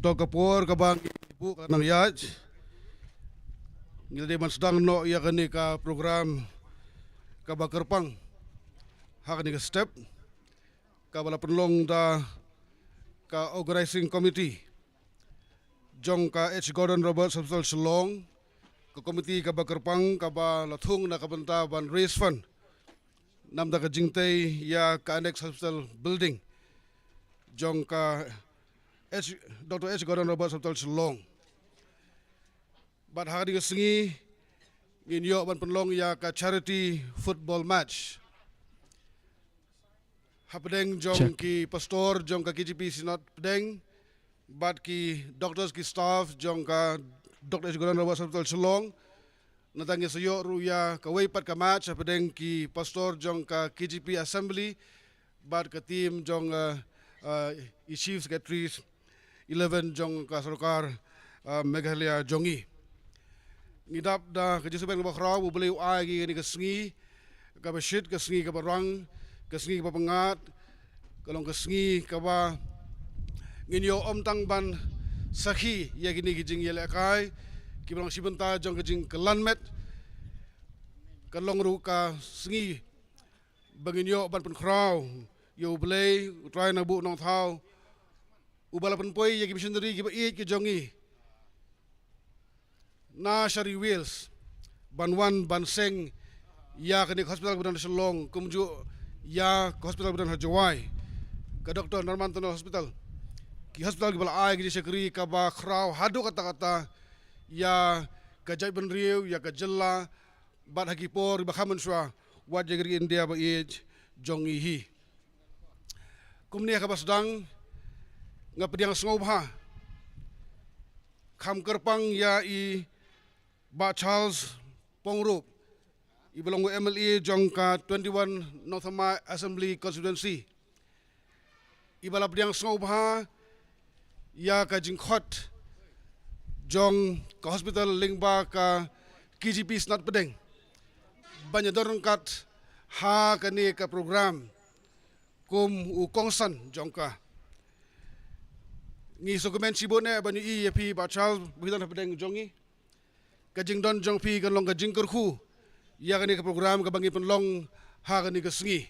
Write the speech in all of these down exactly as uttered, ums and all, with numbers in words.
To ka por kaba ngi buh ka nang ïaid, ngi la dei ban sdang noh ïa kane ka program kaba kyrpang ha kane ka step, kaba la pynlong da ka Organizing Committee jong ka H Gordon Roberts Hospital Shillong, ka komiti kaba kyrpang kaba la thung na ka bynta ban raise fund namar ka jingtei ïa ka Annex Hospital Building jong ka H, Doctor H Gordon Roberts Hospital Shillong. Bad ha kane ka sngi ngin ïoh ban pynlong ïa ka charity football match hapdeng jong ki pastor jong ka K J P Synod Pdeng bad ki doctors, ki staff jong ka Doctor H Gordon Roberts Hospital Shillong. Nangta ngin sa ïoh ruh ïa kawei pat ka match hapdeng ki pastor jong ka K J P Assembly bad ka team jong, uh, uh, i Chief Secretaries eleven jong ka sorkar, uh, Meghalaya jong ngi. Ngi dap da ka jingsngewbha kaba khraw ba U Blei u ai ïa ngi kane ka sngi kaba shit, ka sngi kaba rang, ka sngi kaba pyngngad, ka long ka sngi kaba ngin ïoh ym tang ban sakhi ïa kine ki jingïalehkai kiba long shi bynta jong ka jingkylla met, ka long ruh ka sngi ba ngin ïoh ban pynkhraw ïa U Blei, U Trai Nongbuh Nongthaw, uba la pynpoi ïa ki missionary kiba ïeit ki jong ngi na sha ri Wales ban wan ban seng ïa kane ka hospital kaba don ha Shillong, kumjuh ïa ka hospital kaba don ha Jowai, ka Doctor Norman Tunnell Hospital. Ki hospital kiba la ai ka jingshakri kaba khraw haduh katta katta ïa ka jaitbynriew, ïa ka jylla, bad ha ki por ba kham mynshuwa wat ïa ka ri India ba ïeit jong ngi hi. Kumne ha kaba sdang nga pdiang sngewbha kham kyrpang ïa i Bah Charles Pyngrope, iba long u M L A jong ka twenty-one Nongthymmai Assembly Constituency, iba la pdiang sngewbha ïa ka jingkhot jong ka hospital lyngba ka K J P Synod Pdeng ban ïadon ryngkat ha kane ka program kum u kongsan jong ka. Ngi sngewkmen shibun eh ban ïohi ïa phi Bah Charles ba phi don hapdeng jong ngi. Ka jingdon jong phi kan long ka jingkyrkhu ïa kane ka program kaba ngi pynlong ha kane ka sngi.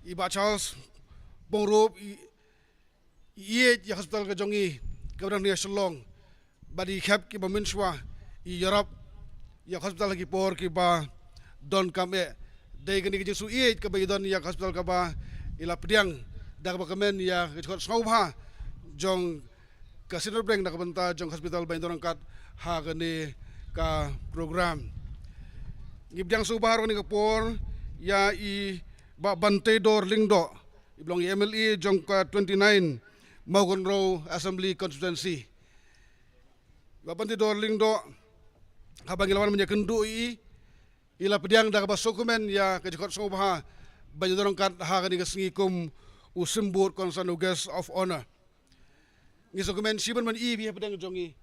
I Bah Charles Pyngrope i ïeit ïa ka hospital ka jong ngi kaba don ha Shillong, bad i khep kiba mynshuwa i ïarap ïa ka hospital ha ki por kiba donkam eh. Dei kane ka jingsngewïeit kaba i don ïa ka hospital kaba i la pdiang da kaba kmen ïa ka jingkhot sngewbha jong ka Synod Pdeng na ka bynta jong ka hospital ban ïadon ryngkat ha kane ka program. Ngi pdiang sngewbha ha kane ka por ïa i Bah Banteidor Lyngdoh, iba long i M L A jong ka twenty-nine Mawkynrew Assembly Constituency. Bah Pynthidaw Lyngdoh, haba ngi la wan mynta kynduh ïa i, i la pdiang da kaba sngewkmen ïa ka jingkhot sngewbha ban ïadon ryngkat ha kane ka sngi kum u symbud kongsan, u guest of honour. Ngi sngewkmen shibun ban i phi hapdeng jong ngi.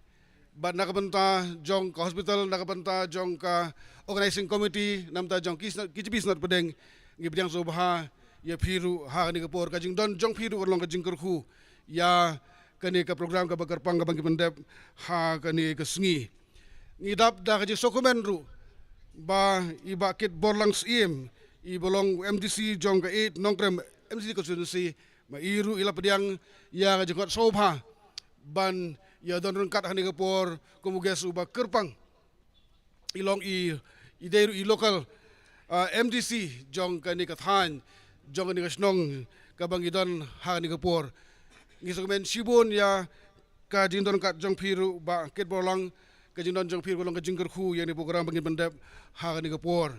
Bad na ka bynta jong ka hospital, na ka bynta jong ka organizing committee, na ka bynta jong ki Synod, ki G B Synod Pdeng, ngi pdiang sngewbha ïa phi ruh ha kane ka por. Ka jingdon jong phi ruh ka long ka jingkyrkhu ïa kane ka program kaba kyrpang kaba ngi pyndep ha kane ka sngi. Ngi dap da ka jingsngewkmen ruh ba i Bah Kitborlang Syiem, iba long u M D C jong ka eight Nongkrem M D C constituency, ma i ruh i la pdiang ïa ka jingkhot sngewbha ban ïadon ryngkat ha kane ka por kum u guest uba kyrpang. I long i, i dei ruh i local, ah, M D C jong kane ka thaiñ, jong kane ka shnong kaba ngi don ha kane ka por. Ngi sngewkmen shibun ïa ka jingdon ryngkat jong phi ruh Bah Kitborlang, ka jingdon jong phi ruh ka long ka jingkyrkhu ïa kane ka program ba ngin pyndep ha kane ka por.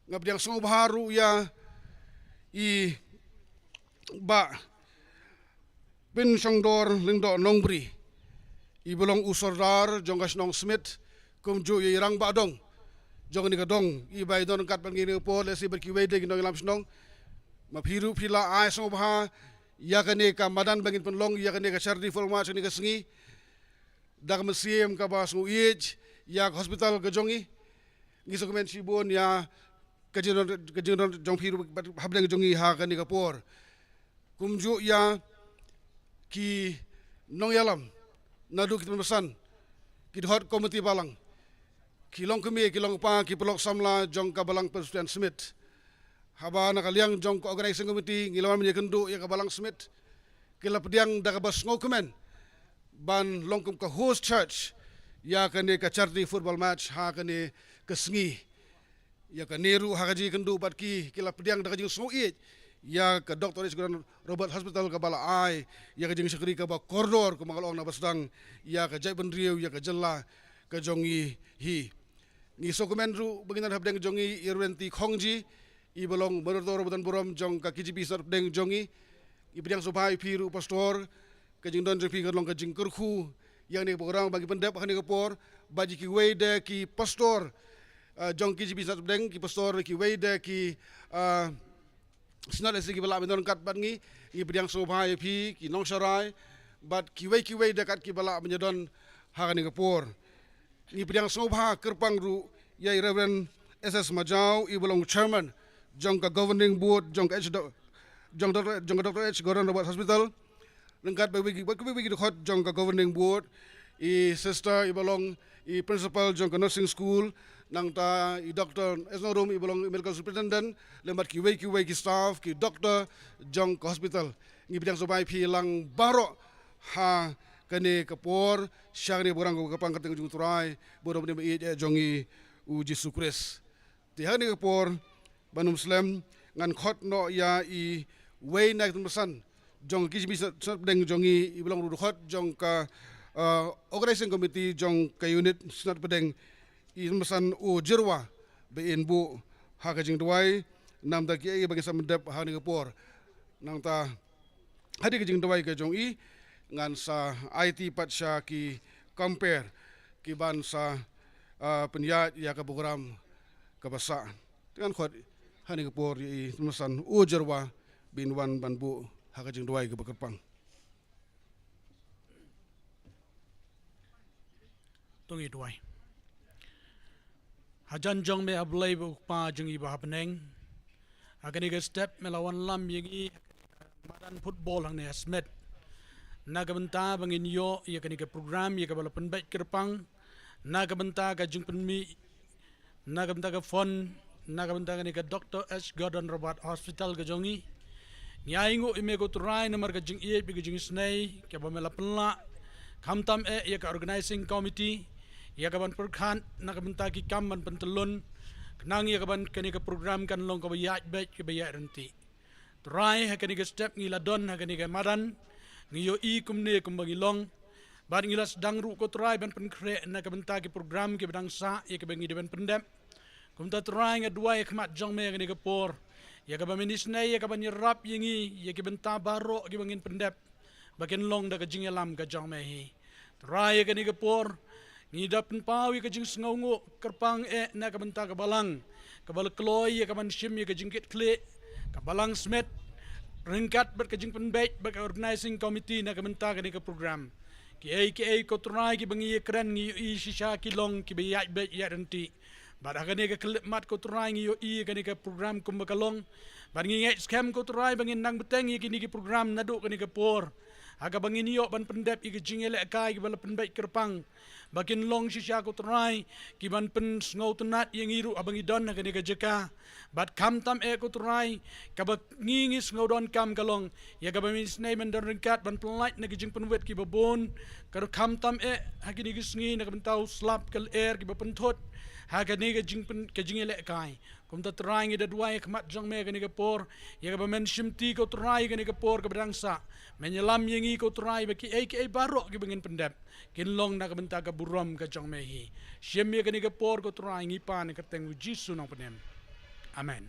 Nga pdiang sngewbha ruh ïa i Bah Pynshongdor Lyngdoh Nongbri, iba long u Sordar jong ka shnong Smit, kumjuh ïa i Rangbah Dong jong kane ka dong, iba i don ryngkat bad ngi ha kane ka por lehse bad kiwei de ki nongïalam shnong. Ma phi ruh phi la ai sngewbha ïa kane ka madan ba ngin pynlong ïa kane ka charity football match kane ka sngi. Da ka mynsiem kaba sngewieit ïa ka hospital ka jong ngi. Ngi sngewkmen shibun ïa ka jingdon, ka jingdon jong phi ruh bad hapdeng jong ngi ha kane ka por. Kumjuh ïa ki nongïalam, naduh ki tymmen basan, ki dkhot komiti balang, ki longkmie ki longkpa, ki paralok samla jong ka Balang Presbyterian Smit. Haba na ka liang jong ka organizing committee ngi la wan mynta kynduh ïa ka Balang Smit, ki la pdiang da kaba sngewkmen ban long kum ka host church ïa kane ka charity football match ha kane ka sngi. Ïa kane ruh ha ka jingkynduh bad ki, ki la pdiang da ka jingsngewïeit ïa ka Doctor H Gordon Roberts Hospital kaba la ai ïa ka jingshakri kaba kordor kumba nga la ong naba sdang ïa ka jaitbynriew, ïa ka jylla ka jong ngi hi. Ngi sngewkmen ruh ba ngin don hapdeng jong ngi i Reverend T Khongji, iba long Moderator ba donburom jong ka K J B Synod Pdeng jong ngi. Ngi pdiang sngewbha ïa phi ruh Pastor, ka jingdon jong phi ka long ka jingkyrkhu ïa kane ka program ba ngi pyndep ha kane ka por, bad ïa kiwei de ki pastor, ah, jong K J B Synod Pdeng, ki pastor, kiwei de ki, ah, Synod S C kiba lah ban don ryngkat bad ngi. Ngi pdiang sngewbha ïa phi, ki nongsharai bad kiwei kiwei de kat kiba lah ban ïadon ha kane ka por. Ngi pdiang sngewbha kyrpang ruh ïa i Reverend S S Majaw, iba long Chairman jong ka Governing Board jong ka H-, jong Doctor, jong ka Doctor H Gordon Roberts Hospital, ryngkat bad kiwei kiwei ki dkhot jong ka Governing Board, i Sister iba long i Principal jong ka Nursing School, nangta i Doctor S Nongrum iba long i Medical Superintendent, lem bad kiwei kiwei ki staff, ki doctor jong ka hospital. Ngi pdiang sngewbha ïa phi lang baroh ha kane ka por sha kane ka program kaba kyrpang ha ka kyrteng jong U Trai, uba don bad ïeit jong ngi U Jisu Khrist. Te ha kane ka por ban ym slem, ngan khot noh ïa iwei na ki tymmen basan jong ka K J B Synod Pdeng jong ngi, iba long ruh dkhot jong ka, ah, Organizing Committee jong ka Unit Synod Pdeng, i tymmen basan U Jyrwa, ba in buh ha ka jingduwai namar ki, eh, ba ngin sa pyndep ha kane ka por. Nangta hadien ka jingduwai ka jong i, ngan sa aiti pat sha ki compere kiban sa, ah, pynïaid ïa ka program kaba sah. Te ngan khot ha kane ka por ïa i tymmen basan U Jyrwa ba in wan ban buh ha ka jingduwai kaba kyrpang. To ngin duwai. Hajan jong me, A Blei ba U Kpa jong ngi ba ha bneng, ha kane ka step me la wanlam ïa ngi madan football hangne ha Smit, na ka bynta ba ngin ïoh ïa kane ka program ïa kaba la pynbeit kyrpang, na ka bynta ka jingpynmih, na ka bynta ka fund, na ka bynta kane ka Doctor H Gordon Roberts Hospital ka jong ngi. Ngi ainguh ïa me ko Trai namar ka jingïeit bad ka jingisnei kaba me la pynlah, khamtam eh ïa ka Organizing Committee, ïa kaban pyrkhat na ka bynta ki kam ban pyntyllun, khnang ïa kaban kane ka program kan long kaba ïaid beit, kaba ïaid ryntih. Trai, ha kane ka step ngi la don ha kane ka madan, ngi ïohi kumne kumba ngi long. Bad ngi la sdang ruh ko Trai ban pynkhreh na ka bynta ki program kiba dang sah ïa kiba ngi dei ban pyndep. Kumta Trai, nga duwai ha khmat jong me ha kane ka por, ïa kaba men isnei ïa kaban ïarap ïa ngi ïa ki bynta baroh kiba ngin pyndep. ba kin long da ka jingïalam ka jong me hi. Trai, ïa kane ka por ngi da pynpaw ïa ka jingsngewnguh kyrpang eh na ka bynta ka balang kaba la kloi ïa ka ban shim ïa ka jingkitkhlieh, ka balang smet, ryngkat bad ka jingpynbeit bad ka organizing committee na ka bynta kane ka program. Kiei kiei ko Trai kiba ngi ïakren ngi ïohi shisha ki long kiba ïaid beit ïaid ryntih. Bad ha kane ka khyllipmat ko Trai ngi ïohi ïa kane ka program kumba ka long. Bad ngi ngeit skhem ko Trai ba ngin nang bteng ïa kine ki program naduh kane ka por, ha kaba ngin ïoh ban pyndep ïa ka jingïalehkai kiba la pynbeit kyrpang. Ba kin long shisha ko Trai ki ban pynsngewtynnat ïa ngi ruh haba ngi don ha kane ka jaka. Bad khamtam eh ko Trai, kaba ngi ngi sngewdonkam ka long ïa kaba mynsngi men don ryngkat ban pynlait na ki jingpynwit kiba bun. Ka khamtam eh ha kine ki sngi na ka bynta u slap ka lyer kiba pynthut ha kane ka jingpyn, ka jingïalehkai. Kumta Trai ngi da duwai ha khmat jong me kane ka por, ïa kaba men shimti ko Trai kane ka por kaba dang sah. Men ïalam ïa ngi ko Trai ba kiei kiei baroh kiba ngin pyndep kin long na ka bynta ka burom ka jong me hi. Shim ïa kane ka por ko Trai ngi pan ha ka kyrteng u Jisu Nongpynim. Amen.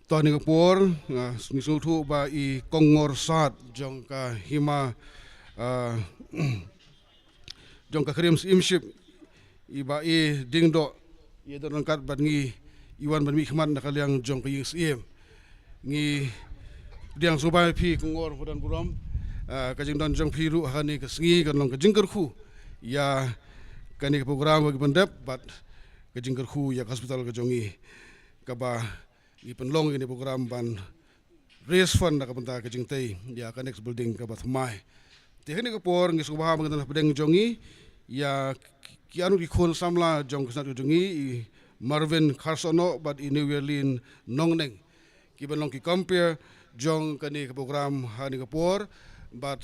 To ha kane ka por, ah, ngi sngewthuh ba i Kong Ngor Sat jong ka hima, ah, jong ka Khyriem Syiemship, i Bah A Diengdoh, i don ryngkat bad ngi, i wan ban mihkhmat na ka liang jong ka Ïing Syiem. Ngi pdiang sngewbha ïa phi Kong Ngor ba don burom, ah, ka jingdon jong phi ruh ha kane ka sngi kan long ka jingkyrkhu ïa kane ka program ba ngi pyndep bad ka jingkyrkhu ïa ka hospital ka jong ngi, kaba ngi pynlong ïa kane ka program ban raise fund na ka bynta ka jingtei ïa ka next building kaba thymmai. Te ha kane ka por ngi sngewbha ba ngi don hapdeng jong ngi ïa ki, ki arngut ki khun samla jong ka shnat jong ngi, i Marvin Kharsohnoh bad i Newierlin Nongneng, kiban long ki compere jong kane ka program ha kane ka por. Bad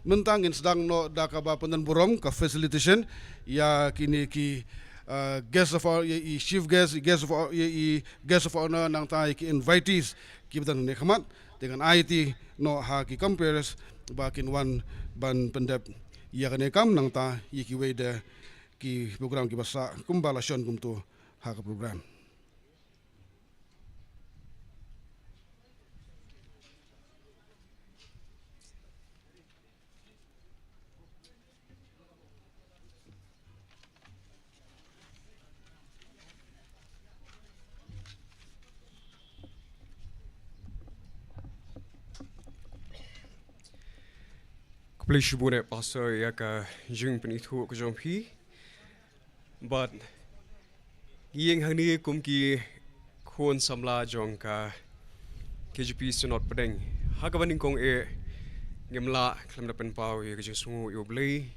mynta ngin sdang noh da kaba pyndon burom, ka felicitation ïa kine ki, uh, guest of honor, ïa i chief guest, i guest of honor, ïa i guest of honor, nangta ïa ki invitees kiba don ha kane ka khmat. Te ngan aiti noh ha ki comperes ba kin wan ban pyndep ïa kane ka kam, nangta ïa kiwei de ki program kiba sah kumba la shon kumto ha ka program. Khublei shibun eh Pastor ïa ka jingpynithuh ka jong phi. Bad ngi ïeng hangne kum ki khun samla jong ka K J P Synod Pdeng, ha kaba nyngkong eh ngim lah khlem da pynpaw ïa ka jingsngewnguh ïa U Blei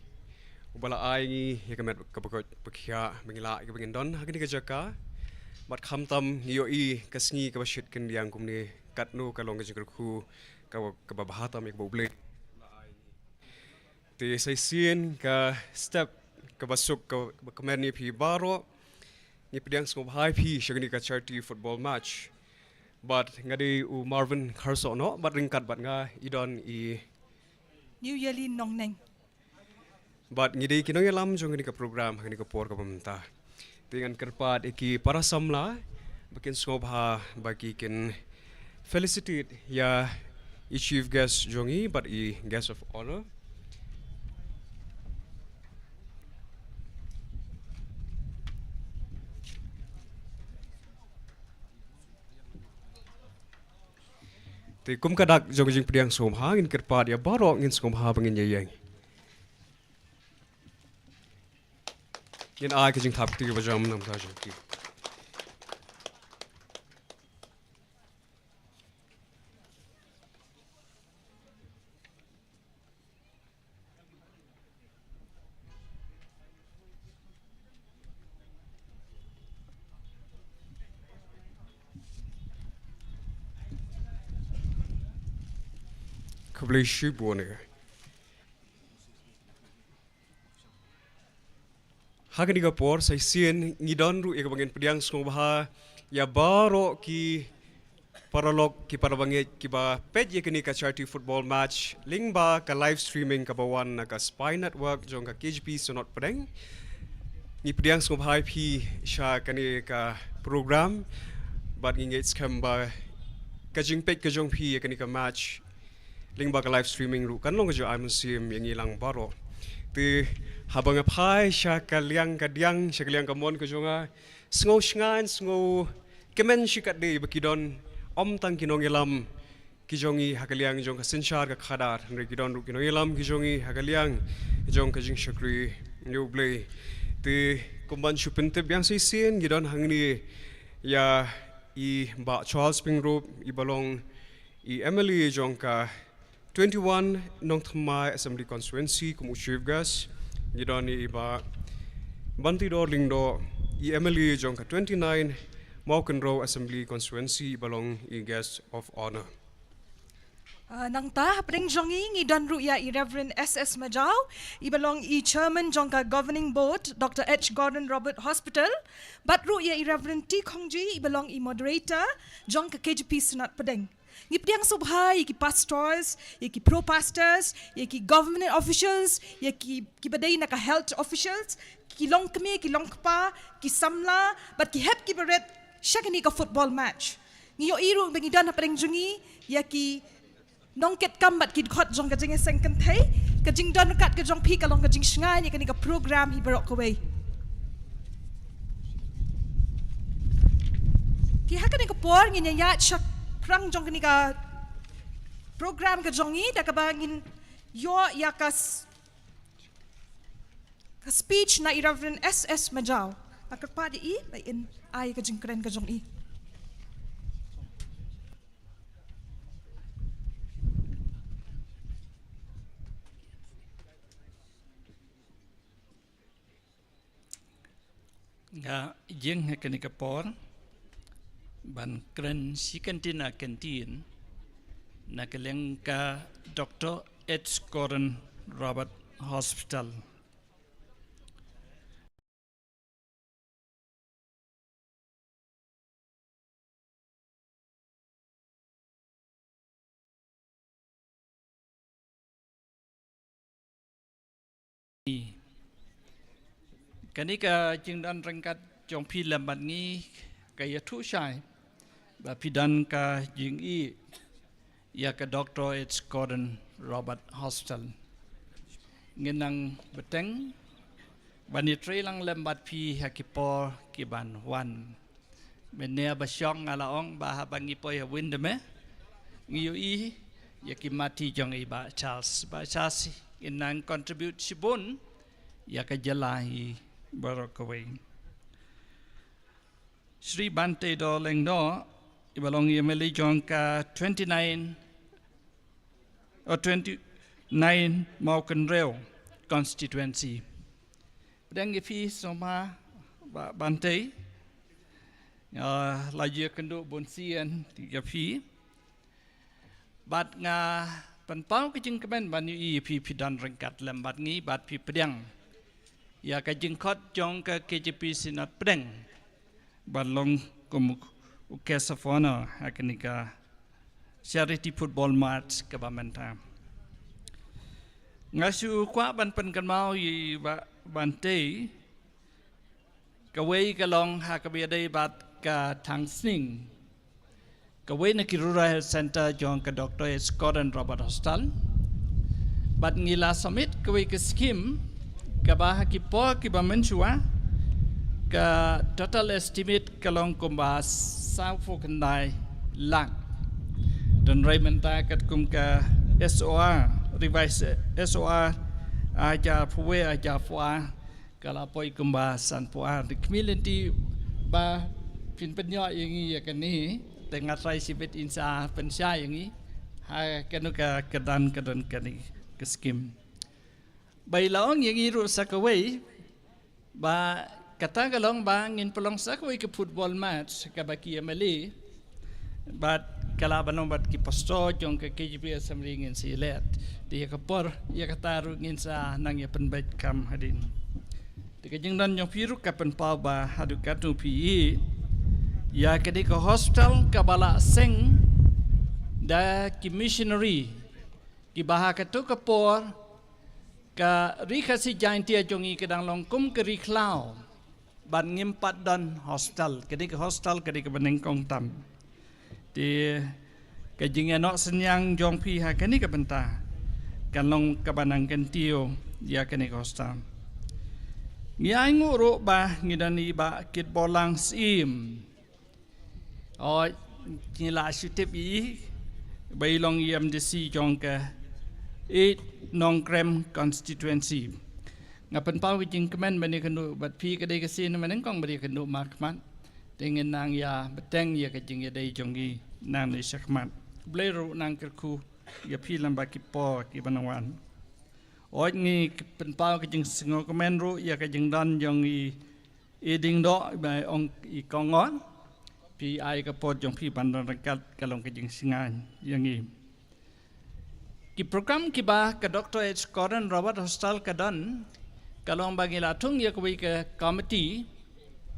uba la ai ngi ïa ka met kaba koit ba khiah ba ngi lah ïa kaba ngin don ha kane ka jaka. Bad khamtam ngi ïohi ka sngi kaba shit khyndiat kumne, katno ka long ka jingkyrkhu kaba, kaba bha tam ïa kaba U Blei. Te sa shisien ka step kaba suk ka, kaba kmen ïa phi baroh, ngi pdiang sngewbha ïa phi sha kane ka charity football match. Bad nga dei u Marvin Kharsohnoh bad ryngkat bad nga i don i Newierlin Nongneng. Bad ngi dei ki nongïalam jong kane ka program ha kane ka por kaba mynta. Te ngan kyrpad ïa ki para samla ba kin sngewbha ba ki kin felicitate ïa i chief guest jong ngi bad i guest of honor. Te kum ka dak jong ka jingpdiang sngewbha ngin kyrpad ïa baroh, ngin sngewbha ba ngin ïa ïeng. Ngin ai ka jingthap kti kaba jam namar ka jingkti. Khublei shibun eh. Ha kane ka por sa shisien ngi don ruh ïa kaba ngin pdiang sngewbha ïa baroh ki paralok, ki parabangeit kiba peit ïa kane ka charity football match lyngba ka live streaming kaba wan na ka Spy Network jong ka K J P Synod Pdeng. Ngi pdiang sngewbha ïa phi sha kane ka program, bad ngi ngeit skhem ba ka jingpeit ka jong phi ïa kane ka match lyngba ka live streaming ruh kan long ka jingai mynsiem ïa ngi lang baroh. Te haba nga phai sha ka liang ka diang, sha ka liang ka mon ka jong nga, sngew shngaiñ, sngew kmen shikatde ba ki don ym tang ki nongïalam ki jong ngi ha ka liang jong ka synshar ka khadar, hynrei ki don ruh ki nongïalam ki jong ngi ha ka liang jong ka jingshakri ïa U Blei. Te kumban shu pyntip biang shisien, ngi don hangne ïa i Bah Charles Pyngrope, iba long i M L A jong ka twenty-one Nongthymmai Assembly Constituency kum u Chief Guest. Ngi don i Bah Banteidor Lyngdoh, i M L A jong ka twenty-nine Mawkynrew Assembly Constituency, iba long i Guest of Honour. Ah, nangta hapdeng jong ngi ngi don ruh ïa i Reverend S S Majaw, iba long i Chairman jong ka Governing Board, Doctor H Gordon Roberts Hospital, bad ruh ïa i Reverend T Khongji, iba long i Moderator jong ka K J P Synod Pdeng. Ngi pdiang sngewbha ïa ki pastors, ïa ki pro pastors, ïa ki government officials, ïa ki, kiba dei na ka health officials, ki longkmie, ki longkpa, ki samla, bad ki hep ki barit sha kane ka football match. Ngi ïohi ruh ba ngi don hapdeng jong ngi ïa ki nongkitkam bad ki dkhot jong ka jingïaseng kynthei. Ka jingdon ryngkat ka jong phi ka long ka jingshngaiñ ïa kane ka program hi baroh kawei. Te ha kane ka por ngin ïaid shaphrang jong kane ka program ka jong ngi da kaba ngin ïoh ïa ka s-, ka speech na i Reverend S S Majaw. Nga kyrpad ïa i ba in ai ka jingkren ka jong i. Nga ïeng ha kane ka por ban kren shi kyntien ar kyntien na ka liang ka Doctor H Gordon Roberts Hospital. Kane ka jingdon ryngkat jong phi lem bad ngi ka ïathuh shai ba phi don ka jingïeit ïa ka Doctor H Gordon Roberts Hospital. Ngin nang bteng ban ïatrei lang lem bad phi ha ki por ki ban wan. Mynne ba shong nga la ong ba haba ngi poi ha Windermere ngi ïohi ïa ki mathi jong i Bah Charles. Bah Charles in nang contribute shibun ïa ka jylla hi baroh kawei. Shri Banteidor Lyngdoh, iba long i M L A jong ka twenty-nine, oh, twenty-nine Mawkynrew constituency. Pdiang ïa phi sngewbha Bah Bantei. Ah, la ïakynduh bun sien ïa phi. Bad nga pynpaw ka jingkmen ban ïohi ïa phi, phi don ryngkat lem bad ngi bad phi pdiang ïa ka jingkhot jong ka K J P Synod Pdeng ban long kum u guest of honour ha kane ka charity football match kaba mynta. Nga shu kwah ban pynkynmaw ïa i Bah Bantei, kawei ka long ha kaba ïadei bad ka thangsning, kawei na ki Rural Health Centre jong ka Doctor H Gordon Roberts Hospital. Bad ngi la submit kawei ka scheme kaba ha ki por kiba mynshuwa ka total estimate ka long kumba sawphew khyndai lak. Hynrei mynta katkum ka S O R, revised S O R, hajar phew wei hajar phew ar, ka la poi kumba sanphew ar. Te khmih lynti ba phin pynïoh ïa ngi ïa kane, te nga trai shibit in sa pynshai ïa ngi ha kano ka kyrdan ka don kane ka scheme. Ba i la ong ïa ngi ruh sa kawei ba kata ka long ba ngin pynlong sa kawei ka football match kaba ki M L A bad ka la ban long bad ki pastor jong ka K J P Assembly ngin sa ïaleh. Te ïa ka por ïa kata ruh ngin sa nang ïa pynbeit kam hadien. Te ka jingdon jong phi ruh ka pynpaw ba haduh katno phi ïeit ïa kane ka hospital kaba la seng da ki missionary kiba ha kato ka por ka Ri Khasi Jaintia jong ngi ka dang long kum ka ri khlaw. Bad ngim pat don hostel, kane ka hostel kane kaba nyngkong tam. Te ka jingïanoh synñiang jong phi ha kane ka bynta kan long kaba nang kyntiew ïa kane ka hostel. Ngi ainguh ruh ba ngi don i Bah Kitborlang Syiem. O, ngi la shu tip ïa i ba i long i M D C jong ka eight Nongkrem constituency. Nga pynpaw ka jingkmen ban ïakynduh bad phi, ka dei ka sien ba nyngkong ban ïakynduh markhmat. Te ngin nang ïa bteng ïa ka jingïadei jong ngi nangne shakhmat. Khublei ruh nang kyrkhu ïa phi lem bad ki por kiba nang wan. Oi, ngi pynpaw ka jingsngewkmen ruh ïa ka jingdon jong i, i Diengdoh, ba ong i Kong Ngor. Phi ai ka por jong phi ban don ryngkat, ka long ka jingsngewbha ïa ngi. Ki program kiba ka Doctor H Curran Rawat Hostel ka don, ka long ba ngi la thung ïa kawei ka committee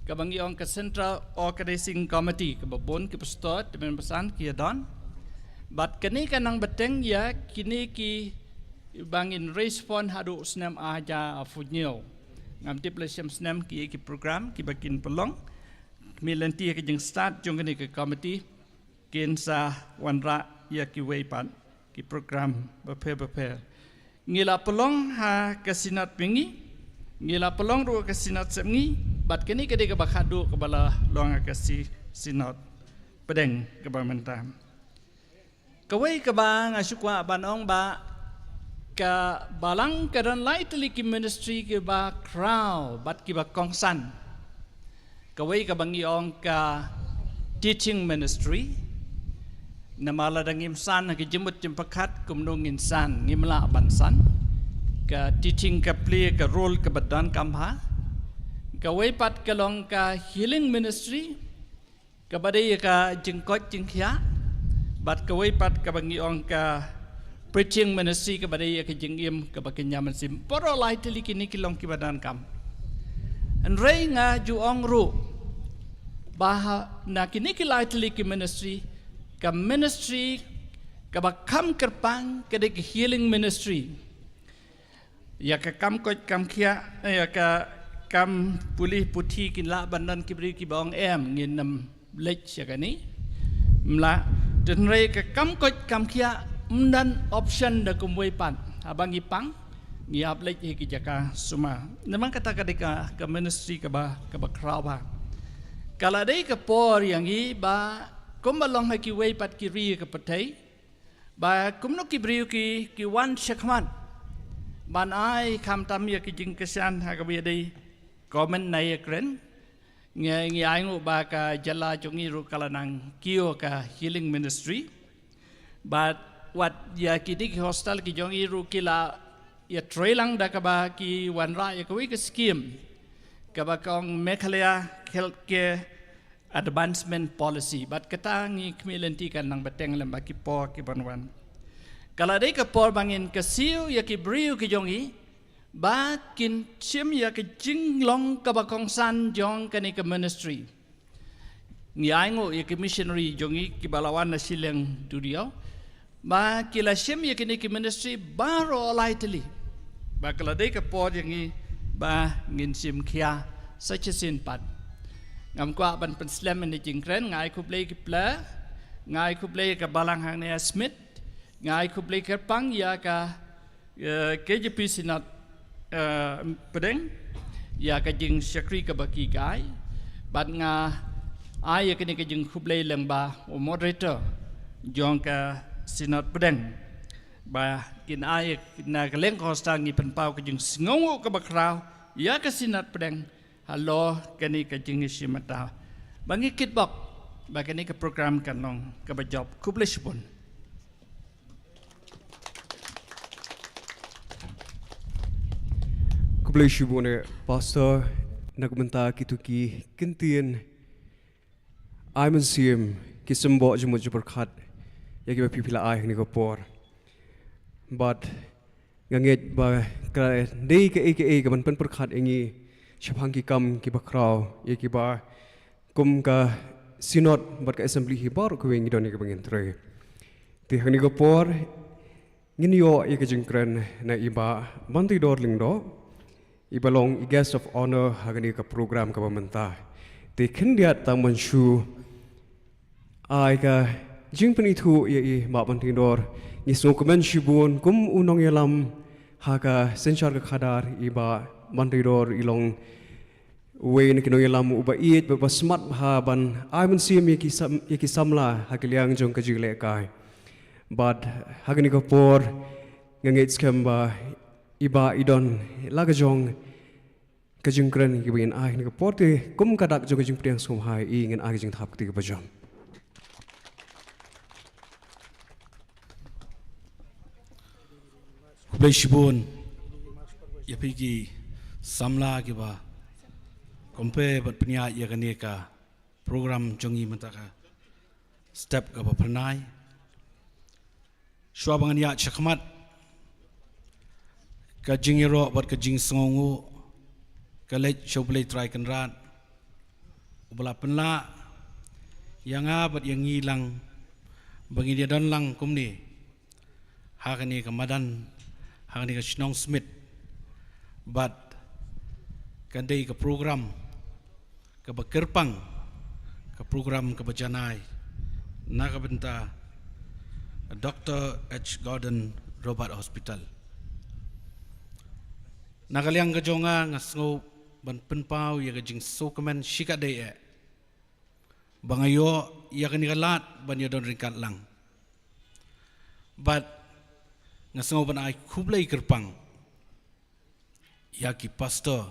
kaba ngi ong ka Central Organizing Committee, kaba bun ki pastor, tymmen basan ki ïa don. Bad kane ka nang bteng ïa kine kiba ngin raise fund haduh snem ar hajar arphew hynñiew. Ngam tip la shem snem ki, ki program kiba kin pynlong. Khmih lynti ka jingstad jong kane ka committee, kin sa wanrah ïa kiwei pat ki program bapher bapher. Ngi la pynlong ha ka Synod Pyngi, ngi la pynlong ruh ka Synod Sepngi, bad kane ka dei kaba khadduh kaba la long ha ka si-, Synod Pdeng kaba mynta. Kawei kaba nga shu kwah ban ong ba ka Balang ka don lai tylli ki ministry kiba khraw bad kiba kongsan. Kawei kaba ngi ong ka teaching ministry. Namar lada ngim san ha ki jingmut jingpyrkhat, kumno ngin san, ngim lah ban san. Ka teaching ka plie ka role kaba donkam bha. Kawei pat ka long ka healing ministry, kaba dei ïa ka jingkoit jingkhiah, bad kawei pat kaba ngi ong ka preaching ministry, kaba dei ïa ka jingim kaba kynja mynsiem. Baroh lai tylli kine ki long kiba donkam. Hynrei nga ju ong ruh ba ha, na kine ki lai tylli ki ministry, ka ministry kaba kham kyrpang ka dei ka healing ministry. Ïa ka kam koit kam khiah, eh, ïa ka kam pule puthi kin lah ban don ki briew kiba ong em, ngin nym leit sha kane. Ym lah. Hynrei ka kam koit kam khiah ym don option da kumwei pat. Haba ngi pang, ngi hap leit ha ki jaka sumar. Namar kata ka dei ka, ka ministry kaba, kaba khraw bha. Ka la dei ka por ïa ngi ba kumba long ha kiwei pat ki ri ka pyrthei, ba kumno ki briew ki, ki wan shakhmat ban ai khamtam ïa ki jingkyrshan ha kaba ïadei government ne ïa kren. Ngi, ngi ainguh ba ka jylla jong ngi ruh ka la nang kiew ka healing ministry. Bad wat ïa kine ki hostel ki jong ngi ruh ki la ïatrei lang da kaba ki wanrah ïa kawei ka scheme kaba ka ong Meghalaya Healthcare Advancement Policy. Bad kata ngi khmih lynti kan nang bteng lem bad ki por kiban wan. Ka la dei ka por ba ngin kyrsiew ïa ki briew ki jong ngi ba kin shim ïa ka jinglong kaba kongsan jong kane ka ministry. Ngi ainguh ïa ki missionary jong ngi kiba la wan na shiliang duriaw ba ki la shim ïa kine ki ministry baroh lai tylli. Ba ka la dei ka por ïa ngi ba ngin shim khia sa shisien pat. Ngam kwah ban pynslem ïa kane ka jingkren, nga ai khublei ki pla, nga ai khublei ka Balang hangne Smith, nga ai khublei kyrpang ïa ka, eh, K J P Synod, eh, Pdeng, ïa ka jingshakri kaba ki ai. Bad nga ai ïa kane ka jingkhublei lyngba u moderator jong ka Synod Pdeng ba kin ai na ka liang ka hostel, ngi pynpaw ka jingsngewnguh kaba khraw ïa ka Synod Pdeng halor kane ka jingïashim bynta. Ba ngi kitbok ba kane ka program kan long kaba jop. Khublei shibun. Khublei shibun eh, Pastor, na ka bynta kito ki ktien ai mynsiem, ki symbol jingmut jingpyrkhat ïa kiba phi phi la ai ha kane ka por. Bad nga ngeit ba ka dei kaei kaei kaban pynpyrkhat ïa ngi shaphang ki kam kiba khraw ïa kiba kum ka Synod bad ka Assembly hi baroh kawei ngi don ïa kaba ngin trei. Te ha kane ka por ngin ïoh ïa ka jingkren na i Bah Banteidor Lyngdoh. i ba long i guest of honor ha kane ka program kaba mynta. Te khyndiat tang ban shu ai ka jingpynithuh ïa i Bah Myntri Dor, ngi sngewkmen shibun kum u nongïalam ha ka synshar ka khadar, i Bah Myntri Dor i long uwei na ki nongïalam uba ïeit bad ba smat bha ban ai mynsiem ïa ki sam, ïa ki samla ha ka liang jong ka jinglehkai. Bad ha kane ka por nga ngeit skhem ba i Bah i don la ka jong ka jingkren kiba ngin ai ha kane ka por, te kum ka dak jong ka jingpdiang sngewbha ïa i, ngin ai ka jingthap kti kaba jam. Khublei shibun ïa phi ki samla kiba compare bad pynïaid ïa kane ka program jong ngi mynta ka step kaba phyrnai. Shuwa ba ngan ïaid shakhmat, ka jingïaroh bad ka jingsngewnguh ka leit sha U Blei Trai Kynrad uba la pynlah ïa nga bad ïa ngi lang ba ngin ïadon lang kumne ha kane ka madan, ha kane ka shnong Smit. Bad ka dei ka program kaba kyrpang, ka program kaba janai na ka bynta Doctor H Gordon Roberts Hospital. Na ka liang ka jong nga, nga sngew ban pynpaw ïa ka jingsngewkmen shikatdei eh ba nga ïoh ïa kane ka lad ban ïadon ryngkat lang. Bad nga sngew ban ai khublei kyrpang ïa ki pastor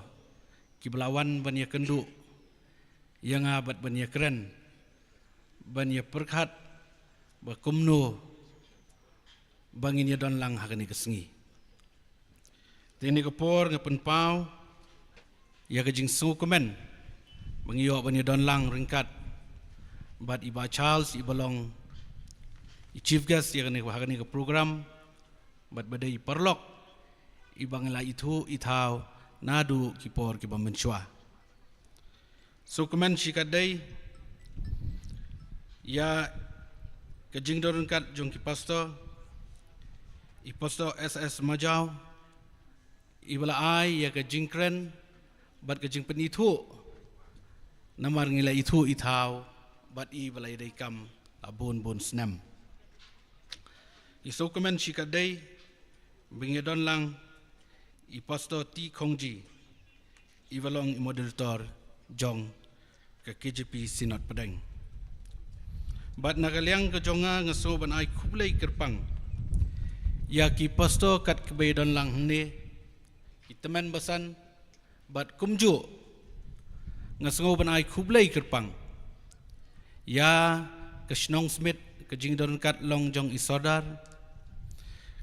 kiba la wan ban ïakynduh ïa nga bad ban ïakren, ban ïapyrkhat ba kumno ba ngin ïadon lang ha kane ka sngi. Te kane ka por nga pynpaw ïa ka jingsngewkmen ba ngi ïoh ban ïadon lang ryngkat bad i Bah Charles, i ba long i chief guest ïa kane, ha kane ka program, bad ba dei i paralok i ba ngi la ithuh ithaw naduh ki por kiba mynshuwa. Sngewkmen shikatdei ïa ka jingdon ryngkat jong ki pastor, i Pastor S S Majaw, i ba la ai ïa ka jingkren bad ka jingpynithuh, namar ngi la ithuh ithaw bad i ba la ïadei kam la bun bun snem. Ngi sngewkmen shikatdei ba ngi ïadon lang i Pastor T Khongji, i ba long i moderator jong ka K J P Synod Pdeng. Bad na ka liang ka jong nga, nga sngew ban ai khublei kyrpang ïa ki pastor kat kiba ïadon lang hangne, ki tymmen basan, bad kumjuh nga sngew ban ai khublei kyrpang ïa ka shnong Smit, ka jingdon ryngkat long jong i Sordar,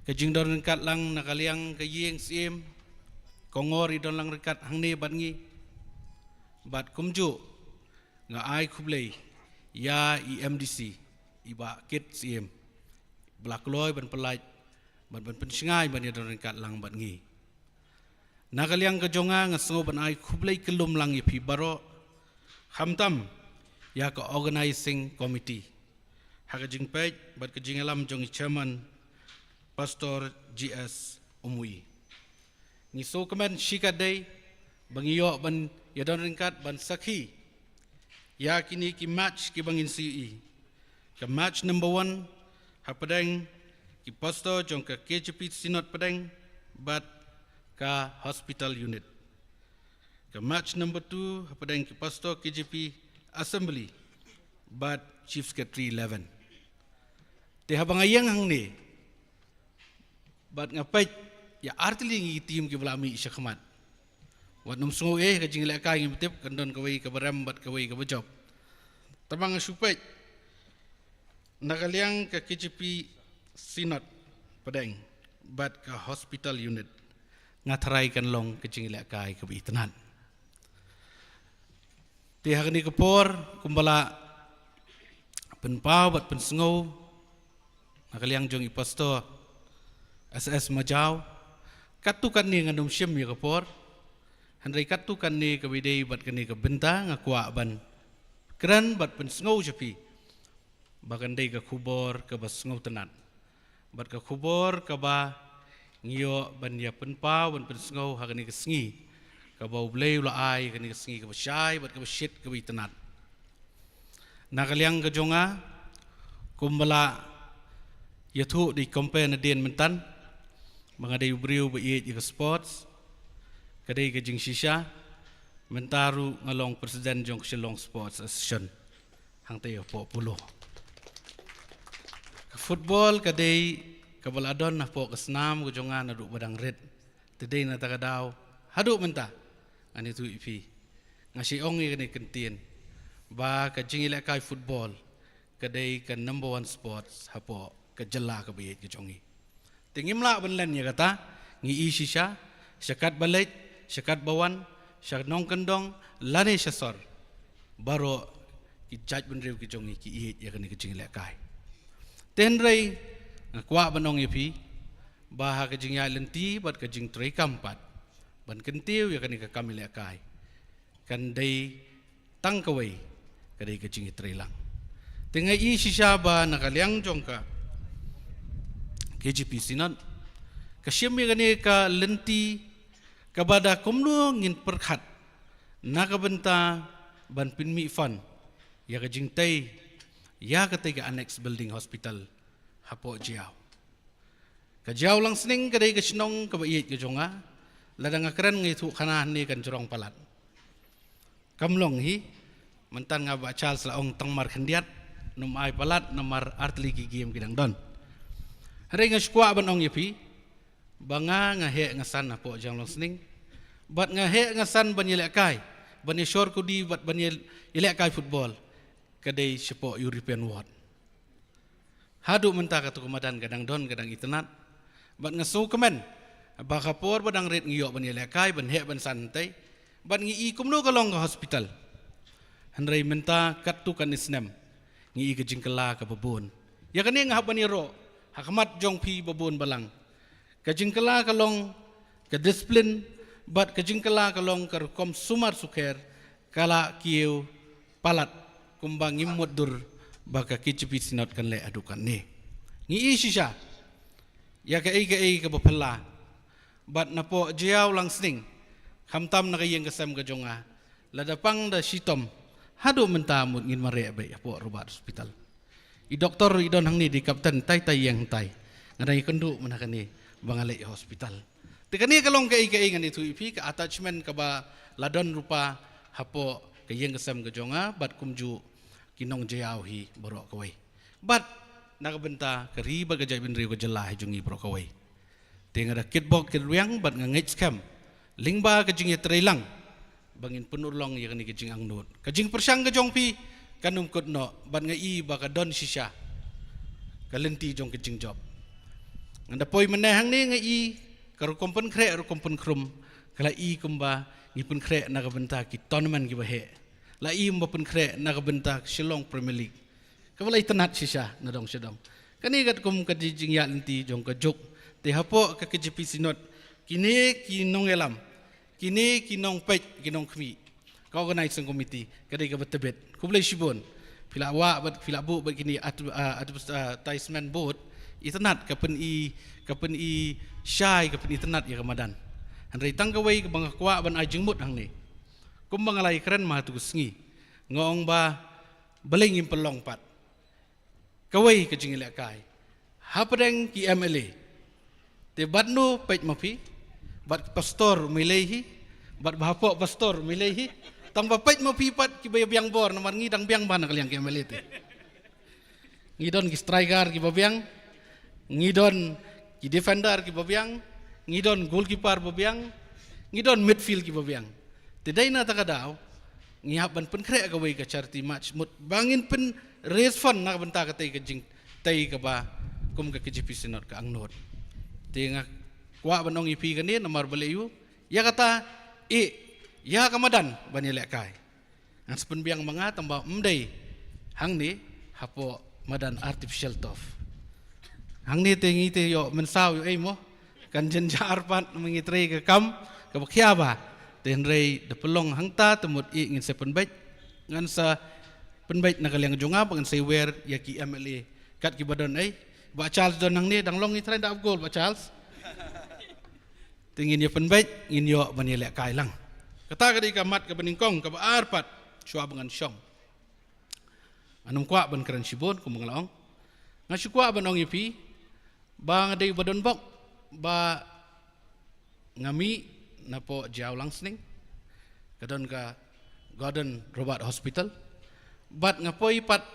ka jingdon ryngkat lang na ka liang ka ïing syiem, ka Ngor i don lang ryngkat hangne bad ngi. Bad kumjuh nga ai khublei ïa i M D C, i Bah Kit Syiem, ba la kloi ban pyllait bad ban pynshngaiñ ban ïadon ryngkat lang bad ngi. Na ka liang ka jong nga, nga sngew ban ai khublei kyllum lang ïa phi baroh, khamtam ïa ka organizing committee ha ka jingpeit bad ka jingïalam jong i chairman, Pastor G S Umwi. Ngi sngewkmen shikatdei ba ngi ïoh ban ïadon ryngkat ban sakhi ïa kine ki match kiba ngin sa ïohi. Ka match number one hapdeng ki pastor jong ka K J P Synod Pdeng bad ka hospital unit. Ka match number two hapdeng ki pastor K J P Assembly bad Chief Secretary eleven. Te haba nga ïeng hangne bad nga peit ïa artylli ngi ki team kiba la mih shakhmat, wat nym sngew eh, ka jinglehkai ngim tip, kan don kawei kaba rem bad kawei kaba jop. Tangba nga shu peit na ka liang ka K J P Synod Pdeng bad ka hospital unit, nga tharai kan long ka jinglehkai kaba itynnad. Te ha kane ka por, kumba la pynpaw bad pynsngew na ka liang jong i Pastor S S Majaw, katto katne ngan ym shim ïa ka por, hynrei katto katne kaba ïadei bad kane ka bynta nga kwah ban kren bad pynsngew sha phi ba kan dei ka khubor kaba sngewtynnad bad ka khubor kaba ngi ïoh ban ïa pynpaw ban pynsngew ha kane ka sngi. kaba U Blei u la ai kane ka sngi kaba shai bad kaba shit kaba itynnad. Na ka liang ka jong nga, kumba la ïathuh da i compare nadien mynta, ba nga dei u briew ba ïeit ïa ka sports, ka dei ka jingshisha. Mynta ruh nga long president jong ka Shillong Sports Association hangta hapoh Polo. Ka football ka dei kaba la don hapoh ka snam ka jong nga naduh ba dang rit. Te dei na kata ka daw, haduh mynta ngan ïathuh ïa phi, nga shu ong ïa kane ka ktien ba ka jingïalehkai football ka dei ka number one sports hapoh ka jylla kaba ïeit ka jong ngi. Te ngim lah ban len ïa kata, ngi i shisha, sha katba leit, sha katba wan, sha nongkyndong lane sha sor, baroh ki jaitbynriew ki jong ngi ki ïeit ïa kane ka jingïalehkai. Te hynrei nga kwah ban ong ïa phi ba ha ka jingïaid lynti bad ka jingtrei kam pat ban kyntiew ïa kane ka kam ïalehkai, kan dei tang kawei, ka dei ka jingïatreilang. Te nga i shisha ba na ka liang jong ka K J P Synod ka shim ïa kane ka lynti kaba da kumno ngin pyrkhat na ka bynta ban pynmih fund ïa ka jingtei ïa katei ka annex building hospital hapoh Jaïaw. Ka Jaïaw Langsning ka dei ka shnong kaba ïeit ka jong nga. Lada nga kren nga ïathuh khana hangne kan jrong palat. Kam long hi, mynta nga Bah Charles la ong tang mar khyndiat, nym ai palat namar artylli ki game ki dang don. Hynrei nga shu kwah ban ong ïa phi ba nga, nga heh nga san hapoh Jaïaw Langsning bad nga heh nga san ban ïalehkai, ban ïashor kudi bad ban ïalehkai football, ka dei shapoh European ward. Haduh mynta katu ka madan ka dang don, ka dang itynnad. Bad nga sngewkmen ba ka por ba dang rit ngi ïoh ban ïalehkai, ban heh ban san hangtei, bad ngi i kumno ka long ka hospital. Hynrei mynta katto katne snem ngi i ka jingkylla kaba bun. Ïa kane nga hap ban ïaroh ha khmat jong phi ba bun balang. Ka jingkylla ka long ka discipline, bad ka jingkylla ka long ka rukom sumar sukher, ka la kiew palat kumba ngim mutdur ba ka K J P Synod kan leh haduh katne. Ngi i shisha ïa kaei kaei kaba phylla bad napoh Jaïaw Langsning, khamtam na ka ïing ka sem ka jong nga, lada pang da shitom, haduh mynta mut ngin mareh beit hapoh Robert Hospital. I doktor i don hangne, dei kapten, tai tai ïeng hangtai. Nga dang ïakynduh mynta kane ba nga leit hospital. Te kane ka long kaei kaei, ngan ïathuh ïa phi, ka attachment kaba la don ruh hapoh ka ïing ka sem ka jong nga bad kumjuh ki nong Jaïaw hi baroh kawei. Bad na ka bynta ka ri bad ka jaitbynriew ka jylla hi jong ngi baroh kawei. Te nga da kitbok kitrwiang bad nga ngeit skhem lyngba ka jingïatreilang ba ngin pynurlong ïa kane ka jingangnud. Ka jingpyrshang ka jong phi kan ym kut noh, bad nga i ba ka don shisha ka lynti jong ka jingjop. Nga da poi mynne hangne nga i ka rukom pynkhreh rukom pynkhrum, ka la i kumba ngi pynkhreh na ka bynta ki tournament kiba heh. La i kumba pynkhreh na ka bynta ka Shillong Premier League, kaba la itynnad shisha na dong sha dong. Kane katkum ka jingïaid lynti jong ka juk. Te hapoh ka K J P Synod, kine ki nongïalam, kine ki nongpeit, ki nongkhmih, ka organizing committee ka dei kaba tbit. Khublei shibun. Phi la wah bad phi la buh bad kine adv-, ah, advertisement board, itynnad, ka pyni, ka pyni shai, ka pyni itynnad ïa ka madan. Hynrei tang kawei kaba nga kwah ban ai jingmut hangne, kumba nga la ïakren mynta ka sngi, nga ong ba balei ngim pynlong pat kawei ka jingïalehkai hapdeng ki M L A. Te bad no peit ma phi, bad pastor u Meitei hi, bad ba hapoh pastor u Meitei hi, tang ba peit ma phi pat kiba ïa biang bor, namar ngi dang biang bha na ka liang ki M L A te. Ngi don ki striker kiba biang, ngi don ki defender kiba biang, ngi don goalkeeper ba biang, ngi don midfield kiba biang. Te dei na kata ka daw ngi hap ban pynkhreh kawei ka charity match, mut ba ngin pyn raise fund na ka bynta katei ka jingtei kaba kum ka K J P Synod ka angnud. Te nga kwah ban ong ïa phi kane namar balei ïa kata, eh, ïa ka madan ban ïalehkai. Ngan sa pynbiang ma nga tang ba ym dei hangne hapoh madan artificial turf. Hangne te ngi te ïoh mynsaw ïoh ei mo, kan jynjar pat ma ngi trei ka kam kaba khia bha. Te hynrei da pynlong hangta te mut i ngin sa pynbeit, ngan sa pynbeit na ka liang jong nga ba ngan sa ïawer ïa ki M L A kat kiba don ei. Bah Charles don hangne, dang long ngi trai da ap gol Bah Charles. Te ngin ïa pynbeit, ngin ïoh ban ïalehkai lang. Kata ka dei ka mat kaba nyngkong, kaba ar pat, shuwa ba ngan shong. Ngan ym kwah ban kren shibun, kumba nga la ong. Nga shu kwah ban ong ïa phi, ba nga dei ba don bok, ba nga mih napoh Jaiaw Langsning, ka don ka Gordon Roberts Hospital. Bad nga poi pat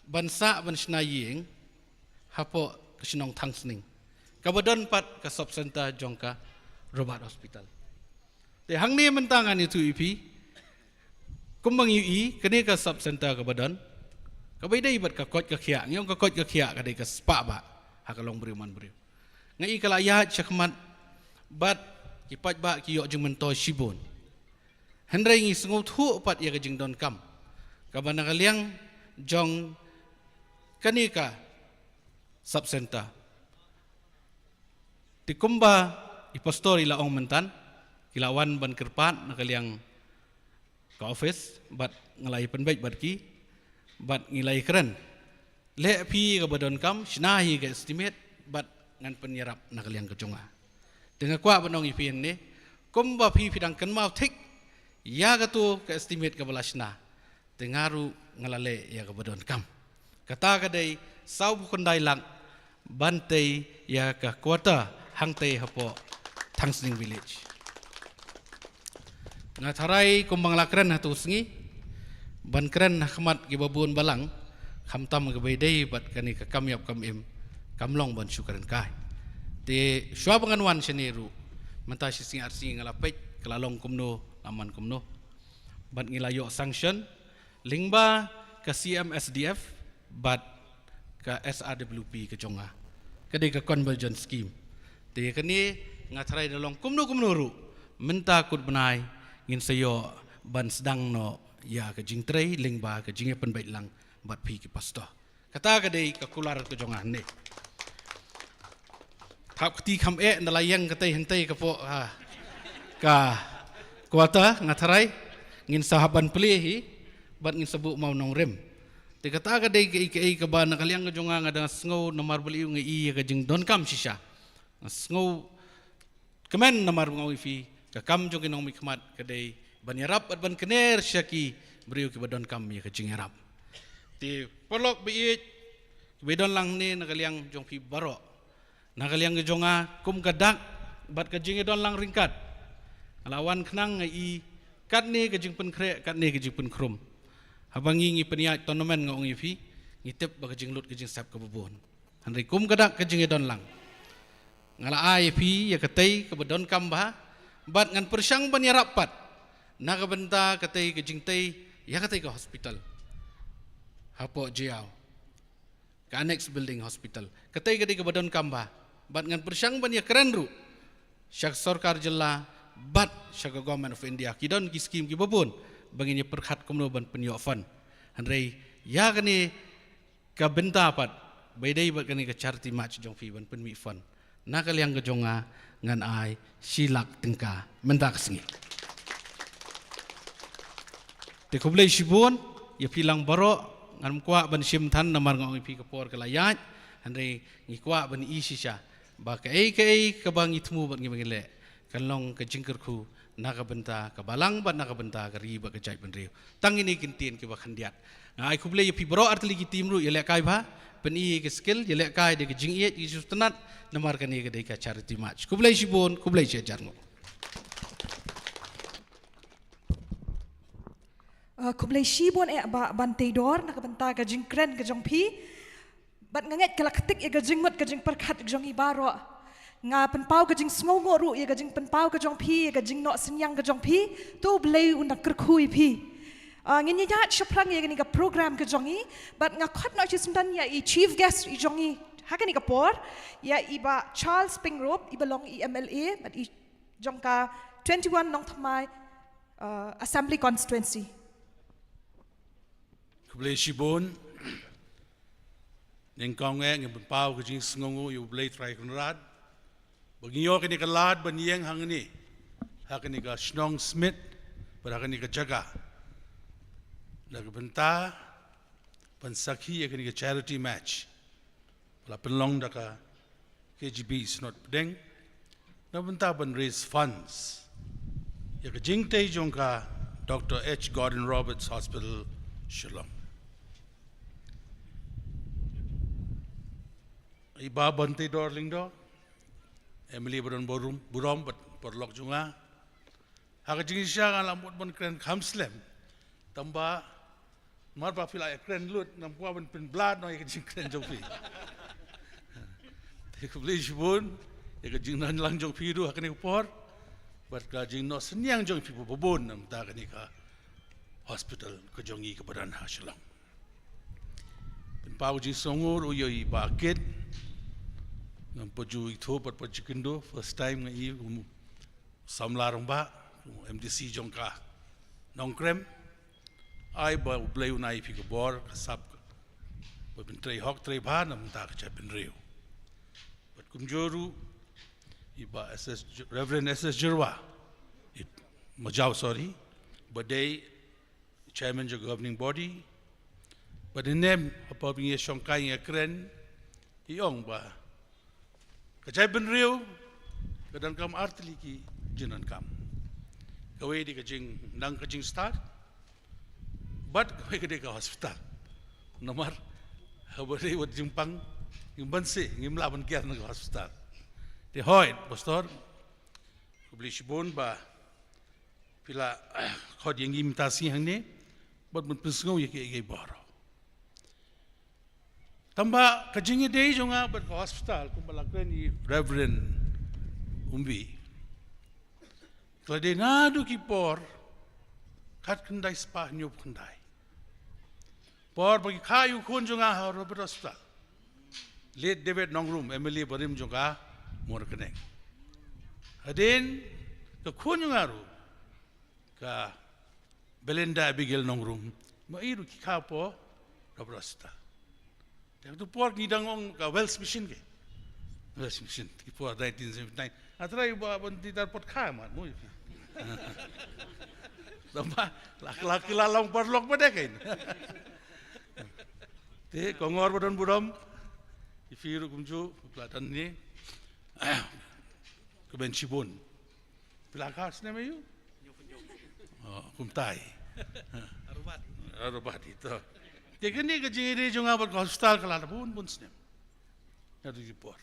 ban sah ban shna ïing, hapoh ka shnong Thangsning, kaba don pat ka sub center jong ka Roberts Hospital. Te hangne mynta ngan ïathuh ïa phi, kumba ngi ïohi, kane ka sub center kaba don, kaba ïadei bad ka koit ka khiah, ngi ong ka koit ka khiah ka dei ka spah bah, ha ka longbriew manbriew. Nga i ka la ïaid shakhmat, bad ki paidbah ki ïoh jingmyntoi shibun. Hynrei ngi sngewthuh pat ïa ka jingdonkam, kaba na ka liang jong kane ka sub center. Te kumba i pastor i la ong mynta, ki la wan ban kyrpad na ka liang ka office, bad nga la ïa pynbeit bad ki, bad ngi la ïa kren. Leh phi kaba donkam, shna hi ka estimate, bad ngan pynïarap na ka liang ka jong nga. Te nga kwah ban ong ïa phi hangne, kumba phi phi dang kynmaw thik ïa kato ka estimate kaba la shna, te nga ruh nga la leh ïa kaba donkam. Kata ka dei sawphew khyndai lak ban tei ïa ka quarter hangtei hapoh Thangsning Village. Nga tharai kumba nga la kren ha tu sngi, ban kren ha khmat kiba bun balang, khamtam kiba ïadei bad kane ka kam ïap kam im, kam long ban shu kren kai. Te shuwa ba ngan wan shane ruh, mynta shi sngi ar sngi nga la peit ka la long kumno, la man kumno. Bad ngi la ïoh sanction lyngba ka C M S D F bad ka S R W P ka jong nga, ka dei ka convergence scheme. Te kane nga tharai da long kumno kumno ruh, mynta kut bnai ngin sa ïoh ban sdang noh ïa ka jingtrei lyngba ka jingïapynbeit lang bad phi ki pastor. Kata ka dei ka kular ka jong nga hangne. Thap kti kham eh, nda la ïeng katei hangtei ka poh, ha, ka quarter, nga tharai ngin sa hap ban plie hi, bad ngin sa buh mawnongrim. Te kata ka dei kaei kaei kaba na ka liang ka jong nga nga dang sngew namar balei nga i ïa ka jingdonkam shisha. Nga sngew kmen namar ba nga ong ïa phi, ka kam jong ki nongmihkhmat ka dei ban ïarap bad ban kner sha ki briew kiba donkam ïa ka jingïarap. Te paralok ba ïeit, kiba don lang hangne, na ka liang jong phi baroh, na ka liang ka jong nga, kum ka dak bad ka jingïadon lang ryngkat, nga la wan khnang nga i katne ka jingpynkhreh, katne ka jingpynkhrum. Haba ngi ngi pynïaid tournament, nga ong ïa phi, ngi tip ba ka jinglut ka jingsep kaba bun. Hynrei kum ka dak ka jingïadon lang, nga la ai ïa phi ïa katei kaba donkam bha, bad ngan pyrshang ban ïarap pat na ka bynta katei ka jingtei ïa katei ka hospital hapoh Jaiaw, ka annex building hospital. Katei ka dei kaba donkam bha, bad ngan pyrshang ban ïakren ruh sha ka sorkar jylla bad sha ka Government of India. Ki don ki skim kiba bun ba ngin ïa pyrkhat kumno ban pynïoh fund. Hynrei ïa kane ka bynta pat ba ïadei bad kane ka charity match jong phi ban pynmih fund, na ka liang ka jong nga ngan ai shi lak tyngka mynta ka sngi. Te khublei shibun ïa phi lang baroh. Ngam kwah ban shim than namar nga ong ïa phi ka por ka la ïaid. Hynrei ngi kwah ban i shisha ba kaei kaei kaba ngi thmu bad ngi ba ngi leh, kan long ka jingkyrkhu na ka bynta ka balang bad na ka bynta ka ri bad ka jaitbynriew. Tang kine ki ktien kiba khyndiat. Nga ai khublei ïa phi baroh, artylli ki team ruh ïalehkai bha, pyni ïa ki skill, ïalehkai da ka jingïeit, ïa ki sngewtynnat, namar kane ka dei ka charity match. Khublei shibun, khublei shihajar nguh. Uh, khublei shibun eh Bah Banteidor na ka bynta ka jingkren ka jong phi. Bad nga ngeit ka la ktik ïa ka jingmut ka jingpyrkhat jong i baroh. Nga pynpaw ka jingsngewnguh ruh ïa ka jingpynpaw ka jong phi, ïa ka jingnoh synñiang ka jong phi. To U Blei un da kyrkhu ïa phi. Ah, ngin ïa ïaid shaphrang ïa kane ka program ka jong i. Bad nga khot noh shisyndon ïa i chief guest i jong i ha kane ka por, ïa i Bah Charles Pyngrope, i ba long i M L A bad i jong ka twenty-one Nongthymmai, ah, Assembly Constituency. Khublei shibun. Nyngkong eh ngi pynpaw ka jingsngewnguh ïa U Blei Trai Kynrad ba ngi ïoh kane ka lad ban ïeng hangne, ha kane ka shnong Smit, bad ha kane ka jaka, na ka bynta ban sakhi ïa kane ka charity match ba la pynlong da ka K G B Synod Pdeng, na ka bynta ban raise funds Ka jingtei jong ka Doctor H Gordon Roberts Hospital, Shillong. I Bah Banteidor Lyngdoh, M L A ba don burom, burom bad paralok jong nga. Ha ka jingshisha nga la mut ban kren kham slem. Tangba mar ba phi la ïa kren lut, ngam kwah ban pynbha noh ïa ka jingkren jong phi. Te khublei shibun ïa ka jingïalang jong phi ruh ha kane ka por, bad ka jingnoh synñiang jong phi ba bun namar kane ka hospital ka jong ngi kaba don ha Shillong. Pynpaw jingsngewnguh ruh ïa i Bah Kit. Ngam pat ju ithuh pat pat ju kynduh, first time nga i, um, samla rangbah, M D C jong ka Nongkrem. Ai ba U Blei un ai phi ka bor, ka sap, ba phin trei hok trei bha namar ka jaitbynriew. Bad kumjuh ruh i Bah S S J-, Reverend S S Jyrwa, i Majaw, sorry, ba dei Chairman jong ka Governing Body. Bad ynnem haba phi ïa shongkai ïa kren, i ong ba ka jaitbynriew ka donkam artylli ki jingdonkam. Kawei dei ka jingnang ka jingstad, bad kawei ka dei ka hospital. Namar haba dei wat jingpang, ngim banse, ngim lah ban kiar na ka hospital. Te hooid, Pastor, khublei shibun ba phi la khot ïa ngi mynta sngi hangne, bad ban pynsngew ïa kiei kiei baroh. Tangba ka jingïadei jong nga bad ka hospital, kumba la kren i Reverend Umbi, ka la dei naduh ki por khatkhyndai spah hynñiewphew khyndai. Por ba ki kha ïa u khun jong nga ha Robert Hospital, late David Nongrum, M L A barim jong ka Mawryngkneng. Hadien ka khun jong nga ruh, ka Belinda Abigail Nongrum, ma i ruh ki kha hapoh Robert Hospital. Te ha kato ka por ngi dang ong ka Wells Mission ke. Wells Mission, ki por nineteen seventy-nine. Nga tharai ba ban ti tar pot kha mat mo. Tangba la, la, la long paralok pat de kein. Te kongor ba don burom, ïa phi ruh kumjuh, phi la don ne. Khublei shibun. Phi la kha snem aïu? Oh, kumta hi. Arobat. Arobat hi to. Te kane ka jingïadei jong nga bad ka hospital ka la bun bun snem. Naduh ki por.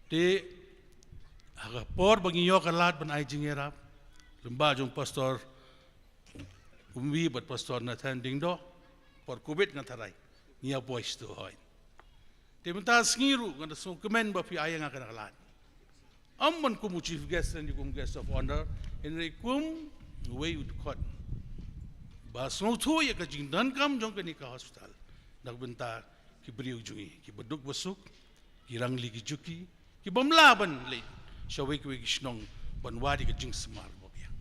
Te ha ka por ba ngi ïoh ka lad ban ai jingïarap lyngba jong Pastor Umbi bad Pastor Nathan Lyngdoh, por Covid nga tharai, ngi ïa poi sha tu, hooid. Te mynta sngi ruh nga da sngewkmen ba phi ai ïa nga kane ka lad. Ym ban kum u chief guest, kum guest of honor, hynrei kum uwei u dkhot ba sngewthuh ïa ka jingdonkam jong kane ka hospital na ka bynta ki briew jong ngi, ki baduk basuk, ki rangli ki juki, ki bym lah ban leit shawei kawei ki shnong ban wad ïa ka jingsumar ba biang.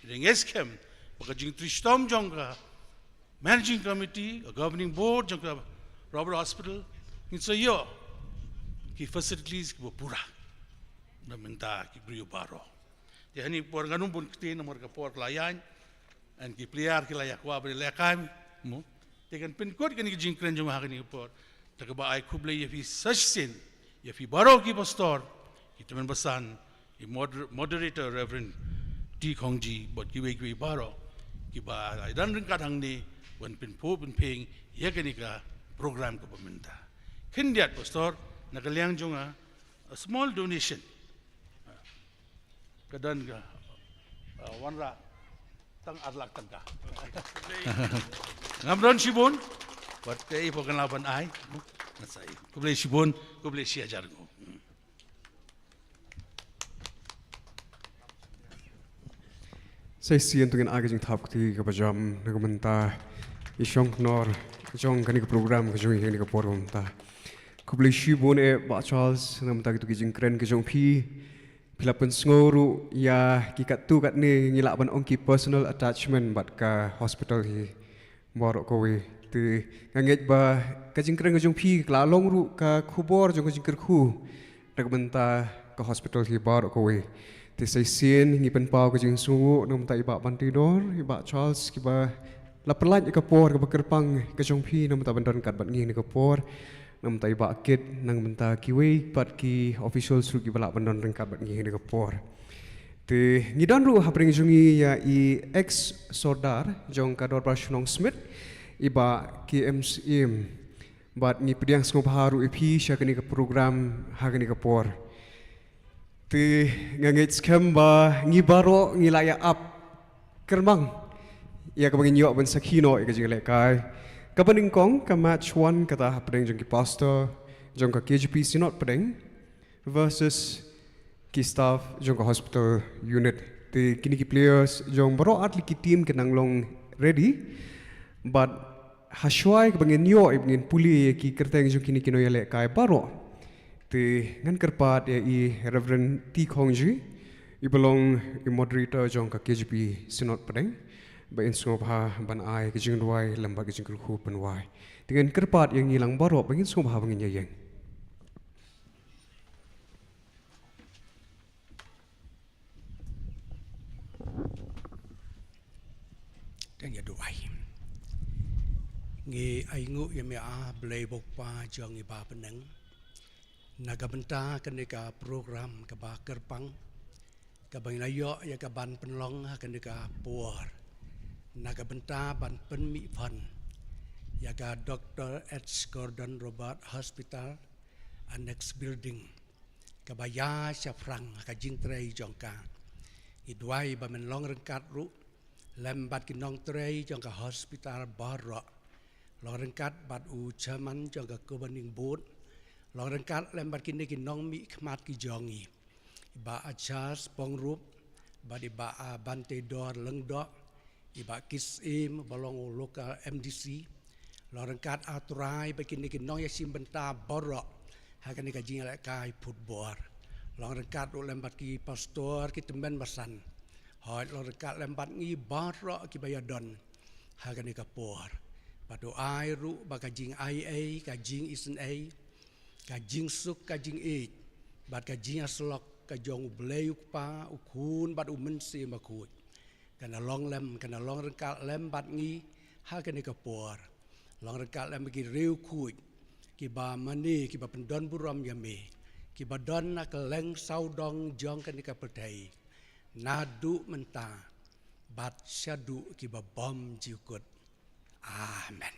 Hynrei nga ngeit skhem ba ka jingtrei shitom jong ka Managing Committee, ka Governing Board jong ka Robert Hospital, ngin sa ïoh ki facilities kiba pura na ka bynta ki briew baroh. Te hangne por ngan ym bun kti namar ka por ka la ïaid, and ki player ki la ïa kwah ban ïalehkai mo. Te ngan pynkut kane ka jingkren jong nga ha kane ka por da kaba ai khublei ïa phi sa shisien, ïa phi baroh ki pastor, ki tymmen basan, ki moder-, moderator Reverend T Khongji, bad kiwei kiwei baroh kiba la don ryngkat hangne ban pynphuh pynphieng ïa kane ka program kaba mynta. Khyndiat Pastor, na ka liang jong nga, a small donation ka don ka, uh, wanrah tang ar lak tyngka. Ngam don shibun, wat te i pok kan laban ai. Ngan sa ai. Khublei shibun, khublei shi hajar nguh. Sa shisien to ngin ai ka jingthap kti kaba jam na ka bynta i shongknor jong kane ka program ka jong i kane ka por mynta. Khublei shibun eh Bah Charles na ka bynta kito ki jingkren ka jong phi. Phi la pynsngew ruh ïa ki katto katne, ngi lah ban ong ki personal attachment bad ka hospital hi baroh kawei. Te nga ngeit ba ka jingkren ka jong phi ka la long ruh ka khubor jong ka jingkyrkhu na ka bynta ka hospital hi baroh kawei. Te sa shisien ngi pynpaw ka jingsngewnguh na ka bynta i Bah Banteidor, i Bah Charles, kiba la pynlait ïa ka por kaba kyrpang ka jong phi na ka bynta ban don ryngkat bad ngi ha kane ka por. Na ka bynta i Bah Kit, na ka bynta kiwei pat ki officials ruh kiba lah ban don ryngkat bad ngi ha kane ka por. Te ngi don ruh hapdeng jong ngi ïa i ex sordar jong ka Dorbar Shnong Smit, i Bah K M Syiem. Bad ngi pdiang sngewbha ruh ïa phi sha kane ka program ha kane ka por. Te nga ngeit skhem ba ngi baroh ngi la ïa ap kyrpang ïa kaba ngin ïoh ban sakhi noh ïa ka jingïalehkai kaba nyngkong, ka match one kata hapdeng jong ki pastor jong ka K J P Synod Pdeng versus ki staff jong ka hospital unit. Te kine ki players jong baroh artylli ki team ki nang long ready. Bad ha shuwa kaba ngin ïoh, ba ngin pule ïa ki kyrteng jong kine ki nongïalehkai baroh, te ngan kyrpad ïa i Reverend T Khongji, iba long i moderator jong ka K J P Synod Pdeng, ba in sngewbha ban ai ka jingduwai lem bad ka jingkyrkhu pynwai. Te ngan kyrpad ïa ngi lang baroh ba ngin sngewbha ba ngin ïa ïeng. Kan ïa duwai. Ngi ainguh ïa me, A Blei Baptist jong ngi ba bneng, na ka bynta kane ka program kaba kyrpang kaba ngi la ïoh ïa ka ban pynlong ha kane ka por, na ka bynta ban pynmih phan ïa ka Doctor H Gordon Roberts Hospital Annex Building, kaba ïa shaphrang ha ka jingtrei jong ka. Ngi duwai ba men long ryngkat ruh lem bad ki nongtrei jong ka hospital baroh, long ryngkat bad u chairman jong ka governing board, long ryngkat lem bad kine ki nongmihkhmat ki jong ngi, i Bah Achas Pongrup bad i Bah, ah, Bantedor Lyngdoh, i Bah Kis Im ba long u local M D C. Long ryngkat, ah Trai, bad kine ki nongïashim bynta baroh ha kane ka jingïalehkai football. Long ryngkat ruh lem bad ki pastor, ki tymmen basan. Hooid, long ryngkat lem bad ngi baroh kiba ïadon ha kane ka por. Bad to ai ruh ba ka jingai ei, ka jingisynei, ka jingsuk, ka jingïeit bad ka jingïasyllok ka jong U Blei U Kpa, U Khun bad U Mynsiem Bakhuid, kan long lem, kan long ryngkat lem bad ngi ha kane ka por. Long ryngkat lem ki riewkhuid kiba mane, kiba pyndonburom ïa me, kiba don na kylleng sawdong jong kane ka pyrthei, naduh mynta bad shaduh kiba bymjukut. Amen.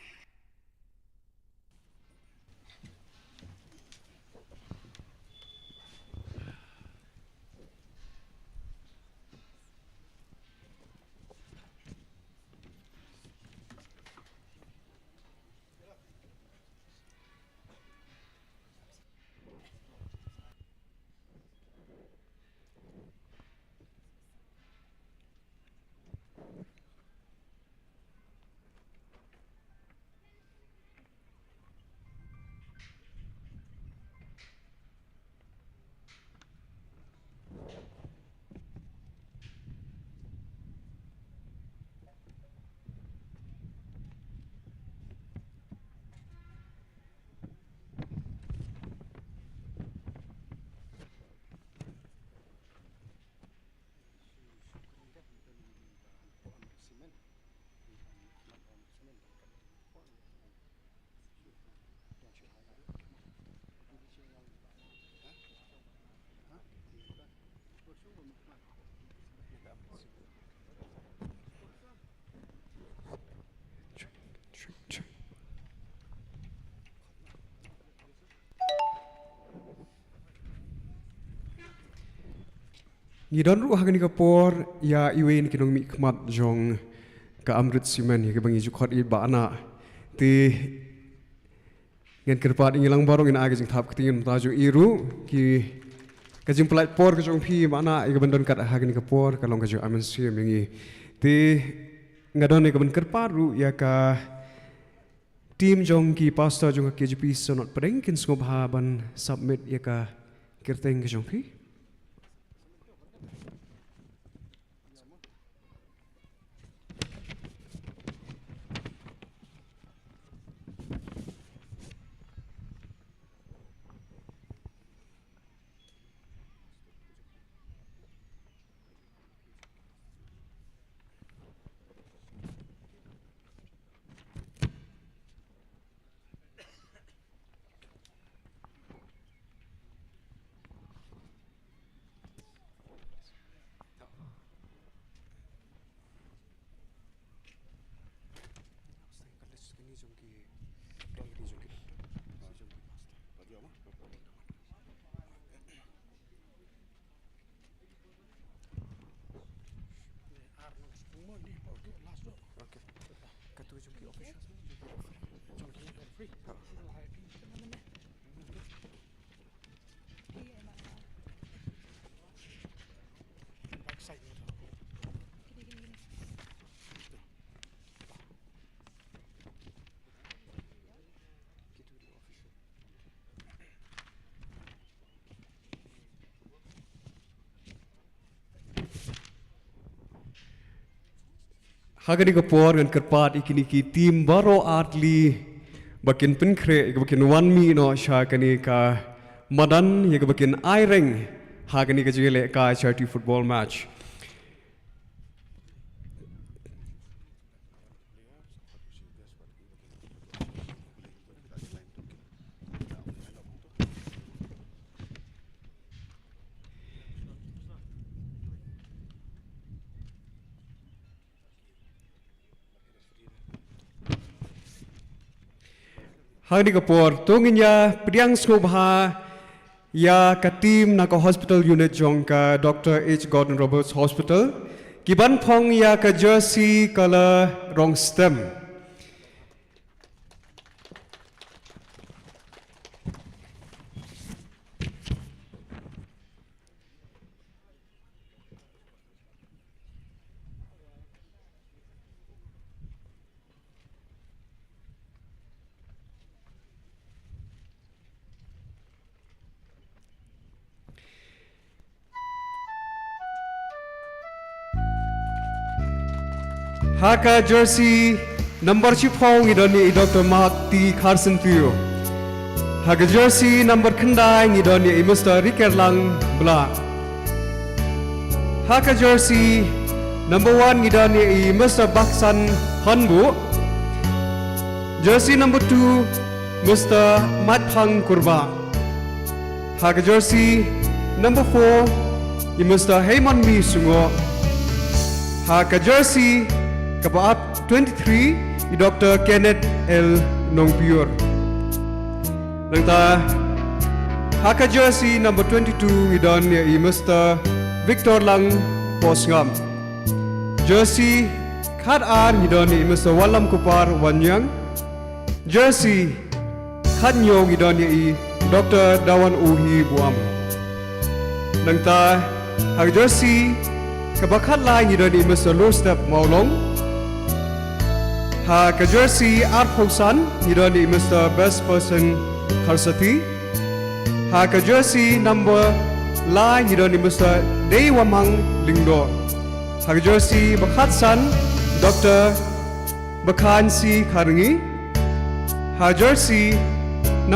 Ngi don ruh ha kane ka por ïa iwei na ki nongmihkhmat jong ka Amrit Cement, ïa kiba ngi ju khot ïa i Bah Anah. Te ngan kyrpad ïa ngi lang baroh ngin ai ka jingthap ktien mynta jong i ruh, ki, ka jingpynlait por ka jong phi Bah Anah ïa ka ban don kat ha kane ka por ka long ka jingmynsiem ïa ngi. Te nga don ïa ka ban kyrpad ruh ïa ka team jong ki pastor jong ka K J P Synod Pdeng, kin sngewbha ban submit ïa ka kyrteng ka jong phi. Ha kane ka por ngan kyrpad ïa kine ki team baroh artylli ba kin pynkhreh, ïa kaba kin wan mih noh sha kane ka madan, ïa kaba kin aireng ha kane ka jingïalehkai charity football match. Ha kane ka por, to ngin ïa pdiang sngewbha ïa ka team na ka hospital unit jong ka Doctor H Gordon Roberts Hospital, ki ban phong ïa ka jersey colour rong stem. Ha ka jersey number shiphew ngi don ïa i Doctor Mark T Kharsyntiew. Ha ka jersey number khyndai ngi don ïa i Mister Rikerlang Blah. Ha ka jersey number one ngi don ïa i Mister Baksan Hanbuh. Jersey number two, Mister Matphang Kurbah. Ha ka jersey number four, i Mister Heymanmi Sungoh. Ha ka jersey kaba ap twenty-three, i Doctor Kenneth L Nongbior. Nangta ha ka jersey number twenty-two ngi don ïa i Mister Victor Lang Posngam. Jersey khatar ngi don ïa i Mister Wallamkupar Wanniang. Jersey khathynñiew ngi don ïa i Doctor Dawan Uhi Buam. Nangta ha ka jersey kaba khatlai ngi don ïa i Mister Lurstep Mawlong. Ha ka jersey arphew san ngi don ïa i Mister Best Person Kharsathi. Ha ka jersey number lai ngi don ïa i Mister Deiwamang Lyngdoh. Ha ka jersey ba khatsan, Doctor Bakhansi Kharngi. Ha jersey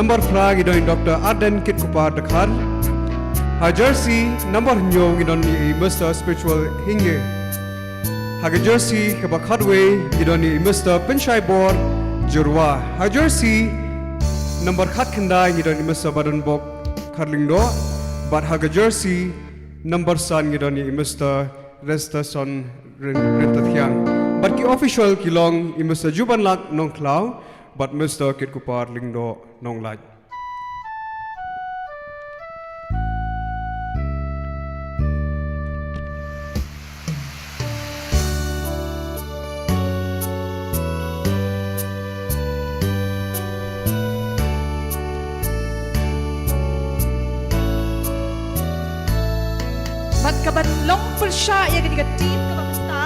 number phra ngi don ïa i Doctor Arden Kitkupar Dkhar. Ha jersey number hynñiew ngi don ïa i Mister Spiritual Hinge. Ha ka jersey kaba khatwei ngi don ïa i Mister Pynshaibor Jyrwa. Ha jersey number khatkhyndai ngi don ïa i Mister Badonbok Kharlyngdoh. Bad ha ka jersey number san ngi don ïa i Mister Restason Ryn-, Ryntathiang. Bad ki official ki long i Mister Jubanlak Nongkhlaw bad Mister Kitkupar Lyngdoh Nonglait. Bad kaban long pyrshah ïa kane ka team kaba mynta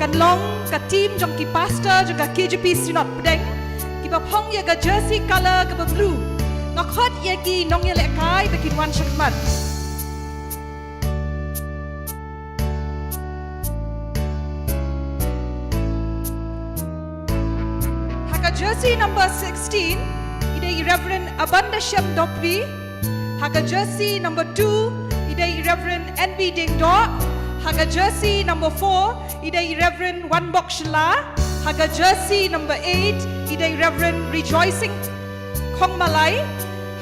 kan long ka team jong ki pastor jong ka K J P Synod Pdeng, kiba phong ïa ka jersey colour kaba blue. Nga khot ïa ki nongïalehkai ba kin wan shakhmat. Ha ka jersey number sixteen i dei i Reverend Abandashem Dopri. Ha ka jersey number two i dei i Reverend N B Diengdoh. Ha ka jersey number four i dei i Reverend Wanbok Shylla. Ha ka jersey number eight i dei i Reverend Rejoicing Khongmalai.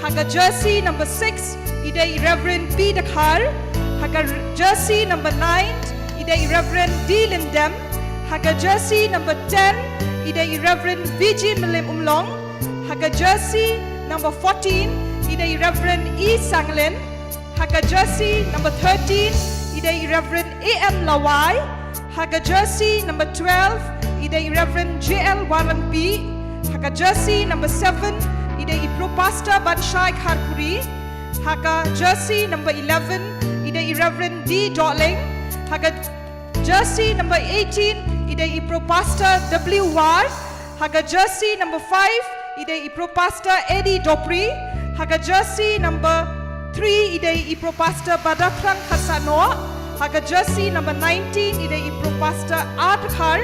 Ha ka jersey number six i dei i Reverend P Dkhar. Ha ka r-, jersey number nine i dei i Reverend D Lyngdem. Ha ka jersey number ten i dei i Reverend V G Mylliemumlong. Ha ka jersey number fourteen i dei i Reverend E Sanglen. Ha ka jersey number thirteen i dei i Reverend A M Lawai. Ha ka jersey number twelve, i dei i Reverend J L Warangpi. Ha ka jersey number seven, i dei i Pro Pastor Banshai Kharpuri. Ha ka jersey number eleven, i dei i Reverend D Dohling. Ha ka jersey number eighteen, i dei i Pro Pastor W War. Ha ka jersey number five, i dei i Pro Pastor Eddie Dopri. Ha ka jersey number three, i dei i Pro Pastor Badathrang Kharsanoh. Ha ka jersey number nineteen, i dei i Pro Pastor A Dkhar.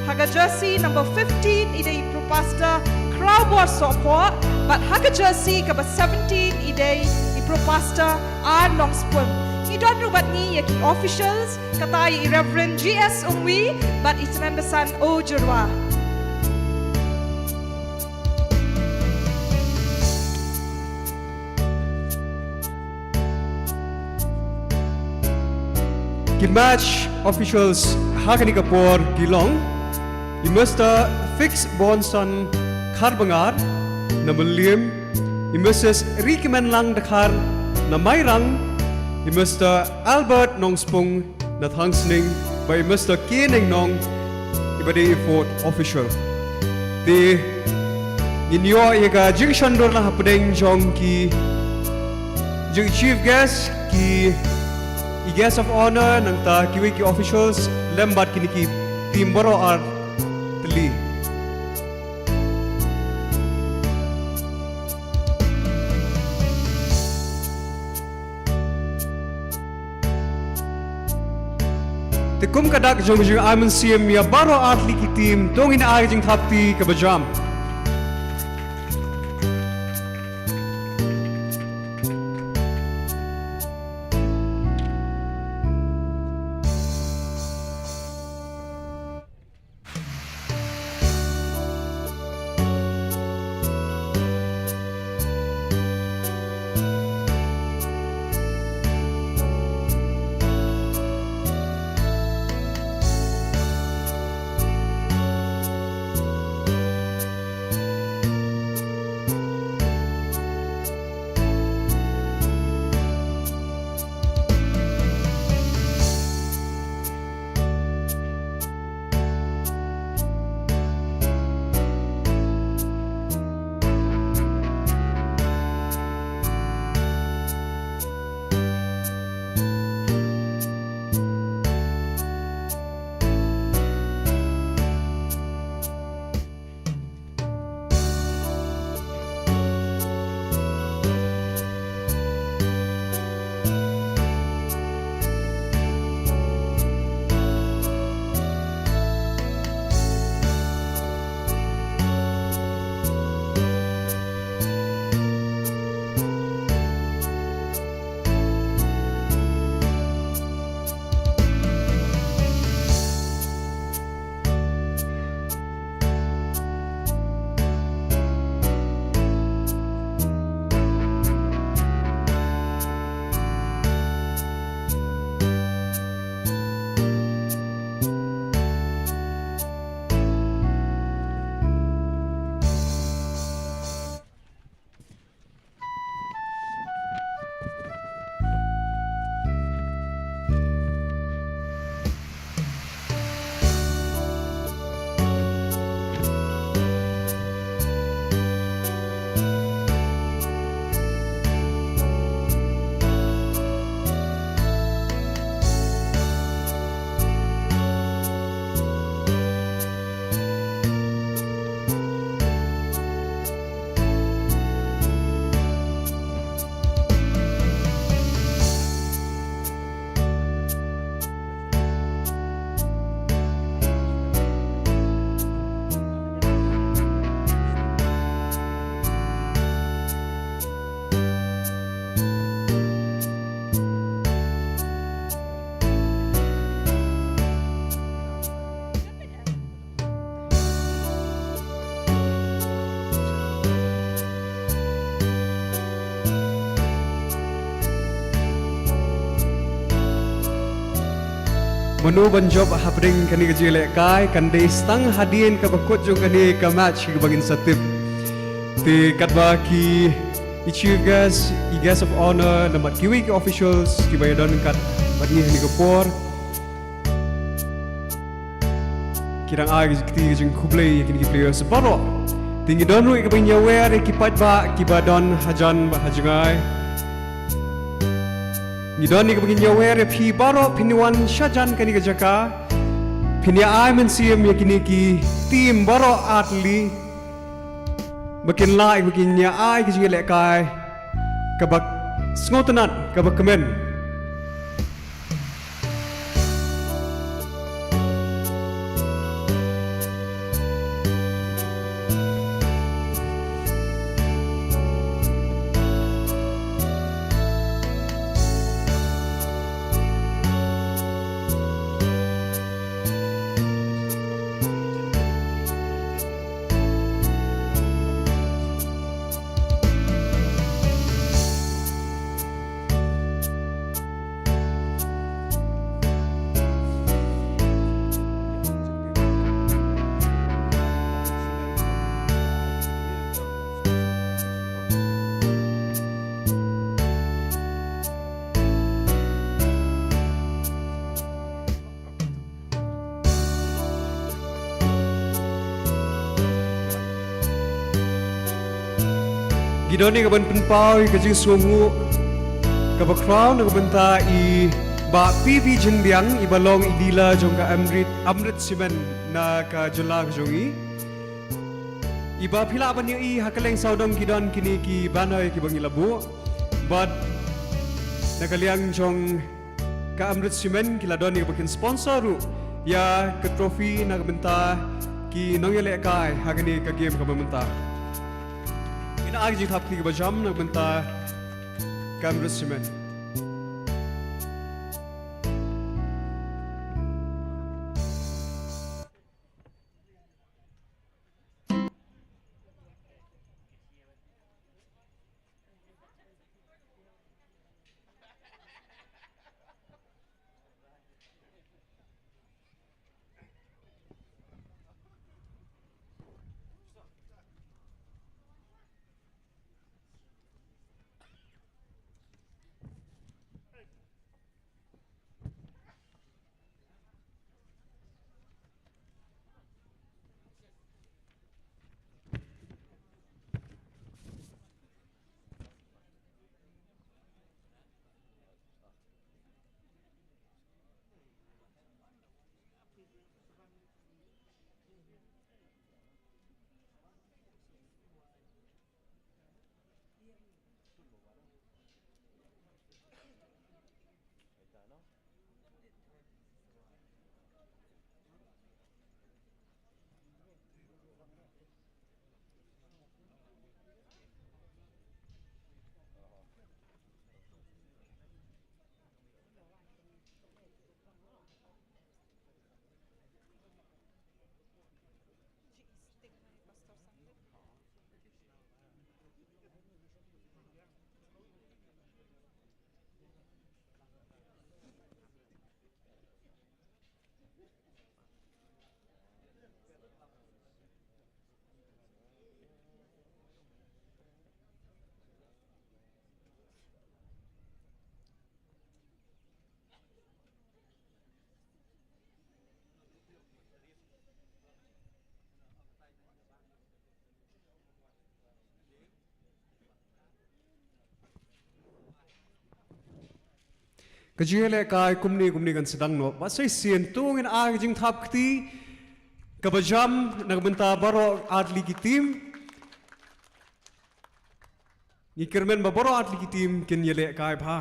Ha ka jersey number fifteen, i dei i Pro Pastor Krawbor Sohphoh. Bad ha ka jersey kaba seventeen, i dei i Pro Pastor R Nongspun. Ngi don ruh bad ngi ïa ki officials, kata ïa i Reverend G S Umwi bad i Tnandasan O Jyrwa. Ki match officials ha kane ka por ki long i Mister Fix Bonson Kharbangar na Mylliem, i Missus Rikmenlang Dkhar na Mairang, i Mister Albert Nongspung na Thangsning, bad i Mister K Nengnong, i ba dei i fourth official. Te ngin ïoh ïa ka jingshon dur na hapdeng jong ki jong i chief guest, ki i guest of honor, nangta kiwei ki officials lem bad kine ki team baroh ar tylli. Te kum ka dak jong ka jingai mynsiem ïa baroh ar tylli ki team, to ngin ai ka jingthap kti kaba jam. Mano ban jop hapdeng kane ka jingïalehkai, kan dei tang hadien kaba kut jong kane ka match kaba ngin sa tip. Te katba ki i chief guest, i guest of honor, namar kiwei ki officials kiba ïadon kat bad ngi ha kane ka por. Ki dang ai ki kti ki jingkhublei ïa kine ki players baroh. Te ngi don ruh ïa kaba ngin ïawer ïa ki paidbah kiba don hajan bad hajngai. Ngi don ïa kaba ngin ïawer ïa phi baroh phin wan shajan kane ka jaka. Phin ïa ai mynsiem ïa kine ki team baroh artylli. Ba kin lah ïa kaba ngin ïa ai ka jingïalehkai kaba sngewtynnat, kaba kmen. Ngi don ïa kaban pynpaw ïa ka jingsngewnguh kaba khraw na ka bynta i Bah P V Jingbiang, iba long i dealer jong ka Amrit, Amrit Cement na ka jylla ka jong i. Iba phi lah ban ïohi ha kylleng sawdong ki don kine ki banner kiba ngi la buh. Bad na ka liang jong ka Amrit Cement ki la don ïa kaba kin sponsor ruh ïa ka trophy na ka bynta ki nongïalehkai ha kane ka game kaba mynta. Ngin ai ka jingthap kti kaba jam na ka bynta ka Amrit Cement. Ka jingïalehkai kumne kumne kan sdang noh. Bad sa shisien to ngin ai ka jingthap kti kaba jam na ka bynta baroh artylli ki team. Ngi kyrmen ba baroh artylli ki team kin ïalehkai bha.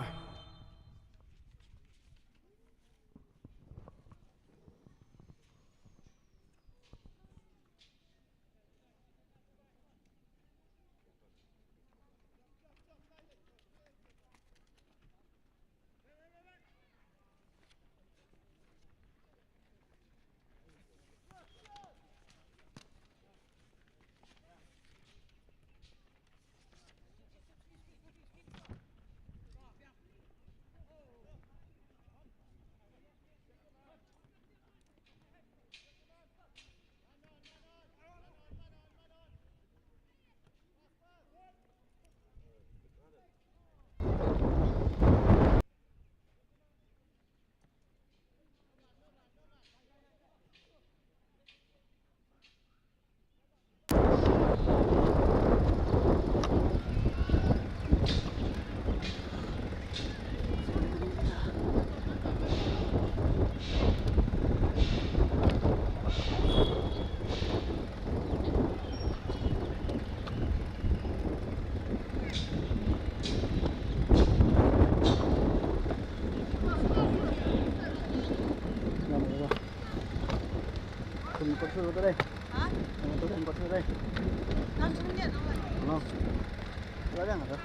Shu tu dei. Ha? Yang tu dei, empat tu dei. Langsung dia tu. Ano? Dua yang tu.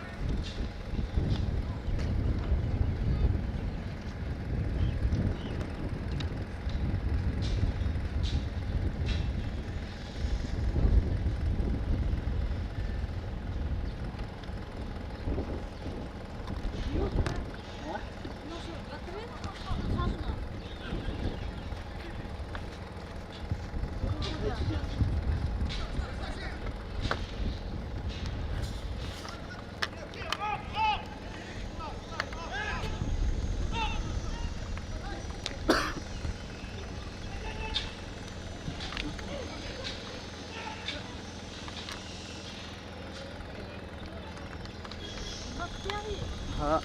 Ha.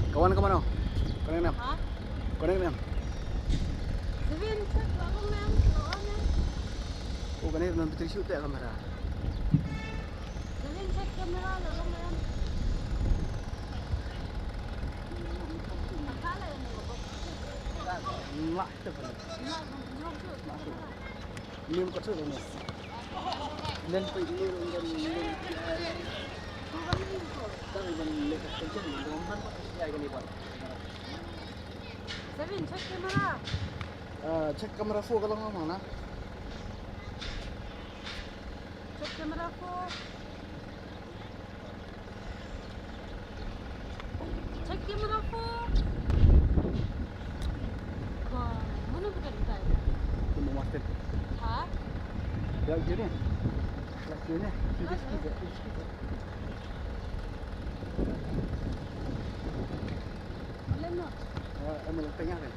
Ka wan ka mano? Kane ne em? Ha? Kane ne em? Kevin, check la long ne em, la on ne em. Oh, kane ne em, betul shoot ya kamera. Kevin, check kamera la long ne em. Mak tu. Lim ka chu ne. Len pui lim len len. Dang ban le ka chen chen dong ban ya ga ni ban. Seven, check camera. Ah, check camera four ka long ma na. Check camera four. Check camera four. Wah, mana bukan kita? Tunggu master. Ha? Lagi ni. Lagi ni. Sikit, sikit, sikit. Boleh no? Ah, em, tengah kan?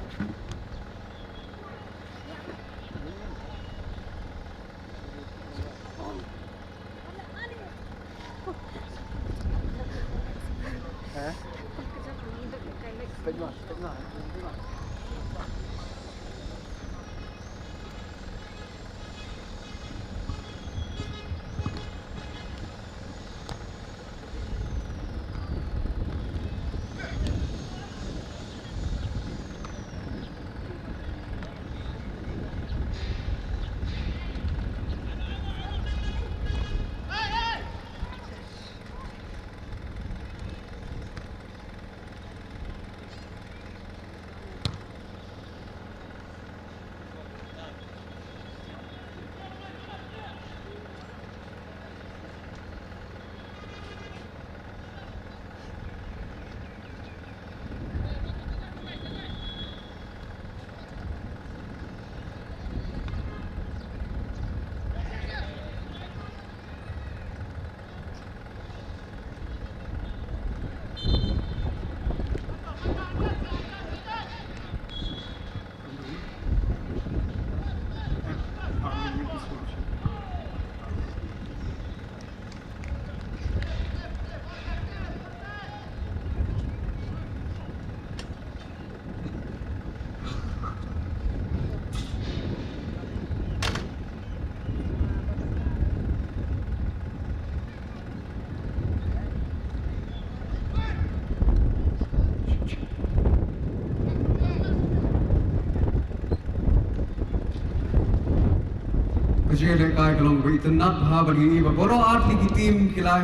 Ka jingïalehkai ka long ba itynnad bha bad ngi i ba baroh artylli ki team ki la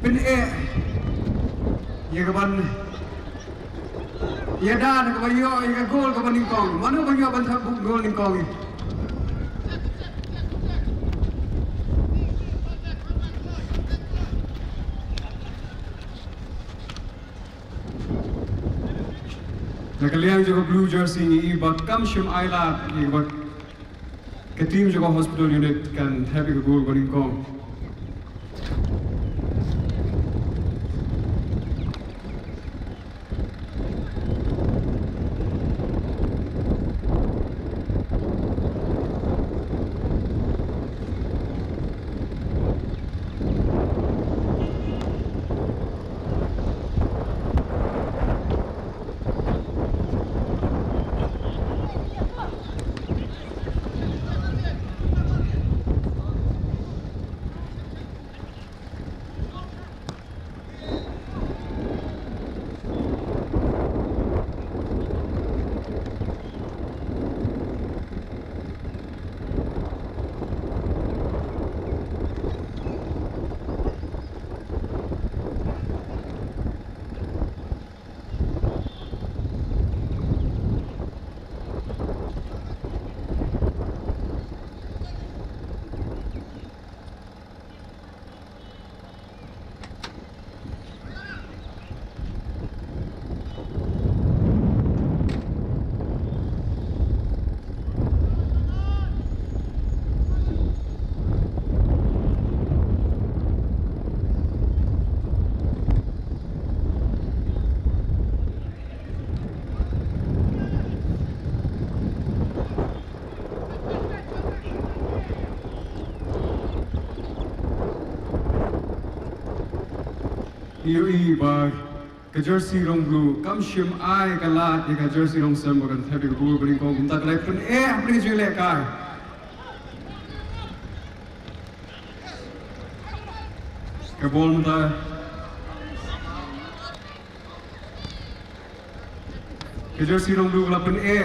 pyneh ïa ka ban ïada na kaba ïoh ïa ka gol kaba nyngkong. Mano ba ïoh ban thap gol nyngkong? Na ka liang jong ka blue jersey ngi i ba kam shym ailad ïa ka ba ka team jong ka hospital unit kan thep ïa ka gol ba nyngkong. Ïohi ba ka jersey rong blue kam shym ai ka lad ïa ka jersey rong sem ba kan thep ïa ka ball ba nyngkong, kumta ka la pyneh ha ka jingïalehkai. Ka ball mynta. Ka jersey rong blue ka la pyneh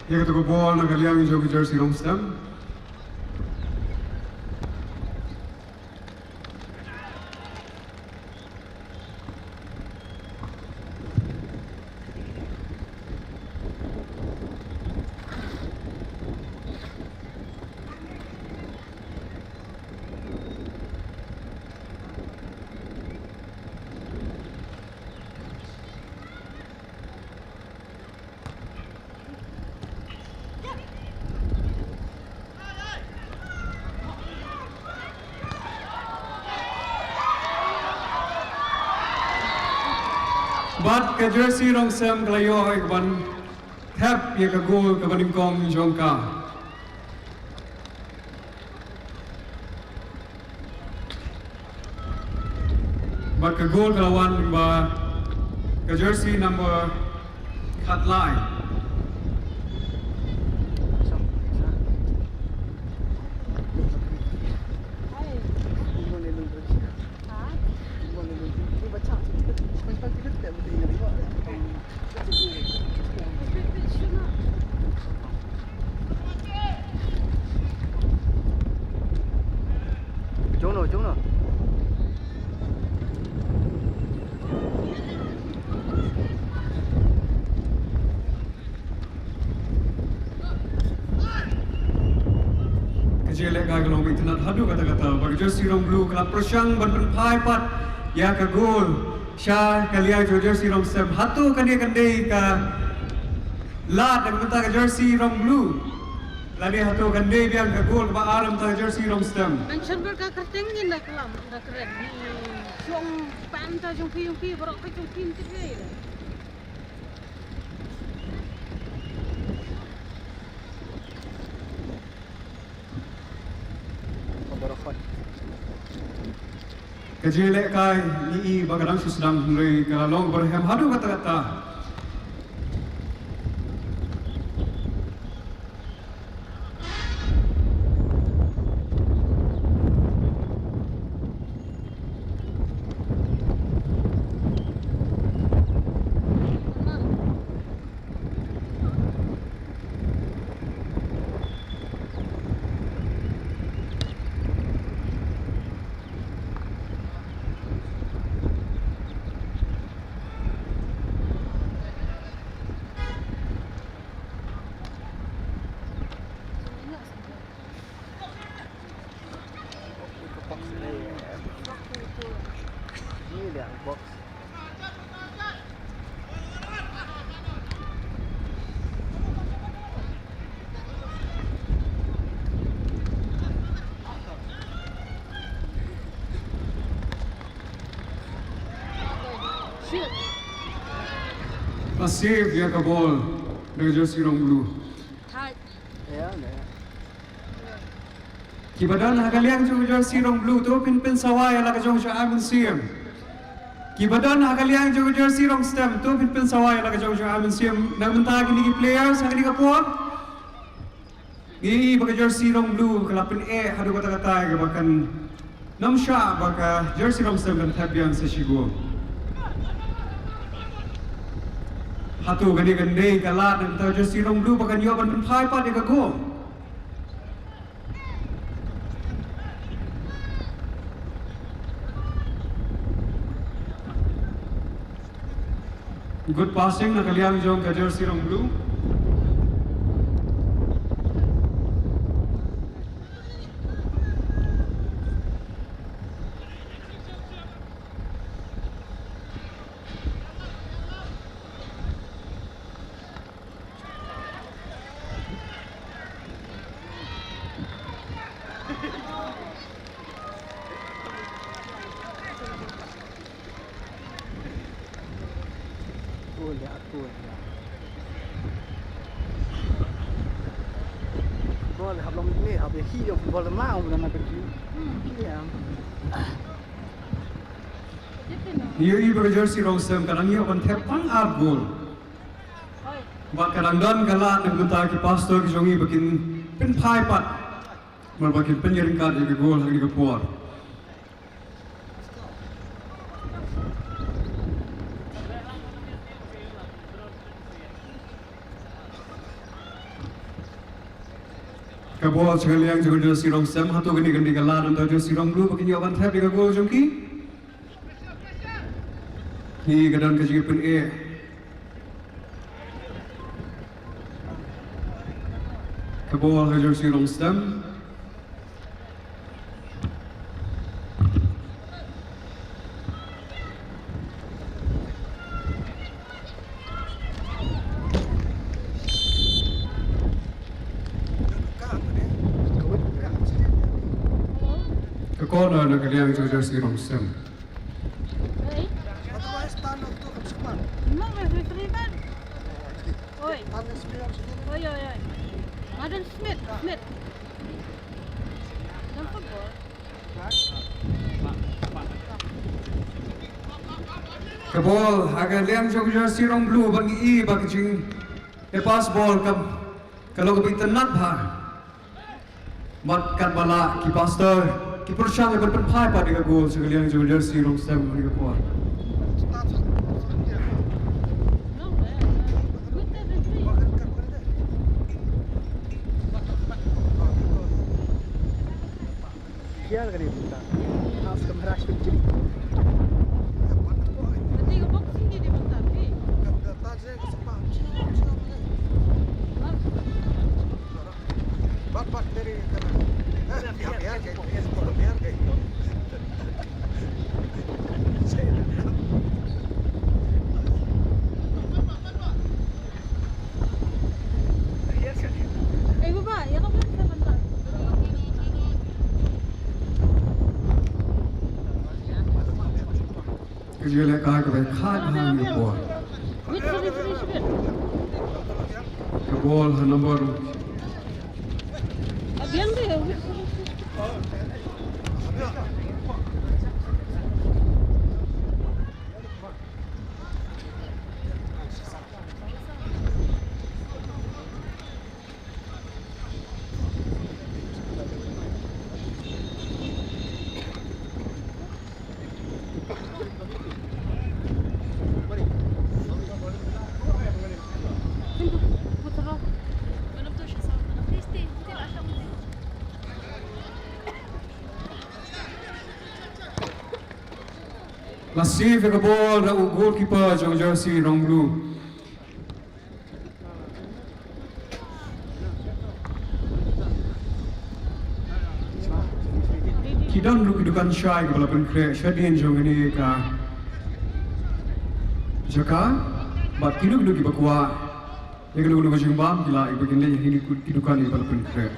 ïa kata ka ball na ka liang jong ka jersey rong sem. Bad ka jersey rong sem ka la ïoh ïa ka ban thep ïa ka goal kaba nyngkong jong ka. Bad ka goal ka la wan lyngba ka jersey number khatlai. Jong no, jong no. Ka jingïalehkai ka long ba itynnad haduh katta katta, ba ka jersey rong blue ka la pyrshang ban pynphai pat ïa ka goal sha ka liang jong ka jersey rong sem. Hato kane kan dei ka lad na ka bynta ka jersey rong blue, lane hato kan dei biang ka goal kaba ar na ka bynta ka jersey rong sem. Mention ber ka kyrteng ngin da klam, da kren. Jong pan ta jong phi, jong phi, baroh ka jong phi, mesti dei. Ka jingïalehkai ngi i ba ka dang shu sdang, hynrei ka la long kaba rhem haduh katta katta. Box. Ni dia box. Ka save ïa ka ball na ka jersey rong blue. Thait. Ïa, ïa. Kiba don ha ka liang jong ka jersey rong blue, to phin pynsawa ïa la ka jong sha ai mynsiem. Kiba don ha ka liang jong ka jersey rong stem, to phin pynsawa ïa la ka jong sha ai mynsiem. Na ka bynta kine ki players ha kane ka por. Ngi i ba ka jersey rong blue ka la pyneh haduh katta katta, kaba kan nym shah ba ka jersey rong stem kan thep biang sa shi goal. Hato kane kan dei ka lad na ka bynta ka jersey rong blue ba kan ïoh ban pynphai pat ïa ka goal. Good passing na ka liang jong ka jersey rong blue. Goal ïa, goal ïa. Ball hap long ni, hap ïa ki jong ball ma ong na ka ki. Hmm, ïa. Jepin. Ngi ïohi ba ka jersey rong sem ka dang ïoh ban thep tang ar gol. Bad ka dang don ka lad na ka bynta ki pastor ki jong ngi ba kin pynphai pat. Namar ba kin pynïaryngkat ïa ka gol ha kane ka por. Ka ball sha ka liang jong ka jersey rong sem, hato kane kan dei ka lad na ka bynta ka jersey rong blue ba kin ïoh ban thep ïa ka gol jong ki? Hi ka don ka jingpyneh. Ka ball ha ka jersey rong sem. Ka corner na ka liang jong ka jersey rong sem. Hey. Oi. Oi, oi, oi. Madam Smith, Smith. Madam football. Ka ball ha ka liang jong ka jersey rong blue, bad ngi i ba ka jing, ka pass ball ka, ka long kaba itynnad bha. Bad katba lah ki pastor ki pyrshang ban pynphai pat ïa ka gol sha ka liang jong ka jersey rong sem ha kane ka por. Ka jingïalehkai kaba khat ha kane ka por. Ka ball ha number. La save ïa ka ball da u goalkeeper jong jersey rong blue. Ki don ruh ki dukan shai kiba la pynkhreh shadien jong kane ka jaka. Bad kino kino kiba kwah ïa kano kano ka jingbam ki lah ïa ba kin leit ha kine ki dukan kiba la pynkhreh.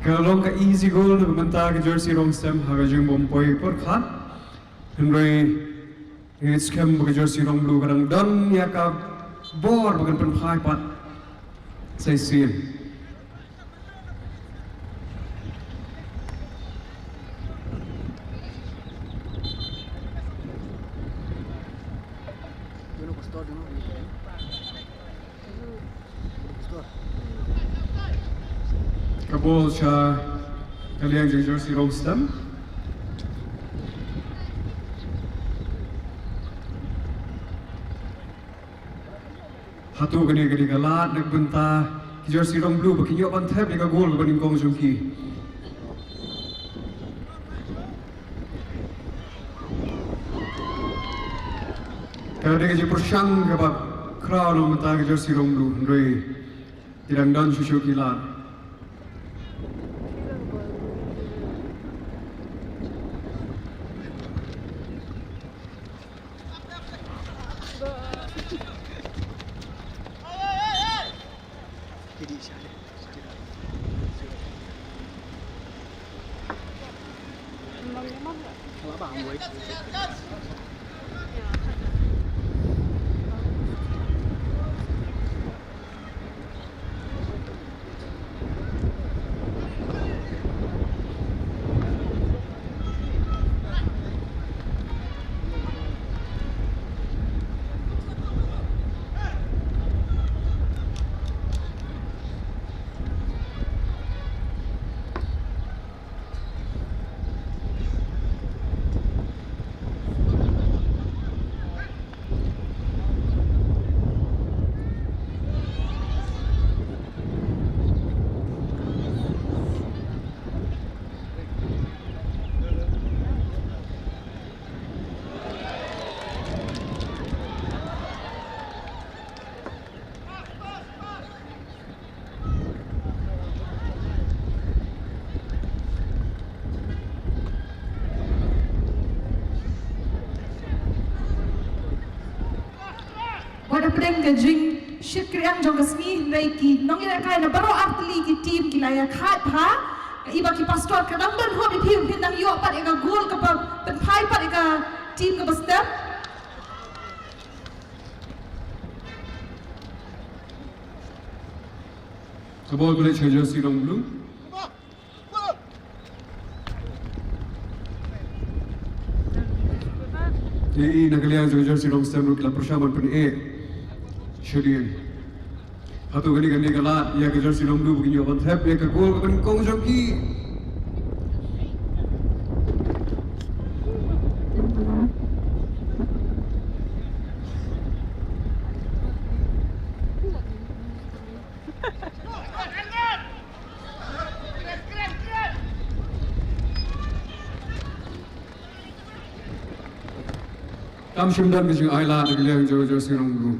Ka long ka easy goal na ka bynta ka jersey rong sem ha ka jingbym poi pyrkhat. Hynrei ngi skhem ba ka jersey rong blue ka dang don ïa ka bor ba kan pynphai pat sa shisien. Ka ball sha ka liang jong jersey rong sem. Hato kane ka dei ka lad na ka bynta ki jersey rong blue ba kin ïoh ban thep ïa ka gol kaba nyngkong jong ki. Ka dei ka jingpyrshang kaba khraw na ka bynta ki jersey rong blue, hynrei ki dang don shuh shuh ki lad. Wat hapdeng ka jingshit kriang jong ka sngi, hynrei ki nongïalehkai na baroh artylli ki team ki la ïa khaid bha. Iba ki pastor ka dang don hok ïa phi, phin dang ïoh pat ïa ka gol kaba pynphai pat ïa ka team kaba stem. Ka ball ka leit sha jersey long blue. Te i na ka liang jong ka jersey long stem ruh ki la pyrshang ban pyneh. Shadien. Hato kane kane ka lad ïa ka jersey long blue ba kin ïoh ban thep ïa ka gol kaba nyngkong jong ki. Kam shym don ka jingailad na ka liang jong ka jersey long blue.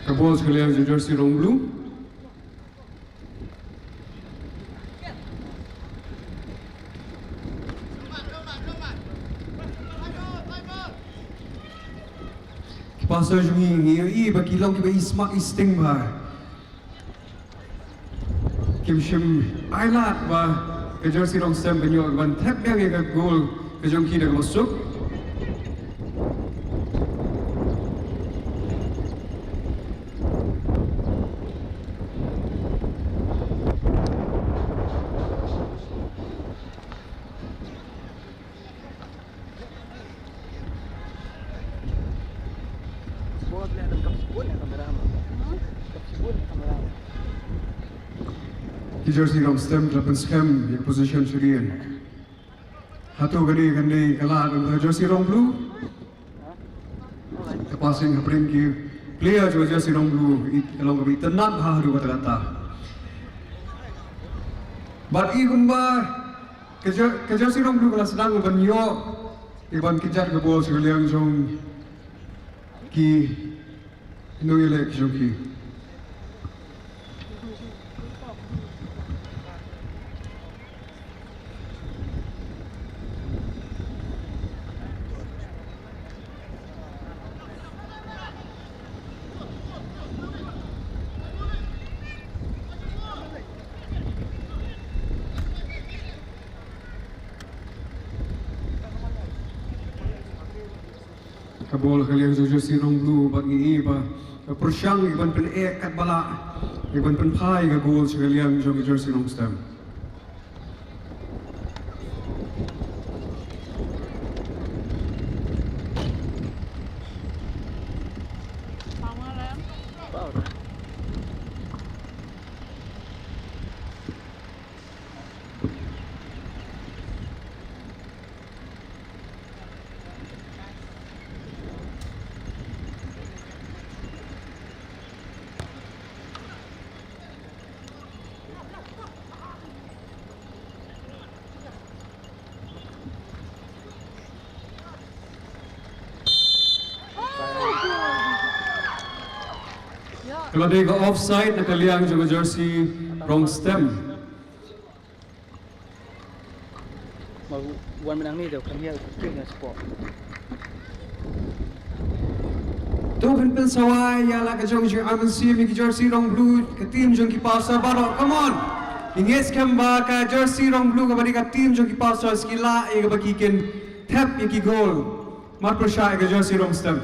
Ka ball sha ka liang jong ka jersey long blue. Ki pastor jong ngi, ngi ïohi ba ki long kiba i smat i sting bha. Kim shym ailad ba ka jersey long stem kan ïoh ban thep biang ïa ka gol ka jong ki da kaba suk. Ki jersey long stem ki la pynskhem ïa ka position sha ka liang. Hato kane kane ka lad ka jersey long blue. Ka passing hapdeng ki player jong ka jersey long blue i ka long kaba itynnad bha haduh katta katta. Bad i kumba ka jer-, ka jersey long blue ka la sdang ban ïoh, i ban kynjat ka ball sha ka liang jong ki nongïaleh jong ki. Ka ball ka liang jong jersey long blue bad ngi i ba ka pyrshang i ban pyneh katba lah i ban pynphai ka goal sha ka liang jong ka jersey long stem. Ka la dei ka offside na ka liang jong ka jersey long stem. Ma wan mynang ni deu kam hiar kir na sport. To phin pynsawa ïa la ka jong jingïaid mynsiem ïa ki jersey rong blue, ka team jong ki Pawsaw baroh. Come on. Ngi ngeit skhem ba ka jersey rong blue kaba dei ka team jong ki Pawsaw sa ki lah ïa kaba ki kin thep ïa ki goal. Mar pyrshah ïa ka jersey rong stem.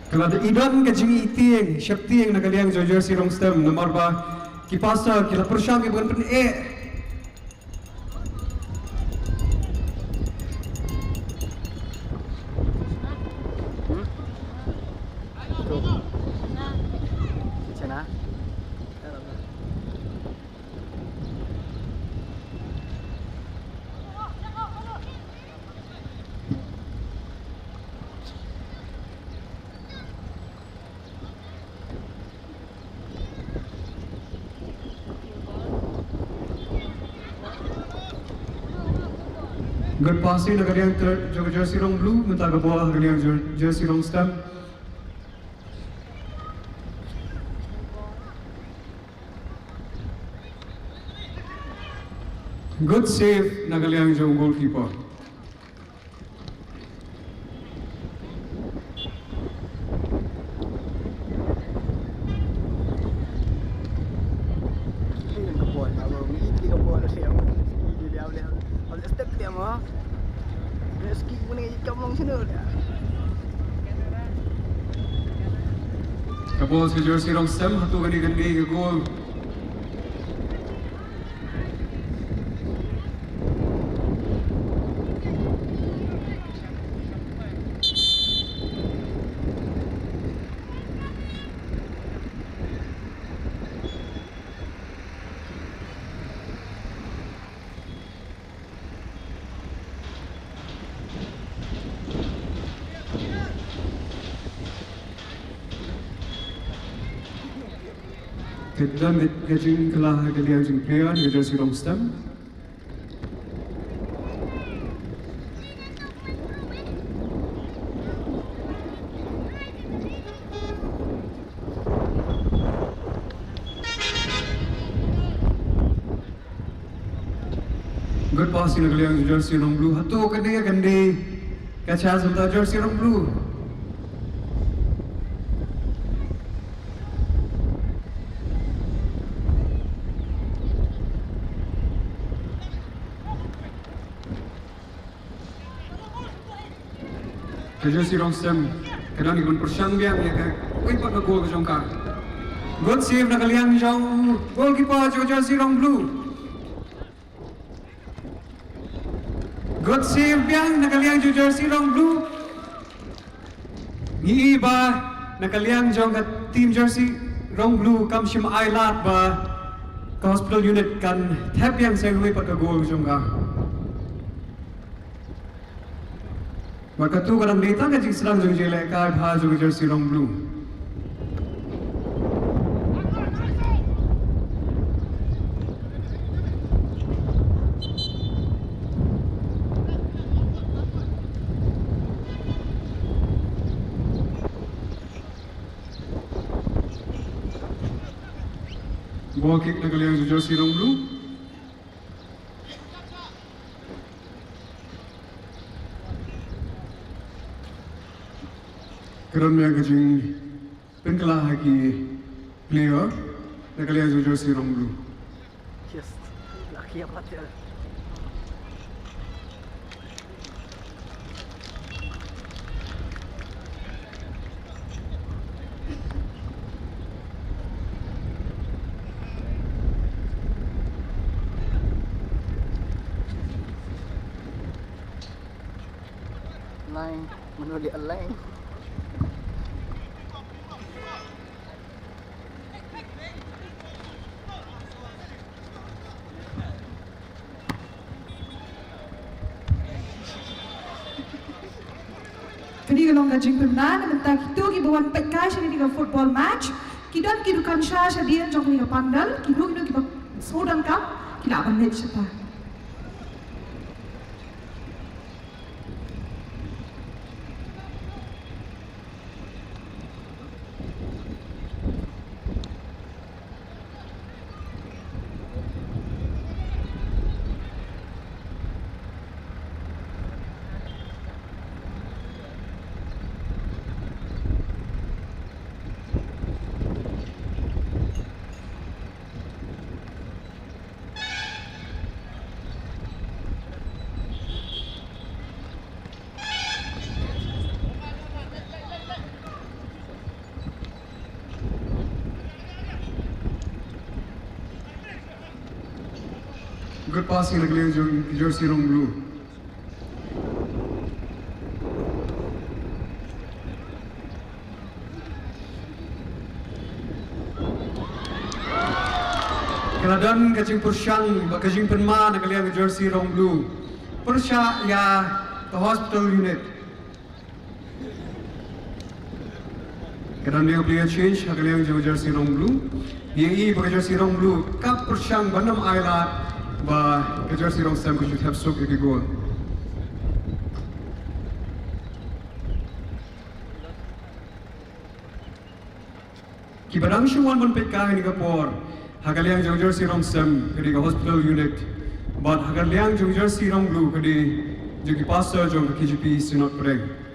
Ka la dei don ka jingitieng sheptieng na ka liang jong jersey rong stem namar ba ki Pawsaw ki la pyrshang ki ban pyneh. Good passing na ka liang ter-, jer-, jersey rong blue, mynta ka ball na ka liang jer-, jersey rong stem. Good save na ka liang jong goalkeeper. Ka ball sha jersey rong stem, hato kane kan dei ka goal. Ka don ka jingkylla ha ka liang jong ki player, ka jersey rong stem. Good pass na ka liang jersey rong blue. Hato kane kan dei ka chance na ka jersey rong blue. Ka jersey rong stem ka don ka ban pyrshang biang ïa kawei pat ka goal ka jong ka. Good save na ka liang jong goalkeeper jong jersey rong blue. Good save biang na ka liang jong jersey rong blue. Ngi i ba na ka liang jong ka team jersey rong blue kam shym ai lad ba ka hospital unit kan thep biang sa kawei pat ka goal jong ka. Bad katu ka dang dei tang ka jingsdang jong ka jinglehkai bha jong ka jersey rong blue. Goal kick na ka liang jong jersey rong blue. Ka don biang ka jingpynkylla ha ki player na ka liang jong jersey rong blue. Yes. Lucky apa dia? Line, menolak line. Kane ka long ka jingpynbna na bynta kito kiba wan peit kai sha kane ka football match. Ki don ki dukan sha shadien jong kane ka pandal, kino kino kiba sngewdon kam ki lah ban leit shata. Good pass na ka liang jong ki jersey rong blue. Ka la don ka jingpyrshang bad ka jingpynman na ka liang ka jersey rong blue. Pyrshah ïa ka hospital unit. Ka don ïa ka player change ha ka liang jong ka jersey rong blue. Ïa i ba ka jersey rong blue ka pyrshang ban ym ailad ba ka jersey rong stem ka ju thep suk ïa ki goal. Kiba dang shu wan ban peit kai ha kane ka por ha ka liang jong jersey rong stem ka dei ka hospital unit. Bad ha ka liang jong jersey rong blue ka dei jong ki pastor jong ka K J P Synod Pdeng.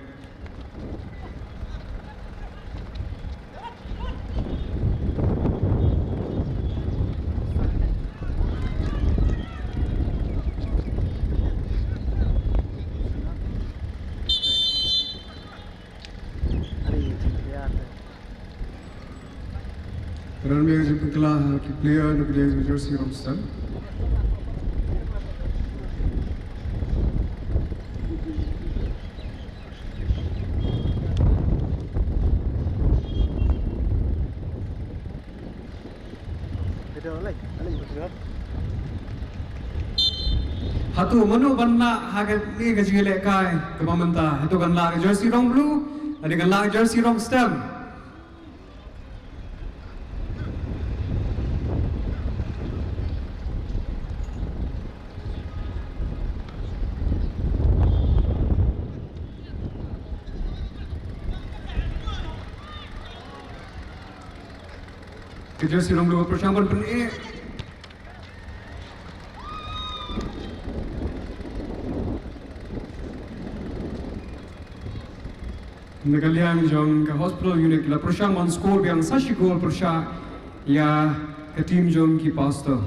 Ka don ka jingpynkhlaiñ ha ki player na ka liang jong jersey rong stem. Hato mano ban lah ha kane ka jingïalehkai kaba mynta? Hato kan lah ka jersey rong blue lane kan lah ka jersey rong stem? Ka jersey rong blue pyrshang ban pyneh. Na ka liang jong ka hospital unit ki la pyrshang ban score biang sa shi goal pyrshah ïa ka team jong ki pastor.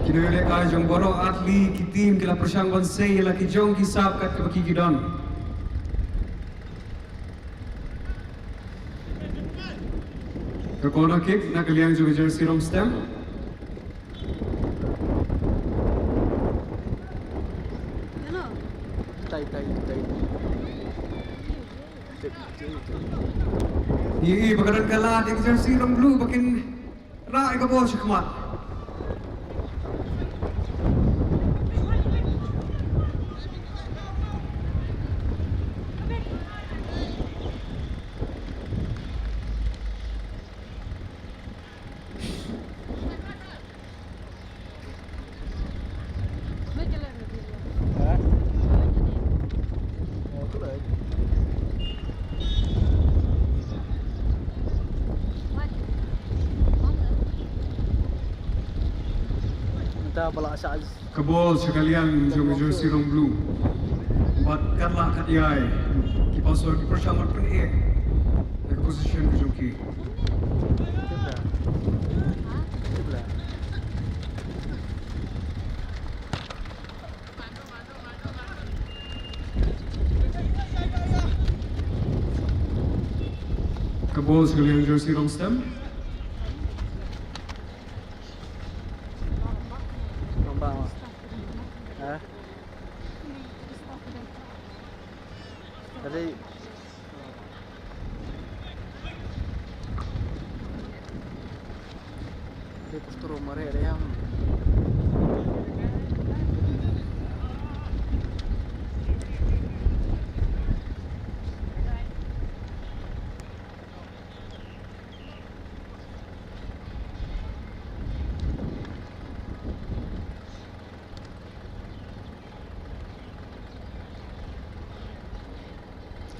Ki nongïalehkai jong baroh artylli ki team ki la pyrshang ban sei ïa la ki jong ki sap kat kaba ki ki don. Ka corner kick na ka liang jong ka jersey rong stem. Ïa i ba ka don ka lad ïa ka jersey rong blue ba kin rah ïa ka bol sha khmat. Ka bol sha ka liang jong ka jersey rong blue. Bad katba la kat ïai ki pastor ki pyrshang ban pyneh ïa ka position ka jong ki. Ka bol sha ka liang jersey rong stem.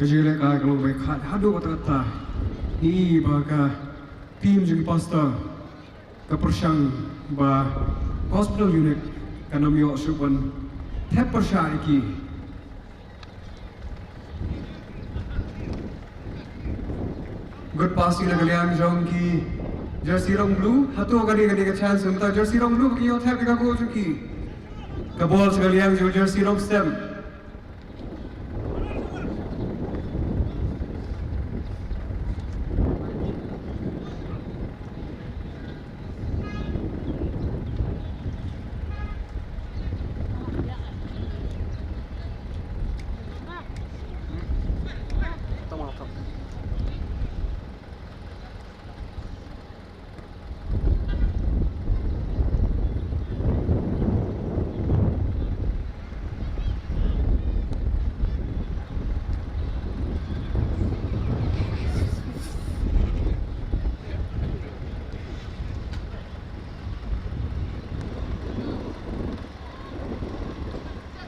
Ka jingïalehkai ka long ba khadduh katta katta hi ba ka team jong ki pastor ka pyrshang ba hospital unit kan ym ïoh shuh ban thep pyrshah ïa ki. Good pass na ka liang jong ki Jersey rong blue, hato ka dei ka dei ka chance mynta jersey rong blue ba ki ïoh thep ïa ka goal jong ki. Ka ball sha ka liang jong jersey rong stem.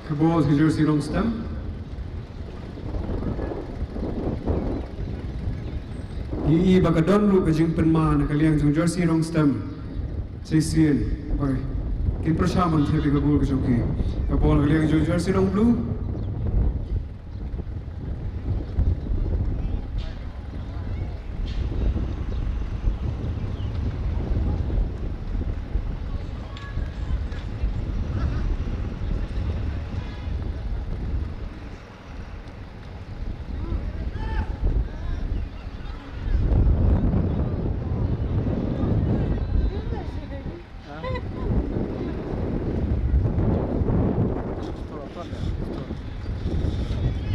Ka ball ka jersey rong stem. Ngi i ba ka don ruh ka jingpynman na ka liang jong jersey rong stem. Shisien. Bai. Kin pyrshah ban thep ïa ka goal ka jong ki. Ka ball ka liang jong jersey rong blue.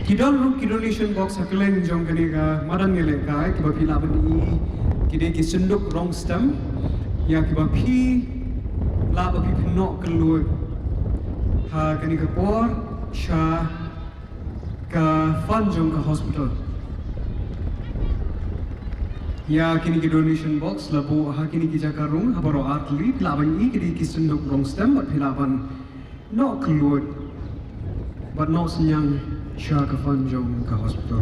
Ki don ruh ki donation box ha kylleng jong kane ka madan ïalehkai kiba phi lah ban i, ki dei ki synduk rong stem ïa kiba phi lah ba phi pynnoh kylluid ha kane ka por sha ka fund jong ka hospital. Ïa kine ki donation box la buh ha kine ki jaka rung ha baroh artylli, phi lah ban i, ki dei ki synduk rong stem bad phi lah ban noh kylluid bad noh synñiang sha ka fund jong ka hospital.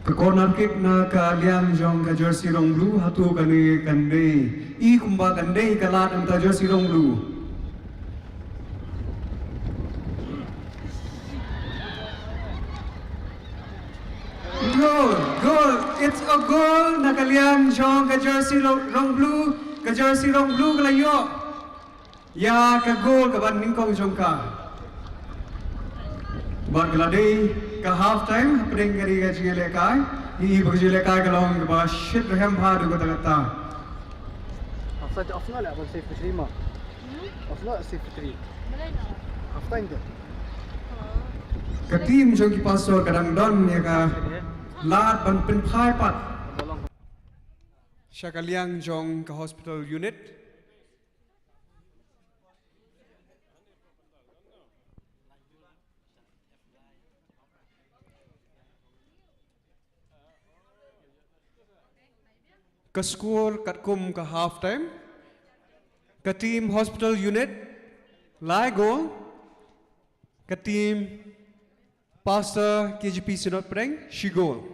Ka corner kick na ka liang jong ka jersey rong blue, hato kane kan dei? I kumba kan dei ka lad na ka jersey rong blue. Goal, goal, it's a goal na ka liang jong ka jersey rong, rong blue, ka jersey rong blue ka la ïoh ïa ka goal kaba nyngkong jong ka. Bad ka la dei ka half time hapdeng kane ka jingïalehkai. Ngi i ba ka jingïalehkai ka long kaba shit rhem bha haduh katta katta. Offside, offside lah, ban save three ma. Hmm? Offside save three. Balei na? Half time tu. Ka team jong ki pastor ka dang don ïa ka lad ban pynphai pat sha ka liang jong ka hospital unit. Ka score katkum ka half time. Ka team hospital unit lai goal. Ka team pastor K J P Synod Pdeng shi goal.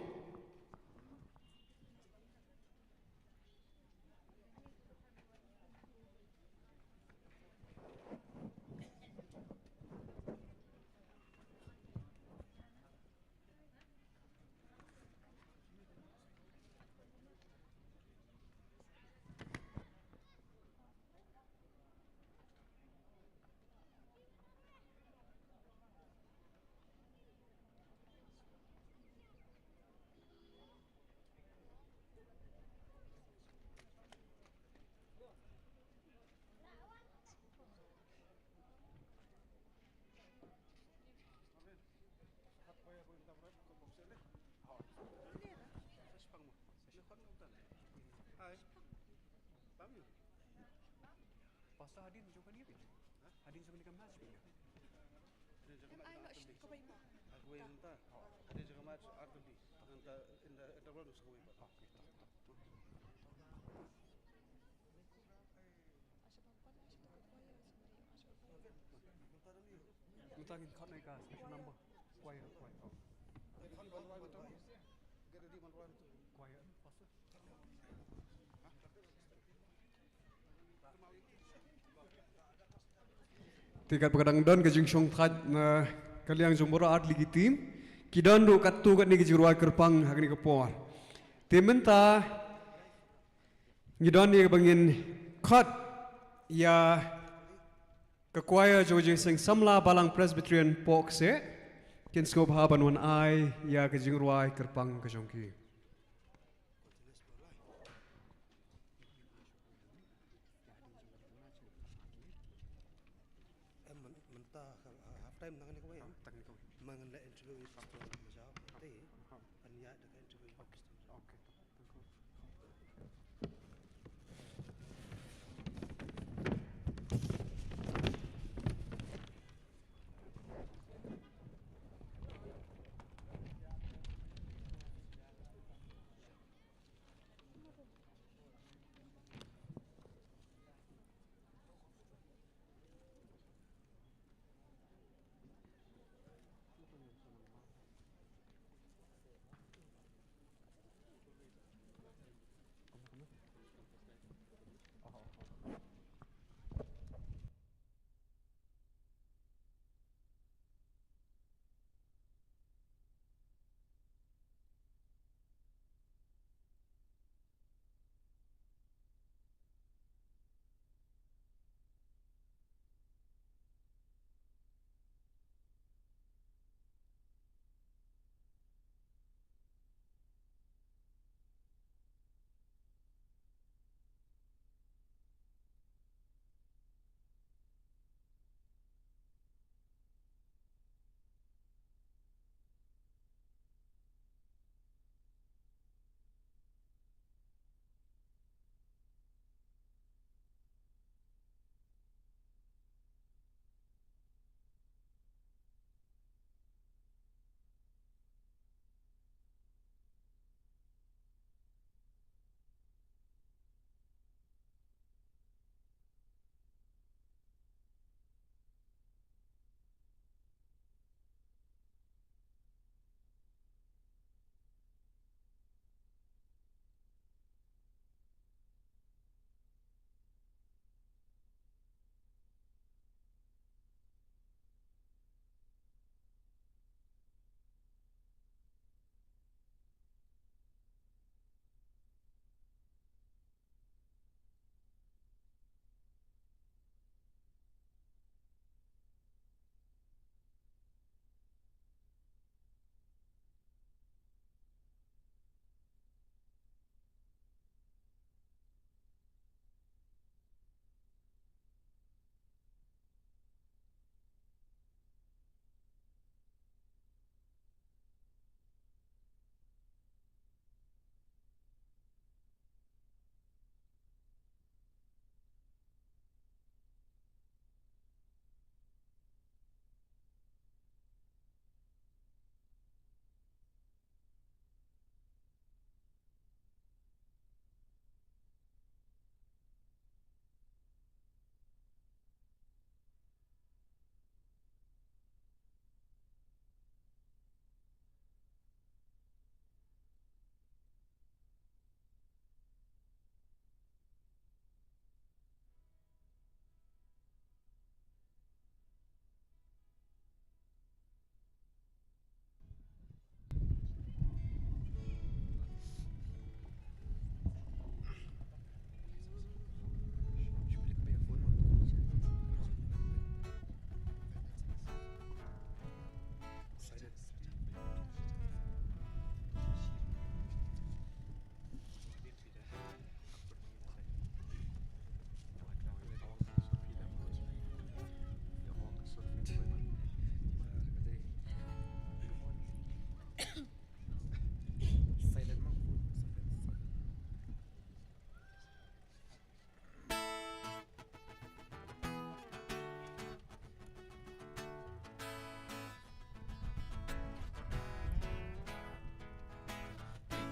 Pastor hadien jong kane phi? Ha? Hadien jong kane ka match phi? Hadien jong ka match ar tylli. Kawei mynta. Hadien jong ka match ar tylli. Nangta in the interval nang sa kawei pat. Mynta ngin khot na ka special number. Choir, choir. Oh. Choir, pastor. Katba ka dang don ka jingshongthait na ka liang jong baroh ar tylli ki team, ki don ruh katto katne ka jingrwai kyrpang ha kane ka por. Te mynta ngi don ïa kaba ngin khot ïa ka choir jong ka Jingïaseng Samla Balang Presbyterian Pohkseh, kin sngewbha ban wan ai ïa ka jingrwai kyrpang ka jong ki. Em, myn-, mynta ka, ah, half time nang ni kawei, em? Tang ni kawei. Ngan leh interview ïa Pastor Majau. Te, an ïa da ka interview ïa Pastor Majau. Okay.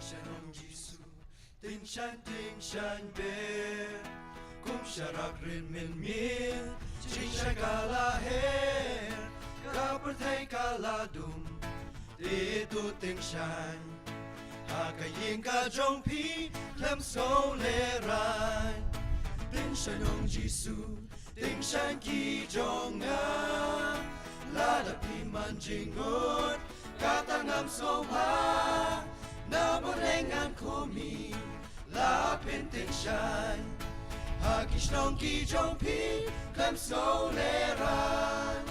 Tyngshaiñ Jisu, tyngshaiñ, tyngshaiñ bha. Kum sharak rit mynmiet, jingshai ka la her, ka pyrthei ka la dum. Te to tyngshaiñ ha ka ïing ka jong phi, khlem sngewlehraiñ. Tyngshaiñ Jisu, Tyngshaiñ ki jong nga, lada phi man jingmut, kata ngam sngewbha, namar ngan khmih, la pyntyngshaiñ ha ki shnong ki jong phi, khlem sngewlehraiñ.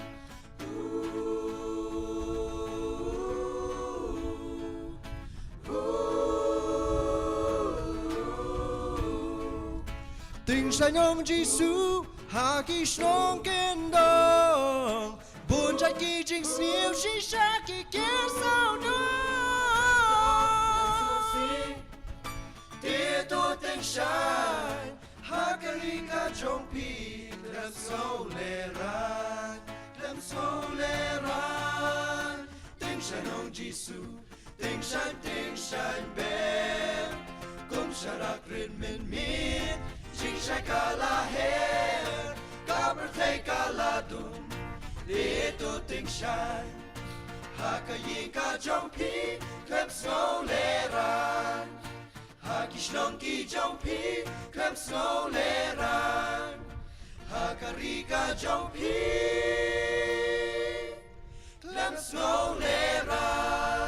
Tyngshaiñ ong Jisu ha ki shnong kyndong, bun jait ki jingsniew shisha ki kyrsaw noh. Te to tyngshaiñ ha ka ri ka jong phi, khlem sngewlehraiñ, khlem sngewlehraiñ. Tyngshaiñ ong Jisu, tyngshaiñ, tyngshaiñ bha. Kum sharak rit mynmiet, jingshai ka la her, ka pyrthei ka la dum. Te to tyngshaiñ ha ka ïing ka jong phi, khlem sngewlehraiñ. Ha ki shnong ki jong phi, khlem sngewlehraiñ. Ha ka ri ka jong phi, khlem sngewlehraiñ.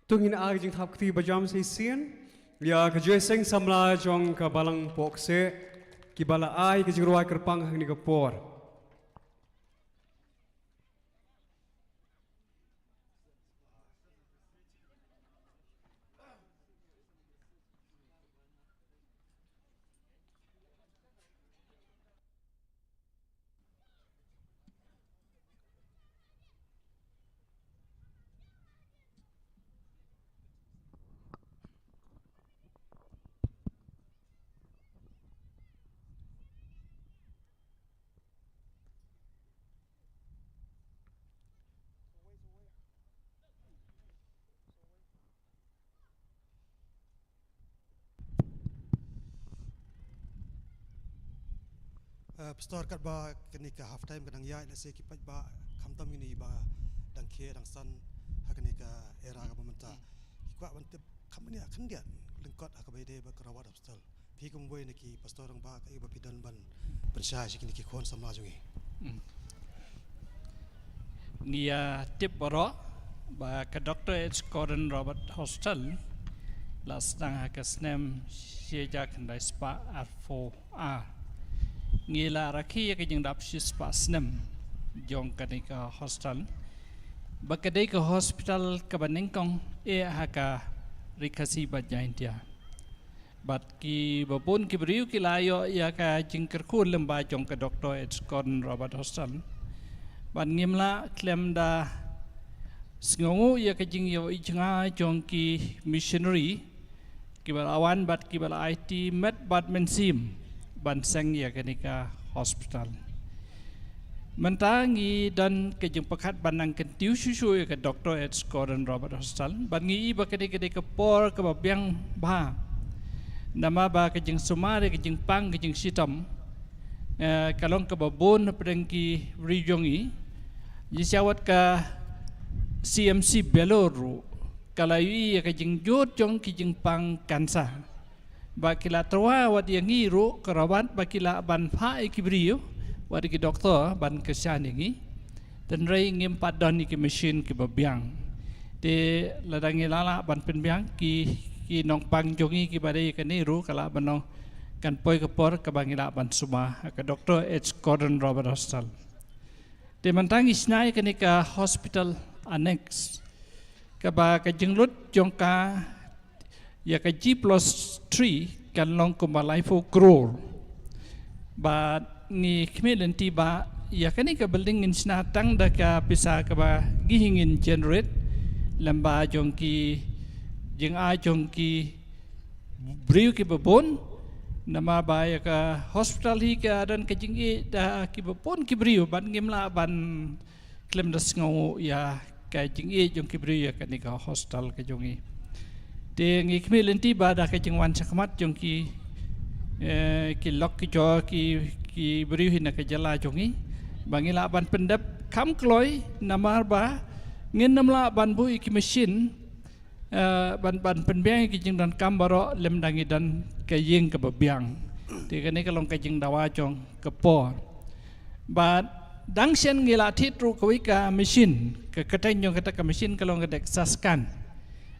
To ngin ai ka jingthap kti bajam shisien ïa ka Joy Singh, samla jong ka Balang Pohkseh, kiba la ai ka jingrwai kyrpang ha kane ka por. Eh, Pastor, katba kane ka half time ka dang ïaid, lehse ki paidbah khamtam kine ba dang khie dang san ha kane ka era kaba mynta, ki kwah ban tip kham bniah khyndiat lyngkot ha kaba ïadei bad ka Robert Hospital. Phi kum uwei na ki pastor rangbah, kaei ba phi don ban pynshai sha kine ki khun samla jong ngi? Hmm. Ngi ïa tip baroh ba ka Doctor H Gordon Roberts Hospital la sdang ha ka snem shi hajar khyndai spah arphew ar. Ngi la rakhe ïa ka jingdap shispah snem jong kane ka hospital, ba ka dei ka hospital kaba nyngkong eh ha ka Ri Khasi bad Jaintia. Bad kiba bun ki briew ki la ïoh ïa ka jingkyrkhu lyngba jong ka Doctor H Gordon Roberts Hospital. Bad ngim lah khlem da sngewnguh ïa ka jingïohi jngai jong ki missionary kiba la wan bad kiba la aiti met bad mynsiem ban seng ïa kane ka hospital. Mynta ngi don ka jingpyrkhat ban nang kyntiew shuh shuh ïa ka Doctor H Gordon Roberts Hospital. Bad ngi i ba kane ka dei ka por kaba biang bha. Namar ba ka jingsumar ïa ka jingpang ka jingshitom, eh, ka long kaba bun hapdeng ki ri jong ngi. Ngi sngewthuh ka C M C Vellore ruh ka la ïohi ïa ka jingjot jong ki jingpang cancer. Ba ki la tyrwa wat ïa ngi ruh, ka Robert, ba ki lah ban phah ïa ki briew, wat ïa ki doktor ban kyrshan ïa ngi. Hynrei ngim pat don ïa ki machine kiba biang. Te lada ngi la lah ban pynbiang, ki, ki nongpang jong ngi kiba dei kane ruh, ka lah ban long kan poi ka por kaba ngi lah ban sumar ha ka Doctor H Gordon Roberts Hospital. Te mynta ngi shna ïa kane ka hospital annex, kaba ka jinglut jong ka ïa ka G plus three kan long kumba laiphew crore. Bad ngi khmih lynti ba Ïa kane ka building ngin shna tang da ka pisa kaba ngi hi ngin generate lem bad jong ki jingai jong ki briew kiba bun. Namar ba ïa ka hospital hi ka don ka jingïeit da kiba bun ki briew bad ngim lah ban khlem da sngew ïa ka jingïeit jong ki briew ïa kane ka hospital ka jong ngi. Te ngi khmih lynti ba da ka jingwan shakhmat jong ki, eh, ki lok ki jor ki, ki briew hi na ka jylla jong ngi ba ngi lah ban pyndep kham kloi, namar ba ngin ym lah ban buh ïa ki machine, eh, ban, ban pynbiang ïa ki jingdonkam baroh lymda ngi don ka ïing kaba biang. Te kane ka long ka jingdawa jong ka por. Bad dang shen ngi la thied ruh kawei ka machine, ka kyrteng jong kata ka machine ka long ka DEXA scan.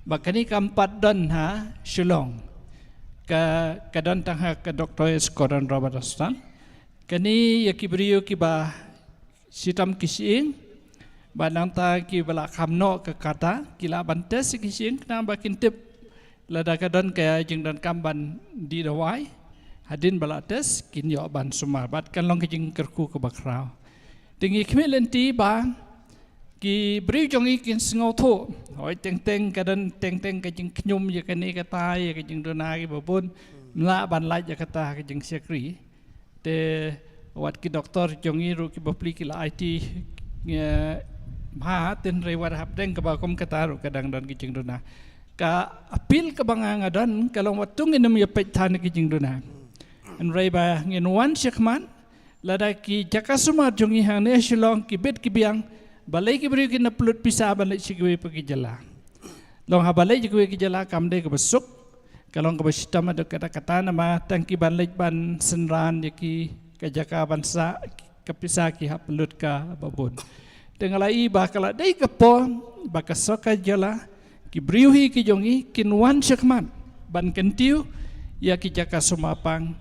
Bad kane kam pat don ha Shillong. Ka, ka don tang ha ka Doctor H Gordon Roberts Hospital. Kane ïa ki briew kiba shitom ki shyieng. Bad nangta kiba la kham noh ka kata, ki lah ban test ki shyieng khnang ba kin tip lada ka don ka jingdonkam ban dih dawai. Hadien ba la test kin ïoh ban sumar bad kan long ka jingkyrkhu kaba khraw. Te ngi khmih lynti ba ki briew jong ngi kin sngewthuh. Hooid, teng teng ka don teng teng ka jingkhñium ïa kane kata ïa ka jingduna kiba bun. Ym lah ban lait ïa kata ka jingshakri. Te wat ki doktor jong ngi ruh kiba pli ki la aiti, eh, bha, hynrei wat hapdeng kaba kum kata ruh ka dang don ki jingduna. Ka appeal kaba nga nga don ka long wat to ngin ym ïa peit than ki jingduna. Hynrei ba ngin wan shakhmat, lada ki jaka sumar jong ngi hangne Shillong ki bit ki biang, balei ki briew kin ïa pynlut pisa ban leit sha kiwei pat ki jylla. Long haba leit sha kiwei ki jylla kam dei kaba suk, ka long kaba shitom haduh katta katta namar tang ki ban leit ban synran ïa ki, ka jaka ban sah, ka pisa ki hap pynlut kaba bun. Te nga la ïohi ba ka la dei ka por ba ka sorkar jylla, ki briew hi ki jong ngi kin wan shakhmat ban kyntiew ïa ki jaka sumar pang,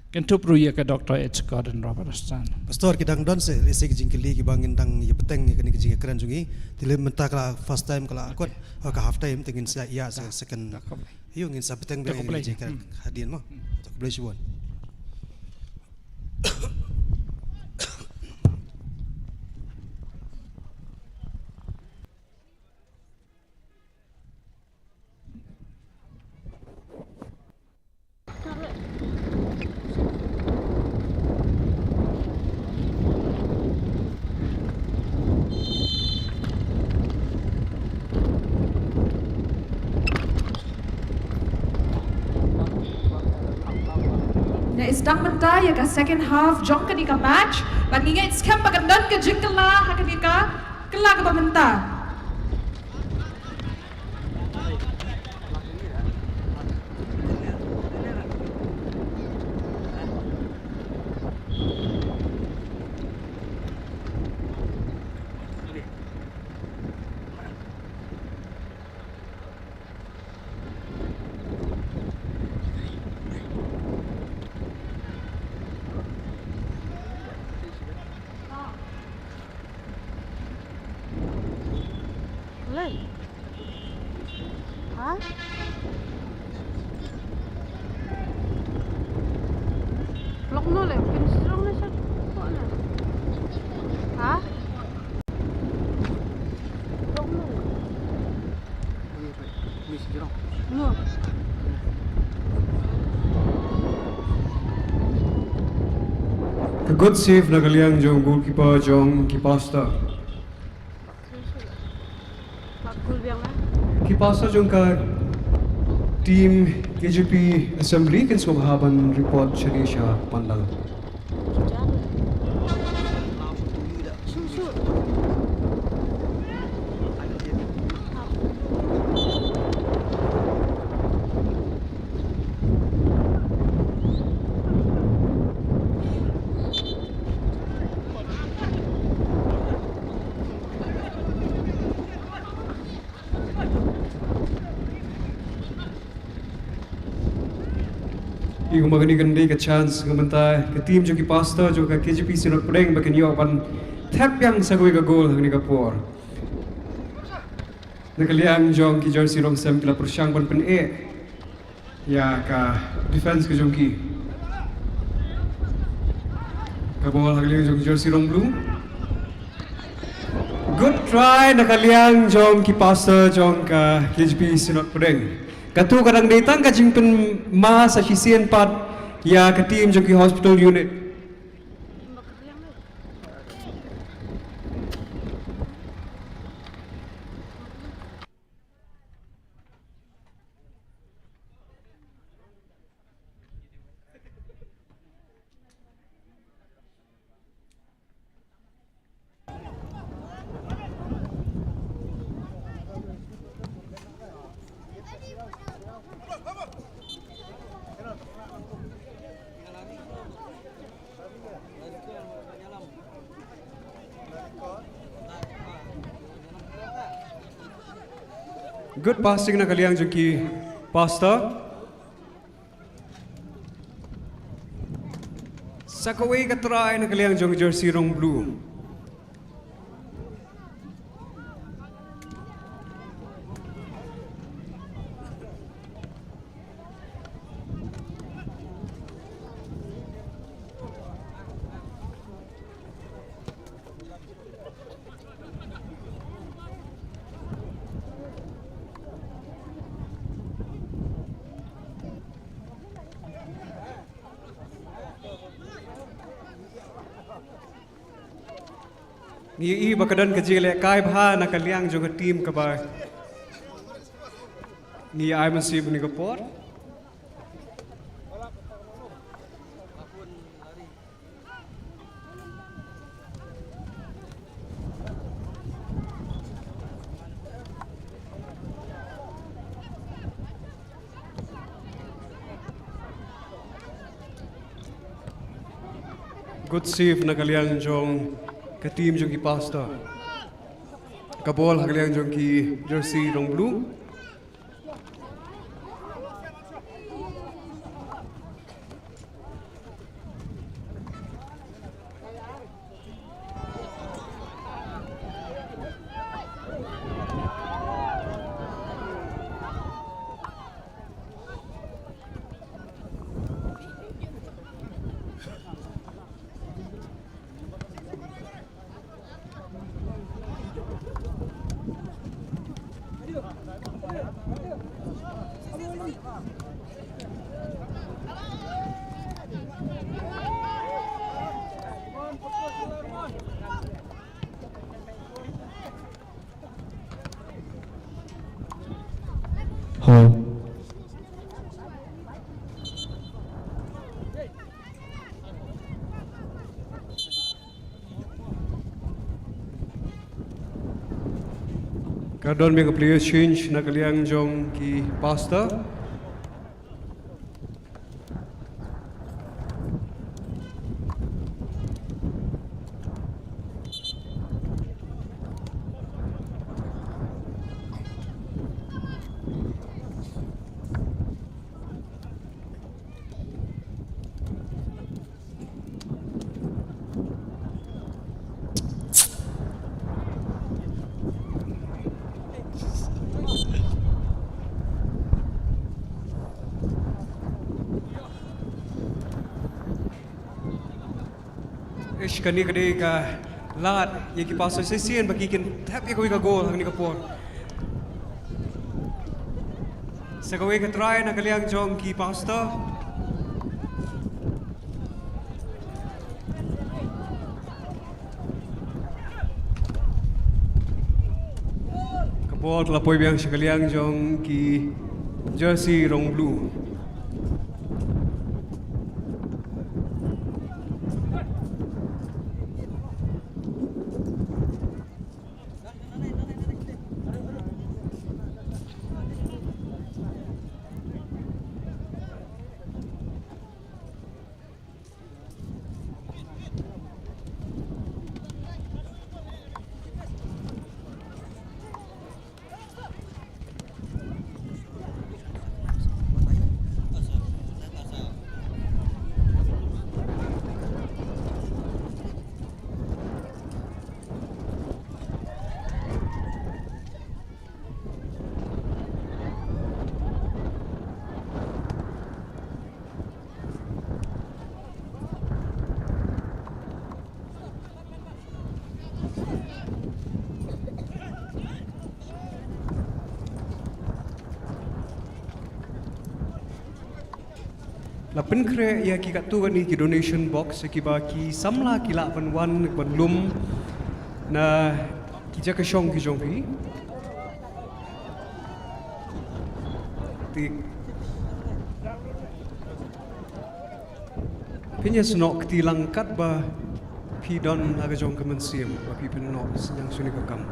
kynthup ruh ïa ka Doctor H Gordon Roberts Hospital. Pastor, ki dang don sa lehse ki jingkylli kiba ngin dang ïa bteng ïa kane ka jingïakren jong ngi. Te lei mynta ka la first time, ka la kot, oh, ka half time, te ngin sa ïa sa second. Ïa, ngin sa bteng biang ïa ka jingïakren hadien mo. Khublei shibun. Ngi sdang mynta ïa ka second half jong kane ka match. Bad ngi ngeit skhem ba kan don ka jingkylla ha kane ka kylla kaba mynta. Lei. Ha? Lok no le, kin strong na sa ko na. Ha? Lok no. Ka good save na ka liang jong goalkeeper jong ki Pastor. Ki Pastor jong ka team K J P Assembly kin sngewbha ban report shane sha pandal. Ïa, kumba kane kan dei ka chance nga mynta ka team jong ki Pastor jong ka K J P Synod Pdeng ba kin ïoh ban thep biang sa kawei ka goal ha kane ka por. Na ka liang jong ki jersey rong sem ki la pyrshang ban pyneh ïa ka defense ka jong ki. Ball ha ka liang jong jersey rong blue. Good try na ka liang jong ki pastor jong ka K J P Synod Pdeng. Katu ka dang dei tang ka jingpynma sa shisien pat ïa ka team jong ki hospital unit. Good passing na ka liang jong ki pastor. Sa kawei ka try na ka liang jong jersey rong blue. Ngi ïohi ba ka don ka jingïalehkai bha na ka liang jong ka team kaba ngi ïa ai mynsiem ha kane ka por. Good save na ka liang jong ka team jong ki pastor. Ka ball ha ka liang jong ki jersey rong blue. Hoi. Ka don beit ka player change na ka liang jong ki pastor. Ish, kane ka dei ka lad ïa ki pastor shisien ba ki kin thep ïa kawei ka goal ha kane ka por. Sa kawei ka try na ka liang jong ki pastor. Ka ball ka la poi biang sha ka liang jong ki jersey rong blue. La pynkhreh ïa ki katto katne ki donation box ïa kiba ki samla ki lah ban wan ban lum na ki jaka shong ki jong phi. Te phin ïasnoh kti lang katba phi don ha ka jong ka mynsiem ba phi pynnoh synñiang shane ka kam.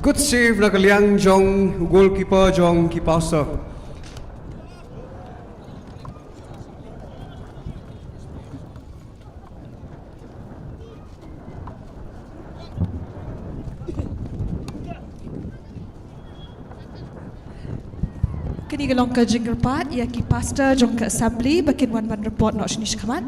Good save na ka liang jong goalkeeper jong ki Paustor. Kane ka long ka jingkyrpad ïa ki pastor jong ka assembly ba kin wan ban report noh shane shakhmat.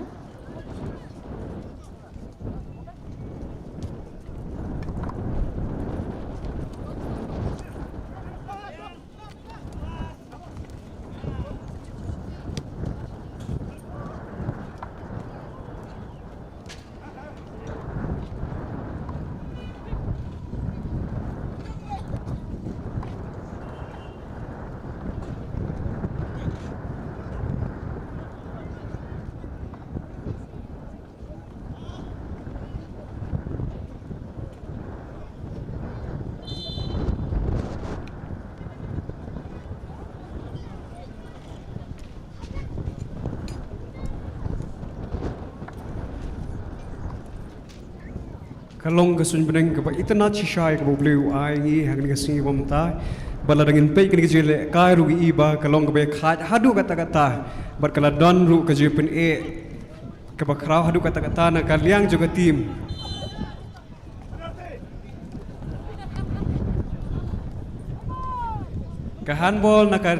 Ka long ka suiñ bneng kaba itynnad shisha kaba U Blei u ai ngi ha kane ka sngi ba mynta. Bad lada ngin peit kane ka jingïalehkai ruh ngi i ba ka long kaba ïakhaid haduh katta katta. Bad ka la don ruh ka jingpyneh kaba khraw haduh katta katta na ka liang jong ka team. Ka handball na ka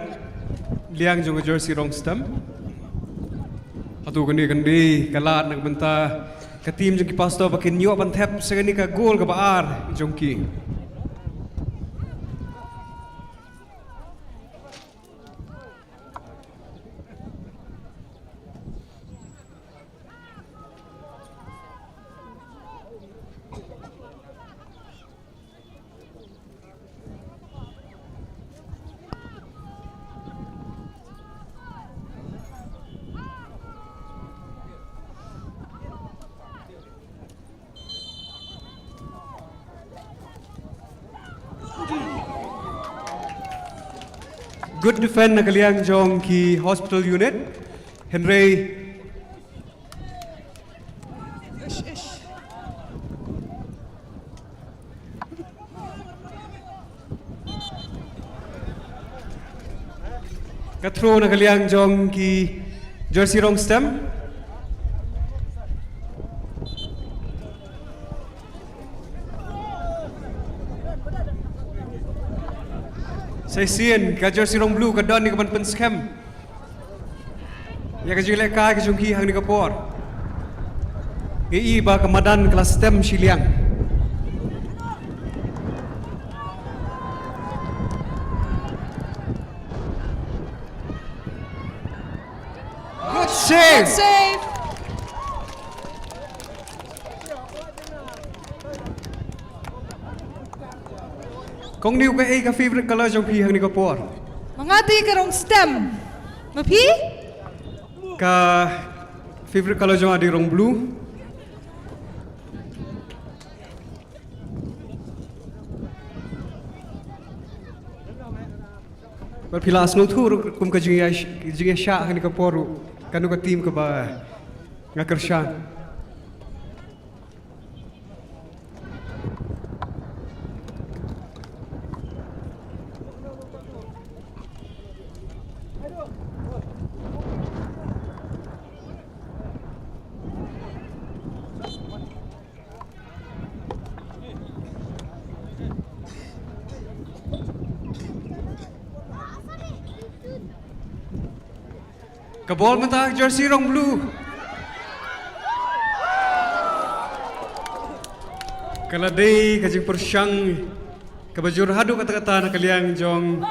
liang jong ka jersey Rongstem. Hato kane kan dei ka lad na ka bynta ka team jong ki Paustor ba kin ïoh ban thep sa kane ka goal kaba ar jong ki. Good defend na ka liang jong ki hospital unit. Hynrei ka throw na ka liang jong ki jersey Rongstem. Sa shisien ka jersey Rong Blue ka don ïa ka ban pynskhem ïa ka jingïalehkai ka jong ki hangne ka por. Ngi i ba ka madan ka la stem shiliang. Good save. Good save. Kong Niu, kaei ka favourite colour jong phi hangne ka por? Ma nga te ka Rongstem. Ma phi? Ka favourite colour jong nga dei Rong Blue. Bad phi la sngewthuh ruh kum ka jingïa, jingïashah hangne ka por ruh, kano ka team kaba nga kyrshan. Ka ball mynta, jersey Rong Blue. Ka la dei ka jingpyrshang kaba jur haduh katta katta na ka liang jong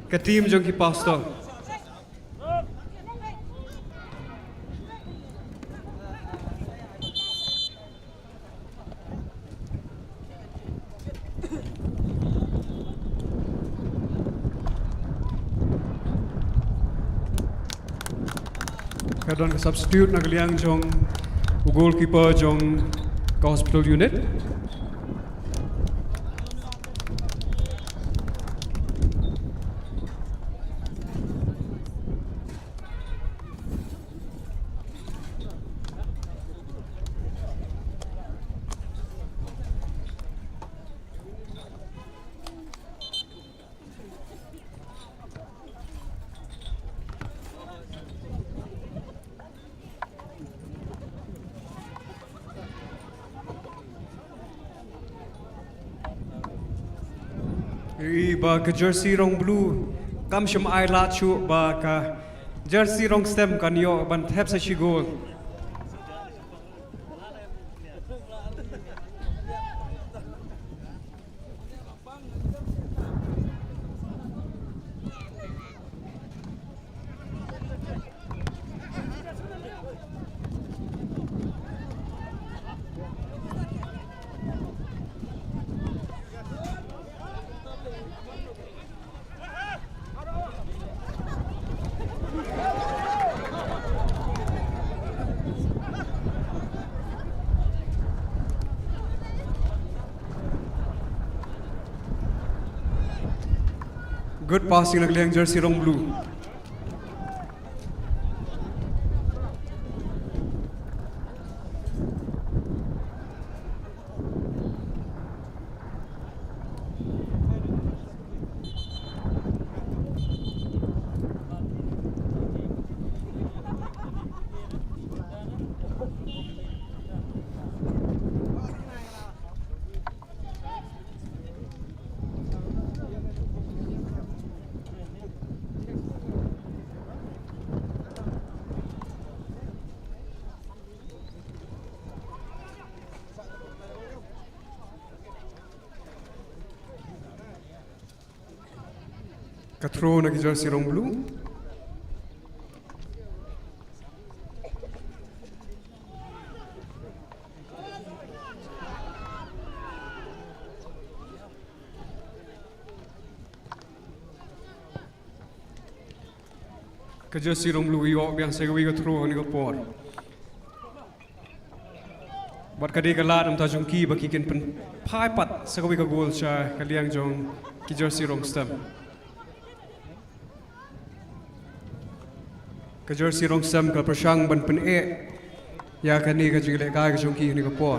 ka team jong ki Paustor. Ka don ka substitute na ka liang jong u goalkeeper jong ka hospital unit. I ba ka jersey rong blue kam shym ai lad shuh ba ka jersey rong stem kan ïoh ban thep sa shi goal. Good passing na ka liang jersey rong blue. Ka throw na ki jersey rong blue. Ka jersey rong blue ïoh biang sa kawei ka throw ha kane ka por. Bad ka dei ka lad namar jong ki ba ki kin pynphai pat sa kawei ka goal sha ka liang jong ki jersey rong stem. Ka jersey rong stem ka pyrshang ban pyneh ïa kane ka jinglehkai ka jong ki ha kane ka por.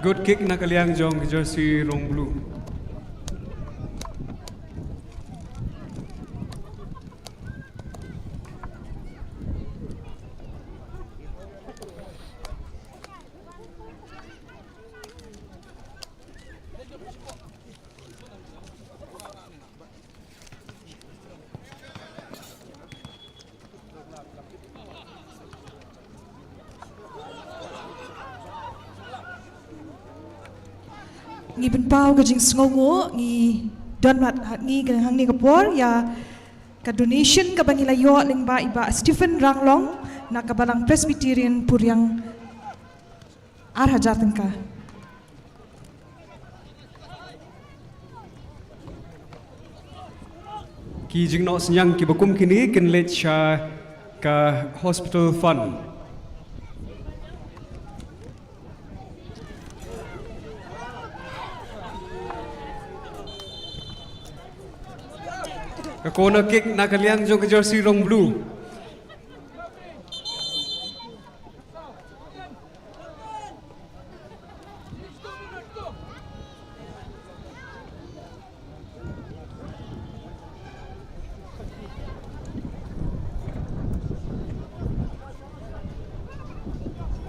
Good kick na ka liang jong jersey rong blue. Ngi pynpaw ka jingsngewnguh, ngi don mat ha ngi ka hangne ka por ïa ka donation kaba ngi la ïoh lyngba i Bah Stephen Ranglong na ka Balang Presbyterian Puriang, ar hajar tyngka. Ki jingnoh synñiang kiba kum kine kin leit sha ka hospital fund. Ka corner kick na ka liang jong ka jersey rong blue.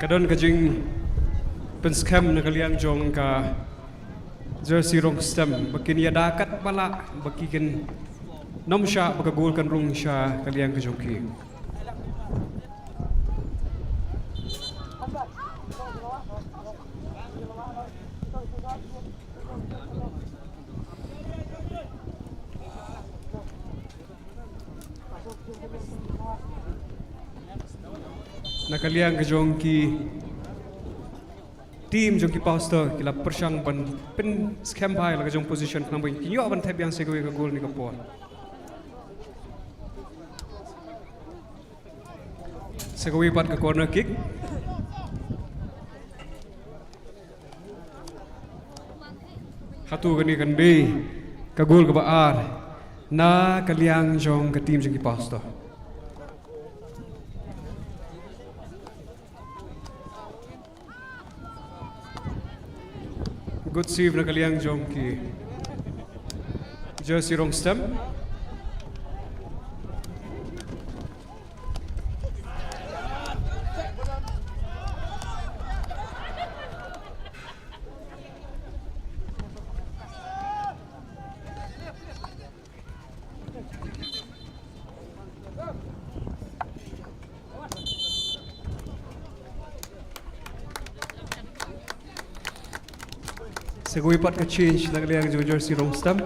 Ka don ka jingpynskhem na ka liang jong ka jersey Rongstem ba kin ïada katba lah ba ki kin nym shah ba ka goal kan rung sha ka liang ka jong ki. Na ka liang ka jong ki team jong ki Pastor ki la pyrshang ban pynskhem bha ïa la ka jong position khnang ba kin ïoh ban thep biang sa kawei ka goal ha kane ka por. Sa kawei pat ka corner kick. Hato kane kan dei ka goal kaba ar na ka liang jong ka team jong ki Pastor. Good save na ka liang jong ki jersey Rongstem. Sa kawei pat ka change na ka liang jong ka jersey Rongstem.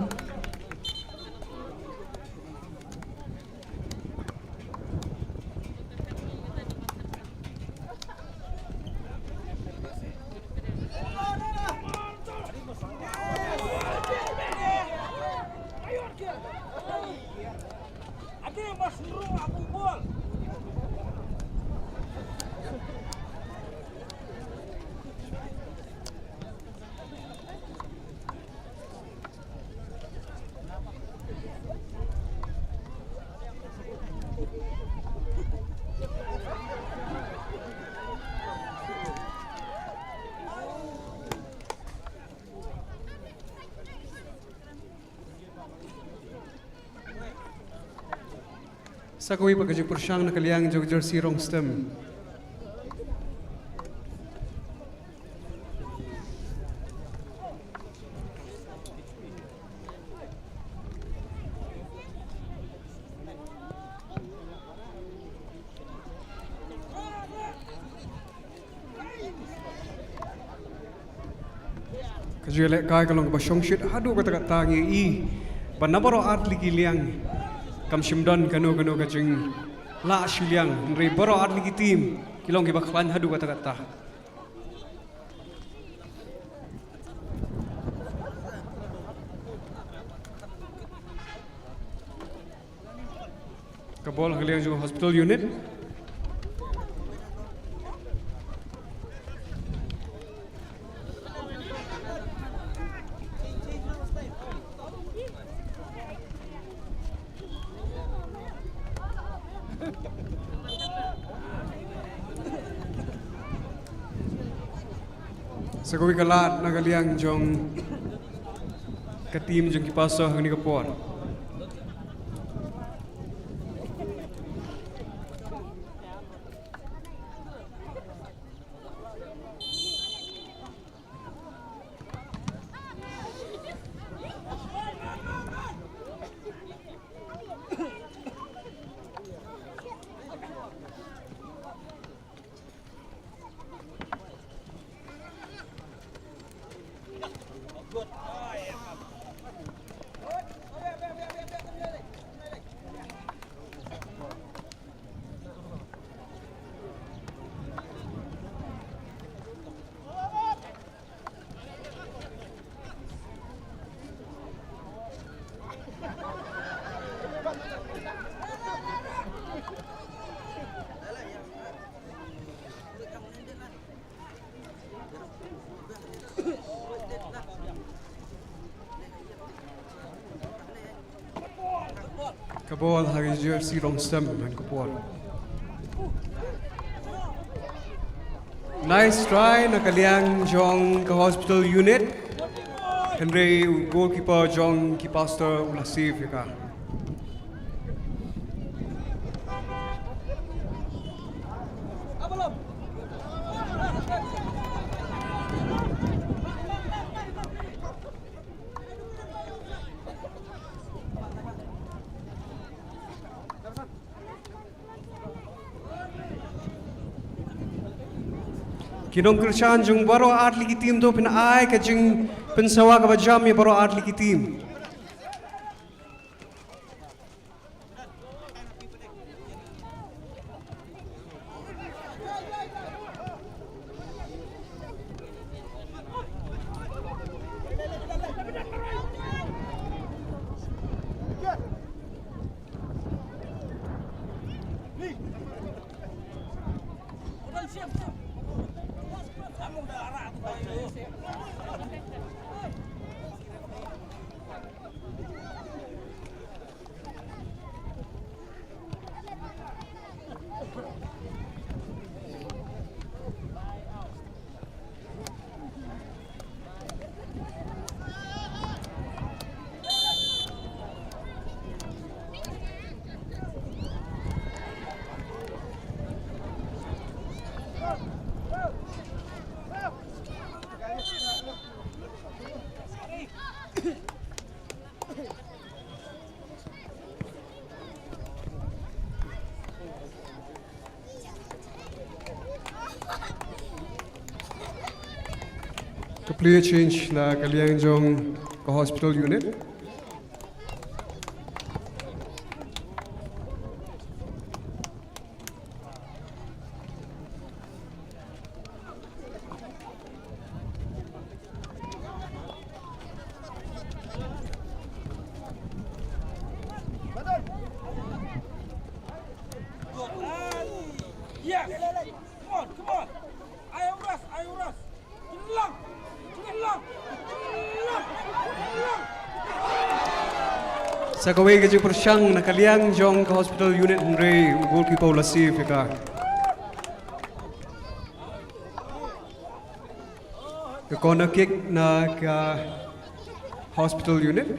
Sa kawei pat ka jingpyrshang na ka liang jong ka jersey Rongstem. Ka jingïalehkai ka long kaba shongshit haduh katta katta, ngi ïohi ba na baroh ar tylli ki liang kam shym don kano kano ka jinglah shiliang, hynrei baroh ar tylli ki team ki long kiba khlaiñ haduh katta katta. Ka bol ha ka liang jong ka hospital unit. Sa kawei ka lad na ka liang jong ka team jong ki Pastor ha kane ka por. Ka bol ha ka jersey Rongstem ha kane ka por. Nice try na ka liang jong ka hospital unit. Hynrei u goalkeeper jong ki Pastor u la save ïa ka. Ki nongkyrshan jong baroh ar tylli ki team to phin ai ka jingpynsawa kaba jam ïa baroh ar tylli ki team. Ka player change na ka liang jong ka hospital unit. Yes. Come on, come on. Ayo ras, ayo ras. Lang. Lang. Lang. Sa kawei ka jingpyrshang na ka liang jong ka hospital unit, hynrei u goalkeeper u la save ïa ka. Ka corner kick na ka hospital unit.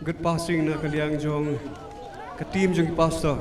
Good passing na ka liang jong ka team jong ki Pastor.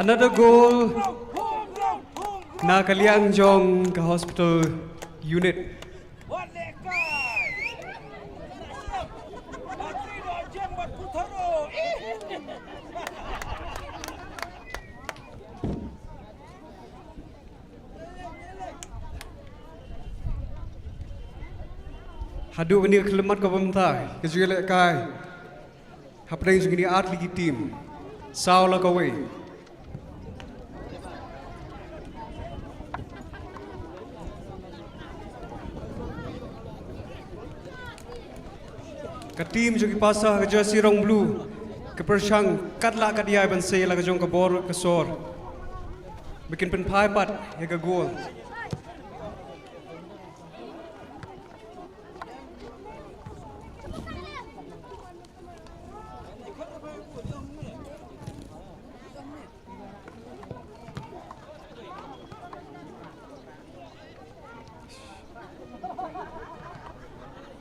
Another goal na ka liang jong ka hospital unit. Haduh kane ka khyllipmat kaba mynta ka jingïalehkai hapdeng jong kine ar tylli ki team, saw la kawei. Ka team jong ki Pasta ha ka jersey rong blue ki pyrshang katba lah katba ïai ban sei la ka jong ka bor ka sor ba kin pynphai pat ïa ka goal.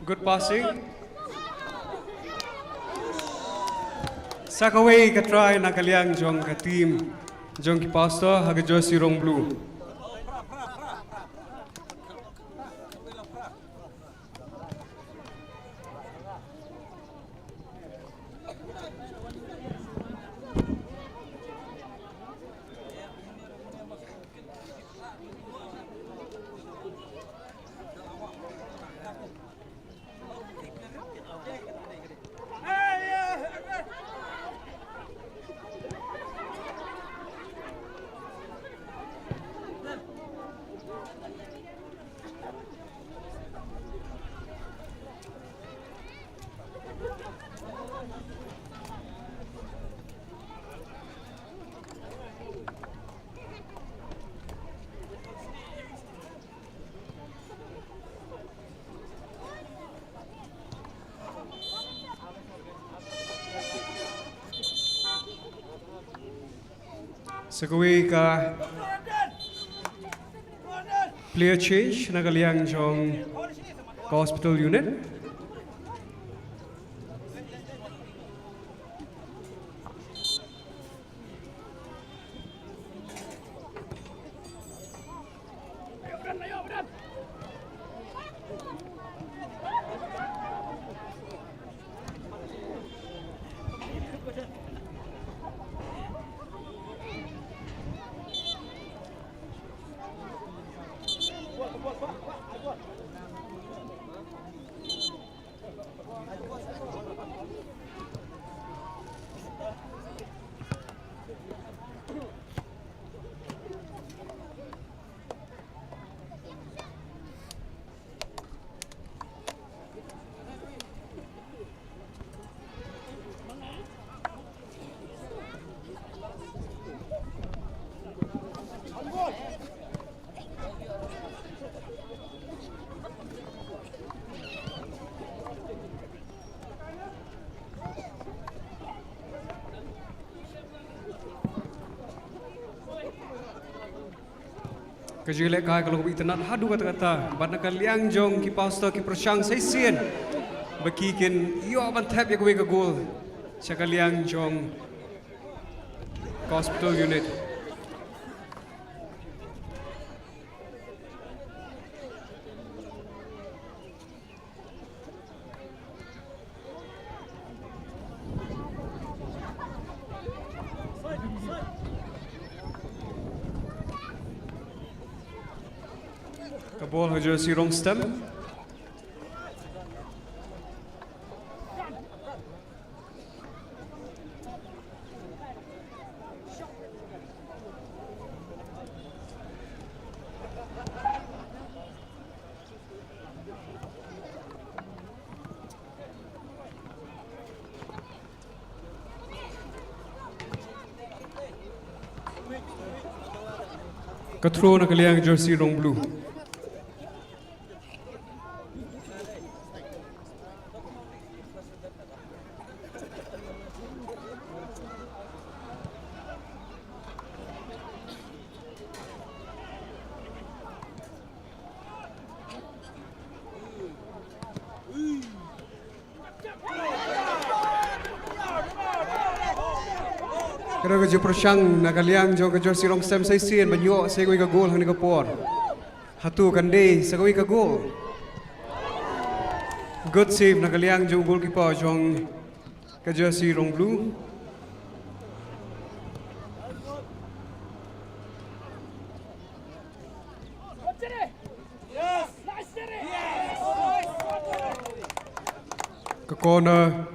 Good passing. Sa kawei ka try na ka liang jong ka team jong ki Pasta ha ka jersey rong blue. Sa kawei ka player change na ka liang jong ka hospital unit. Ka jingïalehkai ka long kaba itynnad haduh katta katta bad na ka liang jong ki Pasta ki pyrshang sa shisien ba ki kin ïoh ban thep ïa kawei ka goal sha ka liang jong ka hospital unit. Ka ball ha jersey rong stem. Ka throw na ka liang jersey rong blue. Ka dei ka jingpyrshang na ka liang jong ka jersey rong stem sa shisien ban ïoh sa kawei ka goal ha kane ka por. Hato kan dei sa kawei ka goal? Good save na ka liang jong goalkeeper jong ka jersey rong blue. Ka corner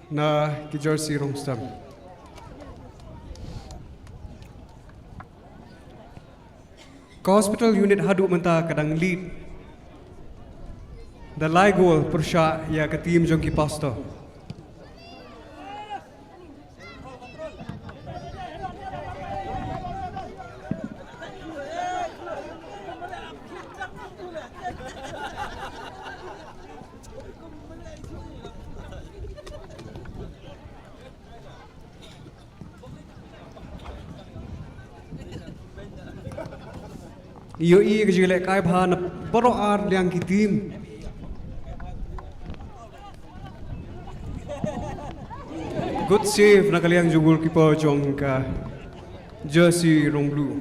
na ki jersey rong stem. Ka hospital unit haduh mynta ka dang lead Da lai gol pyrshah ïa ka team jong ki Pastor. Ïohi ka jingïalehkai bha na baroh ar liang ki team. Good save na ka liang jong goalkeeper jong ka jersey rong blue.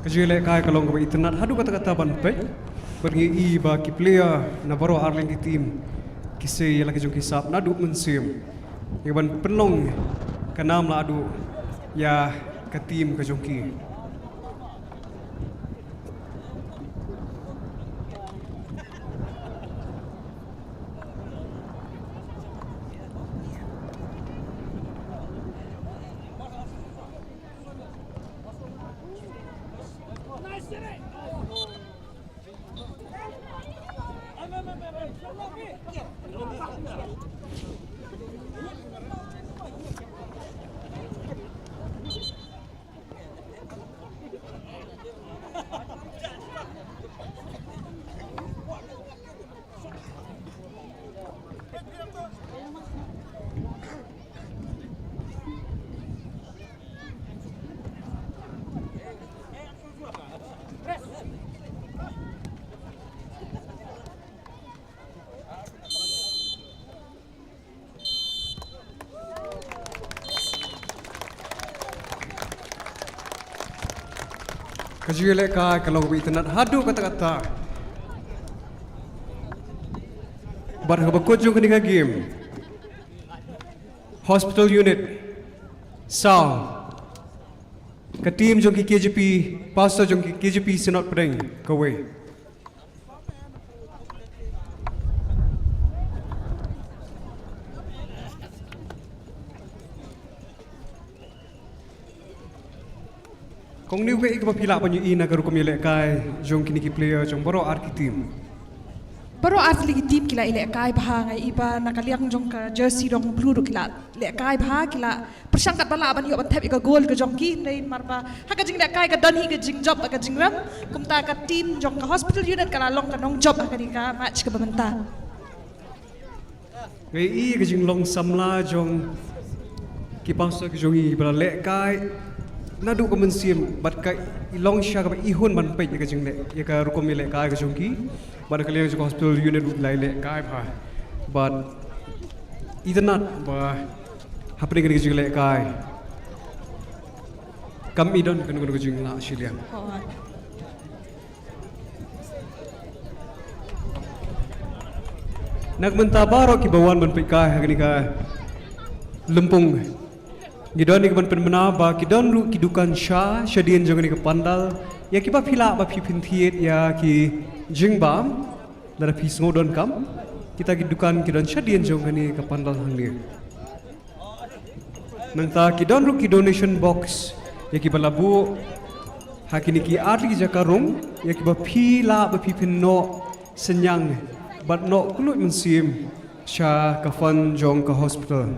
Ka jingïalehkai ka long kaba itynnad haduh katta katta ban peit. Bad ngi i ba ki player na baroh ar liang ki team ki sei ïa la ki jong ki sap naduh mynsiem. Ïa ban pynlong ka nam la haduh ïa ka team ka jong ki. Ka jingïalehkai ka long kaba itynnad haduh katta katta. Bad ha kaba kut jong kane ka game, Hospital Unit saw, ka team jong ki K J P, Pastor jong ki K J P Synod Pdeng kawei. Kong Niu, kaei kaba phi lah ban ïohi na ka rukom ïalehkai jong kine ki player jong baroh ar ki team? Baroh ar tylli ki team ki la ïalehkai bha, nga i ba na ka liang jong ka jersey rong blue ruh ki la lehkai bha, ki la pyrshang katba lah ban ïoh ban thep ïa ka goal ka jong ki, hynrei namar ba ha ka jinglehkai ka don hi ka jingjop ka jingrem, kumta ka team jong ka Hospital Unit ka la long ka nongjop ha kane ka match kaba mynta. Nga i ka jinglong samla jong ki Pastor ki jong i ba la lehkai naduh ka mynsiem, bad ka i long sha kaba i hun ban peit ïa ka jingleh, ïa ka rukom ïalehkai ka jong ki. Bad ka liang jong ka Hospital Unit ruh la lehkai bha. Bad itynnad ba hapdeng kane ka jinglehkai kam i don kano kano ka jinglah shiliang. Na ka bynta baroh kiba wan ban peit kai ha kane ka lympung, ngi don ïa ka ban pynbna ba ki don ruh ki dukan sha shadien jong kane ka pandal. Ïa kiba phi lah ba phi pynthied ïa ki jingbam, lada phi sngew donkam, kita ki dukan ki don shadien jong kane ka pandal hangne. Nangta ki don ruh ki donation box ïa kiba la buh ha kine ki ar tylli ki jaka rung, ïa kiba phi lah ba phi pynnoh synñiang bad noh kylluid mynsiem sha ka fund jong ka hospital.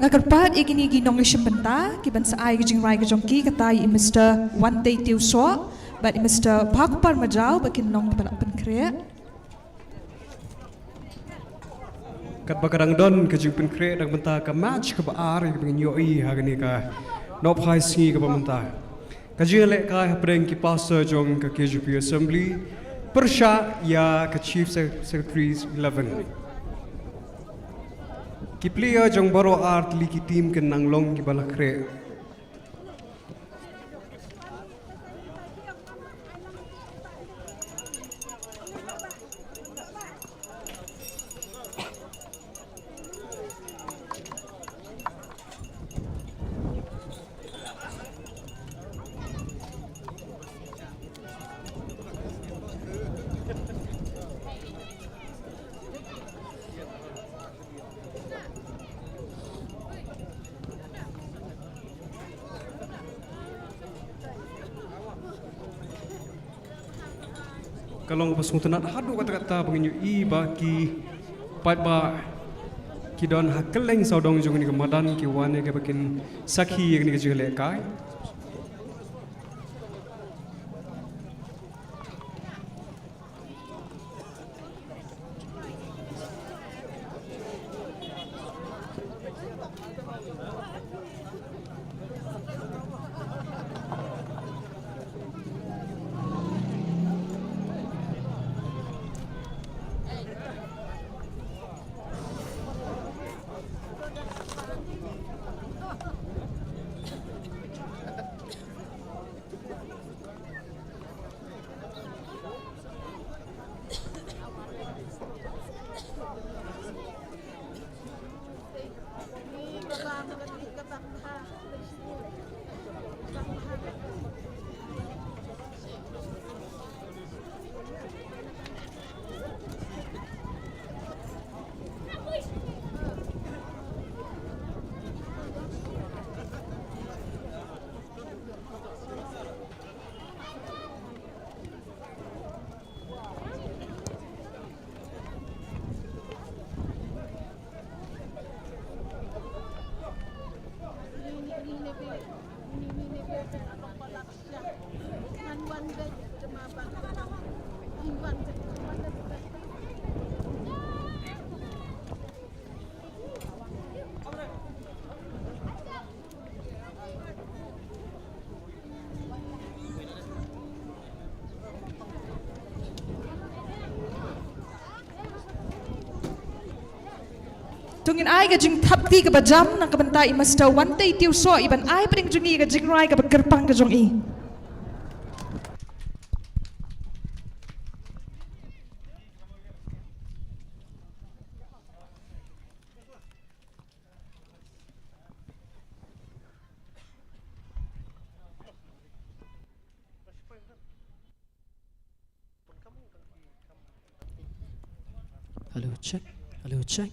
Ka kyrpad ïa kine ki nongïashim bynta ki ban sa ai ka jingrai ka jong ki, kata ïa i Mister Wantei Tiewsoh bad i Mister Bhakpar Majaw ba kin long kiba la pynkhreh. Katba ka dang don ka jingpynkhreh na ka bynta ka match kaba ar kaba ngin ïohi ha kane ka nohphai sngi kaba mynta. Ka jingïalehkai hapdeng ki pastor jong ka K J P Assembly pyrshah ïa ka Chief Sec-, Secretary's eleven. Ki player jong baroh ar tylli ki team kin nang long kiba la khreh. Ka long ba sngewtynnat haduh katta katta ba ngin ïohi ba ki paidbah ki don ha kylleng sawdong jong kane ka madan ki wan ïa kaba kin sakhi ïa kane ka jingïalehkai. To ngin ai ka jingthap kti kaba jam na ka bynta i Mister Wantei Tiewsoh, i ban ai pdeng jong i ka jingrai kaba kyrpang ka jong i. Hello, check. Hello, check.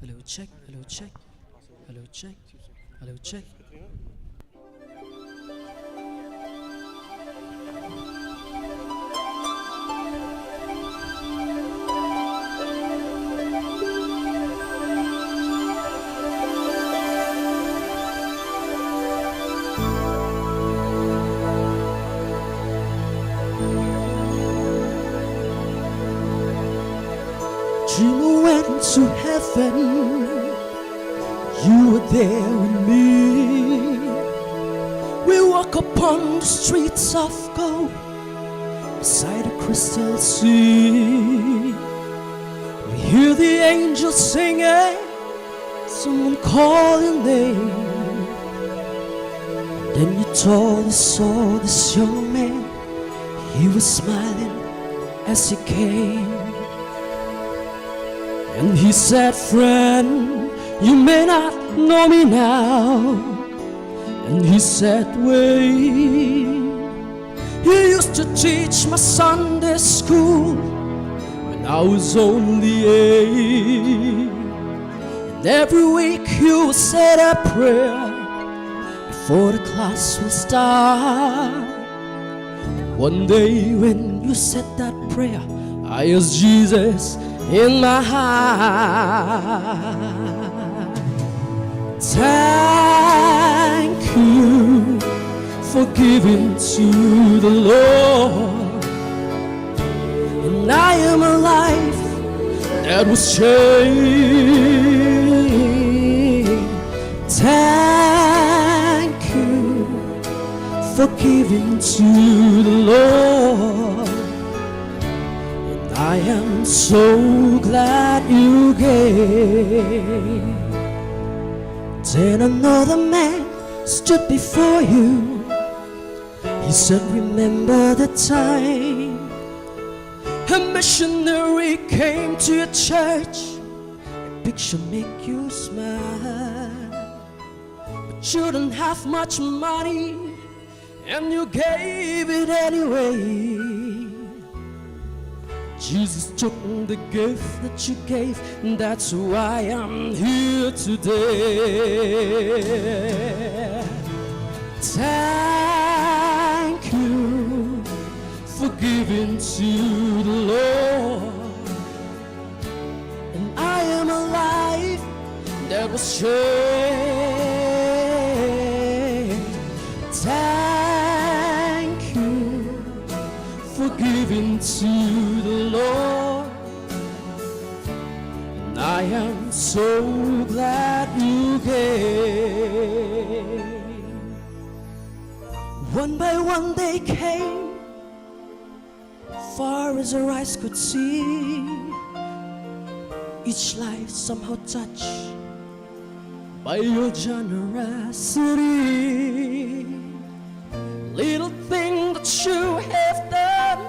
Hello, check. Hello, check. Hello, check. Hello, check. Dreamer went to heaven. You were there with me. We walk upon the streets of gold beside a crystal sea. We hear the angels singing, someone call your name. Then you told us, saw this young man. He was smiling as he came. And he said, "Friend, you may not know me now." And he said, "Wait." He used to teach my Sunday school when I was only eight. And every week he would say a prayer For the class will start. One day when you said that prayer, I asked Jesus in my heart. Thank you for giving to the Lord. And I am a life that was changed. Thank you for giving to the Lord. And I am so glad you gave. Then another man stood before you. He said, "Remember the time a missionary came to your church. A picture make you smile. But you don't have much money, and you gave it anyway." Jesus took the gift that you gave, and that's why I'm here today. Thank you for giving to the Lord. And I am a life that was changed. Thank you for giving to the Lord. And I am so glad you gave. One by one they came, far as your eyes could see. Each life somehow touched by your generosity. Little thing that you have done,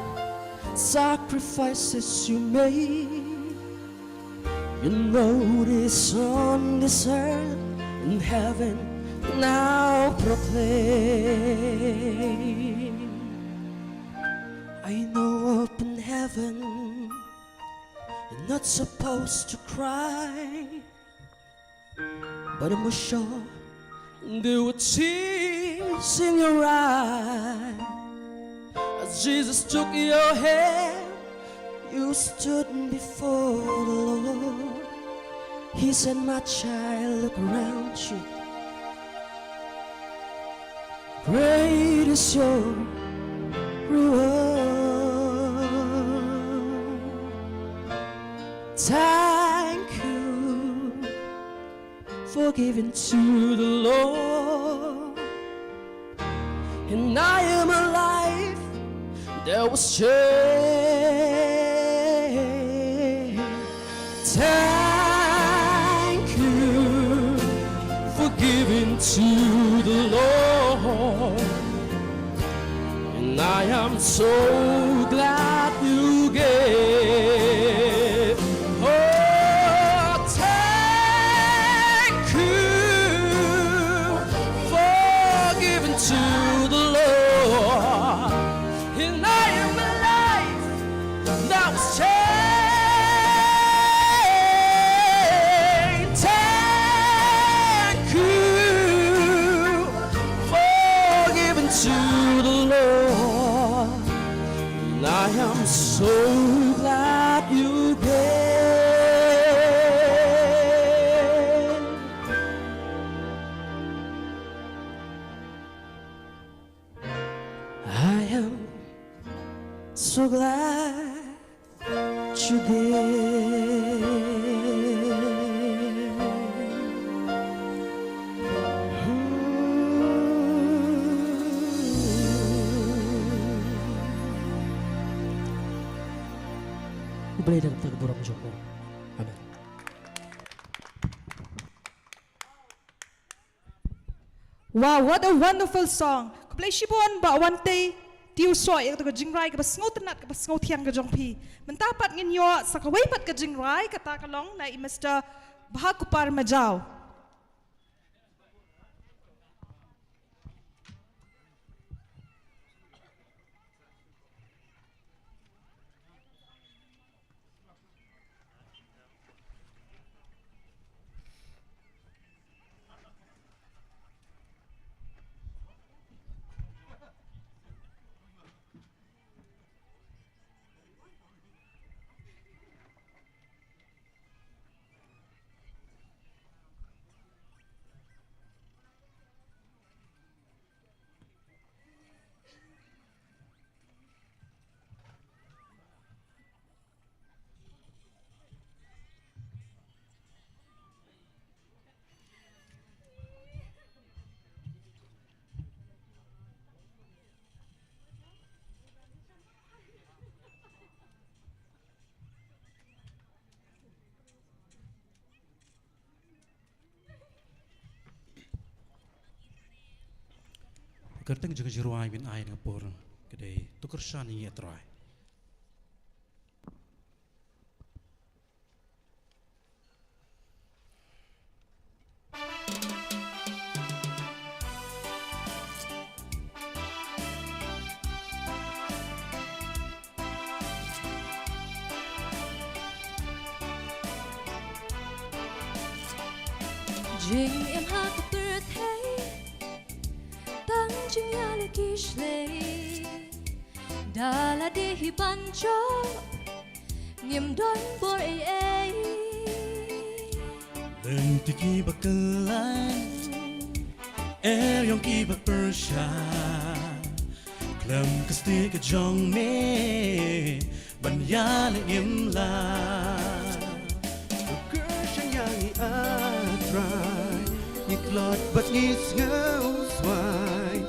sacrifices you made. You notice on this earth, in heaven now proclaim. I know up in heaven you're not supposed to cry, but I'm sure there were tears in your eyes as Jesus took your hand. You stood before the Lord. He said, "My child, look around you. Great is your reward." Thank you for giving to the Lord. And I am a life that was changed. Thank you for giving to the Lord. And I am so glad you gave. Oh, thank you for giving to the Lord. And I am a life that was changed. Thank you for giving to the Lord. And I am so glad you gave. I am so glad you gave. U Blei da ka burom jong u. Amen. Wow, what a wonderful song. Khublei shibun Bah Wantei Tiew Soh ïa kata ka jingrai kaba sngewtynnat kaba sngewthiang ka jong phi. Mynta pat ngin ïoh sa kawei pat ka jingrai, kata ka long na i Mister Bhakupar Majaw. Kyrteng jong ka jingrwai ban ai na ka por ka dei To Kyrshan Ïa Ngi A Trai. Jingim ha ka pyrthei tang jingïaleh ki shlei. Da lade hi ban jop ngim don bor ei ei. Lynti kiba kyllaiñ, eriong kiba pyrshah, khlem ka stieh ka jong me ban ïaleh ngim lah. To kyrshan ïa ngi A Trai, ngi tlot bad ngi sngewswai.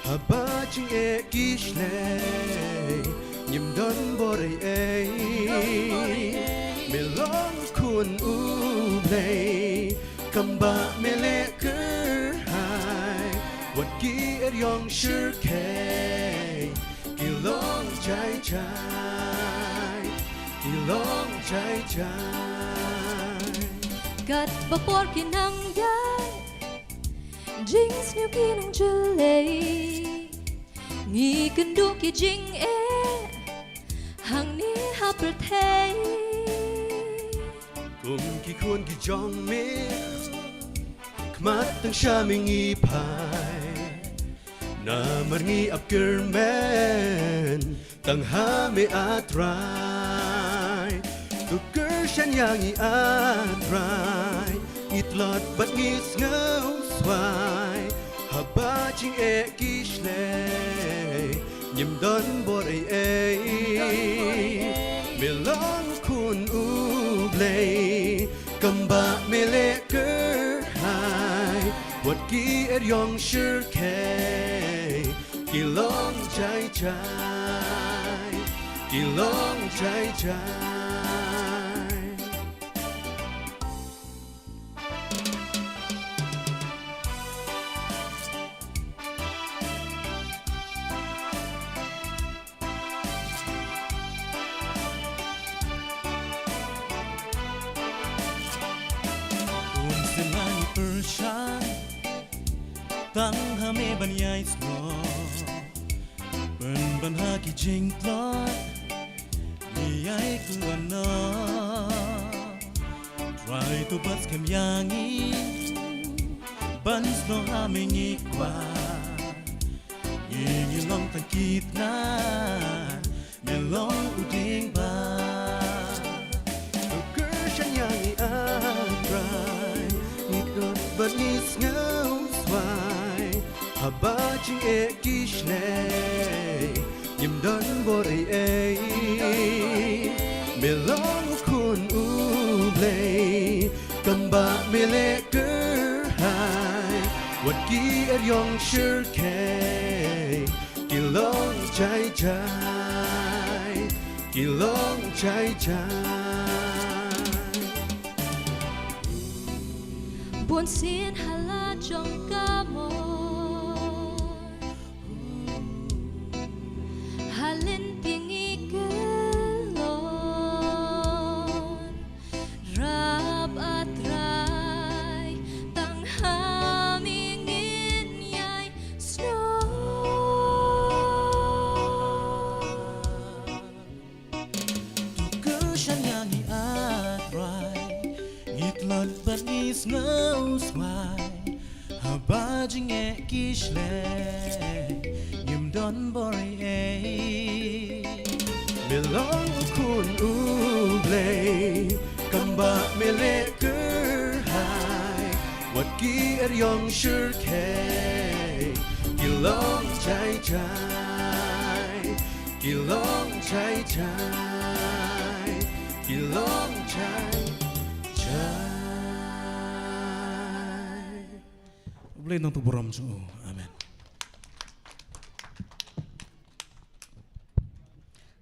Haba jingeh ki shlei, ngim don bor ei ei. Me long Khun U Blei, kam ba me leh kyrhai. Wat ki eriong shyrkhei ki long jai jai, ki long jai jai. Katba por ki nang ïaid, jingsniew ki nang jyllei. Ngi kynduh ki jingeh hangne ha pyrthei. Kum ki khun ki jong me, khmat tang sha me ngi phai. Namar ngi ap kyrmen tang ha me A Trai. To kyrshan ïa ngi A Trai, ngi tlot bad ngi sngewswai. Haba jingeh ki shlei, ngim don bor ei ei. Me long Khun U Blei, kam ba me leh kyrhai. Wat ki eriong shyrkhei ki long jai jai, ki long jai jai. Bun sien la ngi pyrshang tang ha me ban ïai snoh. Pynban ha ki jingtlot ngi ïai kynnoh. Trai to bat skhem ïa ngi ban snoh ha me ngi kwah. Ngi ngi long tang ki tnat, me long u dieng ba. To kyrshan ïa ngi A Trai, ngi tlot bad ngi sngewswai. Haba jingeh ki shlei, ngim don bor ei ei. Me long u Khun U Blei, kam ba me leh kyrhai. Wat ki eriong shyrkhei ki long jai jai, ki long jai jai. Bun sien ha la jong ka mor, ha lynti ngi kyllon. Rap A Trai, tang ha me ngin ïai snoh. To kyrshan ïa ngi A Trai, ngi tlot bad ngi sngewswai. Haba jingeh ki shlei, ngim don bor ei ei. Me long u Khun U Blei, kam ba me leh kyrhai. Wat ki eriong shyrkhei ki long jai jai, ki long jai jai, ki long jai jai. U Blei un nang burom jong u. Amen.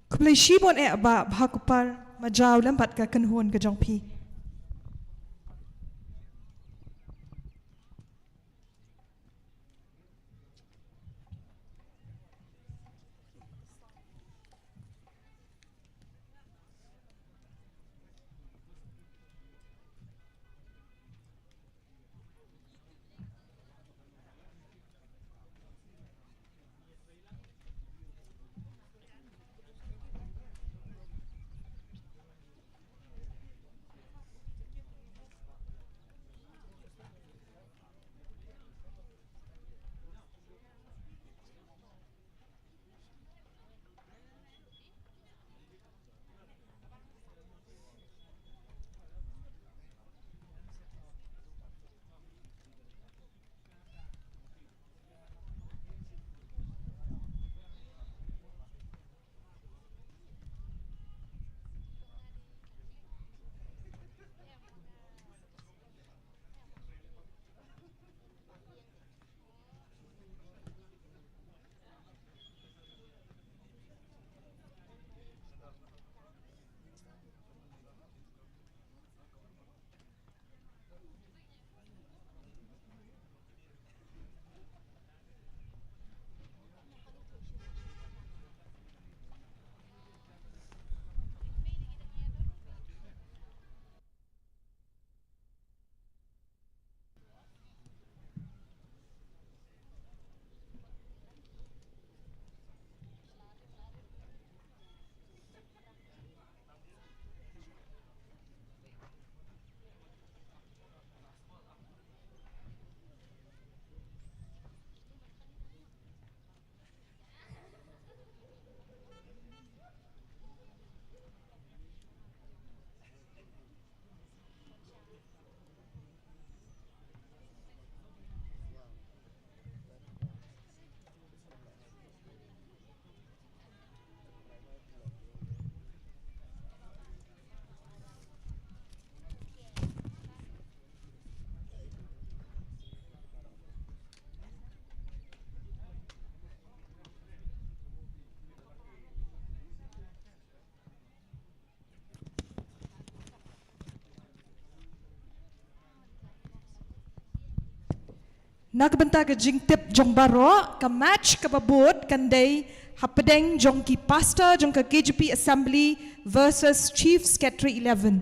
Khublei shibun eh Bah, bha ko para, ma jaw lem bad ka kynhun ka jong phi. Na ka bynta ka jingtip jong baroh, ka match kaba bud kan dei hapdeng jong ki pastor jong ka K J P Assembly versus Chiefs Category eleven.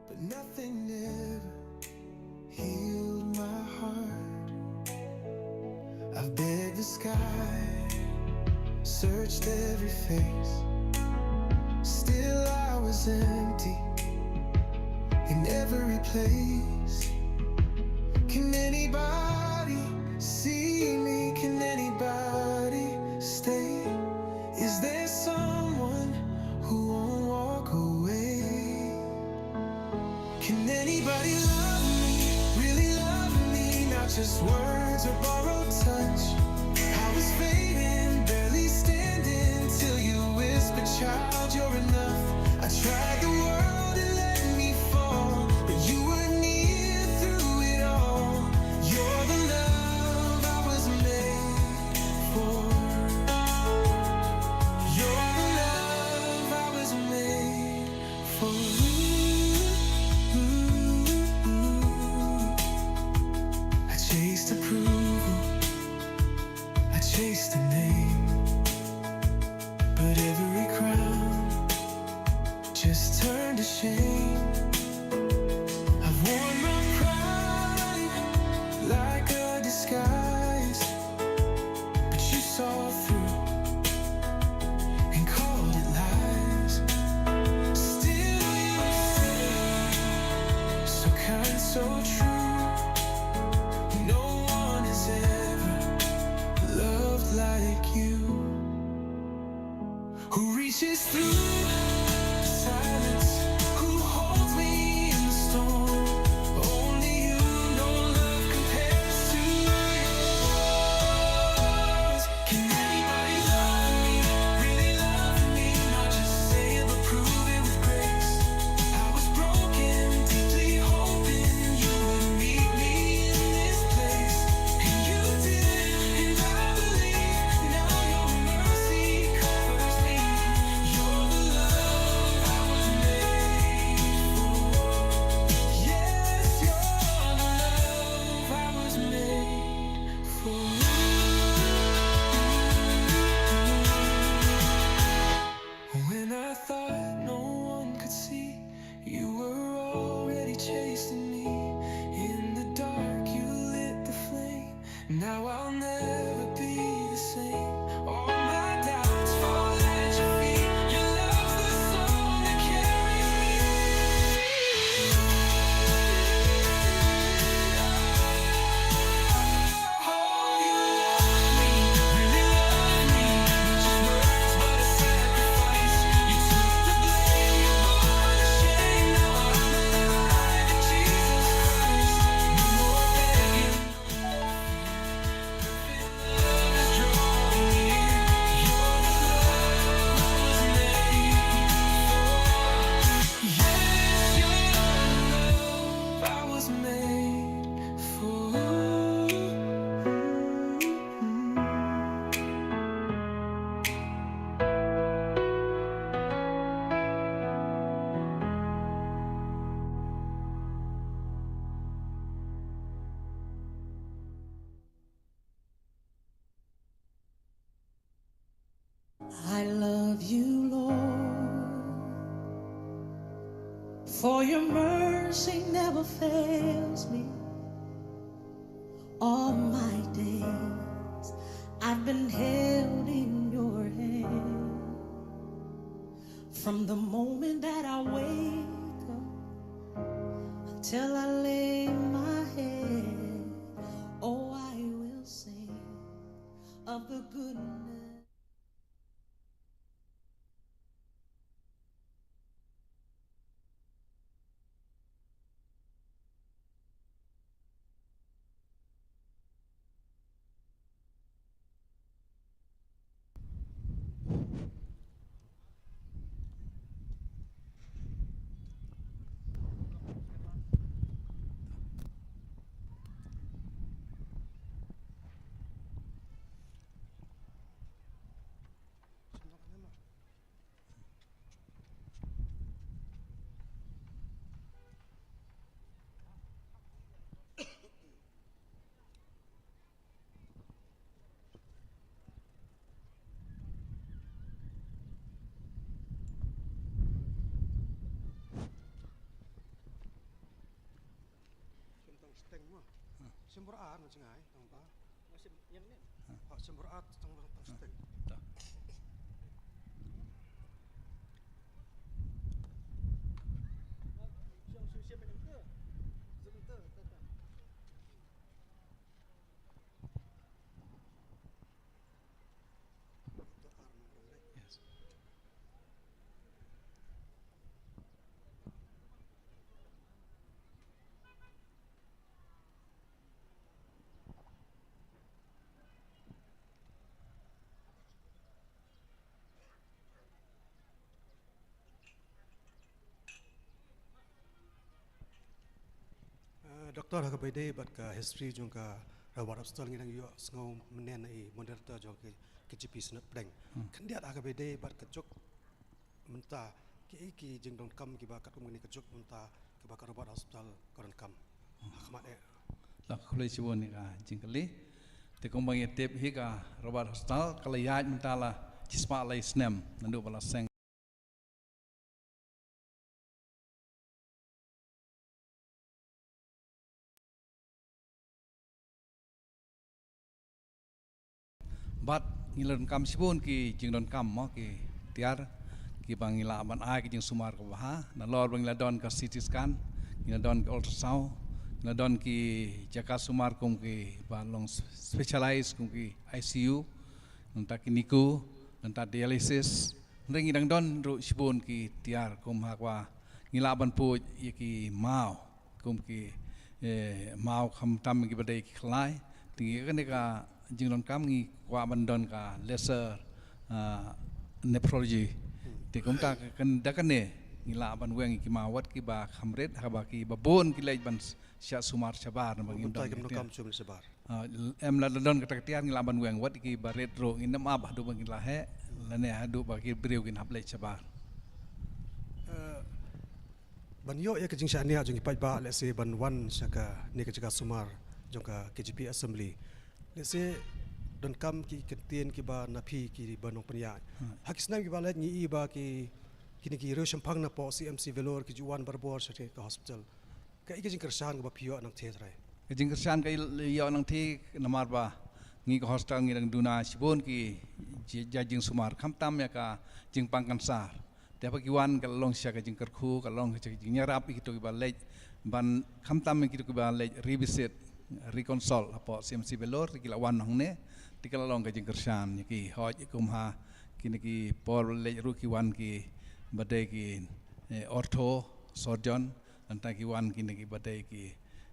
But nothing ever healed my heart. I've begged the sky, searched every face. Still I was empty in every place. Can anybody see me? Can anybody stay? Is there someone who won't walk away? Can anybody love me, really love me? Not just words or borrowed touch. I was fading, barely standing, till you whispered, "Child, you're enough." I tried the world, it let me fall, but you were near through it all. You're the love I was made for. You're the love I was made for. I chased approval, I chased a name, but every crown just turned to shame. I've worn my pride like a disguise, but you saw through and called it lies. Still you stay, so kind, so true. No one has ever loved like you. Who reaches through the silence, who holds me in the storm. Only you, no love compares to yours. Can anybody love me, really love me? Not just say it, but prove it with grace. I was broken, deeply hoping you would meet me in this place. And you did, and I believe now your mercy covers me. You're the love I was made for. Yes, you're the love I was made for. When I thought no one could see, you were already chasing me. In the dark, you lit the flame. Now I'll never be the same. All my doubts fall at your feet. Your love's the song that carries me. Oh, you love me, really love me. Not just words, but a sacrifice. You took the blame, you bore the shame. Now I'm alive in Jesus Christ. No more begging. I love you, Lord, for your mercy. She never fails me. All my days I've been held in your hand. From the moment that I wake up till I lay my head, oh, I will sing of the goodness. Sim tang steng mo. Sim bor ar na chingai tang ba. Sim yang ni. Ha, sim bor ar tang ba tang steng. Ta. Yes. Ah, Doctor, ha kaba ïadei bad ka history jong ka Robert Hospital, ngi dang ïohsngew mynne na i moderator jong ka K J P Synod Pdeng. Hmm. Khyndiat ha kaba ïadei bad ka juk mynta, kiei ki jingdonkam kiba katkum kane ka juk mynta kiba ka Robert Hospital ka donkam? Hmm. Ha khmat eh. La khublei shibun ïa ka jingkylli. Te kumba ngi tip hi, ka Robert Hospital ka la ïaid mynta la shispah lai snem naduh ba la seng. Bad ngi la donkam shibun ki jingdonkam mo, ki tiar kiba ngi lah ban ai ki jingsumar kaba bha. Nalor ba ngi la don ka C T scan, ngi la don ki ultrasound, ngi la don ki jaka sumar kum kiba long specialized kum ki I C U, nangta ki NICU, nangta dialysis. Hynrei ngi dang don ruh shibun ki tiar kum ha kaba ngi lah ban pud ïa ki maw, kum ki, eh, maw khamtam kiba dei ki khlai. Te ngi kane ka jingdonkam ngi kwah ban don ka laser, ah, nephrology. Te kumta ka, kan, da kane ngi lah ban weng ïa ki maw wat kiba kham rit, haba kiba bun ki leit ban shah sumar shabar, naba ngim don. Mynta kim donkam sumar shabar. Ah, em, la don kata ka tiar ngi lah ban weng wat ïa kiba rit ruh, ngin ym ap haduh ba kin la heh lane haduh ba ki briew kin hap leit shabar. Eh, ban ïoh ïa ka jingshaniah jong ki paidbah, lehse ban wan sha kane ka jaka sumar jong ka K J P Assembly, lehse donkam ki kyntien kiba na phi kiba nongpynïaid. Hmm. Ha ki snem kiba leit ngi i ba ki, kine ki riew shemphang napoh C M C Vellore ki ju wan barabor sha ka hospital. Kaei ka jingkyrshan kaba phi ïoh nangtei, trai? Ka jingkyrshan ka ïoh nangtei namar ba ngi ka hospital ngi dang duna shibun ki ji-, jait jingsumar, khamtam ïa ka jingpang kansar. Te haba ki wan ka la long sha ka jingkyrkhu, ka long sha ka jingïarap ïa kito kiba leit ban, khamtam ïa kito kiba leit revisit, reconsult hapoh C M C Vellore, te ki la wan hangne, te ka la long ka jingkyrshan ïa ki. Hooid, kum ha kine ki por leit ruh ki wan kiba dei ki, eh, ortho surgeon, nangta ki wan kine kiba dei ki,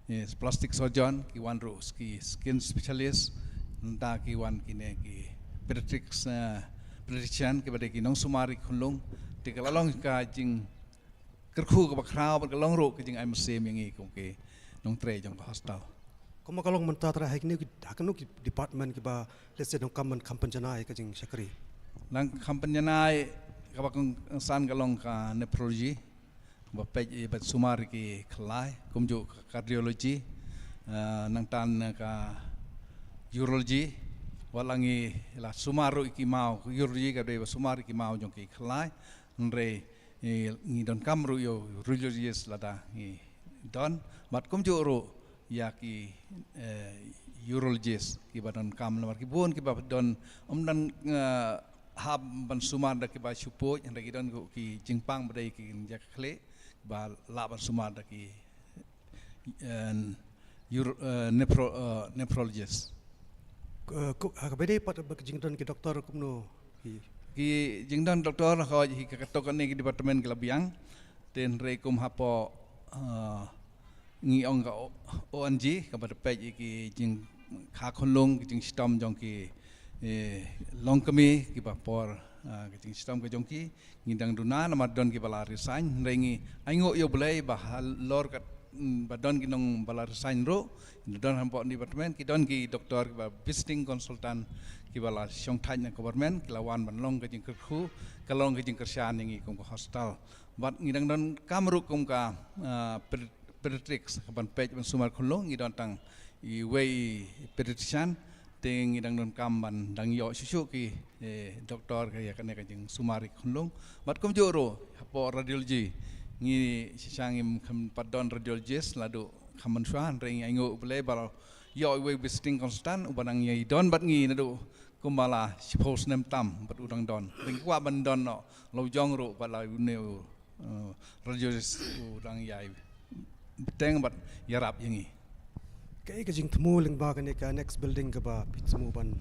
eh, plastic surgeon, ki wan ruh ki skin specialist, nangta ki wan kine ki pediatrics, eh, pediatrician, kiba dei ki nongsumar ïa ki khunlung. Te ka la long ka jingkyrkhu kaba khraw bad ka long ruh ka jingai mynsiem ïa ngi kum ki nongtrei jong ka hospital. Kumba ka long mynta, trai, ha kine ki, ha kano ki department kiba, lehse, donkam ban kham pynjanai ka jingshakri? Nang kham pynjanai kaba kongsan ka long ka nephrology, ba peit ïa, ba sumar ïa ki khlai, kumjuh ka cardiology, eh, nangta ka urology, wat la ngi la sumar ruh ïa ki maw, urology ka dei ba sumar ïa ki maw jong ki khlai, hynrei, eh, ngi donkam ruh ïa u radiologist lada ngi don, bad kumjuh ruh ïa ki, eh, urologist kiba donkam, namar ki bun kiba don, ym don, eh, hap ban sumar da kiba shu poi, hynrei ki don ruh ki jingpang ba dei ki jaka khlieh ba lah ban sumar da ki, eh, uro-, eh, nephro-, eh, nephrologist. Ko, ko, ha, kaba dei pat ba ka jingdon ki doktor kumno? Ki, ki jingdon doktor ha ka, hi ka, kato kane ki department ki la biang. Te hynrei kum hapoh, eh, ngi ong ka O-, O N G, kaba da peit ïa ki jingkha khunlung, ki jingshitom jong ki, eh, longkmie kiba por, eh, ki jingshitom ka jong ki. Ngi dang duna namar don kiba la resign, hynrei ngi ainguh ïa U Blei ba halor kat, mm, ba don ki nong ba la resign ruh, ngi don hapoh department, ki don ki doktor kiba visiting consultant kiba la shongthait na government, ki la wan ban long ka jingkyrkhu, ka long ka jingkyrshan ïa ngi kum ka hospital. Bad ngi dang donkam ruh kum ka, ah, ped-, pediatrics, ka ban peit ban sumar khunlung, ngi don tang iwei i pediatrician, te ngi dang donkam ban dang ïoh shuh shuh ki, eh, doktor ka ïa kane ka jingsumar ïa ki khunlung. Bad kumjuh ruh hapoh radiology, ngi shisha ngim kham pat don radiologist, la duh kham mynshuwa, hynrei ngi ainguh U Blei ba la ïoh iwei visiting consultant uba dang ïai don bad ngi naduh kumba la shiphew snem tam bad u dang don. Te ngi kwah ban don noh la u jong ruh bad la une u, eh, radiologist u dang ïai bteng bad ïarap ïa ngi. Kaei ka jingthmu lyngba kane ka next building kaba phi thmu ban?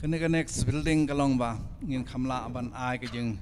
Kane ka next building ka long ba ngin kham lah ban ai ka jing,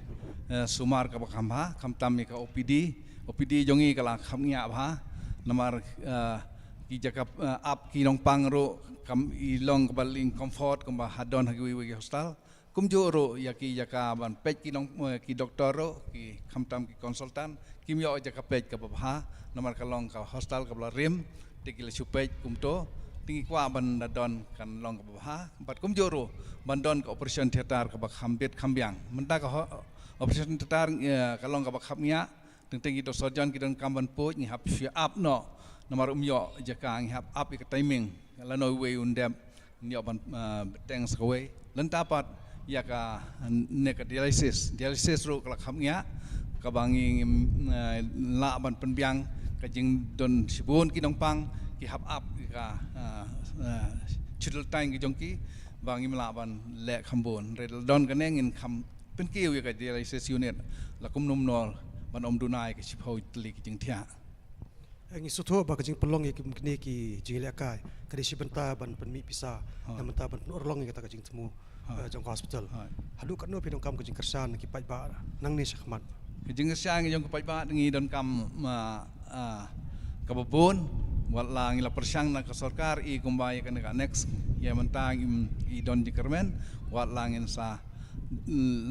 eh, sumar kaba kham bha, khamtam ïa ka O P D. O P D jong ngi ka la kham ngiah bha. Namar, eh, ki jaka, eh, ap ki nongpang ruh kam i long kaba ling comfort kumba ha don ha kiwei kiwei ki hospital. Kumjuh ruh ïa ki jaka ban peit ki nong, eh, ki doktor ruh, ki khamtam ki consultant, kim ïoh jaka peit kaba bha, namar ka long ka hospital kaba la rim, te ki la shu peit kumto, te ngi kwah ban da don kan long kaba bha, bad kumjuh ruh ban don ka operation theater kaba kham bit kham biang. Mynta ka ho-, operation theater, eh, ka long kaba kham ngiah, teng teng ki doktor surgeon ki donkam ban poi, ngi hap shu ap noh. Namar um ïoh jaka, ngi hap ap ïa ka timing. Lano uwei un dep, ngi ïoh ban, ah, bteng sa kawei. Lynta pat ïa kane ka dialysis. Dialysis ruh ka la kham ngiah. Kaba ngi, ngi, ah, lah ban pynbiang ka jingdon shibun ki nongpang, ki hap ap ïa ka, ah, ah, schedule time ki jong ki. Ba ngim lah ban leh kham bun. Hynrei la don kane ngin kham pynkiew ïa ka dialysis unit la kumno kumno ban ym duna ïa ka shiphew tylli ki jingthiah. Eh, ngi sngewthuh ba ka jingpynlong ïa ki, kine ki jingïalehkai ka dei shi bynta ban pynmih pisa na bynta ban pynurlong ïa kata ka jingthmu, eh, jong ka hospital. Haduh katno phi donkam ka jingkyrshan na ki paidbah nangne shakhmat? Ka jingkyrshan jong ki paidbah ngi donkam, ah, ah, kaba bun, wat la ngi la pyrshang na ka sorkar i kumba ïa kane ka annex, ïa mynta ngim i don jingkyrmen, wat la ngin sa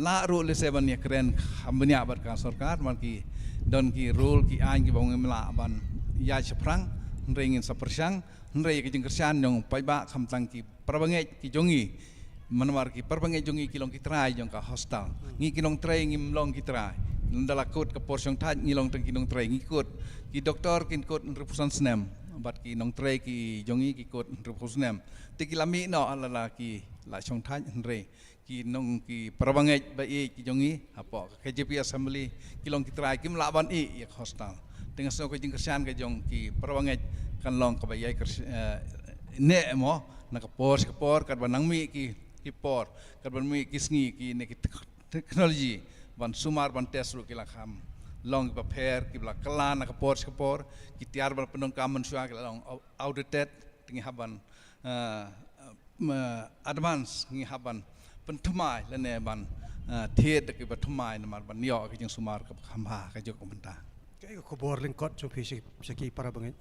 lah ruh lehse ban ïakren kham bniah bad ka sorkar, namar ki don ki rule ki aiñ kiba ngim lah ban ïaid shaphrang, hynrei ngin sa pyrshang, hynrei ka jingkyrshan jong paidbah khamtam ki parabangeit ki jong ngi, namar ki parabangeit jong ngi ki long ki trai jong ka hospital. Ngi ki nongtrei ngim long ki trai. Lada la kut ka por shongthait ngi long tang ki nongtrei, ngi kut. Ki doktor kin kut hynriewphew san snem, bad ki nongtrei ki jong ngi ki kut hynriewphew snem. Te ki la mih noh lada ki la shongthait, hynrei ki nong ki parabangeit ba ïeit ki jong ngi hapoh ka K J P Assembly ki long ki trai, kim lah ban ïeh ïa ka hospital. Te nga sngew ka jingkyrshan ka jong ki parabangeit kan long kaba ïai kyrshan, eh, ne mo, na ka por sha ka por, katba nang mih ki, ki por, katba mih ki sngi, kine ki tek-, technology ban sumar ban test ruh ki la kham long kiba pher, kiba la kylla na ka por sha ka por, ki tiar ba la pyndonkam mynshuwa ki la long out-, outdated. Te ngi hap ban, eh, ma advance, ngi hap ban pynthymmai lane ban, ah, thied da kiba thymmai namar ban ïoh ka jingsumar kaba kham bha ka juk ka mynta. Kaei ka khubor lyngkot jong phi sha, sha ki parabangeit?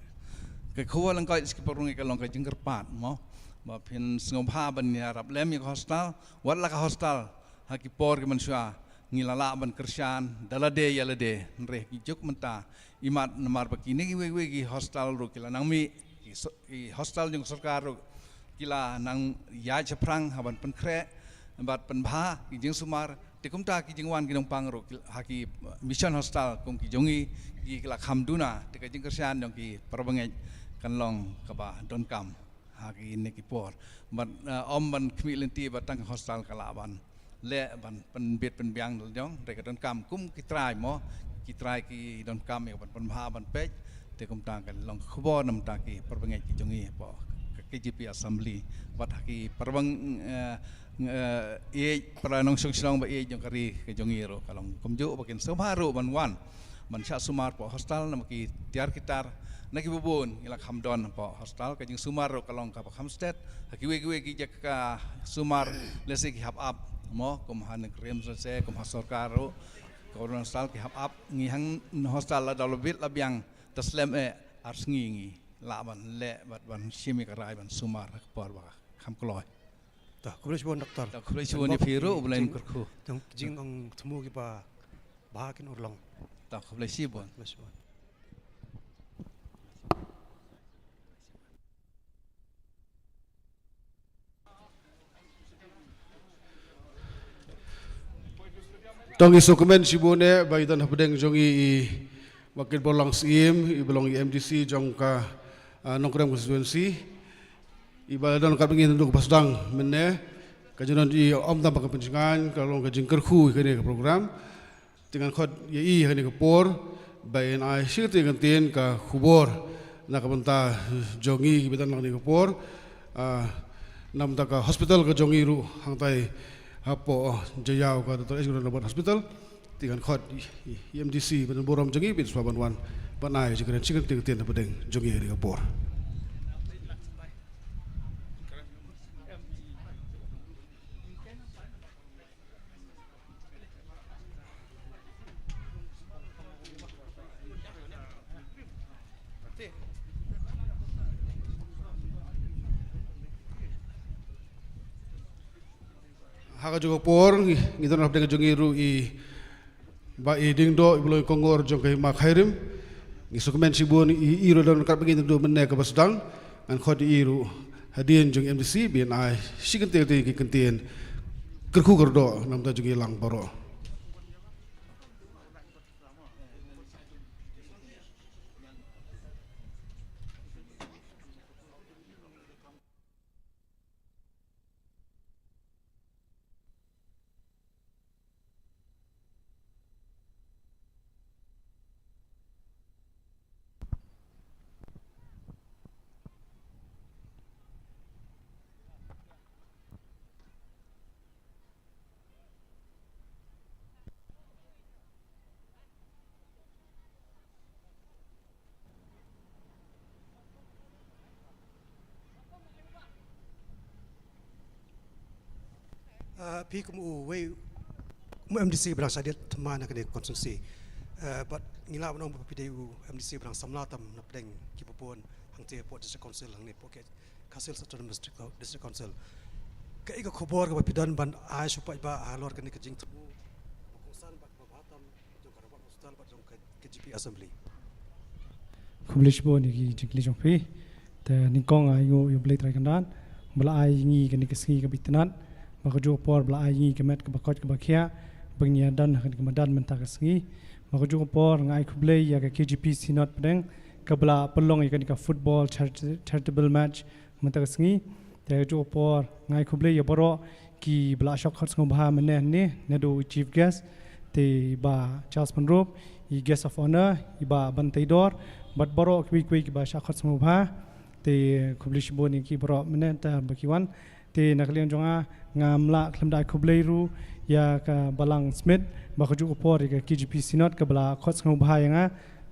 Ka khubor lyngkot sha ki parabangeit ka long ka jingkyrpad mo, ba phin sngewbha ban ïarap lem ïa ka hospital, wat la ka hospital ha ki por ki mynshuwa ngi la lah ban kyrshan da lade ïa lade, hynrei ki juk mynta imat namar ba kine kiwei kiwei ki hospital ruh ki la nang mih, ki so-, ki hospital jong ka sorkar ruh ki la nang ïaid shaphrang ha ban pynkhreh bad pynbha ki jingsumar. Te kumta ki jingwan ki nongpang ruh ki, ha ki mission hospital kum ki jong ngi ki la kham duna. Te ka jingkyrshan jong ki parabangeit kan long kaba donkam ha kine ki por. Bad, eh, ym ban khmih lynti ba tang ka hospital ka lah ban leh ban pynbit pynbiang da la jong, hynrei ka donkam kum ki trai mo, ki trai ki donkam ïa ka ban pynbha ban peit, Te kumta ka long ka khubor namar ki para bangeit ki jong ngi hapoh ka K J P Assembly bad ha ki para bang, eh, eh, ïeit, para nongshong shnong ba ïeit jong ka ri ka jong ngi ruh ka long kumjuh ba kin sngewbha ruh ban wan ban shah sumar hapoh hostel namar ki tiar ki tar na ki bun bun ngi la kham don hapoh hostel. Ka jingsumar ruh ka long kaba kham stet ha kiwei kiwei ki jaka sumar, lehse ki hap ap mo, kum ha nongrim lehse kum ha sorkar ruh, ka hostel ki hap ap. Ngi hang hostel la da la bit la biang, ta slem eh ar sngi ngi lah ban leh bad ban shim ïa ka rai ban sumar ha ka por ba kham kloi. Ta khublei shibun doktor. Ta khublei shibun ïa phi ruh, U Blei un kyrkhu. Tang jingong thmu kiba bha kin urlong. Ta khublei shibun. Khublei shibun. Tang ngi sngewkmen shibun eh ba i don hapdeng jong ngi i Bah Kitborlang Syiem iba long i M D C jong ka, ah, Nongkrem constituency. Iba don kat ba ngin ïa sdang mynne. Ka jingdon i ym tang ba ka pynshngaiñ, ka long ka jingkyrkhu ïa kane ka program. Te ngan khot ïa i ha kane ka por ba in ai shi kyntien kyntien ka khubor na ka bynta jong ngi kiba don ha kane ka por. Ah, na bynta ka hospital ka jong ngi ruh hangtai hapoh Jaïaw, ka Doctor H Gordon Roberts Hospital. Te ngan khot i, i, i M D C ba don burom jong ngi, ba in sa sngewbha ban wan ban ai jingkren shi kyntien kyntien hapdeng jong ngi ha kane ka por. Ha kajuh ka por ngi, ngi don hapdeng jong ngi ruh i Bah Diengdoh iba long i kongor jong ka Hima Khyrim. Ngi sngewkmen shibun i, i ruh don kat ba ngin ïa sdang mynne kaba sdang. Ngan khot ïa i ruh hadien jong i M D C ba in ai shi kyntien kyntien ki kyntien kyrkhu kyrdoh na bynta jong ngi lang baroh. Ah, phi kum uwei, kum u M D C ba dang shah thied thymmai na kane ka constituency. Ah, bad ngi lah ban ong ba phi dei u M D C ba dang samla tam na pdeng kiba bun hangtei hapoh District Council hangne hapoh ka Khasi Hills Autonomous District, District Council. Kaei ka khubor kaba phi don ban ai sha u paidbah halor kane ka jingthmu ba kongsan bad ba bha tam jong ka Robert Hospital bad jong ka K J P Assembly. Khublei shibun ïa ki jingkylli jong phi. Te nyngkong nga ai nguh ïa U Blei Trai Kynrad ba la ai ïa ngi kane ka sngi kaba itynnad, ba kajuh ka por ba la ai ïa ngi ka met kaba koit kaba khiah ba ngin ïa don ha kane ka madan mynta ka sngi. Ba kajuh ka por nga ai khublei ïa ka K J P Synod pdeng kaba la pynlong ïa kane ka football chari-, charitable match mynta ka sngi. Te kajuh ka por nga ai khublei ïa baroh kiba la shah khot sngewbha mynne hangne, naduh u chief guest te i Bah Charles Pynrup, i guest of honour i Bah Banteidor, bad baroh kiwei kiwei kiba shah khot sngewbha. Te khublei shibun ïa ki baroh mynne te ba ki wan. Te na ka liang jong nga, ngam lah khlem da ai khublei ruh ïa ka Balang Smit ba kajuh ka por ïa ka K J P Synod kaba la khot sngewbha ïa nga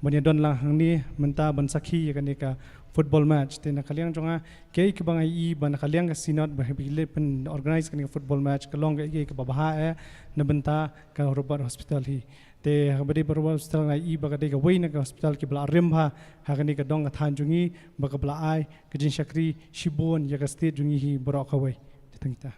ban ïa don lang hangne mynta ban sakhi ïa kane ka football match. Te na ka liang jong nga, kaei kaba nga ïohi ba na ka liang ka Synod ba haba ki leit pyn organise kane ka football match ka long kaei kaei kaba bha eh na bynta ka Robert Hospital hi. Te haba dei ba Robert Hospital nga ïohi ba ka dei kawei na ka hospital kiba la rim bha ha kane ka dong ka thaiñ jong ngi, ba kaba la ai ka jingshakri shibun ïa ka state jong ngi hi baroh kawei. Te tang kita.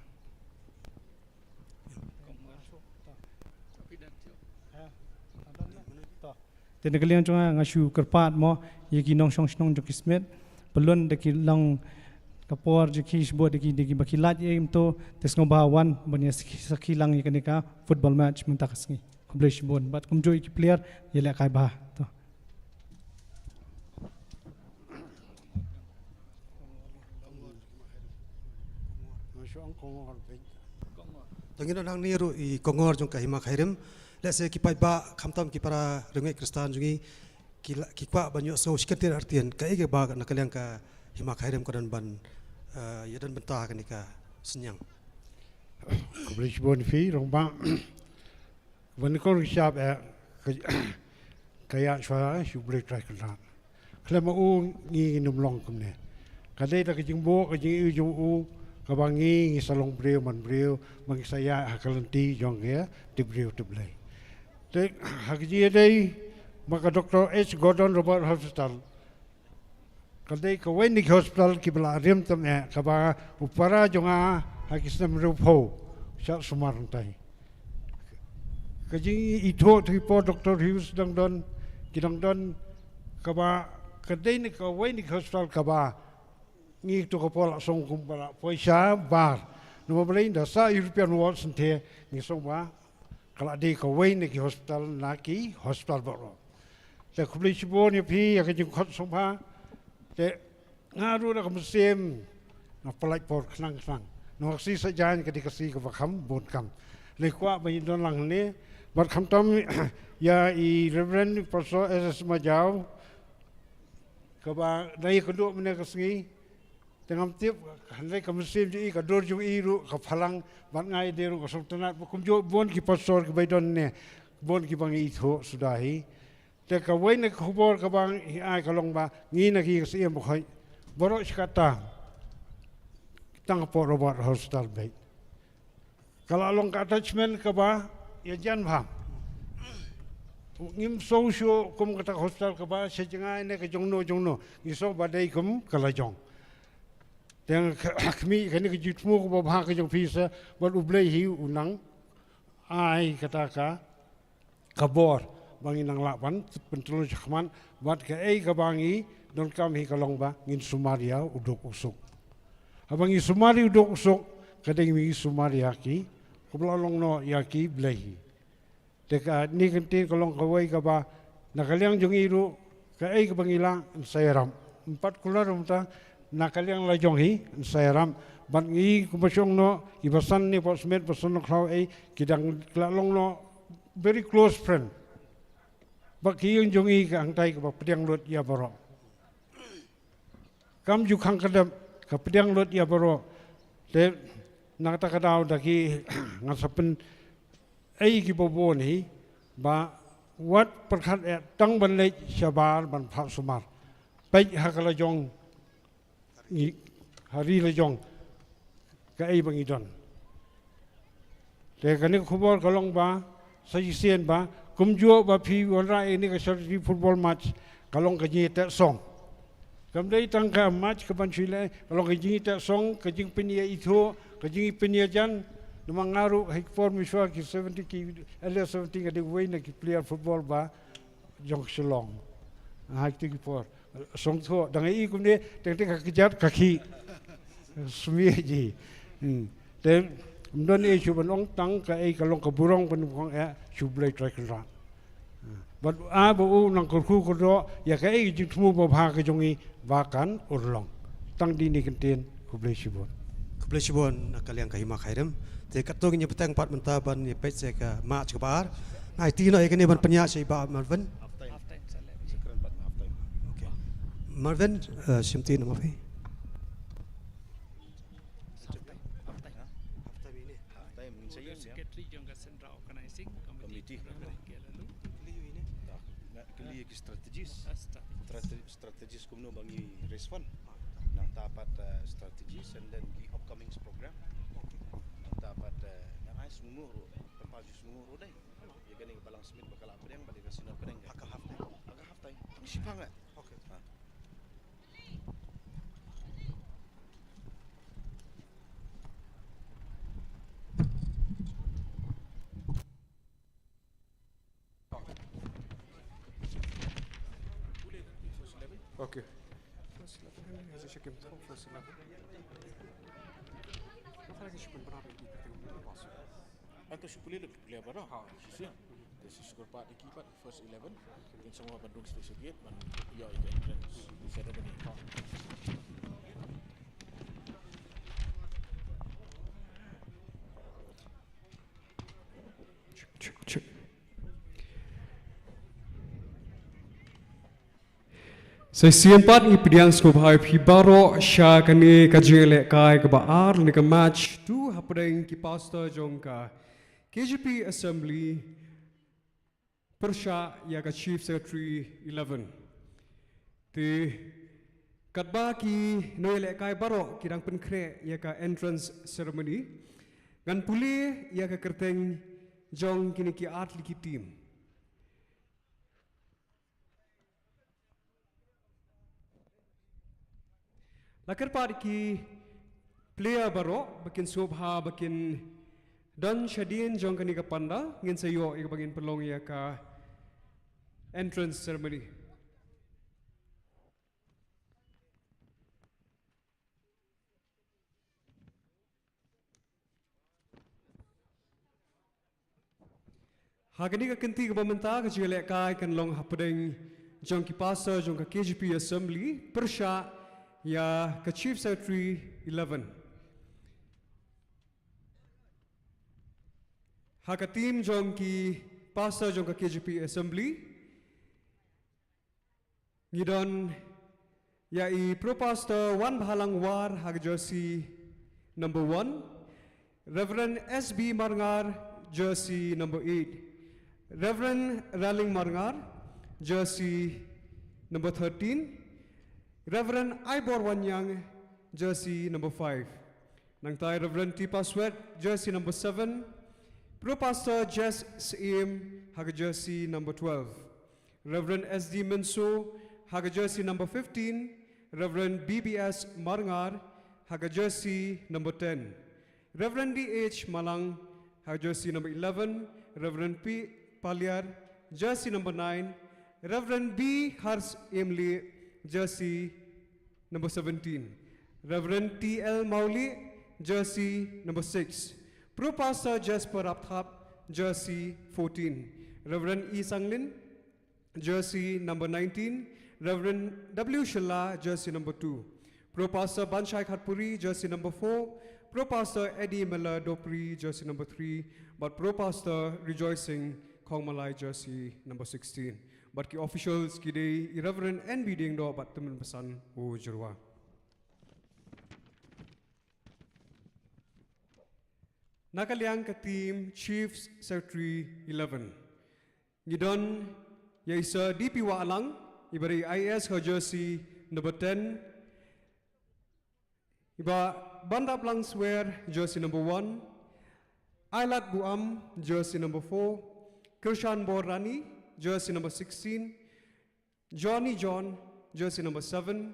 Te na ka liang jong nga, nga shu kyrpad mo ïa ki nongshong shnong jong ki Smit, pyllun da ki long ka por jong ki shibun da ki, da kiba ki lait ïa ki mynta, te sngewbha wan ban ïa sakhi, sakhi lang ïa kane ka football match mynta ka sngi. Khublei shibun bad kumjuh ïa ki player ïa lehkai bha. To. To ngin don hangne ruh i kongor jong ka Hima Khyrim. Lehse ki paidbah khamtam ki para riewngeit Khristan jong ngi ki la, ki kwah ban ïohsngew shi kyntien ar ktien, kaei kaba na ka liang ka Hima Khyrim ka don ban, eh, ïa don bynta ha kane ka synñiang. Khublei shibun ïa phi, Rangbah. Ban kong ki shap, eh, ka, ka ïa shwa, shu Blei Trai Kynrad. Khlem ma u ngi ngin ym long kumne. Ka dei da ka jingbuh, ka jingïohi jong u, kaba ngi, ngi sa long briew man briew, ba ngi sa ïa ha ka lynti jong ka, tip briew tip Blei. Te, ha ka jingïadei, ma ka Doctor H Gordon Roberts Hospital. Ka dei kawei na ki hospital kiba la rim tam eh, kaba u para jong nga ha ki snem hynriewphew, shah sumar hangtai. Ka jingithuh to ki por Doctor Hughes dang don, ki dang don, kaba, ka dei na kawei na ki hospital kaba, ngi to ka por la song kum ba la poi shabar. Namar balei da sah European Awards hangtai, ngi song ba, ka la dei kawei na ki hospital, na ki hospital baroh. Te khublei shibun ïa phi, ïa ka jingkhot sngewbha. Te nga ruh da ka mynsiem, nga pynlait por khnang khnang. Namar ka sngi Saitjaiñ ka dei ka sngi kaba kham bun kam. Lei kwah ba ngin don lang hangne. Bad khamtam ïa i Reverend Pastor S S Majaw, kaba da ïakynduh mynne ka sngi. Te ngam tip, hynrei ka mynsiem jong i, ka dur jong i ruh, ka phalang, bad nga ïadei ruh, ka sngewtynnat, ba kumjuh bun ki pastor kiba don ne, bun kiba ngi ithuh suda hi. Te kawei na ka khubor kaba ngi ai ka long ba, ngi na ki ka Syiem Bakhuid baroh shi katta, tang hapoh Robert Hospital beit. Ka la long ka attachment kaba ïajan bha. Ngim sngew shuh kum kata ka hospital kaba sha jngai ne ka jongno jongno. Ngi sngew ba dei kum ka la jong. Te nga khmih kane ka jingthmu kaba bha ka jong phi sa bad U Blei hi u nang ai kata ka ka bor ba ngin nang lah ban pyntlun shakhmat bad kaei kaba ngi donkam hi ka long ba ngin sumar ïa u duk u suk. Haba ngi sumar ïa u duk u suk, ka dei ngi sumar ïa ki, kaba la long noh ïa ki blei hi. Te kane ka ktien ka long kawei kaba na ka liang jong ngi ruh, kaei kaba ngi lah yn sa ïarap. Em pat kular mynta na ka liang la jong hi yn sa ïarap. Bad ngi kumba shong noh, kiba san ne Port Smith, ba san Nongkhlaw ei, ki dang la long noh very close friend. Bad ki ïing jong ngi ka hangtai kaba pdiang lut ïa baroh. Kam ju khang kdep, ka pdiang lut ïa baroh. Te na kata ka daw da ki nga sa pynei kiba bun hi ba wat pyrkhat eh tang ban leit shabar ban phah sumar. Peit ha ka la jong ngi, ha ri la jong kaei ba ngi don. Te kane ka khubor ka long ba sa shisien ba kumjuh ba phi wanrah ïa kane ka charity football match, ka long ka jingïateh song. Kam dei tang ka match ka ban shu leh, ka long ka jingïateh song, ka jingpynïaithuh, ka jingpynïajan. Namar nga ruh ha ki por mynshuwa ki seventeen, ki early seventeen, ka dei uwei na ki player football ba jong Shillong. Ha kito ki por. Sngewthuh, dang i kumne, teng teng ka kjat ka khih. Sumar ji. Hmm. Te ym don ei shuh ban ong tang kaei ka long ka burom ban ong eh sha U Blei Trai Kynrad. Hmm. Bad ai ba u nang kyrkhu kyrdoh ïa kaei ka jingthmu babha ka jong i ba kan urlong. Tang dei kine ki ktien. Khublei shibun. Khublei shibun na ka liang ka Hima Khyrim. Te katto ngin ïa bteng pat mynta ban ïa peit sha ka match kaba ar. Nga aiti noh ïa kane ban pynïaid sha i Bah Marvin. Half time. Half time, sa leh. Sa kren pat half time. Okay. Marvin, eh, shim ti na ma phi. Half time. Half time. Half time ine. Half time, ngin sa ïeng, ïa. Secretary jong ka Central Organizing Committee. Committee. Ka la long ki la long. Kylli ïa ine. Dah. Nga kylli ïa ki strategies. Ah, stra- Strate- strategies kumno ba ngi raise fund. Nangta pat, eh, strategies and then ki upcoming program. Nangta pat, eh, ngan ai sngewnguh ruh, pynpaw ji sngewnguh ruh dei. Ïa kane ka Balang Smit ba ka la pdiang, ba dei ka senior pdiang. Ha ka half time. Ha ka half time. Tang shipang eh. Okay. Ha. Okay. First eleven, has a check him through first eleven. What are you should bring up in the pass? Anta shu pule le pule ba da. Ha. Shisien. Te shu score pat ki pat first eleven. Kin semua bandung stage gate ban ïa ïa entrance ceremony. Ha. Check, check, check. Sa shisien pat ngi pdiang sngewbha ïa phi baroh sha kane ka jingïalehkai kaba ar ne ka match two hapdeng ki pastor jong ka K J P Assembly pyrshah ïa ka Chief Secretary eleven. Te katba ki nongïalehkai baroh ki dang pynkhreh ïa ka entrance ceremony, ngan pule ïa ka kyrteng jong kine ki artylli ki team. La kyrpad ki player baroh ba kin sngewbha ba kin don shadien jong kane ka pandal, ngin sa ïoh ïa kaba ngin pynlong ïa ka entrance ceremony. Ha kane ka kynti kaba mynta ka jingïalehkai kan long hapdeng jong ki pastor jong ka K J P Assembly pyrshah ïa ka Chief Secretary eleven. Ha ka team jong ki pastor jong ka K J P Assembly, ngi don ïa i Pro Pastor Wanbhalang War ha ka jersey number one, Reverend S B Marngar, jersey number eight, Reverend Raling Marngar, jersey number thirteen, Reverend Aibor Wanyang, jersey number five. Nangta i Reverend Tipa Swet, jersey number seven. Pro Pastor Jess Syiem, ha ka jersey number twelve. Reverend S D Minso, ha ka jersey number fifteen. Reverend B B S Marngar, ha ka jersey number ten. Reverend D H Malang, ha ka jersey number eleven. Reverend P Paliar, jersey number nine. Reverend B Hars Emli, jersey number seventeen. Reverend T L Mauli, jersey number six. Pro Pastor Jasper Rapthap, jersey fourteen. Reverend E Sanglin, jersey number nineteen. Reverend W Shylla, jersey number two. Pro Pastor Banshai Khatpuri, jersey number four. Pro Pastor Eddie Miller Dopri, jersey number three. Bad Pro Pastor Rejoicing Khongmalai, jersey number sixteen. Bad ki officials ki dei i Reverend N B Diengdoh bad Tymmen Basan u Jyrwa. Na ka liang ka team Chief Secretary eleven, ngi don ïa i Sir D P Wahlang, i ba dei I A S, ha ka jersey number ten. I Bah Bandaplang Swer, jersey number one. Ailat Buam, jersey number four. Kirshan Borrani, jersey number sixteen. Johnny John, jersey number seven.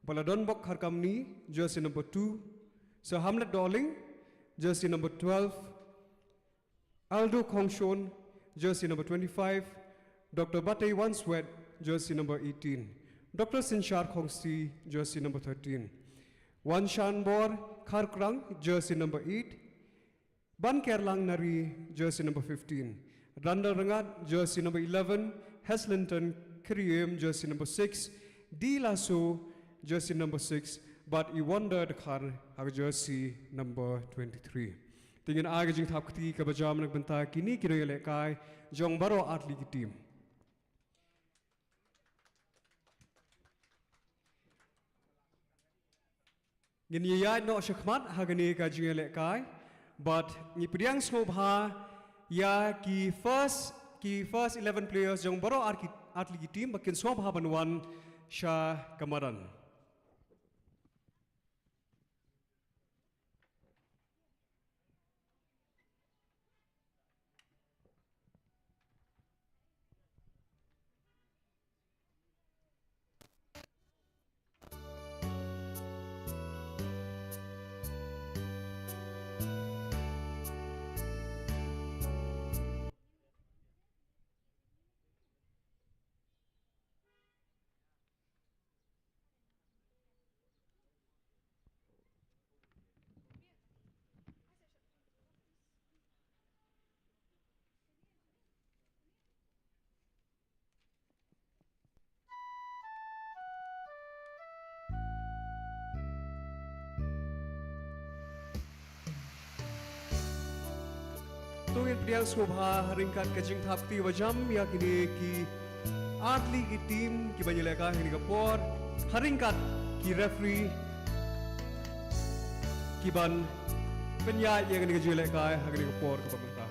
Baladonbok Kharkamni, jersey number two. Sir Hamlet Doling, jersey number twelve. Aldo Khongshon, jersey number twenty-five. Doctor Batei Wanswet, jersey number eighteen. Doctor Sinshar Khongsi, jersey number thirteen. Wanshanbor Kharkrang, jersey number eight. Bankerlang Nari, jersey number fifteen. Randall Rangat, jersey number eleven. Heslington Kyriem, jersey number six. D Lasso, jersey number six. Bad i Wonder Dkhar, ha ka jersey number twenty-three. Te ngin ai ka jingthap kti kaba jam na ka bynta kine ki nongïalehkai jong baroh artylli ki team. Ngin ïaid noh shakhmat ha kane ka jingïalehkai. Bad ngi pdiang sngewbha ïa ki first, ki first eleven players jong baroh ar ki, artylli ki team ba kin sngewbha ban wan sha ka madan. To ngin pdiang sngewbha ha ryngkat ka jingthap kti ba jam ïa kine ki Ar tylli ki team kiban ïalehkai ha kane ka por, ha ryngkat ki referee kiban pynïaid ïa kane ka jingïalehkai ha kane ka por kaba mynta.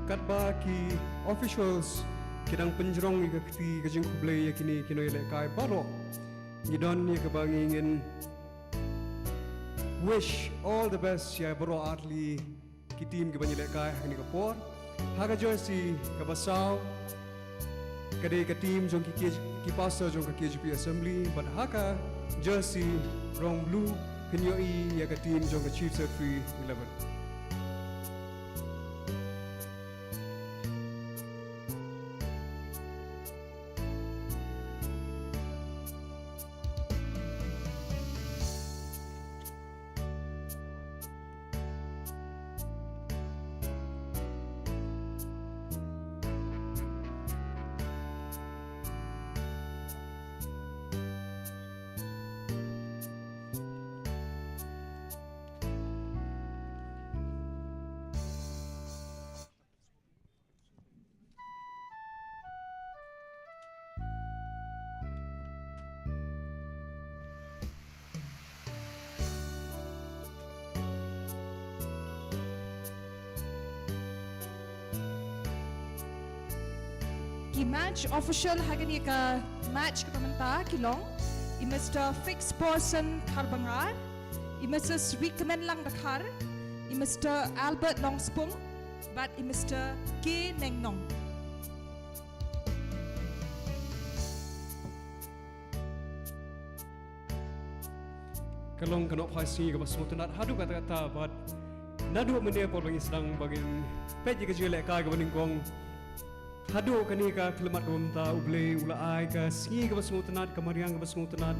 Katba ki officials ki dang pynjrong ïa ka kti ka jingkhublei ïa kine ki nongïalehkai baroh, ngi don ïa kaba ngi ngin wish all the best ïa baroh ar tylli ki team kiban ïalehkai ha kane ka por. Ha ka jersey kaba saw ka dei ka team jong ki, ki, ki pastor jong ka K J P Assembly, bad ha ka jersey rong blue kin ïohi ïa ka team jong ka Chief Secretary eleven. Ki match official ha kane ka match kaba mynta ki long i Mister Fix Person Kharbangrar, i Missus Rikmenlang Dkhar, i Mister Albert Longspung, bad i Mister K Nengnong. Ka long ka nohphai sngi kaba sngewtynnat haduh katta katta bad naduh mynne por ba ngi sdang ba ngin peit ïa ka jingïalehkai kaba nyngkong haduh kane ka khyllipmat kaba mynta, U Blei u la ai ka sngi kaba sngewtynnat, ka mariang kaba sngewtynnat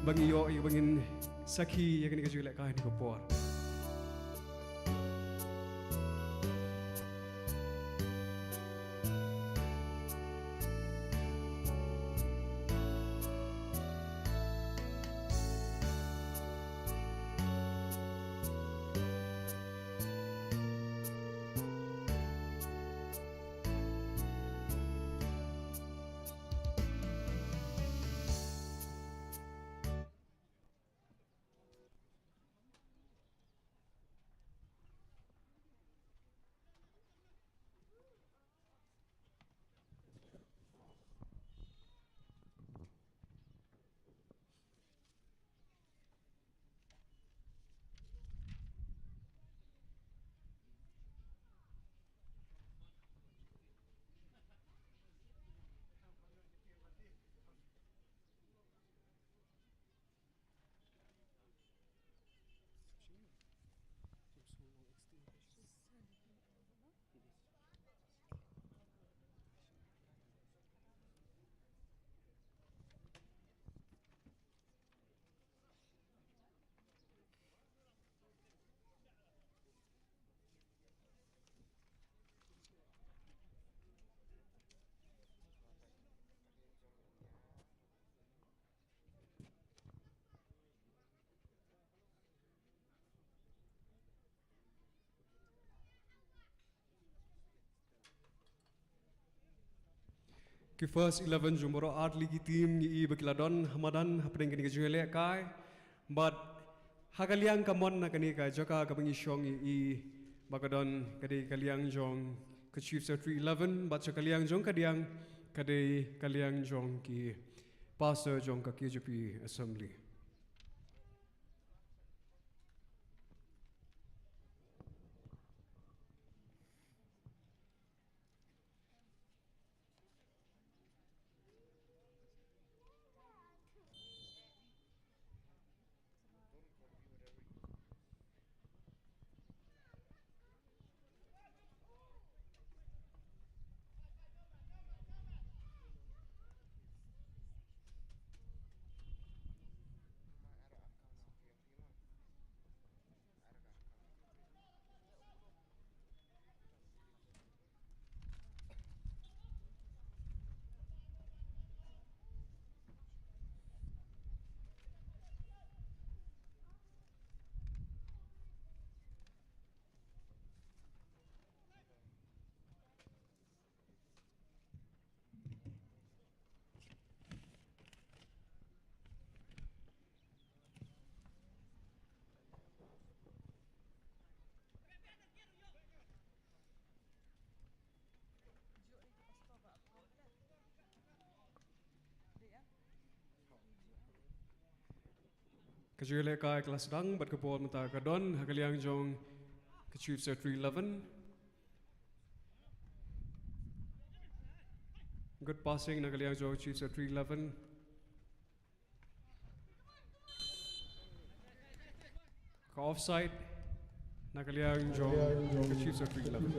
ba ngi ïoh ïa ba ngin sakhi ïa kane ka jingïalehkai ha kane ka por. Ki first eleven jong baroh artylli ki team ngi i ba ki la don ha madan hapdeng kane ka jingïalehkai. Bad ha ka liang kamon na kane ka jaka kaba ngi shong ngi i ba ka don ka dei ka liang jong ka Chief Secretary eleven bad sha ka liang jong ka diang ka dei ka liang jong ki pastor jong ka K J P Assembly. Ka jingïalehkai ka la sdang bad ka bol mynta ka don ha ka liang jong ka Chief Secretary eleven. Good passing na ka liang jong Chief Secretary eleven. Ka offside na ka liang jong ka Chief Secretary eleven.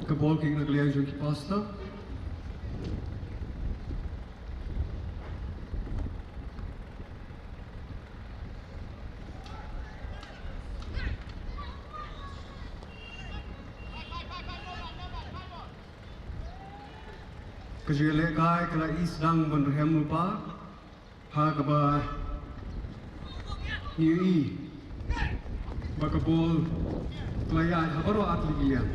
Ka bol kick na ka liang jong ki pastor. Ka jingïalehkai ka la i sdang ban rhem lypa. Ha kaba ngi i ba ka bol ka la ïaid ha baroh artylli ki liang.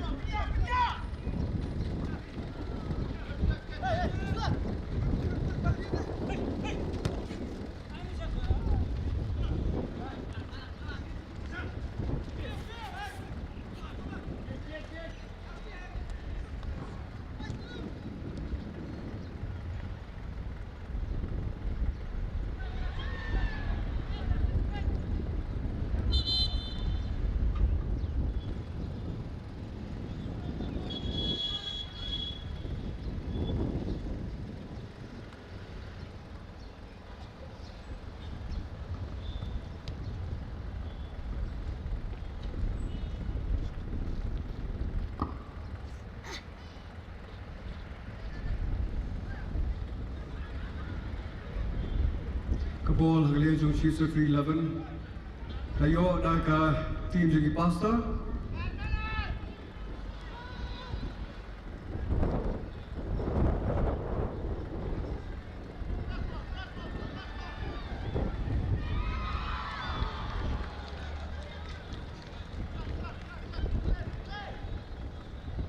Ka bol ha ka liang jong Chief Secretary eleven. Ka ïoh da ka team jong ki pastor.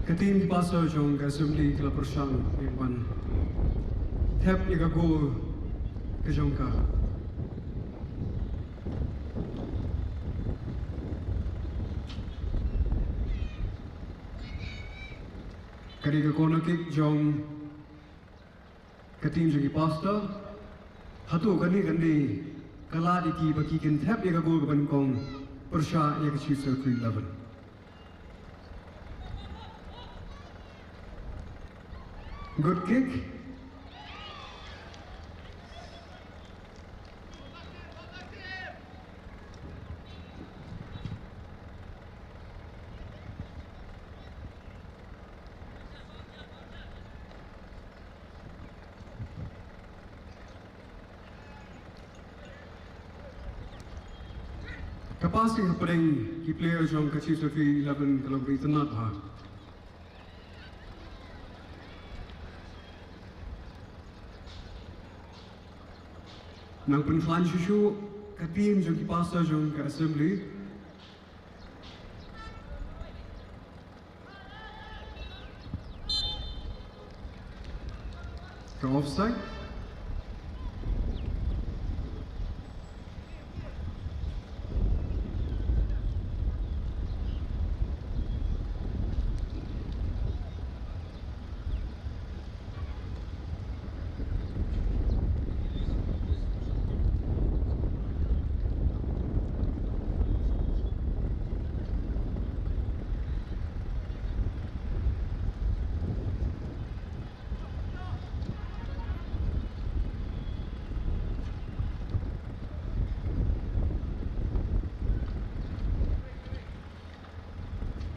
Ka team ki pastor jong ka Assembly ka la pyrshang ïa ban thep ïa ka goal ka jong ka. Ka dei ka corner kick jong ka team jong ki pastor. Hato kane kan dei ka lad ïa ki ba ki kin thep ïa ka goal kaba nyngkong pyrshah ïa ka Chief Secretary eleven. Good kick. Ka passing hapdeng ki player jong ka Chief Secretary eleven ka long ka itynnad bha. Nang pynkhlaiñ shuh shuh ka team jong ki pastor jong ka assembly. Ka offside.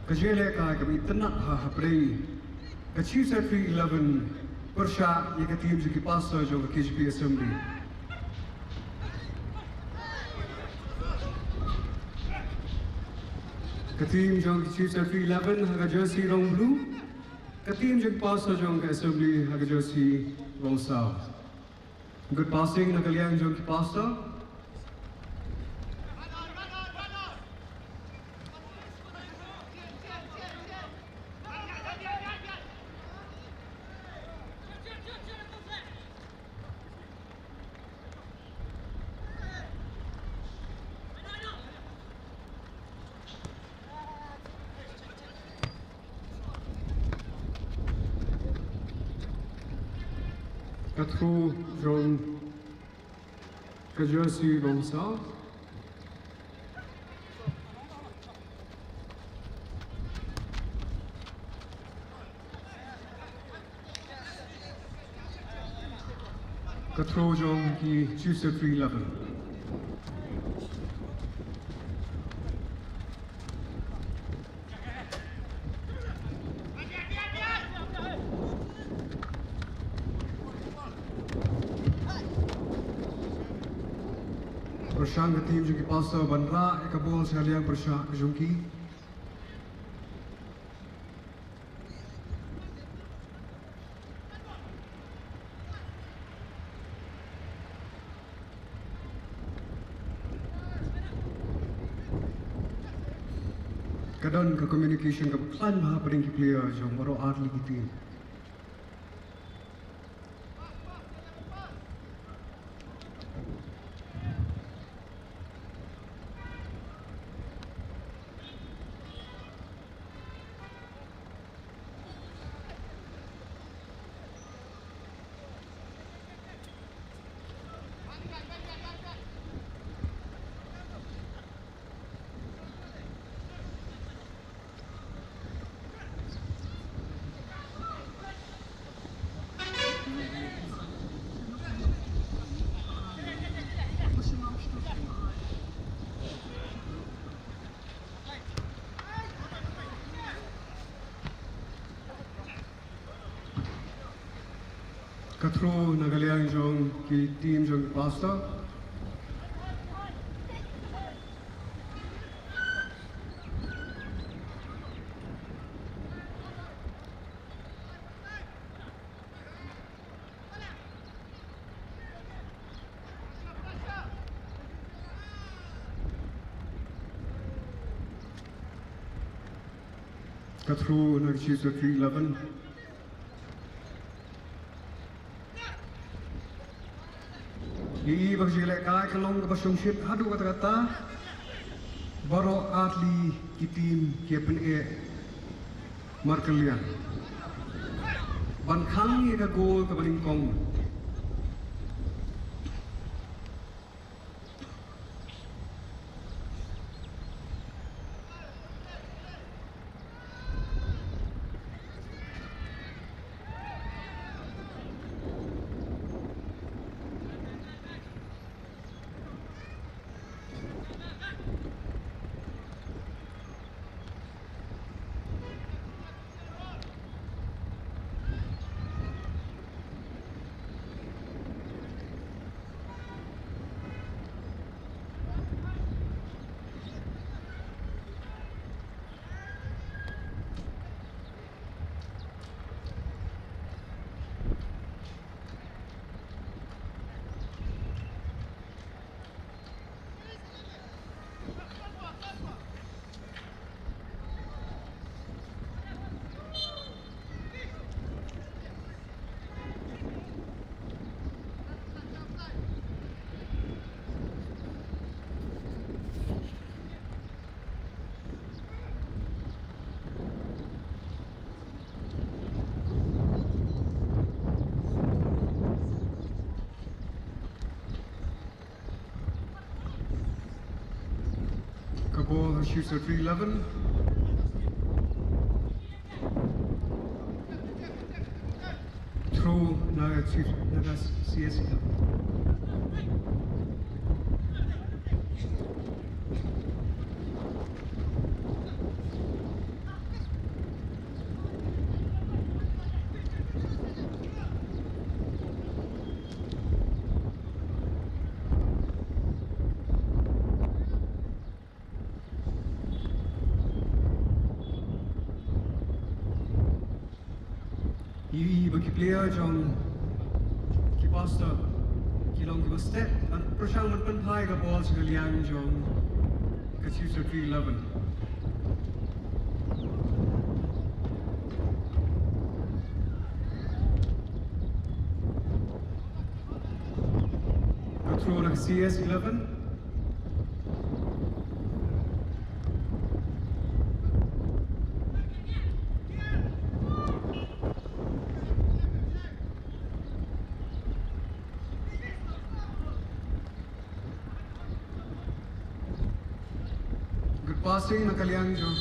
Ka jingïalehkai kaba itynnad ha hapdeng ka Chief Secretary eleven pyrshah ïa ka team jong ki pastor jong ka K J P Assembly. Ka team jong ki Chief Secretary eleven ha ka jersey rong blue. Ka team jong ki pastor jong ka Assembly ha ka jersey rong saw. Good passing na ka liang jong ki pastor. Ka throw jong ka jersey rong saw. Ka throw jong ki Chief Secretary eleven. Pyrshang ka team jong ki pastor ban rah ïa ka ball sha liang pyrshah ka jong ki. Ka don ka communication kaba khlaiñ bha hapdeng ki player jong baroh ar tylli ki team. Ka throw na ka liang jong ki team jong ki pastor. Ka throw na ka Chief Secretary eleven. Ïa ba ka jingïalehkai ka long kaba shongshit haduh katta katta. Baroh ar tylli ki team ki ïa pyneh markylliang ban khang ïa ka goal kaba nyngkong. Shoots a three eleven. Throw na Chief, na C S eleven. Ïohi ba ki player jong ki Buster ki long kiba stet, ban pyrshang ban pynphai ka ball sha ka liang jong ka Chiefs three eleven. Ka throw na ka C S eleven. Good passing na ka liang jong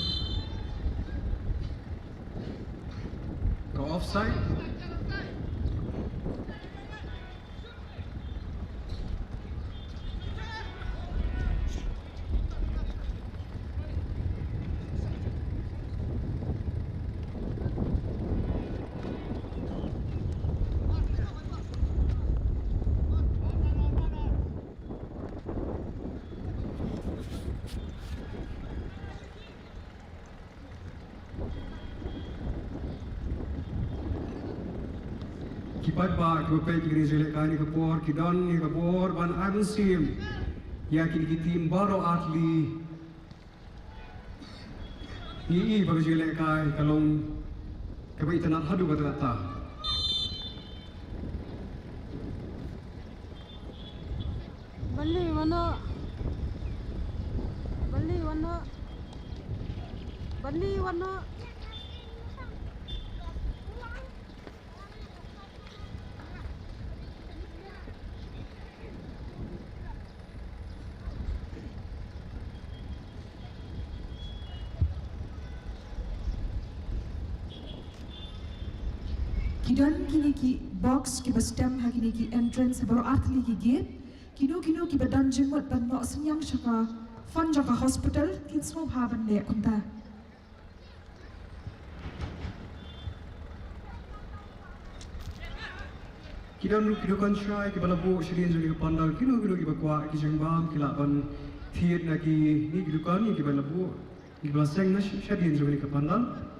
ka offside. Ki paidbah kiba peit ïa kane ka jingïalehkai ha kane ka por, ki don ïa ka bor ban ai mynsiem ïa kine ki team baroh artylli. Ngi i ba ka jingïalehkai ka long kaba itynnad haduh katta katta. Bali wano. Bali wano. Bali wano. Ki don kine ki box kiba stem ha kine ki entrance baroh artylli ki gate. Kino kino kiba don jingmut ban noh synñiang sha ka fund jong ka hospital, kin sngewbha ban leh kumta. Ki don ruh ki dukan shai kiba la buh shadien jong ka pandal, kino kino kiba kwah ki jingbam ki lah ban thied na kine ki dukan kiba la buh, kiba la seng na sh-, shadien jong ka pandal.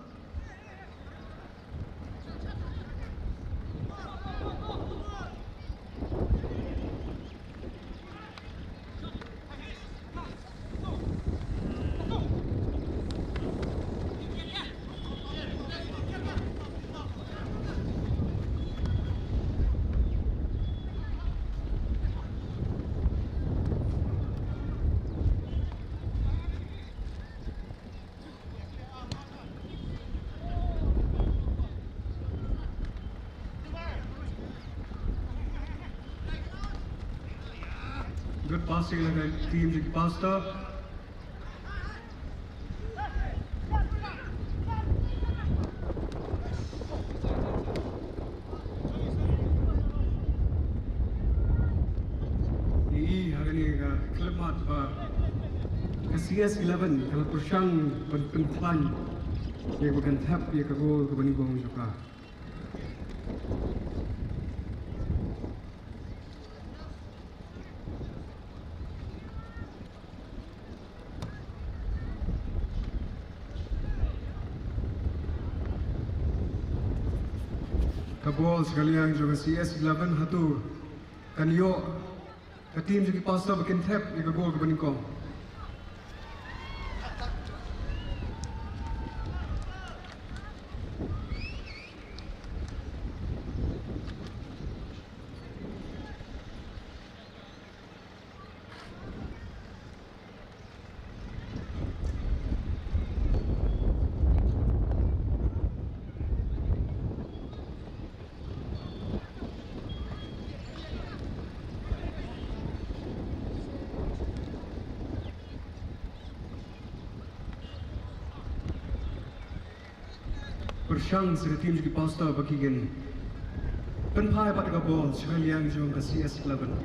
Good passing na ka team jong ki Pastor. Ïohi ha kane ka khyllipmat ba ka C S eleven ka la pyrshang ban pynkhlaiñ ïa kaba kan thep ïa ka gol kaba nyngkong jong ka. Ka ball sha ka liang jong ka C S eleven, hato kan ïoh ka team jong ki Pastor ba kin thep ïa ka gol kaba nyngkong? Pyrshang sa ka team jong ki Pastor ba ki kin pynphai pat ka ball sha ka liang jong ka C S eleven.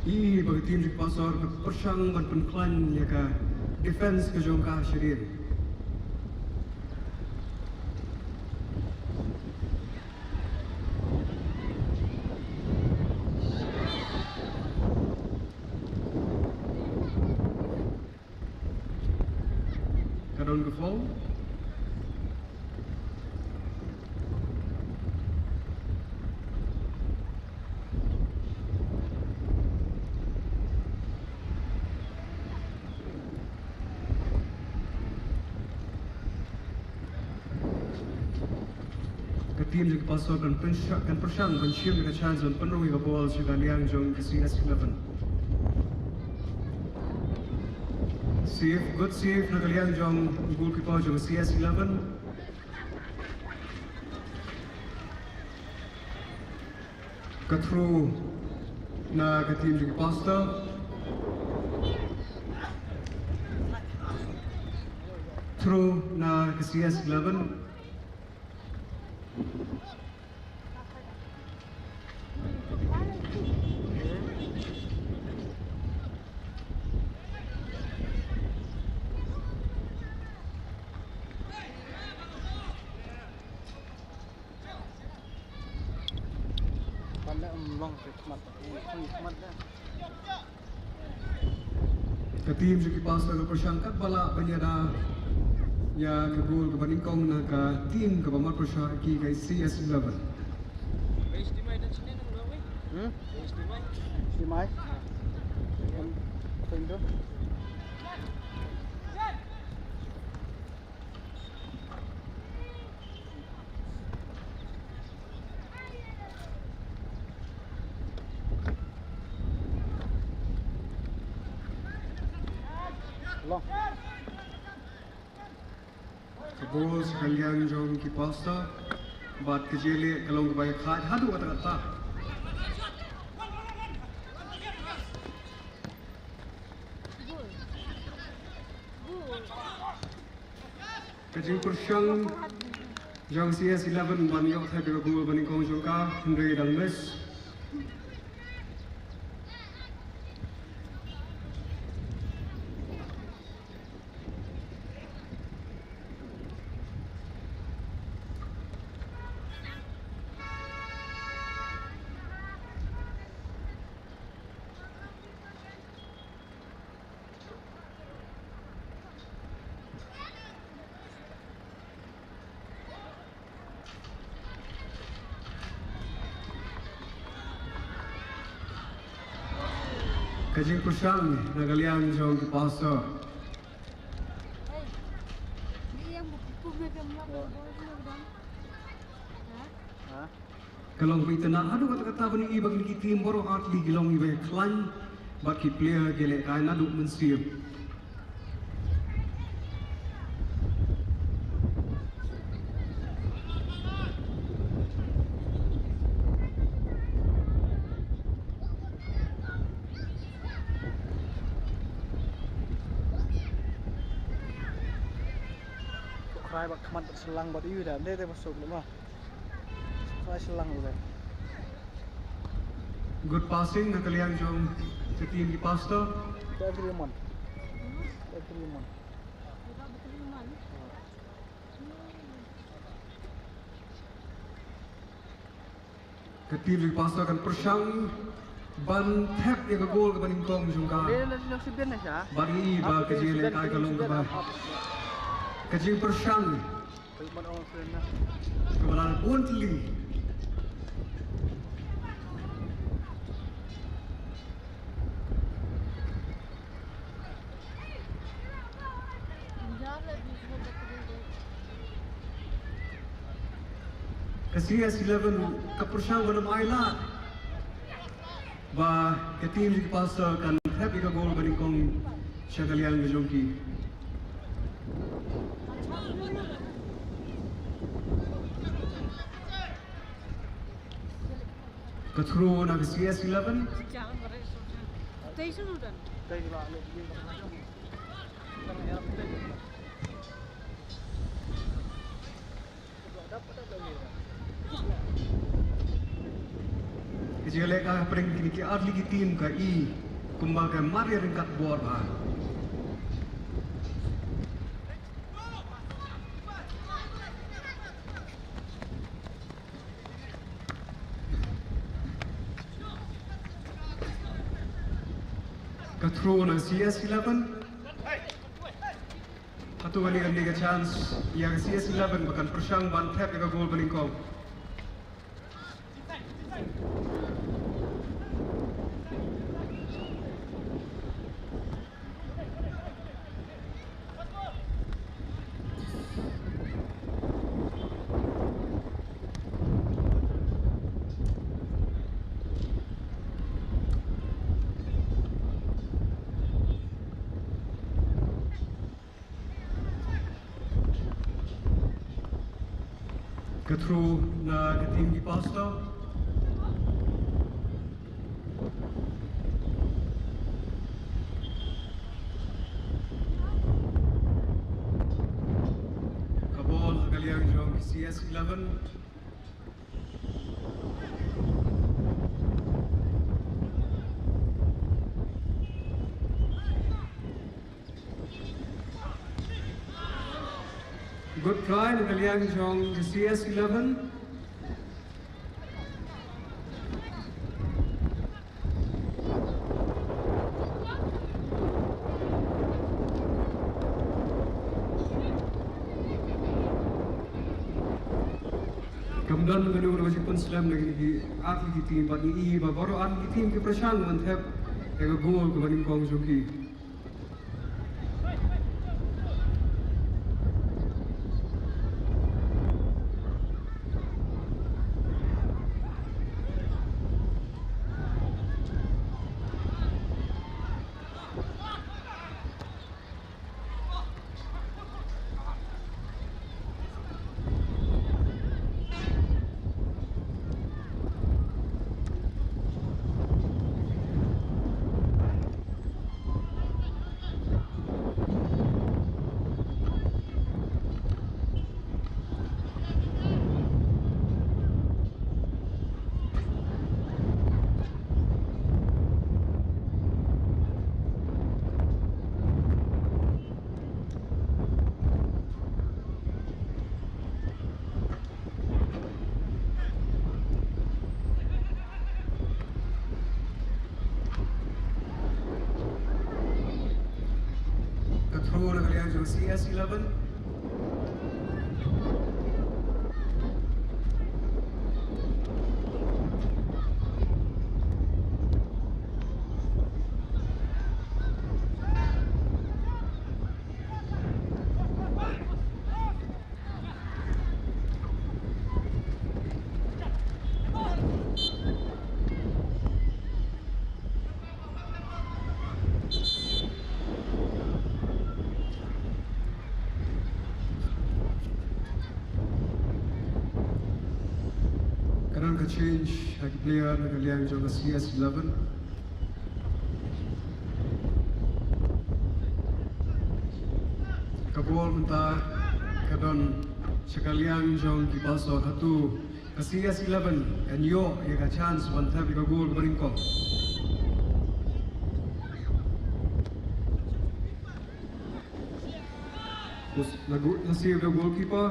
I ba ka team jong ki Pastor ka pyrshang ban pynkhlaiñ ïa ka defense ka jong ka sha dien. Ka don ka foul. Ka team jong ki Pastor kan pyrshang, kan pyrshang ban shim ïa ka chance ban pynrung ïa ka ball sha ka liang jong ka C S eleven. Save, good save na ka liang jong goalkeeper jong C S eleven. Ka throw na ka team jong ki Pastor. Throw na ka C S eleven. Ka team jong ki Pastor ka pyrshang katba lah ban ïada ïa ka goal kaba nyngkong na ka team kaba mad pyrshah, ki ka C S eleven. Hmm? Stimai. Long. Ka ball sha ka liang jong ki Pastor. Bad ka jingïaleh ka long kaba ïakhaiñ haduh katta katta. Ka jingpyrshang jong C S eleven ban ïoh thep ïa ka goal ba nyngkong jong ka, hynrei dang miss. Ka jingpyrshang na ka liang jong ki Pastor. Ha? Ka long ba itynnad haduh katta katta ban ïohi ba kine ki team baroh ar tylli ki long kiba ïakhlaiñ bad ki player ki lehkai naduh mynsiem. Khrai bad khmat bad shyllangh bad ïa u da, ym dei ba suk lem ma. Khrai shyllangh u da. Good passing na ka liang jong ka team ki Pastor. Every month. Every month. Ka team jong ki Pastor kan pyrshang ban thep ïa ka goal kaba nyngkong jong ka. Bad ngi ba ka jingïalehkai ka long kaba, ka jingpyrshang kaba la bun tylli. C S eleven ka pyrshang ban ym ailad ba ka team jong ki Pastor kan thep ïa ka goal ba nyngkong sha ka liang ka jong ki. Ka throw na ka C S eleven. Ka jingïalehkai hapdeng kine ki artylli ki team ka i kumba ka mar ïa ryngkat bor bha. Ka throw na C S eleven. Hato kane kan dei ka chance ïa ka C S eleven ba kan pyrshang ban thep ïa ka goal ba nyngkong. Ka throw na ka team ki Pastor. Ka ball ha ka liang jong C S eleven. Good try na ka liang jong ka C S eleven. Kam don kano kano ka jingpynslem na kine ki artylli ki team bad ngi i ba baroh artylli ki team ki pyrshang ban thep ïa ka goal kaba nyngkong jong ki. Ka throw na ka liang jong C S eleven. Ka don ka change ha ki player na ka liang jong ka C S eleven. Ka ball mynta ka don sha ka liang jong ki Pastor, hato ka C S eleven kan ïoh ïa ka chance ban thep ïa ka goal kaba nyngkong. Us-, la go-, la save da goalkeeper.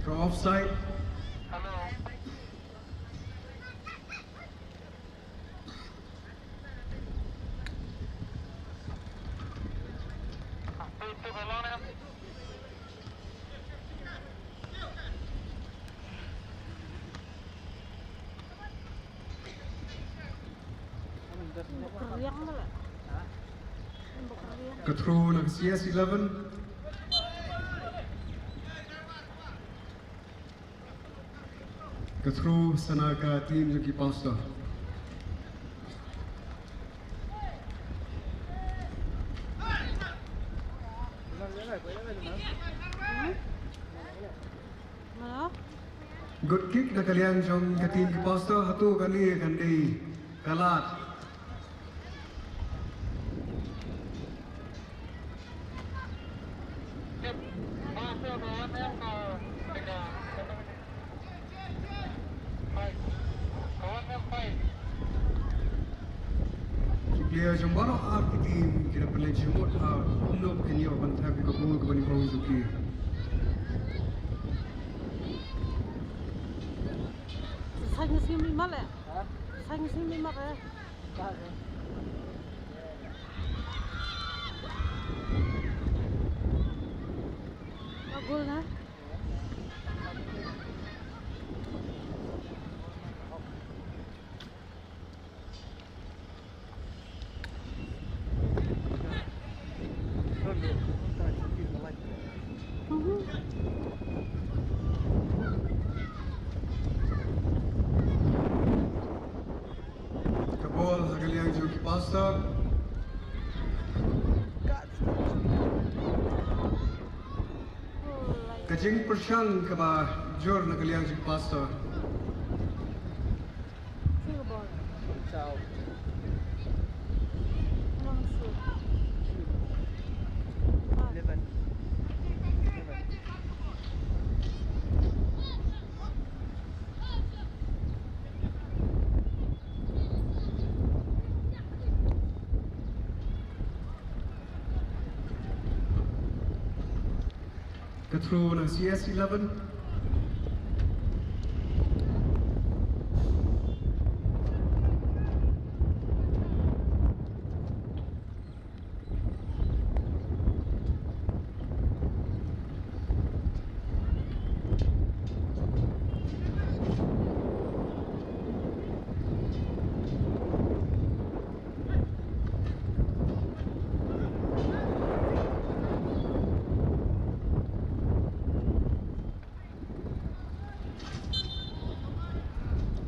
Ka offside. Ka throw na ka C S eleven. Ka throw sa na ka team jong ki Pastor. Goal kick na ka liang jong ka team ki Pastor, hato kane kan dei ka lad? Ki player jong baroh ar ki team ki da pynleit jingmut ha kumno ba kin ïoh ban thep ïa ka goal kaba nyngkong jong ki. Sa ngi sngim ri mat eh. Ha? Sa ngi sngim ri mat eh. Ka goal na. Ka bol ha ka liang jong ki Pastor. Ka jingpyrshang kaba jur na ka liang jong ki Pastor. Ciao. Eleven. Eleven. Ka throw na C S eleven.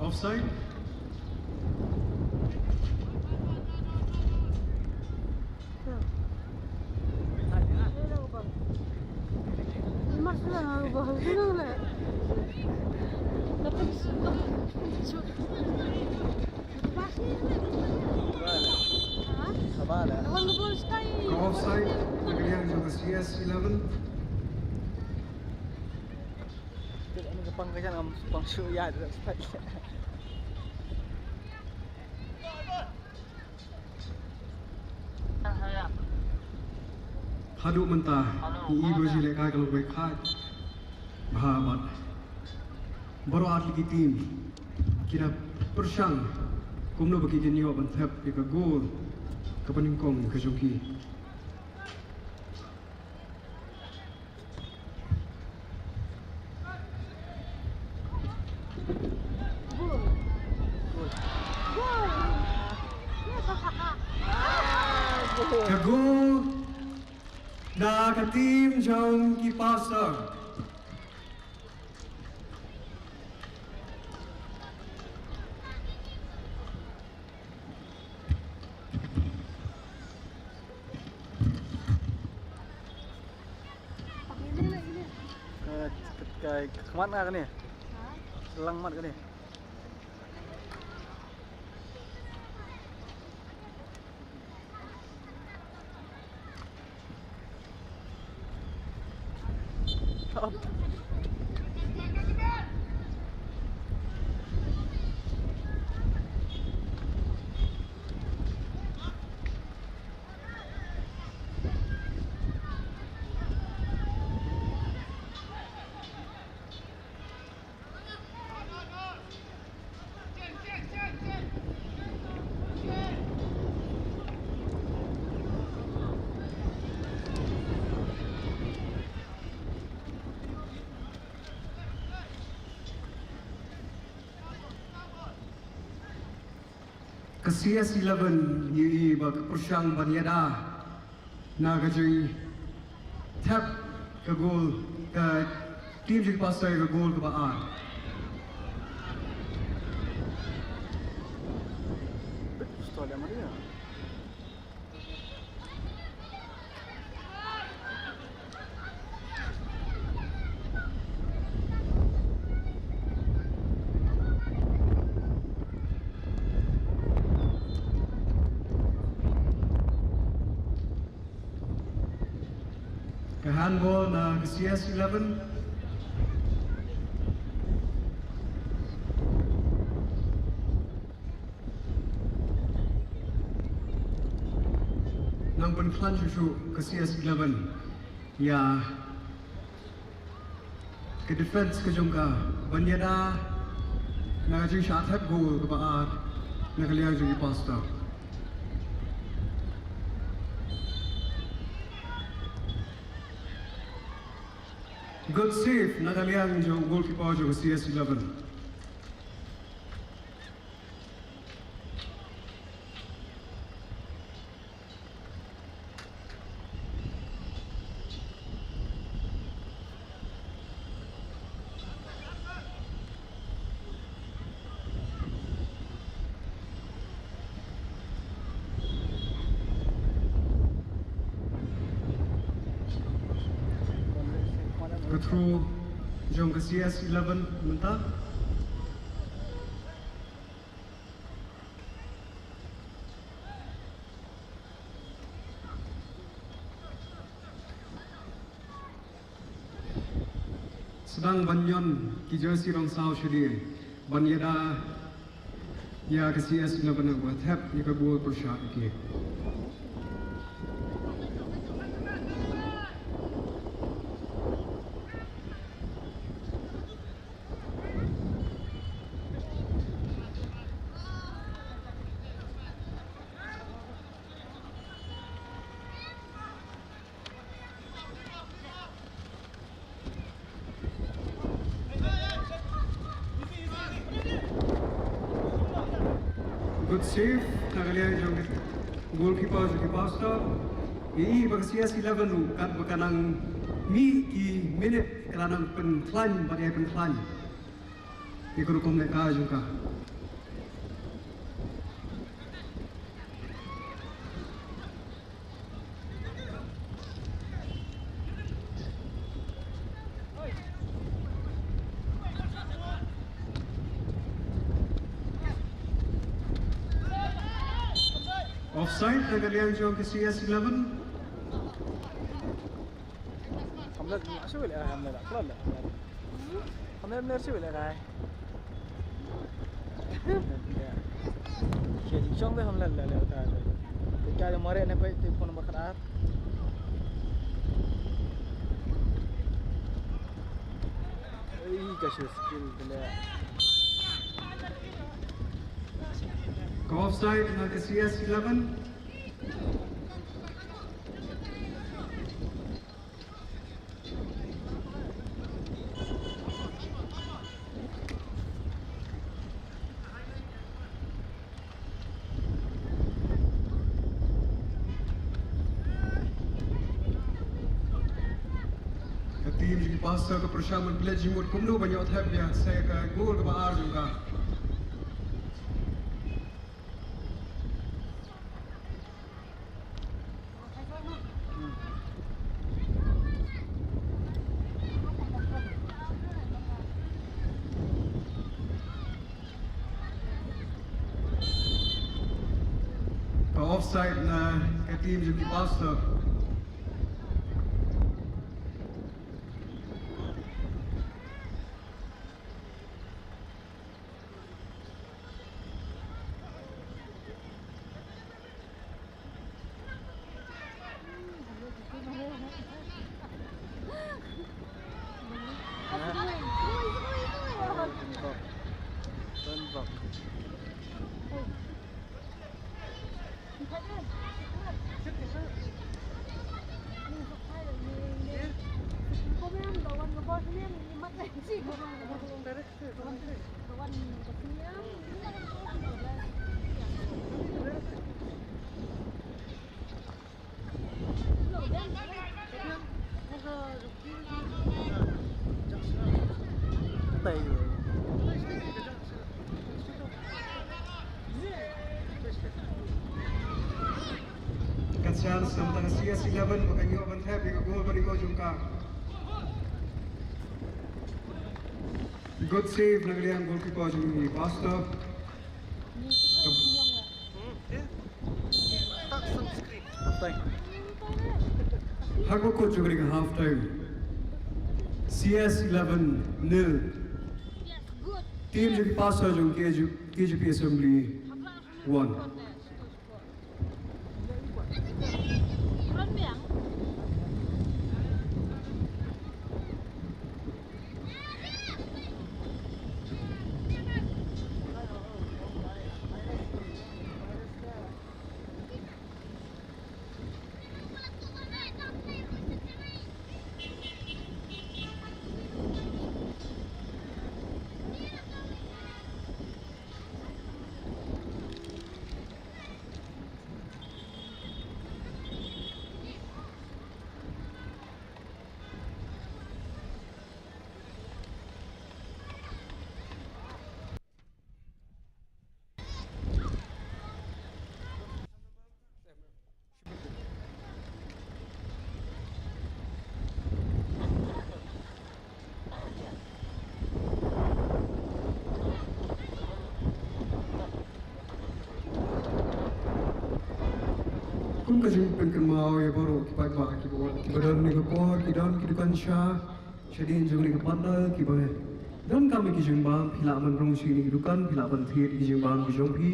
Offside. Ka offside na ka liang jong ka C S eleven. Haduh mynta i ba ju lehkai ka long wei khat. Bha bad baroh ar ki team ki da pyrshang kumno ba ki kin ïoh ban thep ïa ka goal kaba nyngkong ka jong ki. Ka goal na ka team jong ki Pastor. Ka, ka, ka, ka khmat nga kane. Lang mat kane. Ka C S eleven ngi ïohi ba ka pyrshang ban ïada Na ka jingthep ka gol ka team jong ki Pastor ïa ka gol kaba ar. Ka handball na ka C S eleven. Nang pynkhlaiñ shuh shuh ka C S eleven ïa ka defense ka jong ka ban ïada na ka jingshah thep gol kaba ar na ka liang jong ki Pastor. Good save na ka liang jong goalkeeper jong C S eleven. Ka throw jong ka C S eleven mynta. Sdang ban ñion ki jersey rong saw shadien ban ïada ïa ka C S eleven ba thep ïa ka gol pyrshah ïa ki. Good save na ka liang jong goalkeeper jong ki Pastor. Ïa i ba ka C S eleven ruh katba ka nang mih ki minit ka la nang pynkhlaiñ bad ïa pynkhlaiñ ïa ka rukom lehkai jong ka. Offside na ka liang jong ka C S eleven. Hamlet, shu le, Hamlet, Hamlet. Hamlet, Hamlet, shu le, kai. Ke jing chong de Hamlet le, le, kai. Te kai de more ne pai te phone number khat ar. Ei, ka shu skill de le. Ka offside na ka C S eleven. Ka team jong ki Pastor ka pyrshang ban pynleit jingmut kumno ban ïoh thep ïa sa ka gol kaba ar jong ka. Ka offside na ka team jong ki Pastor. Ka chance na ka bynta ka C S eleven ba kan ïoh ban thep ïa ka goal ba dei goal jong ka. Good save na ka liang goalkeeper jong ngi, Pastor. Ha ka kut jong ka half time, C S eleven nil. Team jong ki Pastor jong K J P Assembly one. Kum ka jingpynkynmaw ïa baroh ki paidbah kiba, kiba don ha kane ka por, ki don ki dukan sha shadien jong kane ka pandal, kiba donkam ïa ki jingbam, phi lah ban rung sha kine ki dukan, phi lah ban thied ïa ki jingbam ki jong phi.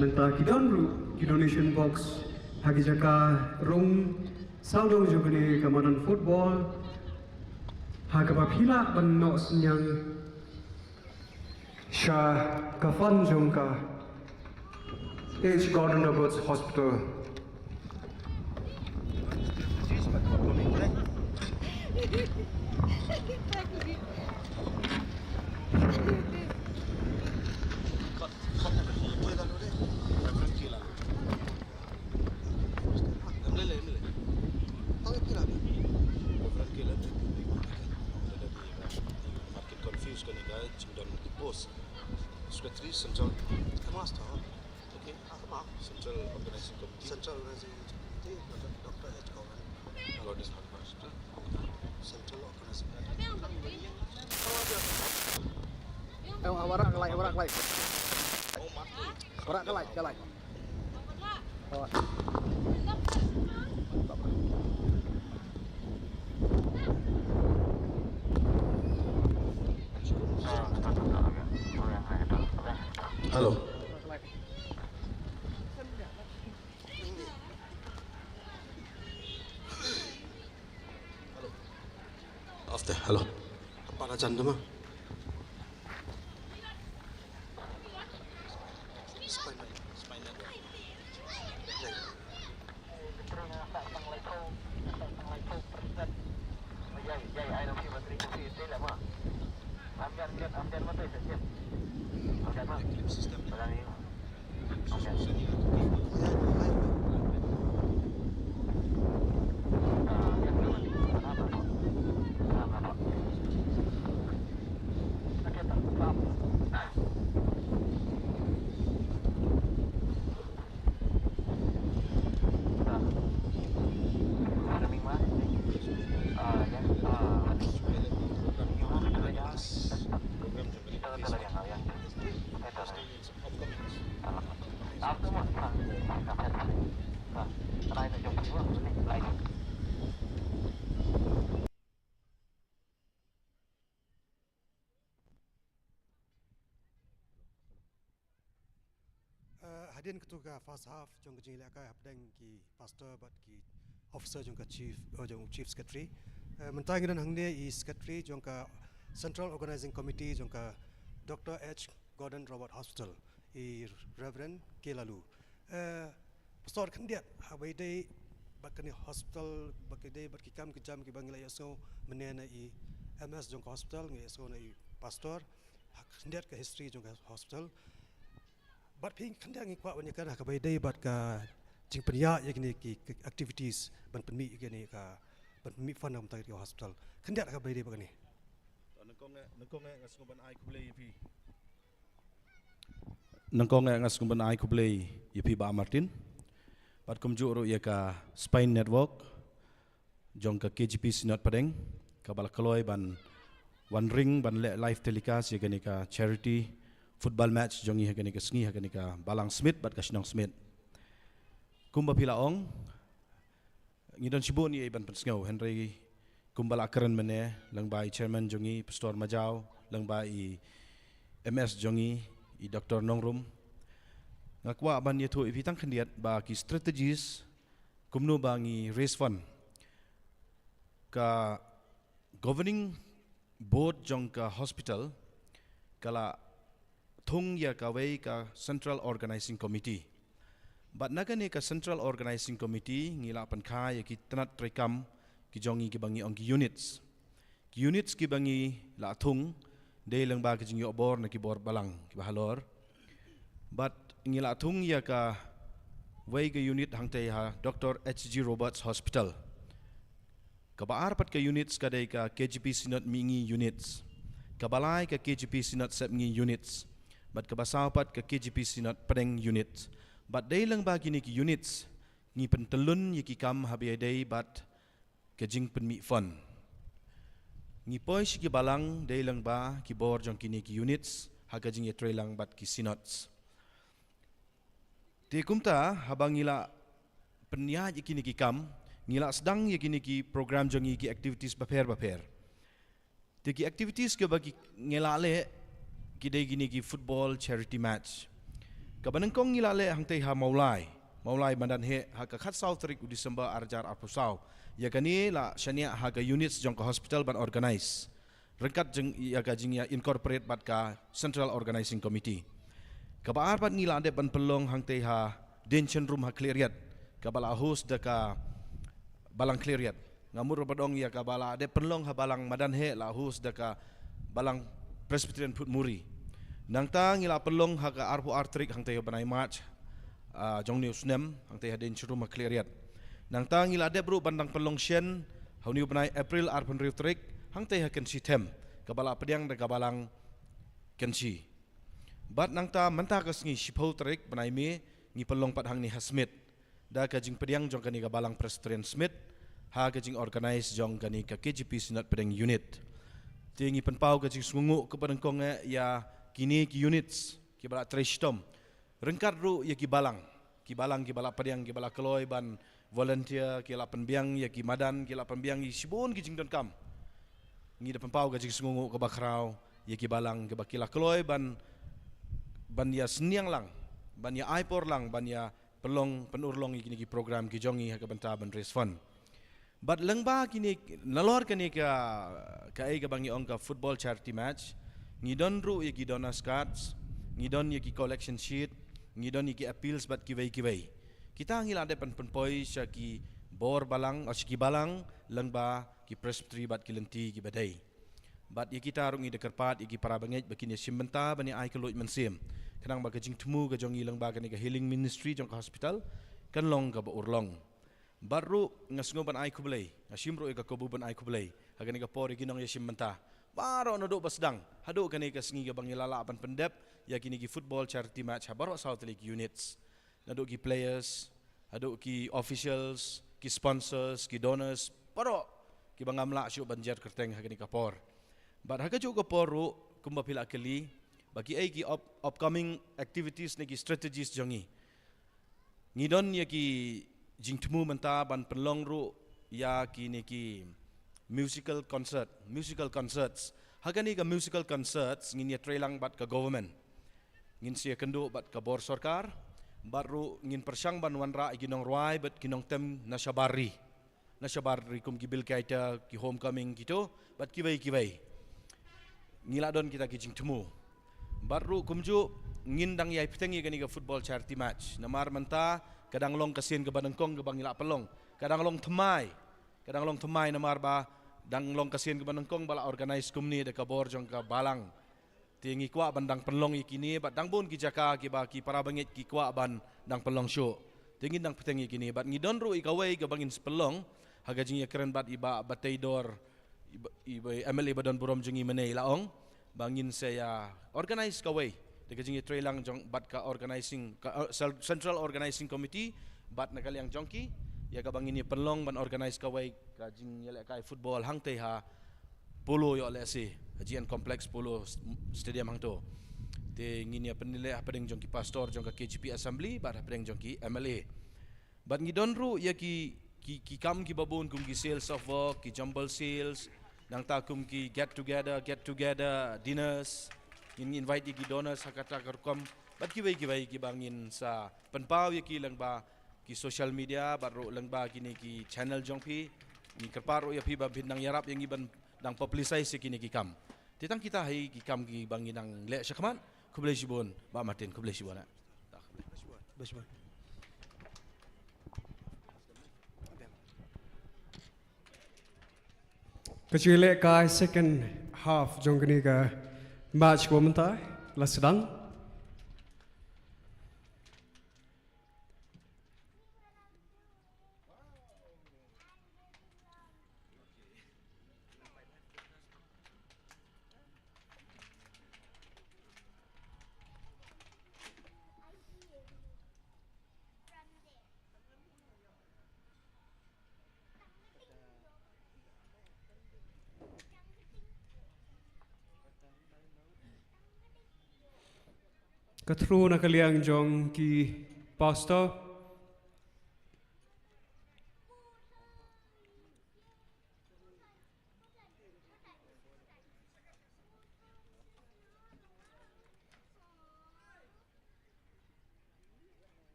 Mynta ki don ruh ki donation box ha ki jaka rung sawdong jong kane ka madan football, ha kaba phi lah ban noh synñiang sha ka fund jong ka H Gordon Roberts Hospital. Confused kane ka jingdon post Secretary Central. Ka master. Okay. Ah, ka ma. Central Organizing Committee. Central Organizing Committee, Doctor Doctor H Gordon. Gordon Hospital. Central Organizing Committee. Eh, warak kelai, warak kelai. Oh, mati. Warak kelai, kelai. Hello. After, hello. Para jan dama. Spinal. Spinal. Eh, hadien katto ka first half jong ka jingïalehkai hapdeng ki pastor bad ki officer jong ka chief, oh, jong chief secretary. Eh, mynta ngi don hangne i secretary jong ka Central Organizing Committee jong ka Doctor H Gordon Roberts Hospital, i Reverend K Laloo. Eh, pastor, khyndiat haba ïadei bad kane hospital, bad ïadei bad ki kam ki jam kiba ngi la ïohsngew mynne na i M S jong ka hospital, ngi ïohsngew na i pastor, ha khyndiat ka history jong ka hospital. Bad phi khyndiat ngi kwah ban ïakren ha kaba ïadei bad ka jingpynïaid ïa kine ki, ki activities ban pynmih ïa kine ka, ban pynmih fund na ka bynta ka hospital. Khyndiat ha kaba ïadei bad kane. Ane Nyngkong eh nga sngewbha ban ai khublei ïa phi. Nyngkong eh nga sngewbha ban ai khublei ïa phi Bah Martin. Bad kumjuh ruh ïa ka Spine Network jong ka K G P Synod Pdeng, kaba la kloi ban wan ring ban leh live telecast ïa kane ka charity football match jong ngi ha kane ka sngi, ha kane ka Balang Smit bad ka Shnong Smit. Kumba phi la ong, ngi don shibun ïa i ban pynsngew, hynrei kumba la kren mynne lyngba i chairman jong ngi, Pastor Majaw, lyngba i M S jong ngi, i Doctor Nongrum, nga kwah ban ïathuh ïa phi tang khyndiat ba ki strategies kumno ba ngi raise fund. Ka governing board jong ka hospital ka la thung ïa kawei ka Central Organizing Committee. Bad na kane ka Central Organizing Committee ngi la pynkha ïa ki tnat treikam ki jong ngi kiba ngi ong ki units. Ki units kiba ngi la thung dei lyngba ki jingïoh bor na ki bor balang kiba halor. Bad ngi la thung ïa kawei ka unit hangtei ha Doctor H G Roberts Hospital. Kaba ar pat ka units ka dei ka K G P Synod Mihngi units. Kaba lai ka K G P Synod Sepngi units. Bad kaba saw pat ka K G P Synod Pdeng unit. Bad dei lyngba kine ki units ngi pyntyllun ïa ki kam haba ïadei bad ka jingpynmih fund. Ngi poi sha ki balang dei lyngba ki bor jong kine ki units ha ka jingïatreilang bad ki synods. Te kumta haba ngi la pynïaid ïa kine ki kam, ngi la sdang ïa kine ki program jong ngi, ki activities bapher bapher. Te ki activities kiba ki ngi la leh ki dei kine ki football charity match. Kaba nyngkong ngi la leh hangtei ha Mawlai, Mawlai Madan Heh, ha ka khatsaw tarik u December arhajar arphew saw. Ïa kane la shaniah ha ka units jong ka hospital ban organise ryngkat jong ïa ka jingïa incorporate bad ka Central Organizing Committee. Kaba ar pat ngi la dep ban pynlong hangtei ha Dieng Chynrum ha Khliehriat, kaba la host da ka Balang Khliehriat. Nga mut ruh ban ong ïa kaba la dep pynlong ha Balang Madan Heh la host da ka Balang Presbyterian Phutmuri. Nangta ngi la pynlong ha ka arphew ar tarik hangtei ha bnai March, ah, jong une u snem, hangtei ha Dieng Chynrum ha Khliehriat. Nangta ngi la dep ruh ban dang pynlong shen ha une u bnai April arphew hynriew tarik hangtei ha Kynshi Them, kaba la pdiang da ka Balang Kynshi. Bad nangta mynta ka sngi shiphew tarik bnai May ngi pynlong pat hangne ha Smit da ka jingpdiang jong kane ka Balang Presbyterian Smit ha ka jingorganize jong kane ka K G P Synod Pdeng Unit. Te ngi pynpaw ka jingsngewnguh kaba nyngkong eh ïa kine ki units kiba la trei shitom ryngkat ruh ïa ki balang, ki balang kiba la pdiang, kiba la kloi ban volunteer, ki la pynbiang ïa ki madan, ki la pynbiang ïa shibun ki jingdonkam. Ngi da pynpaw ka jingsngewnguh kaba khraw ïa ki balang kiba ki la kloi ban, ban ïa synñiang lang, ban ïa ai por lang, ban ïa pynlong, pynurlong ïa kine ki program ki jong ngi ha ka bynta ban raise fund. Bad lyngba kine, nalor kane ka, kaei kaba ngi ong ka football charity match, ngi don ruh ïa ki donors cards, ngi don ïa ki collection sheet, ngi don ïa ki appeals bad kiwei kiwei. Kita ngi la dep ban pynpoi sha ki bor balang, sha ki balang lyngba ki presbytery bad ki lynti kiba dei. Bad ïa kita ruh ngi da kyrpad ïa ki para bangeit ba kin ïa shim bynta ban ïa ai ka luid mynsiem, khnang ba ka jingthmu ka jong ngi lyngba kane ka healing ministry jong ka hospital kan long kaba urlong. Bad ruh nga sngew ban ai khublei, nga shim ruh ïa ka kabu ban ai khublei ha kane ka por ïa ki nongïashim bynta baroh naduh ba sdang haduh kane ka sngi kaba ngi la lah ban pyndep ïa kine ki football charity match ha baroh saw tylli ki units, naduh ki players haduh ki officials, ki sponsors, ki donors, baroh kiba ngam lah shuh ban jer kyrteng ha kane ka por. Bad ha kajuh ka por ruh, kumba phi la kylli ba kiei ki up-, upcoming activities ne ki strategies jong ngi. Ngi don ïa ki jingthmu mynta ban pynlong ruh ïa kine ki musical concert, musical concerts. Ha kane ka musical concerts ngin ïa trei lang bad ka government. Ngin sa ïa kynduh bad ka bor sorkar, bad ruh ngin pyrshang ban wanrah ïa ki nongrwai bad ki nongtem na shabar ri, na shabar ri kum ki Bill Gaither, ki Homecoming kito bad kiwei kiwei. Ngi la don kita ki jingthmu. Bad ruh kumjuh ngin dang ïai bteng ïa kane ka football charity match. Namar mynta ka dang long ka sien kaba nyngkong kaba ngi la pynlong. Ka dang long thymmai. Ka dang long thymmai namar ba dang long ka sien kaba nyngkong ba la organise kumne da ka bor jong ka balang. Te ngi kwah ban dang pynlong ïa kine bad dang bun ki jaka kiba ki para bangeit ki kwah ban dang pynlong shuh. Te ngin dang bteng ïa kine bad ngi don ruh ïa kawei kaba ngin sa pynlong ha ka jingïakren bad i Bah Bateidor i ba, i ba, M L A ba don burom jong ngi mynne i la ong ba ngin sa ïa organize kawei da ka jingïatreilang jong bad ka organizing, ka, uh, cel-, Central Organizing Committee bad na ka liang jong ki ïa kaba ngin ïa pynlong ban organize kawei ka jingïalehkai football hangtei ha Polo ïoh lehse, ha G N Complex Polo s-, Stadium hangto. Te ngin ïa pynleh hapdeng jong ki pastor jong ka K J P Assembly bad hapdeng jong ki M L A. Bad ngi don ruh ïa ki, ki, ki kam kiba bun kum ki sales of work, ki jumble sales, nangta kum ki get together, get together dinners. Ngin invite ïa ki donors ha kata ka rukom. Bad kiwei kiwei kiba ngin sa pynpaw ïa ki lyngba ki social media bad ruh lyngba kine ki channel jong phi. Ngi kyrpad ruh ïa phi ba phin nang ïarap ïa ngi ban nang publicize ïa kine ki kam. Te tang kita hi ki kam kiba ngi nang leh shakhmat. Khublei shibun Bah Martin, khublei shibun eh. Khublei shibun. Ka jingïalehkai second half jong kane ka match kaba mynta la sdang. Ka throw na ka liang jong ki pastor.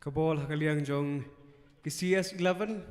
Ka ball ha ka liang jong ki C S eleven.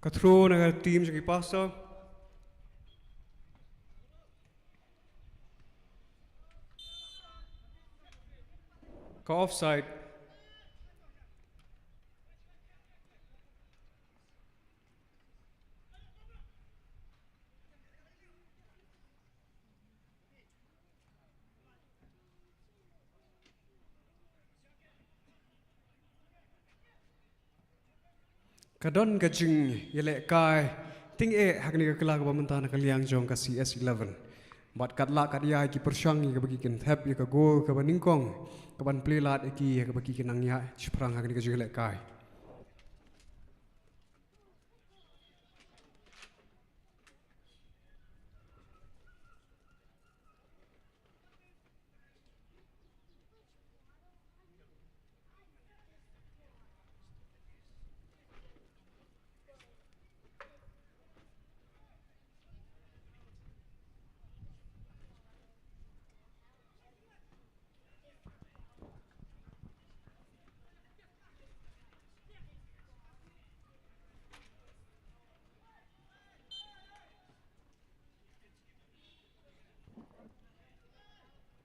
Ka throw na ka team jong ki pastor. Ka offside. Ka don ka jingïalehkai tyngeh ha kane ka kylla kaba mynta na ka liang jong ka C S eleven. Bad katba lah katba ïa ki pyrshang ïa kaba ki kynthep ïa ka goal kaba nyngkong kaban plie lad ïa ki ïa kaba ki nang ïaid shaphrang ha kane ka jingïalehkai.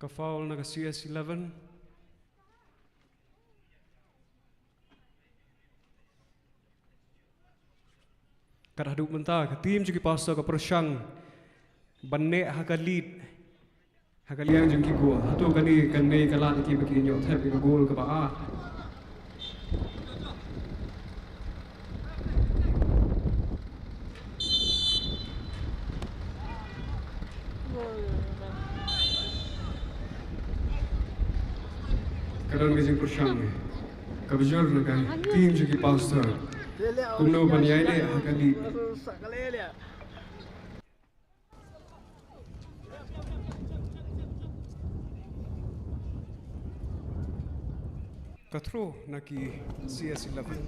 Foul na ka C S eleven. Kat haduh mynta ka team jong ki Pastor ka pyrshang ban neh ha ka lead ha ka liang jong ki goal. Hato kane kan mei ka lad ki ba ki ïoh thep ïa ka goal kaba ar. Ka don ka jingpyrshang kaba jur na ka team jong ki Pastor kumno ban ïaineh ha ka lead. Ka throw na ki C S eleven.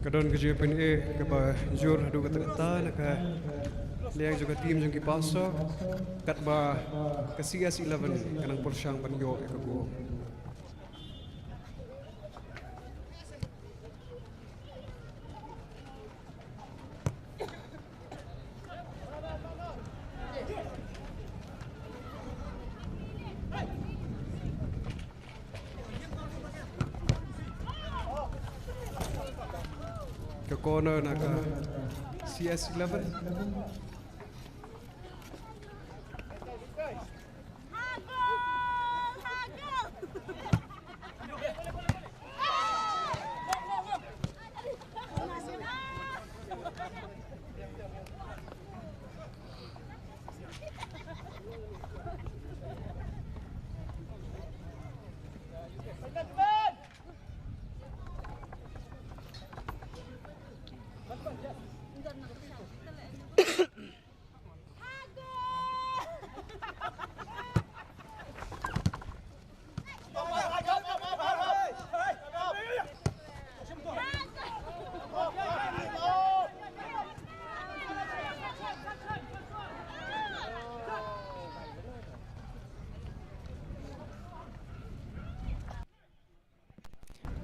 Ka don ka jingpyni kaba jur haduh katta katta na ka liang jong ka team jong ki Pastor, katba ka C S eleven ka nang pyrshang ban ïoh ïa ka goal. Ka corner na ka C S eleven.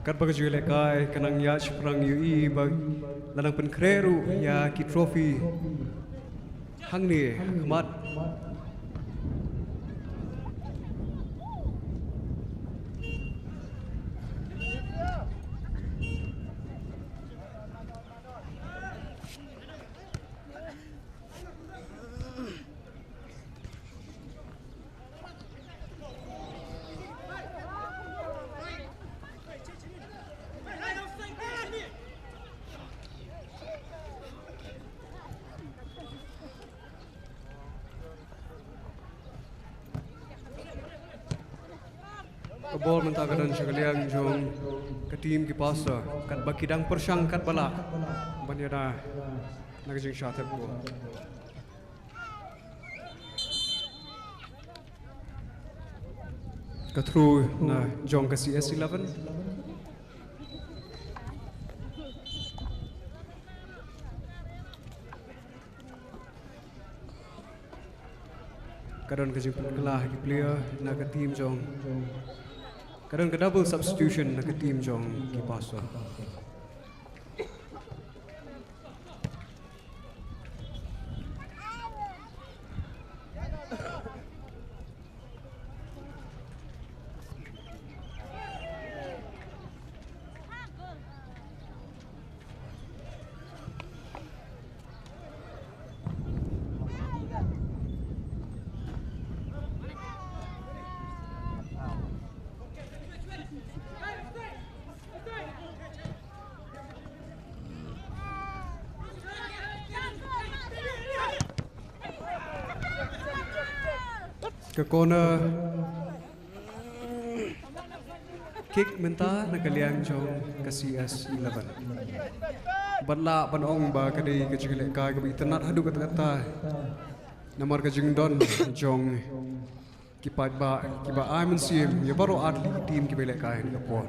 Katba ka jingïalehkai ka nang ïaid shaphrang ïohi ba la nang pynkhreh ruh ïa ki trophy hangne ha khmat. Ka bol mynta ka don sha ka liang jong ka team ki Pastor, katba ki dang pyrshang katba lah ban ïada na ka jingshah thep goal. Ka throw na jong ka C S eleven. Ka don ka jingpynkylla ha ki player na ka team jong, ka don ka double substitution na ka team jong ki Pastor. Ka corner. Kick mynta na ka liang jong ka C S eleven. Bad lah ban ong ba ka dei ka jingïalehkai kaba itynnad haduh katta katta. Namar ka jingdon jong ki paidbah kiba ai mynsiem ïa baroh ar tylli ki team kiba ïalehkai ha kane ka por.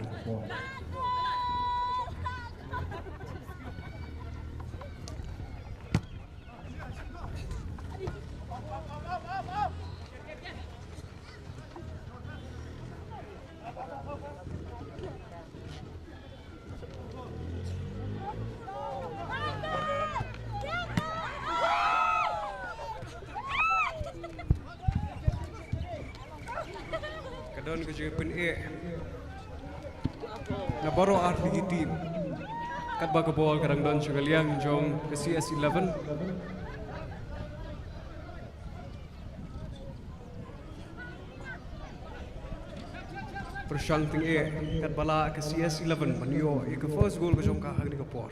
Ka don ka jingpyneh na baroh ar tylli ki team. Katba ka bol ka dang don sha ka liang jong ka C S eleven. Pyrshang tyngeh katba lah ka C S eleven ban ïoh ïa ka first goal ka jong ka ha kane ka por.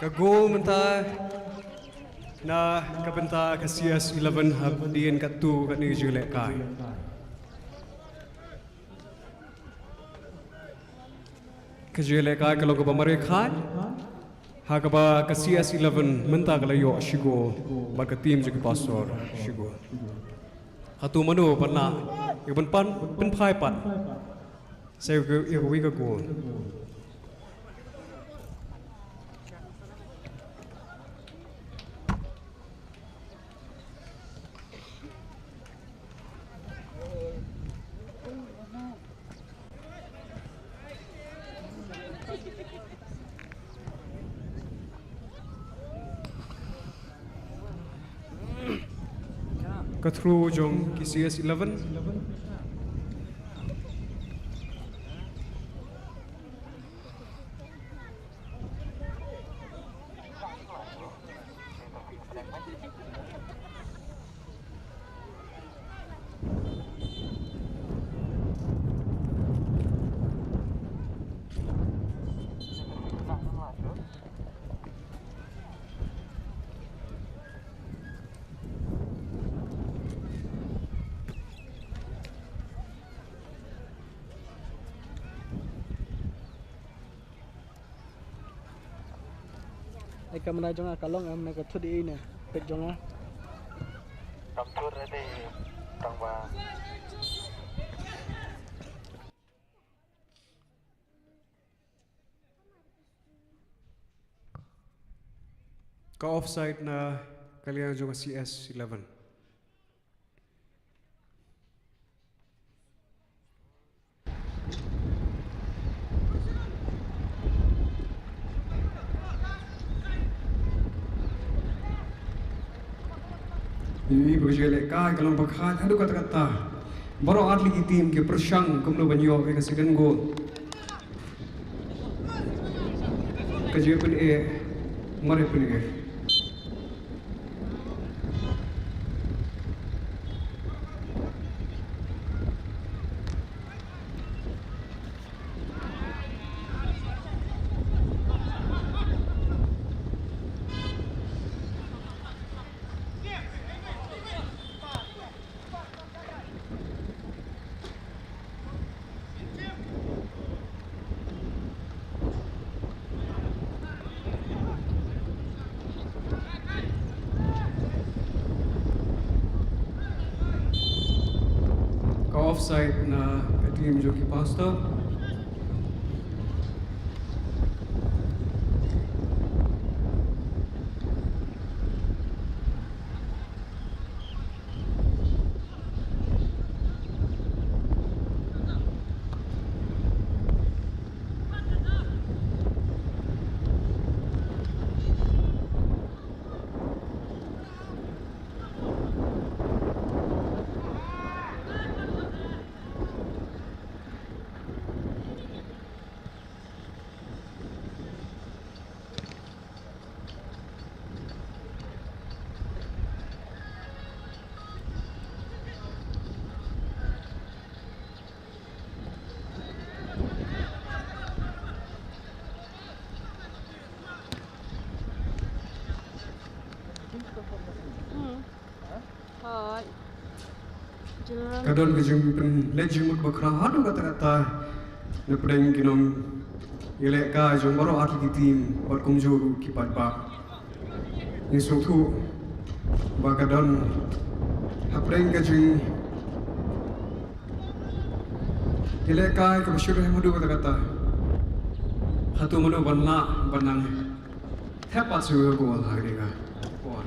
Ka goal mynta na ka bynta ka C S eleven hadien katto katne ka jingïalehkai. Ka jingïalehkai ka long kaba mareh khaid ha kaba ka C S eleven mynta ka la ïoh shi goal bad ka team jong ki Pastor shi goal. Hato mano ban lah ïa ban pan pynphai pat sa ïa kawei ka goal. Ka throw jong ki C S eleven. Ai kamra jong nga ka long em na ka thut i na pet jong nga. Kam thut ready tang ba. Ka offside na ka liang jong C S eleven. Ïa ka jingïalehkai ka long ba khaid haduh katta katta. Baroh ar tylli ki team ki pyrshang kumno ban ïoh ïa ka second goal. Ka jingpyneh mar pyneh. Ka offside na ka team jong ki Pastor. Ka don ka jingpynleit jingmut bakhraw haduh katta katta na pdeng ki nongïalehkai jong baroh ar tylli ki team bad kumjuh ruh ki paidbah. Ngi sngewthuh ba ka don hapdeng ka jingïalehkai kaba shu rem haduh katta katta. Hato mano ban lah ban nang thep pat shuh ka goal ha kane ka por.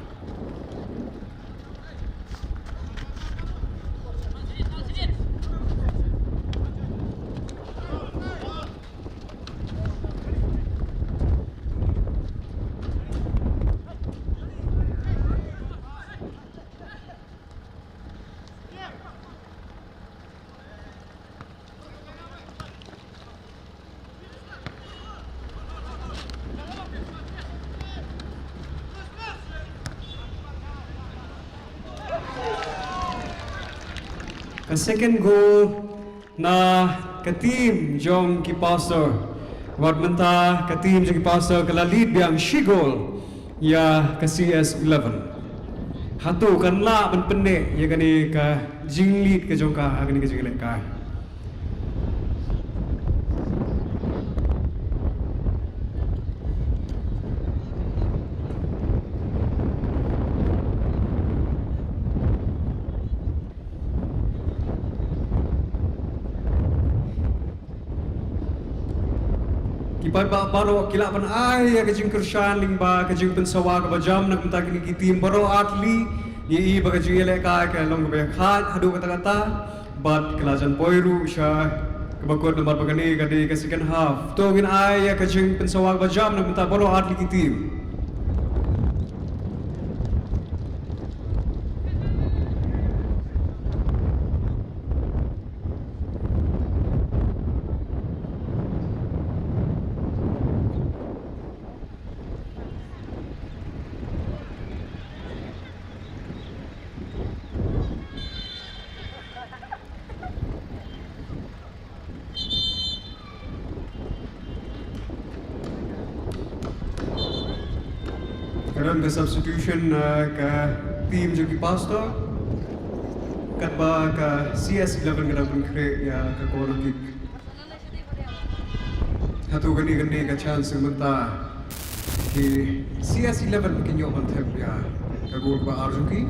Ka second goal na ka team jong ki Pastor. Wat mynta ka team jong ki Pastor ka la lead biang shi goal ïa ka C S eleven. Hato kan lah ban pynneh ïa kane ka jinglead ka jong ka ha kane ka jingïalehkai? Ki paidbah baroh ki lah ban ai ïa ka jingkyrshan lyngba ka jingpynsawa kaba jam na ka bynta kine ki team baroh ar tylli. Ngi i ba ka jingïalehkai ka long kaba ïakhaid haduh katta katta bad ka la jan poi ruh sha kaba kut namar ba kane ka dei ka second half. To ngin ai ïa ka jingpynsawa kaba jam na ka bynta baroh ar tylli ki team. Ka don ka substitution, uh, ka team jong ki Pastor. Katba ka C S eleven ka dang pynkhreh ïa ka corner kick. Hato kane kane ka chance mynta ki C S eleven kin ïoh ban thep ïa ka goal ba ar jong ki.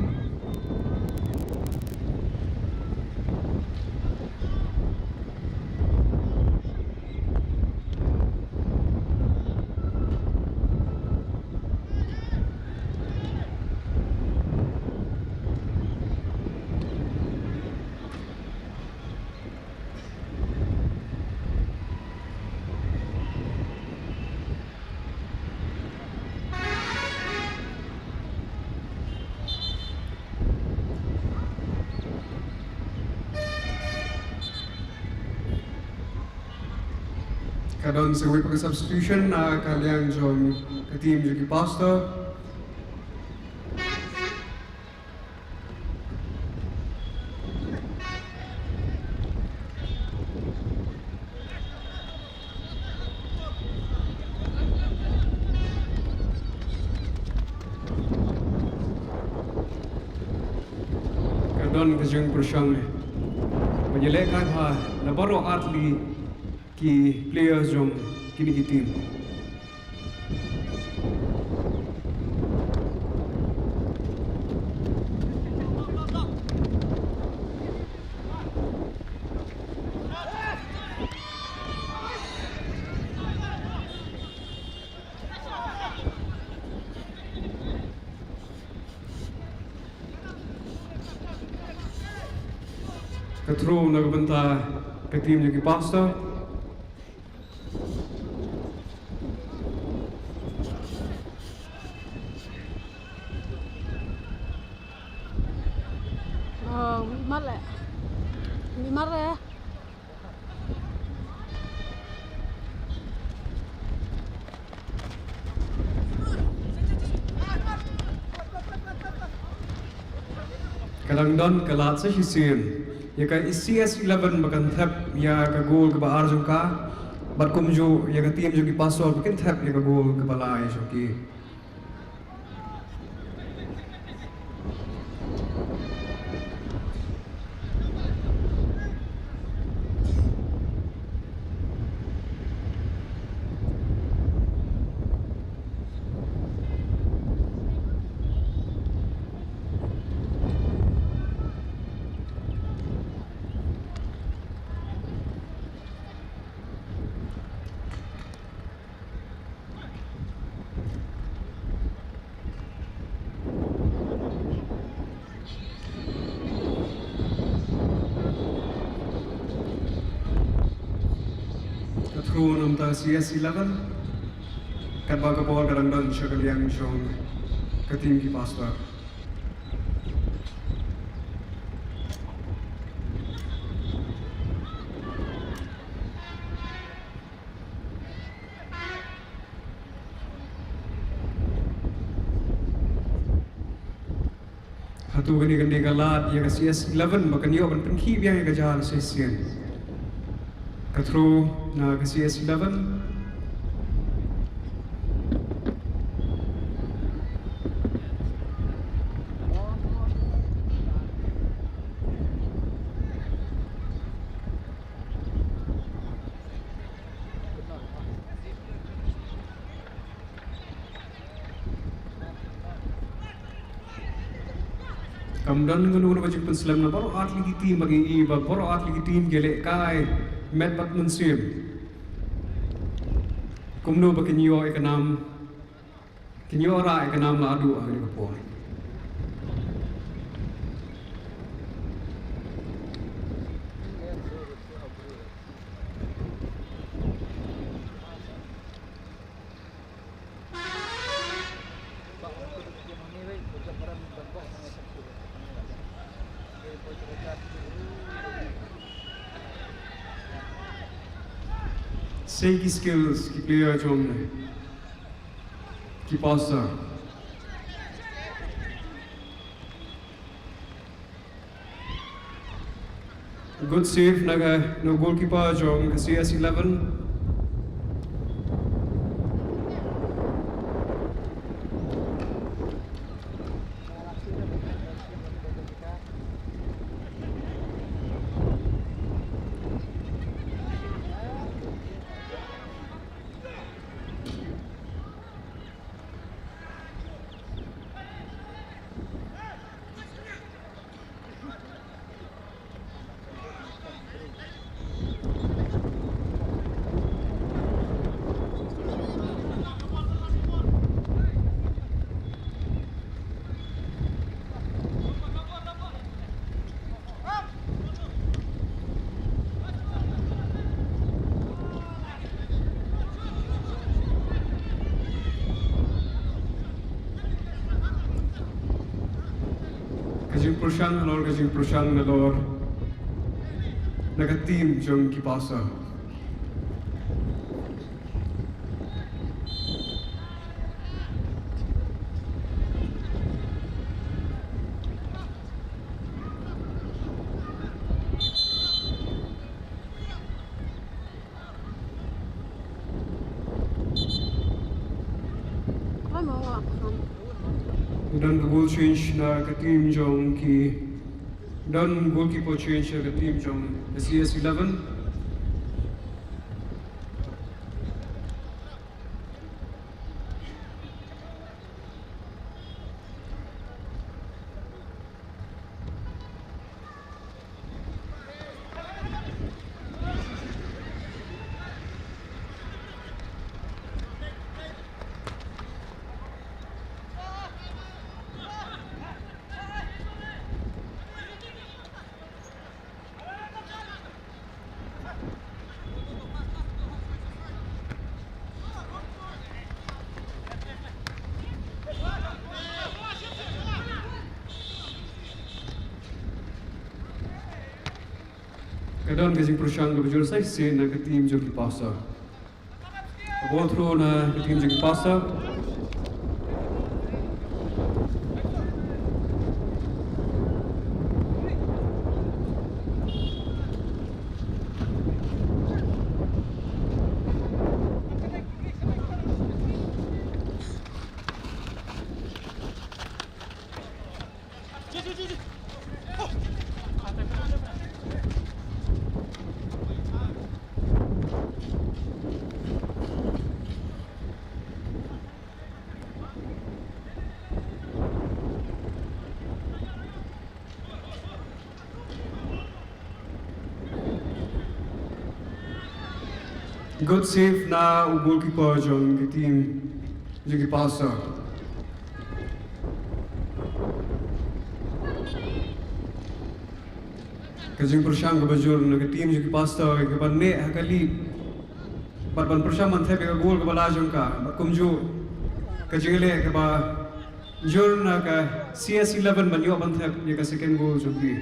Ka don sa kawei pat ka substitution na ka liang jong ka team jong ki Pastor. Ka don ka jingpyrshang ne ba ïalehkai bha na baroh ar tylli ki players jong kine ki team. Ka throw na ka bynta ka team jong ki Pastor. Oh, wi mar le. Wi mar le. Ka dang don ka lad sa shisien ïa ka C S eleven ba kan thep ïa ka goal kaba ar jong ka. Bad kumjuh ïa ka team jong ki Pastor ba kin thep ïa ka goal kaba lai jong ki. Namta C S eleven. Katba ka ball ka dang don sha ka liang jong ka team ki Pastor. Hato kane kan dei ka lad ïa ka C S eleven ba kan ïoh ban pynkhih biang ïa ka jia shisien. Ka throw na ka C S eleven. Kam don kano kano ka jingpynslem na baroh ar tylli ki team ba ngi i ba baroh ar tylli ki team ki leh kai met bad mynsiem. Kumno ba kin ïoh ïa ka nam, kin ïoh rah ïa ka nam naduh ha kane ka por. Sei ki skills ki player jong ki Pastor. Good save na ka, na goalkeeper jong ka C S eleven. Ka jingpyrshang halor ka jingpyrshang nalor na ka team jong ki Pastor. Don ka goal change na ka team jong ki, don goalkeeper change na ka team jong ka C S eleven. Ka don ka jingpyrshang kaba jur sa shisien na ka team jong ki Pastor. Ka ball throw na ka team jong ki Pastor. Good save na u goalkeeper jong ka team jong ki Pastor. Ka jingpyrshang kaba jur na ka team jong ki Pastor kaba neh ha ka lead. Bad ban pyrshang ban thep ïa ka goal kaba la jong ka, bad kumjuh ka jingïaleh kaba jur na ka C S eleven ban ïoh ban thep ïa ka second goal jong ki.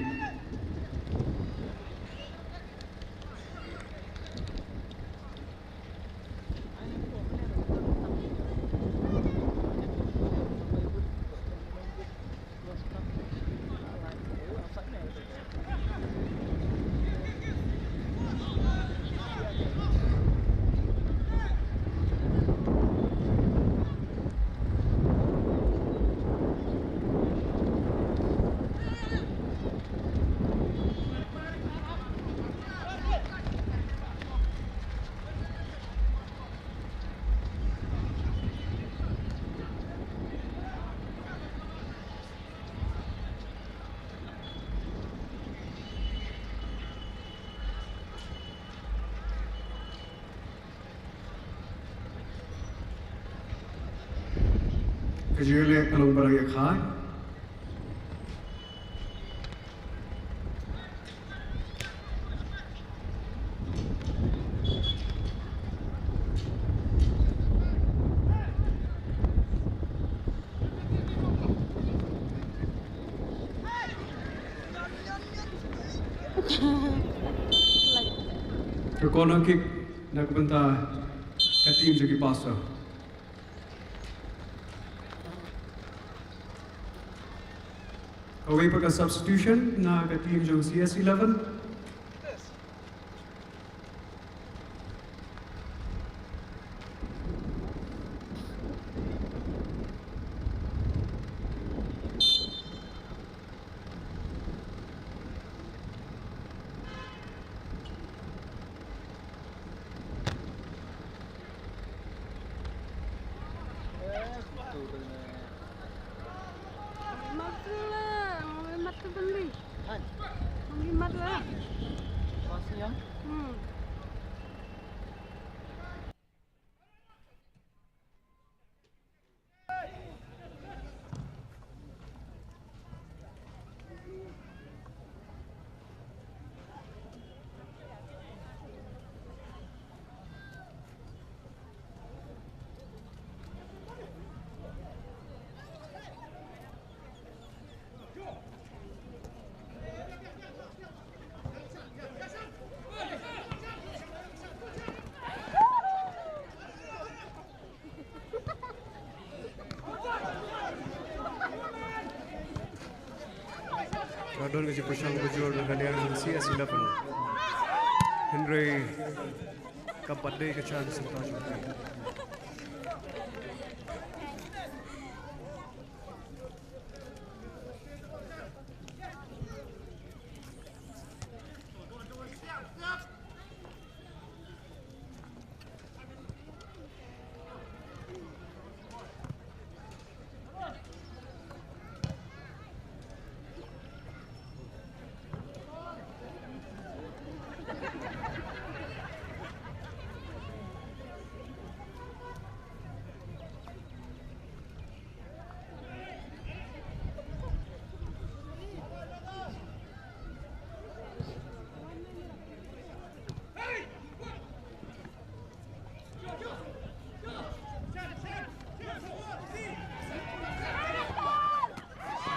Ka jingïaleh ka long baroh ïa ka. Ka corner kick na ka bynta ka team jong ki Pawso. Kawei pat ka substitution na ka team jong C S eleven. Ka don ka jingpyrshang bujur na ka liang jong C S eleven. Hynrei kam pat dei ka chance na ka jong ka.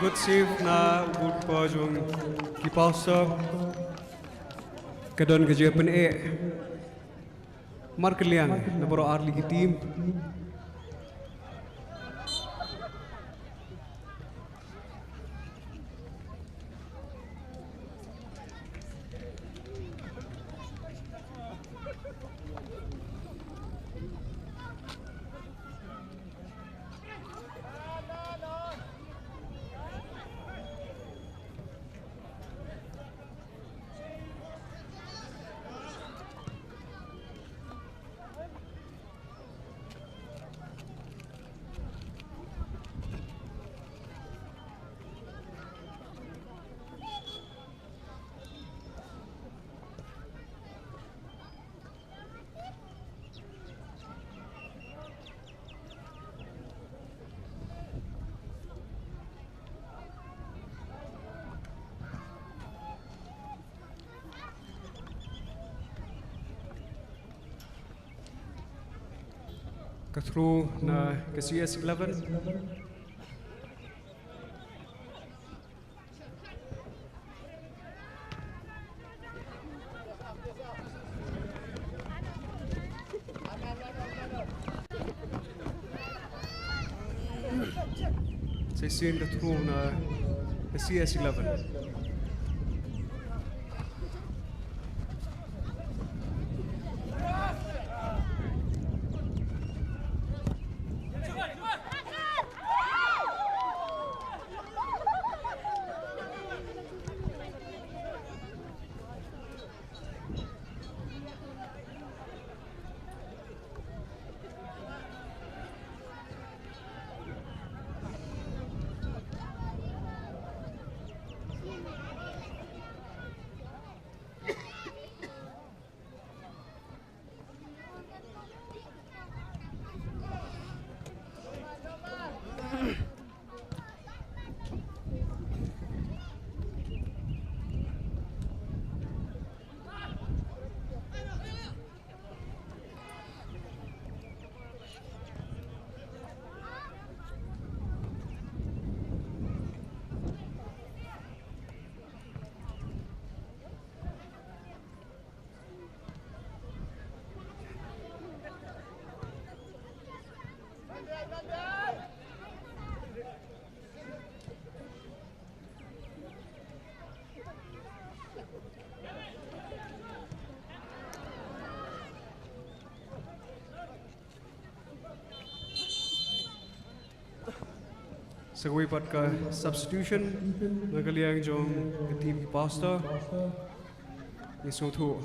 Good save na u goalkeeper jong ki Pawso. Ka don ka jingpyneh markylliang na baroh arliang ki team. Ka throw na ka C S eleven. Sa shisien ka throw na ka C S eleven. Sa kawei pat ka substitution na ka liang jong ka team ki Pastor. Ngi sngewthuh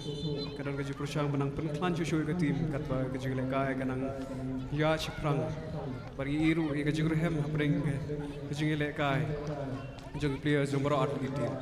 ka don ka jingpyrshang ba nang pynkhlaiñ shuh shuh ïa ka team katba ka jinglehkai ka nang ïaid shaphrang. Bad ngi ïohi ruh ïa ka jingrhem hapdeng ka jinglehkai jong ki players jong baroh artylli ki team.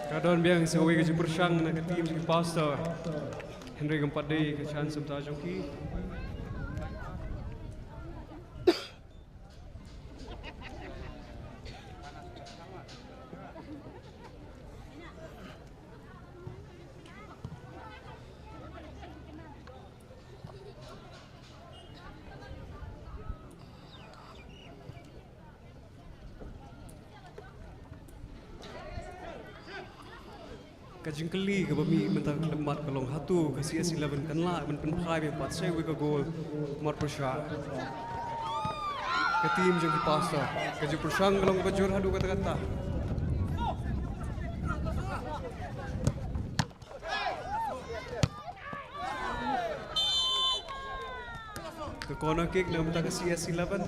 Ka don biang sa kawei ka jingpyrshang na ka team ki Pastor. Hynrei kam pat dei ka chance mynta jong ki. Ka jingkylli kaba mih mynta ka khyllipmat ka long hato ka C S eleven kan lah ban pynphai biang pat sa kawei ka goal marpyrshah. Ka team jong ki Pastor, ka jingpyrshang ka long kaba jur haduh katta katta. Ka corner kick na ka bynta ka C S eleven.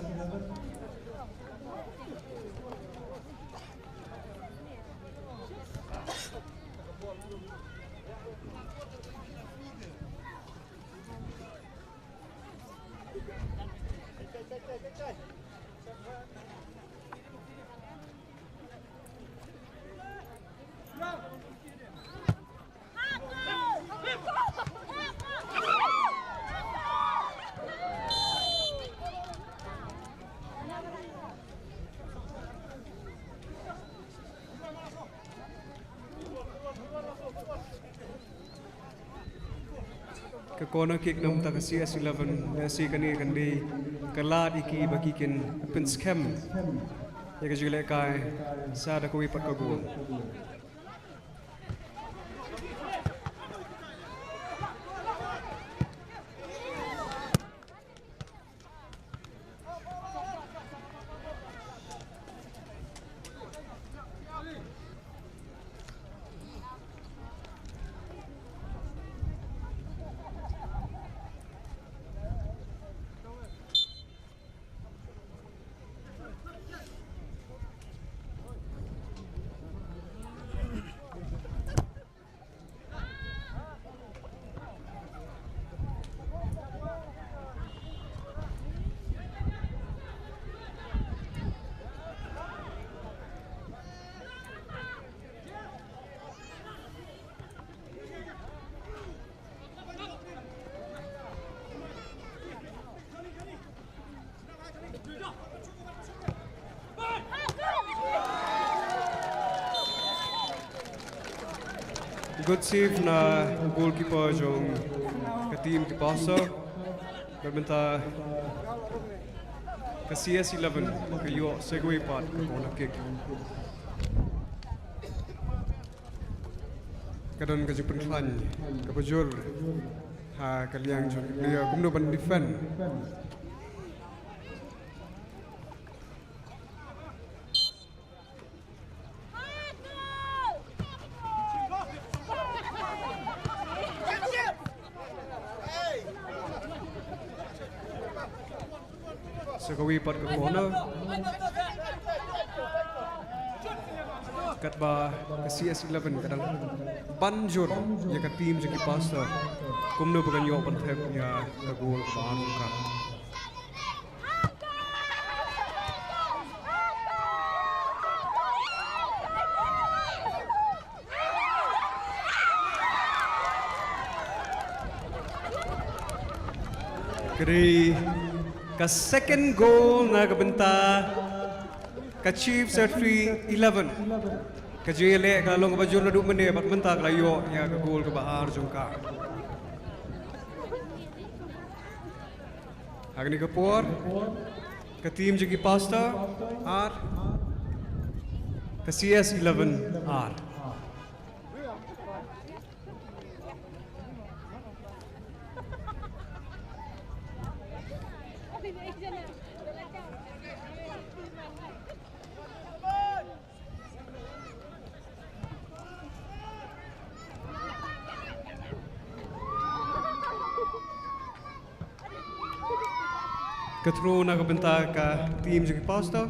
Ka corner kick na ka bynta ka C S eleven, lehse kane kan dei ka lad ïa ki ba ki kin pynskhem ïa ka jinglehkai sa da kawei pat ka goal. Good save na goalkeeper jong ka team ki Pastor. Bad mynta ka C S eleven ka ïoh sa kawei pat ka corner kick. Ka don ka jingpynkhlaiñ kaba jur ha ka liang jong ki player kumno ban defend. Sa kawei pat ka corner. Katba ka C S eleven ka dang ban jur ïa ka team jong ki Pastor kumno ba kan ïoh ban thep ïa ka goal kaba ar jong ka. Ka dei ka second goal na ka bynta ka Chief Secretary eleven. Ka jingïaleh ka la long kaba jur naduh mynne bad mynta ka la ïoh ïa ka goal kaba ar jong ka. Ha kane ka por ka team jong ki Pastor ar, ka C S eleven ar. Ka throw na ka bynta ka team jong ki Pastor.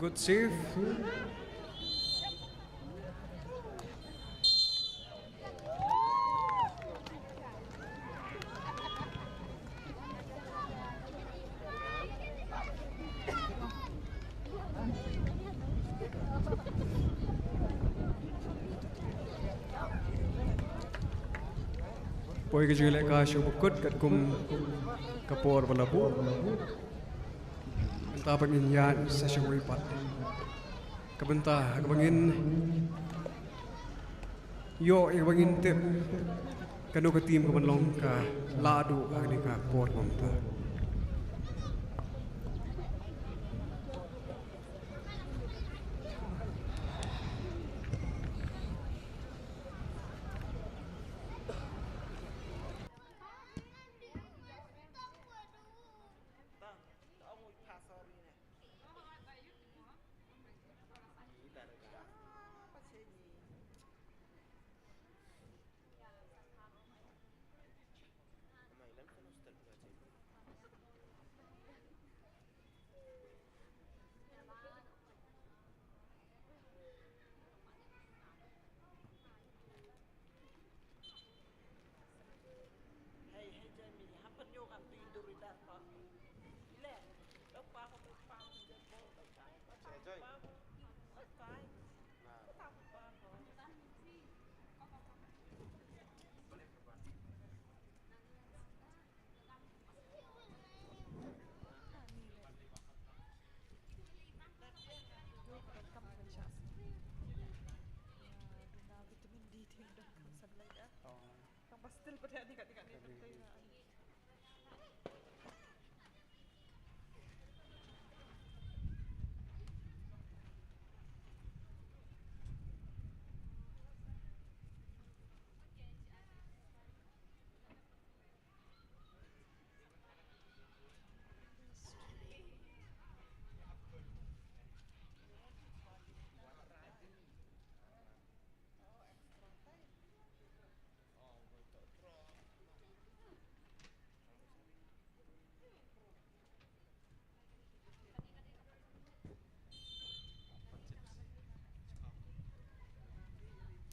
Good save. Poi ka jingïalehkai sha u bakut katkum ka por ba la buh. Mynta pat ngin ïaid sa sha kawei pat. Ka bynta kaba ngin ïoh ïa kaba ngin tip kano ka team kaban long ka la duh ha kane ka por mynta.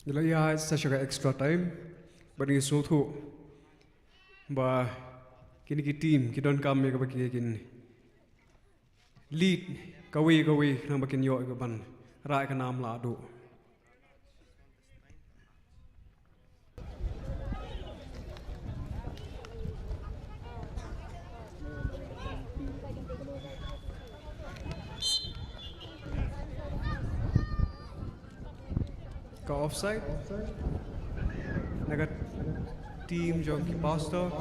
Ngi la ïaid sa sha ka extra time bad ngi sngewthuh ba kine ki team ki donkam ïa kaba ki kin lead kawei kawei khnang ba kin ïoh ïa kaban rah ïa ka nam la duh. Offside. Na ka team jong ki Pastor.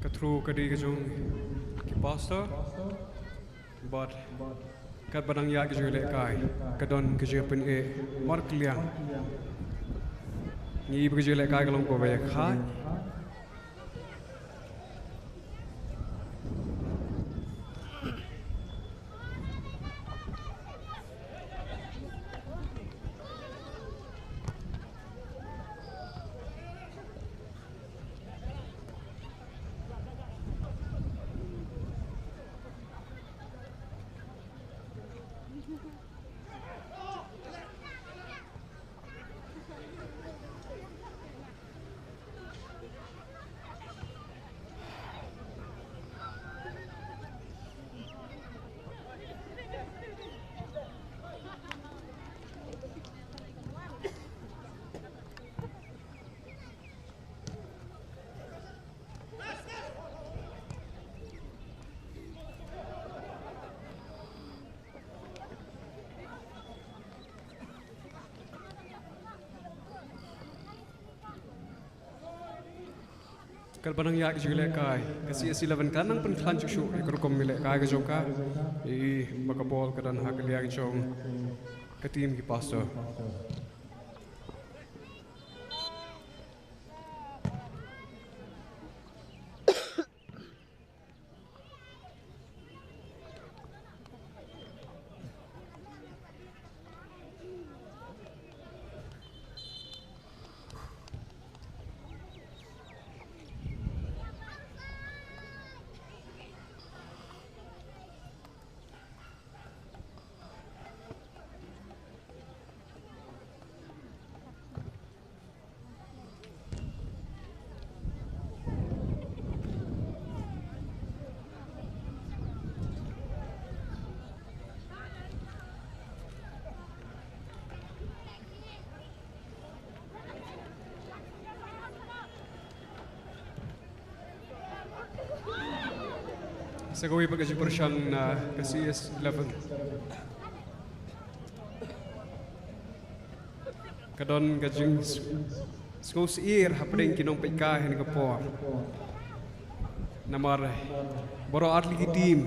Ka throw ka dei ka jong ki Pastor. Bad katba dang ïaid ka jingïalehkai, ka don ka jingpyni markylliang. Ngi ba ka jingïalehkai ka long kaba ïakhaid. Katba nang ïaid ka jingïalehkai, ka C S eleven ka nang pynkhlaiñ shuh shuh ïa ka rukom ïalehkai ka jong ka. Ïa i ba ka bol ka don ha ka liang jong ka team ki Pastor. Sa kawei pat ka jingpyrshang na ka C S eleven. Ka don ka jing s-, sngewsyier hapdeng ki nongpeitkai ha kane ka por. Namar baroh ar tylli ki team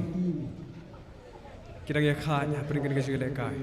ki dang ïakhaid hapdeng kane ka jingïalehkai.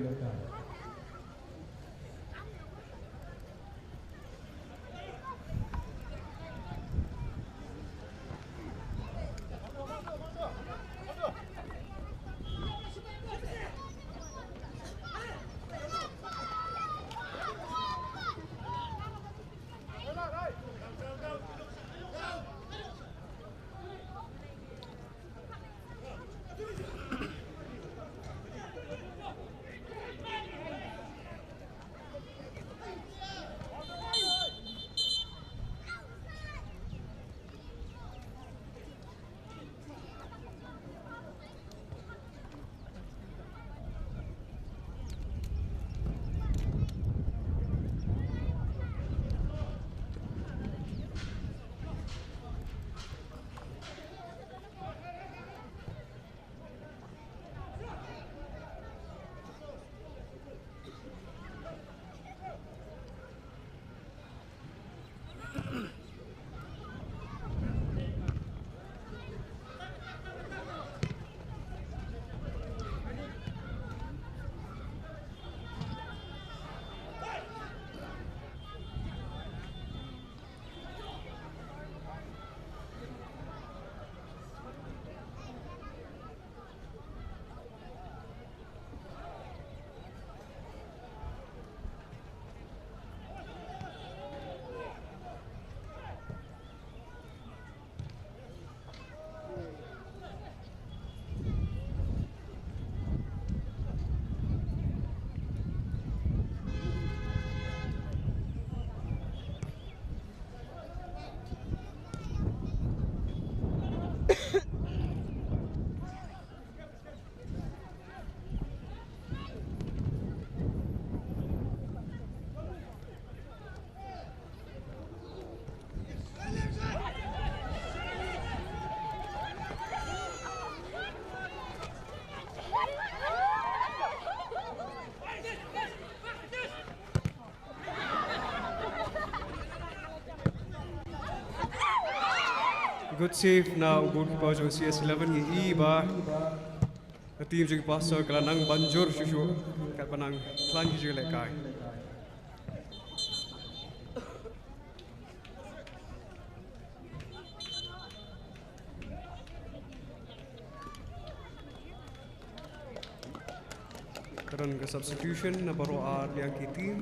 Good save na u goalkeeper jong C S eleven. Ngi i ba ka team jong ki Pastor ka la nang ban jur shuh shuh katba nang khlaiñ ki jingïalehkai. Ka don ka substitution na baroh ar liang ki team.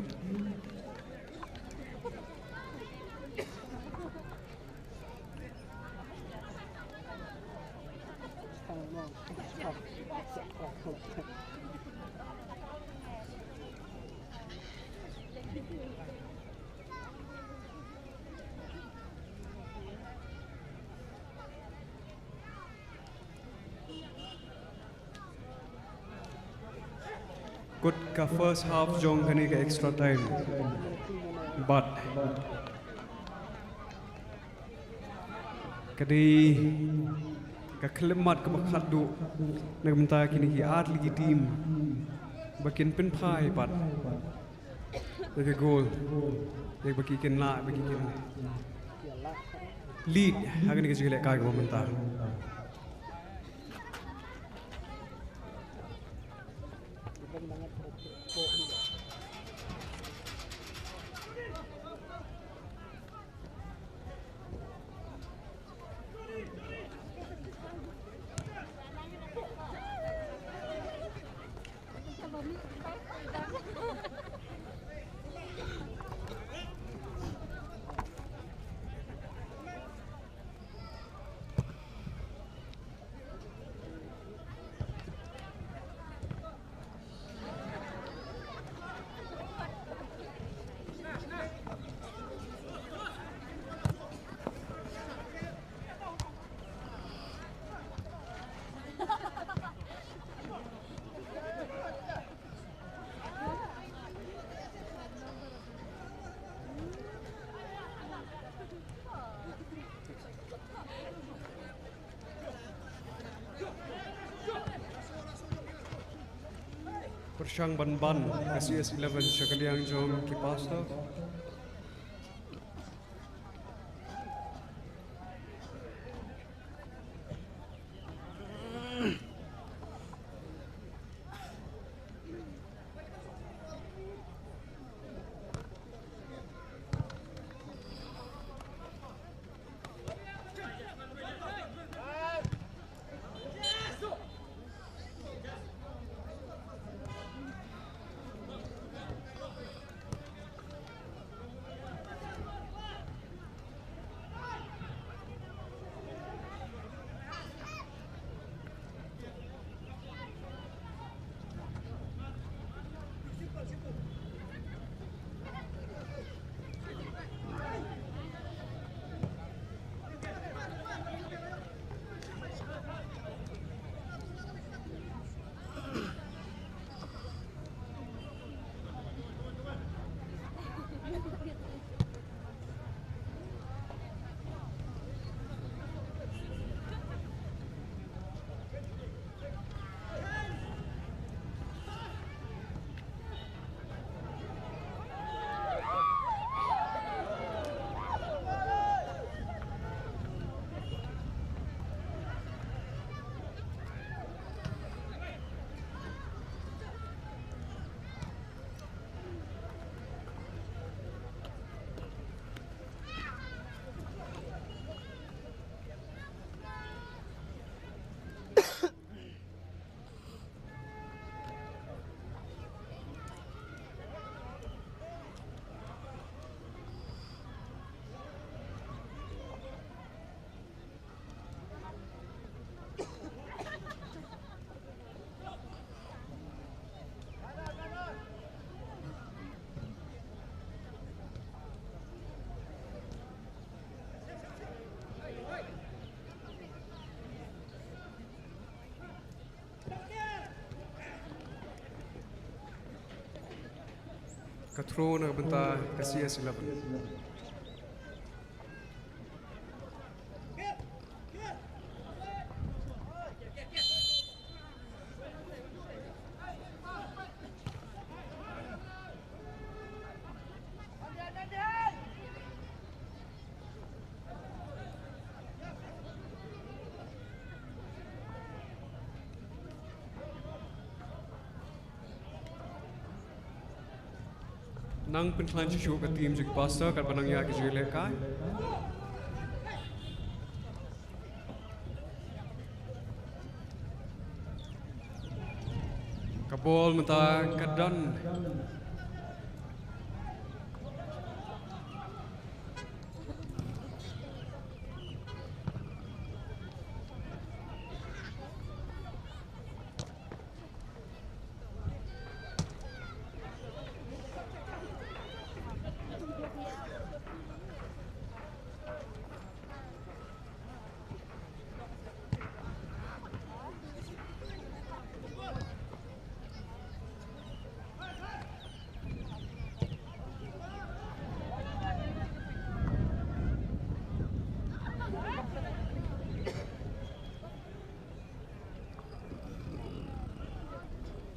Kut ka first half jong kane ka extra time. But ka dei ka khyllipmat kaba khatduh na ka bynta kine ki ar tylli ki team ba kin pynphai pat ïa ka goal, ïa ba ki kin lah, ba ki kin lead ha kane ka jingïalehkai kaba mynta. Pyrshang ban ban ka C S eleven sha ka liang jong ki Pastor. Ka throw na ka bynta ka C S eleven. Nang pynkhlaiñ shuh shuh ka team jong ki Pastor katba nang ïa ka jingïalehkai. Ka bol mynta ka don.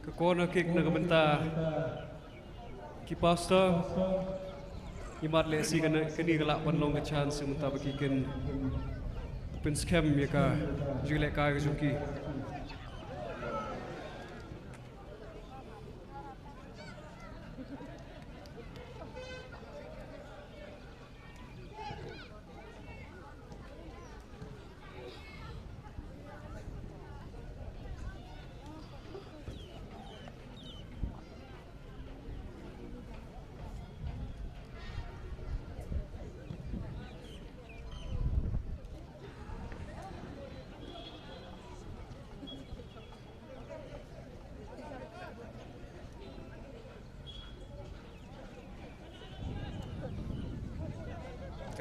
Ka corner kick na ka bynta ki Pastor. Imat lehse kane, kane ka lah ban long ka chance mynta ba ki kin pynskhem ïa ka jingïalehkai ka jong ki.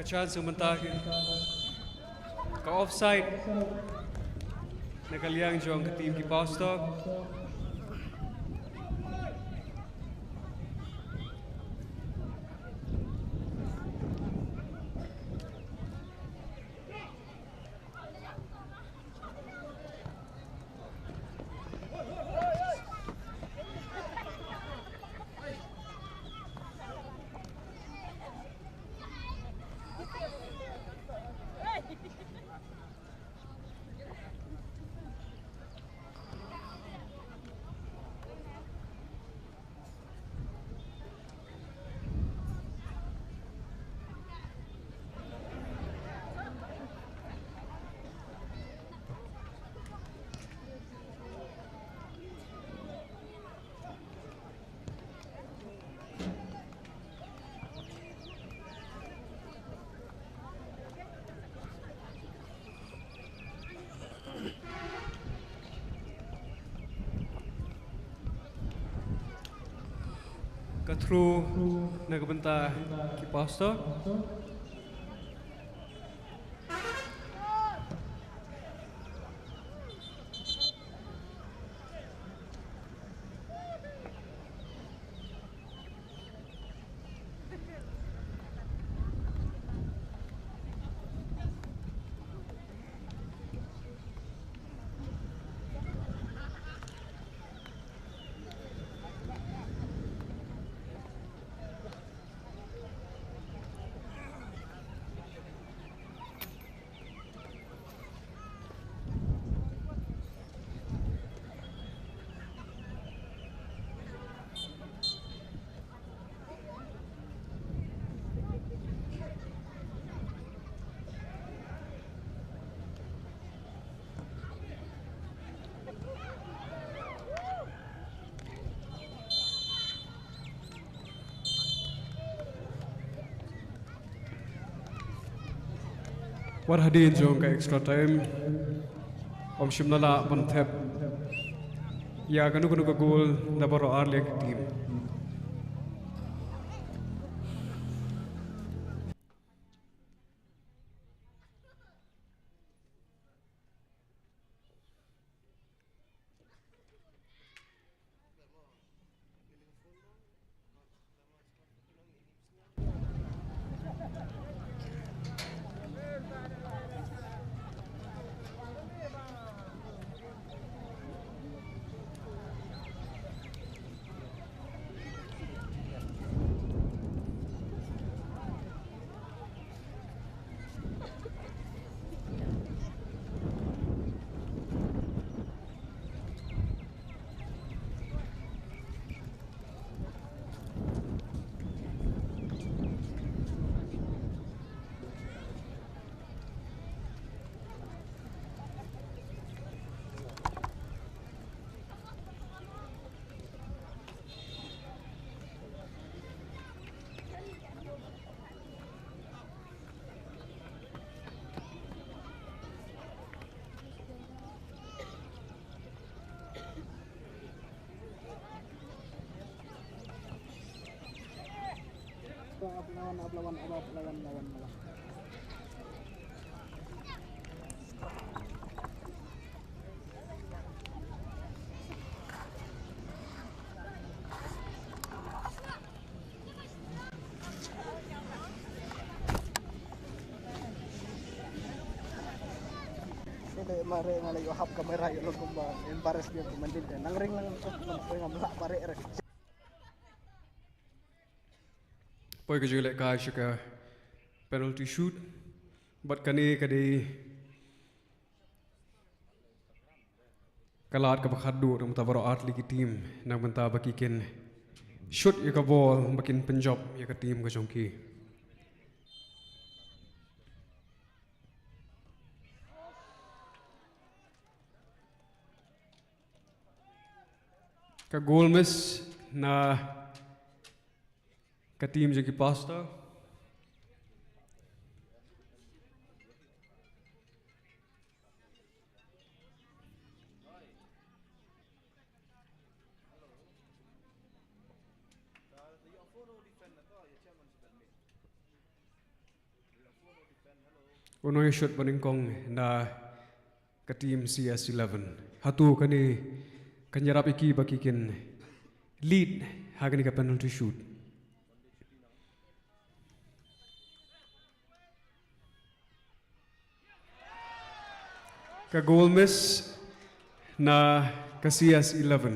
Ka chance mynta ka offside na ka liang jong ka team ki Pastor. Ka through na ka bynta ki Pastor. Wat hadien jong ka extra time, ym shym la lah ban thep ïa kano kano ka goal na baroh ar leng ki team. Ila mare nga la ïoh hap kamera ïoh lo kumba embarrass biang kumba dei nang ring lang tu nang ring am lah mare re. Poi ka jingïalehkai sha ka penalty shoot. Bad kane ka dei ka lad kaba khatduh na ka bynta baroh ar tylli ki team na ka bynta ba ki kin shoot ïa ka ball ba kin pynjop ïa ka team ka jong ki. Ka goal miss na ka team jong ki Pastor. U nongïashot ba nyngkong na ka team C S eleven. Hato kane kan ïarap ïa ki ba ki kin lead ha kane ka penalty shoot. Ka goal miss na ka C S eleven.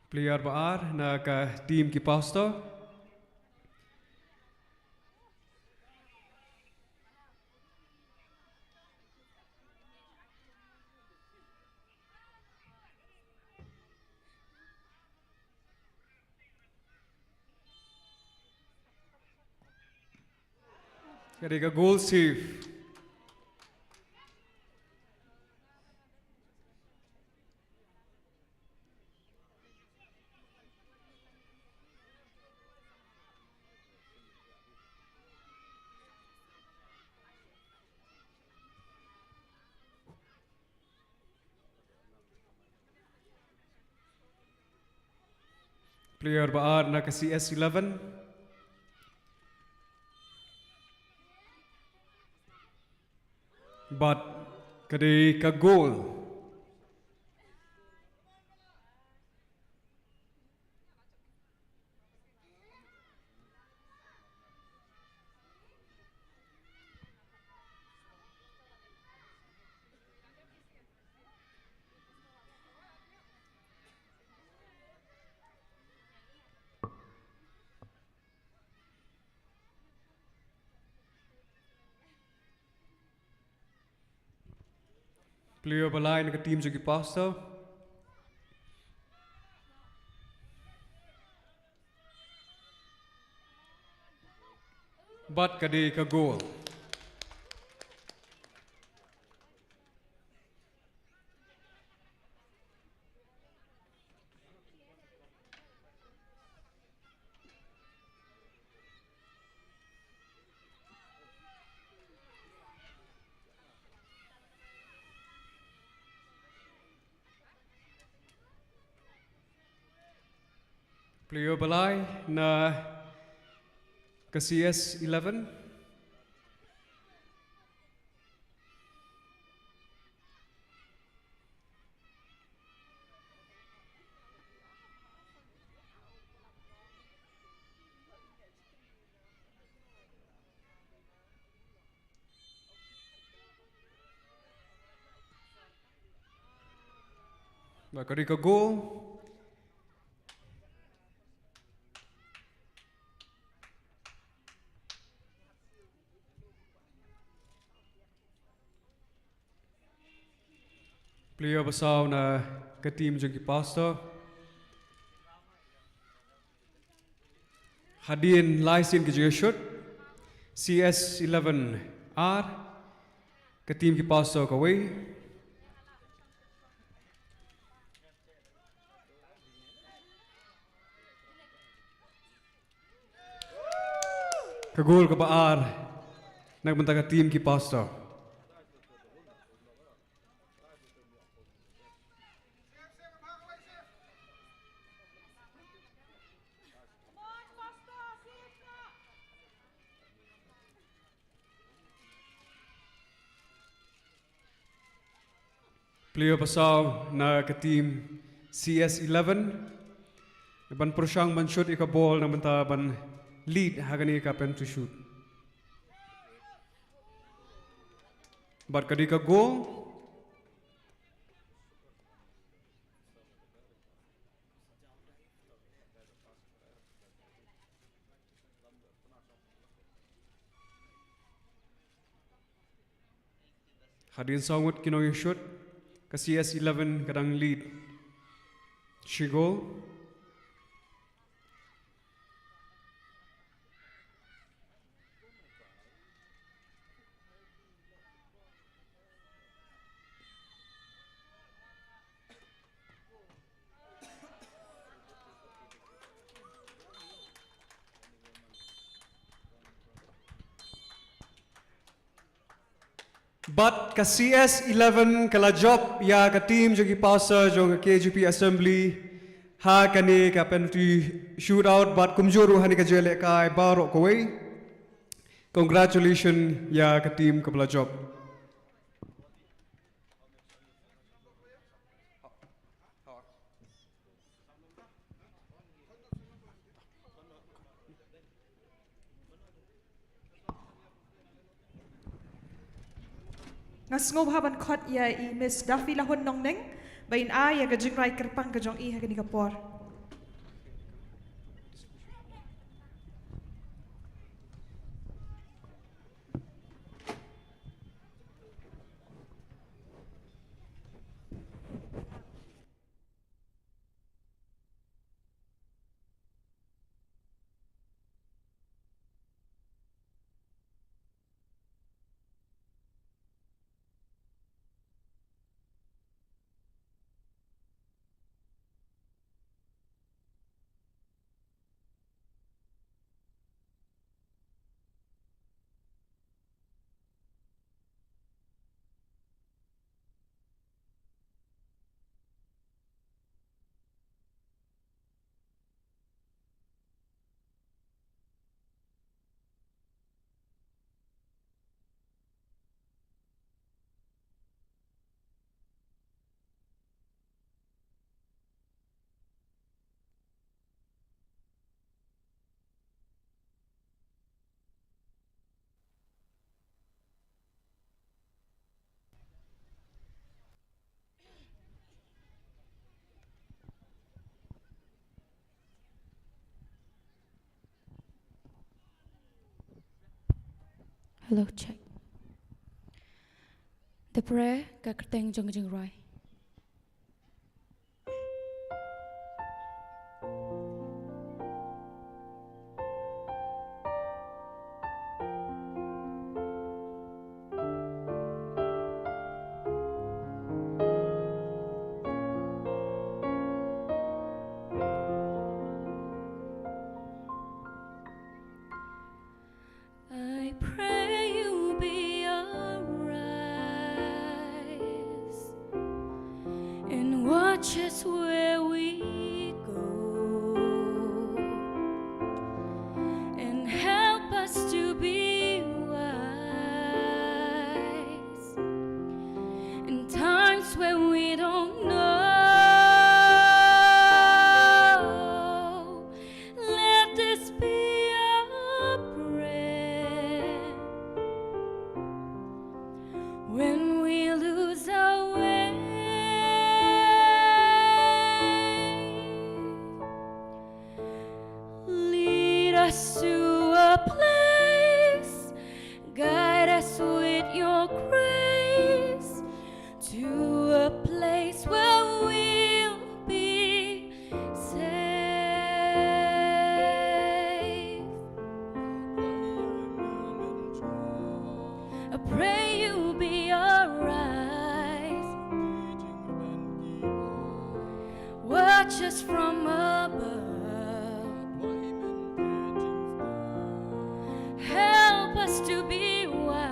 Player ba ar na ka team ki Pastor. Ka dei ka goal save. Player ba ar na ka C S eleven. Bad ka dei ka goal. Player ba lai na ka team jong ki Pastor. Bad ka dei ka goal. Player ba lai na ka C S eleven. Ba ka dei ka goal. Player ba saw na ka team jong ki Pastor. Hadien lai sien ki jingïashot, C S eleven ar, ka team ki Pastor kawei. Ka goal kaba ar Na ka bynta ka team ki pastor. Player ba saw na ka team C S eleven. Ban pyrshang ban shoot ïa ka ball na ka bynta ban lead ha kane ka penalty shoot. Bad ka dei ka goal. Hadien saw ngut ki nongïashut, ka C S eleven ka dang lead shi goal. Bad ka C S eleven ka la jop ïa ka team jong ki pastor jong ka K J P Assembly ha kane ka penalty shootout, bad kumjuh ruh ha kine ki jingïalehkai baroh kawei. Congratulations ïa ka team kaba la jop. Nga sngewbha ban khot ïa i Miss Daffy Lahun Nongneng ba in ai ïa ka jingrwai kyrpang ka jong i ha kane ka por. Hello, check. Te pyrshah ka kyrteng jong ka jingrwai. I pray you'll be our eyes and watch us where we go, and help us to be wise in times when we don't know. Let this be our prayer when we lose our way. Lead us to a place, guide us with your grace to a place where we'll be safe. I pray you'll be our eyes. Watch us from above. Help us to be wise.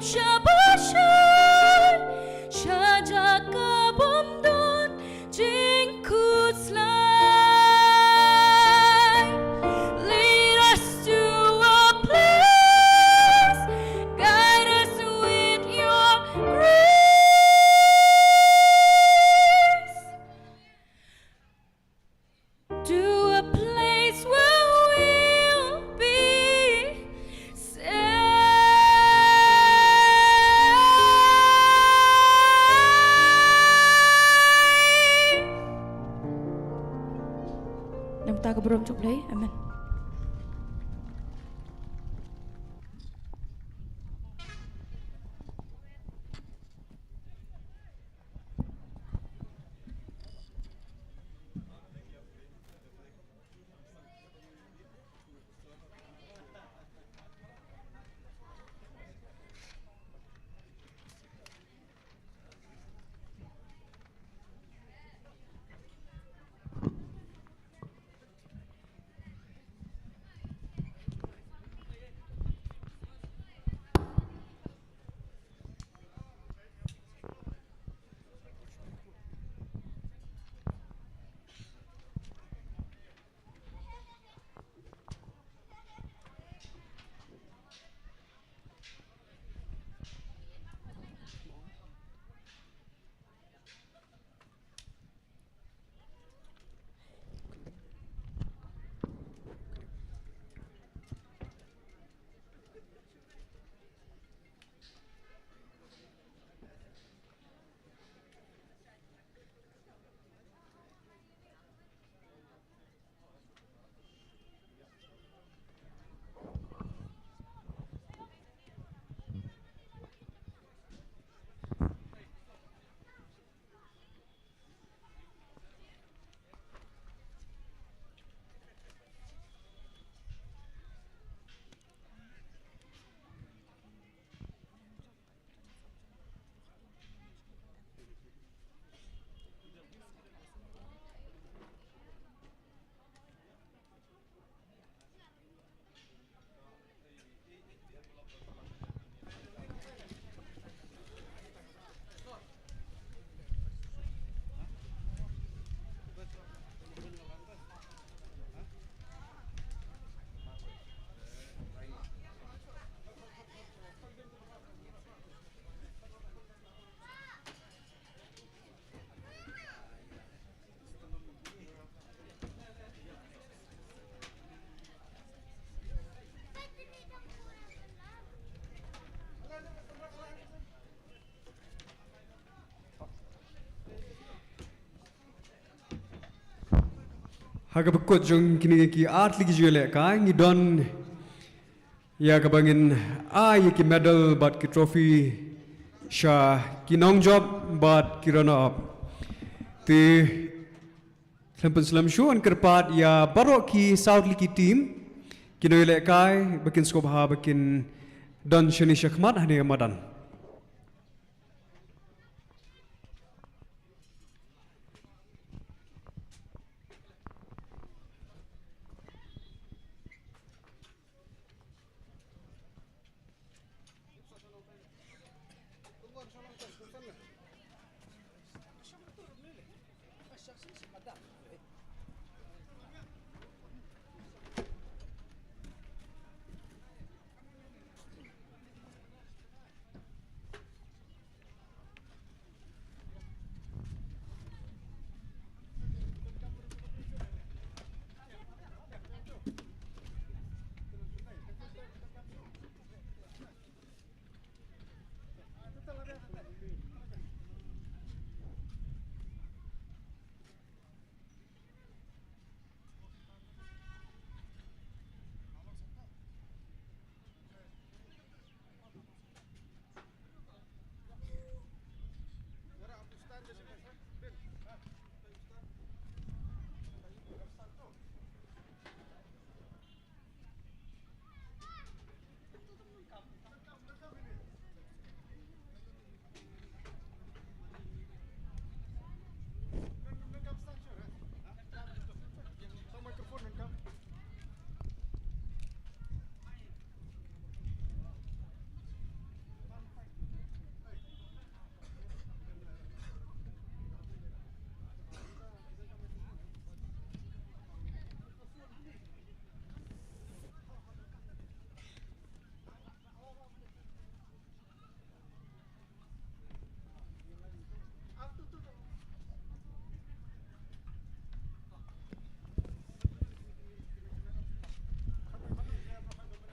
Sha ba shai, sha jaka bym don jingkhuslai. Lead us to a place, guide us with your grace. To a place where we'll be safe. Namta ka burom jong U Blei. Amen. Ha kaba kut jong kine ki artylli ki jingïalehkai ngi don ïa kaba ngin ai ïa ki medal bad ki trophy sha ki nongjop bad ki runner up. Te khlem pynslem shuh, yn kyrpad ïa baroh ki saw tylli ki team ki nongïalehkai ba kin sngewbha ba kin don shane shakhmat hangne ha madan.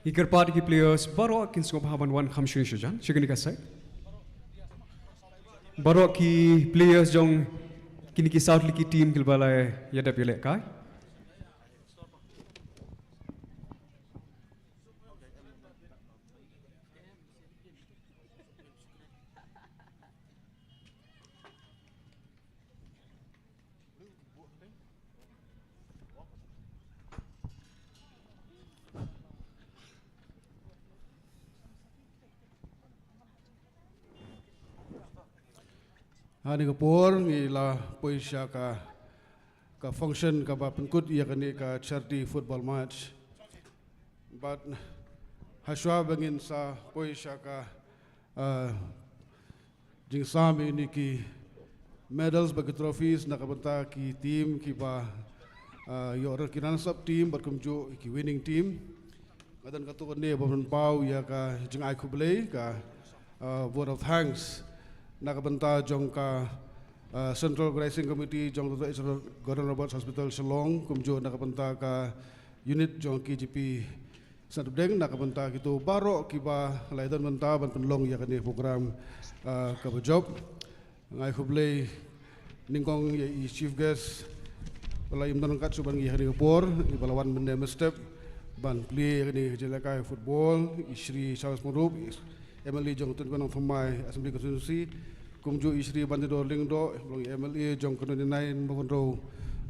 Ngi kyrpad ïa ki players baroh kin sngewbha ban wan kham shane shajan sha kane ka side. Baroh ki players jong kine ki saw tylli ki team kiba la ïadep ïalehkai. Ha kane ka por ngi la poi sha ka, ka function kaba pynkut ïa kane ka charity football match. Bad hashwa ba ngin sa poi sha ka, ah, jingsam ïa kine ki medals bad ki trophies na ka bynta ki team kiba, ah, ïoh ki runners up team bad kumjuh ki winning team. Nga don katto katne ban pynpaw ïa ka jingai khublei, ka, ah, vote of thanks na ka bynta jong ka, ah, Central Organizing Committee jong Doctor H. Gordon Roberts Hospital Shillong, kumjuh na ka bynta ka unit jong K G P Synod Deng, na ka bynta kito baroh kiba la ïadon bynta ban pynlong ïa kane program, ah, kaba jop. Nga ai khublei nyngkong ïa i chief guest ba la ïa don ryngkat shuh bad ngi ha kane ka por, iba la wan mynne mynstep ban plie ïa kane ka jingïalehkai football, i Shri Charles Myrhup, i M L A jong ka twenty-one Nongthymmai Assembly Constituency, kumjuh i Shri Banteidor Lyngdoh, ba long i M L A jong ka twenty-nine Mawkynrew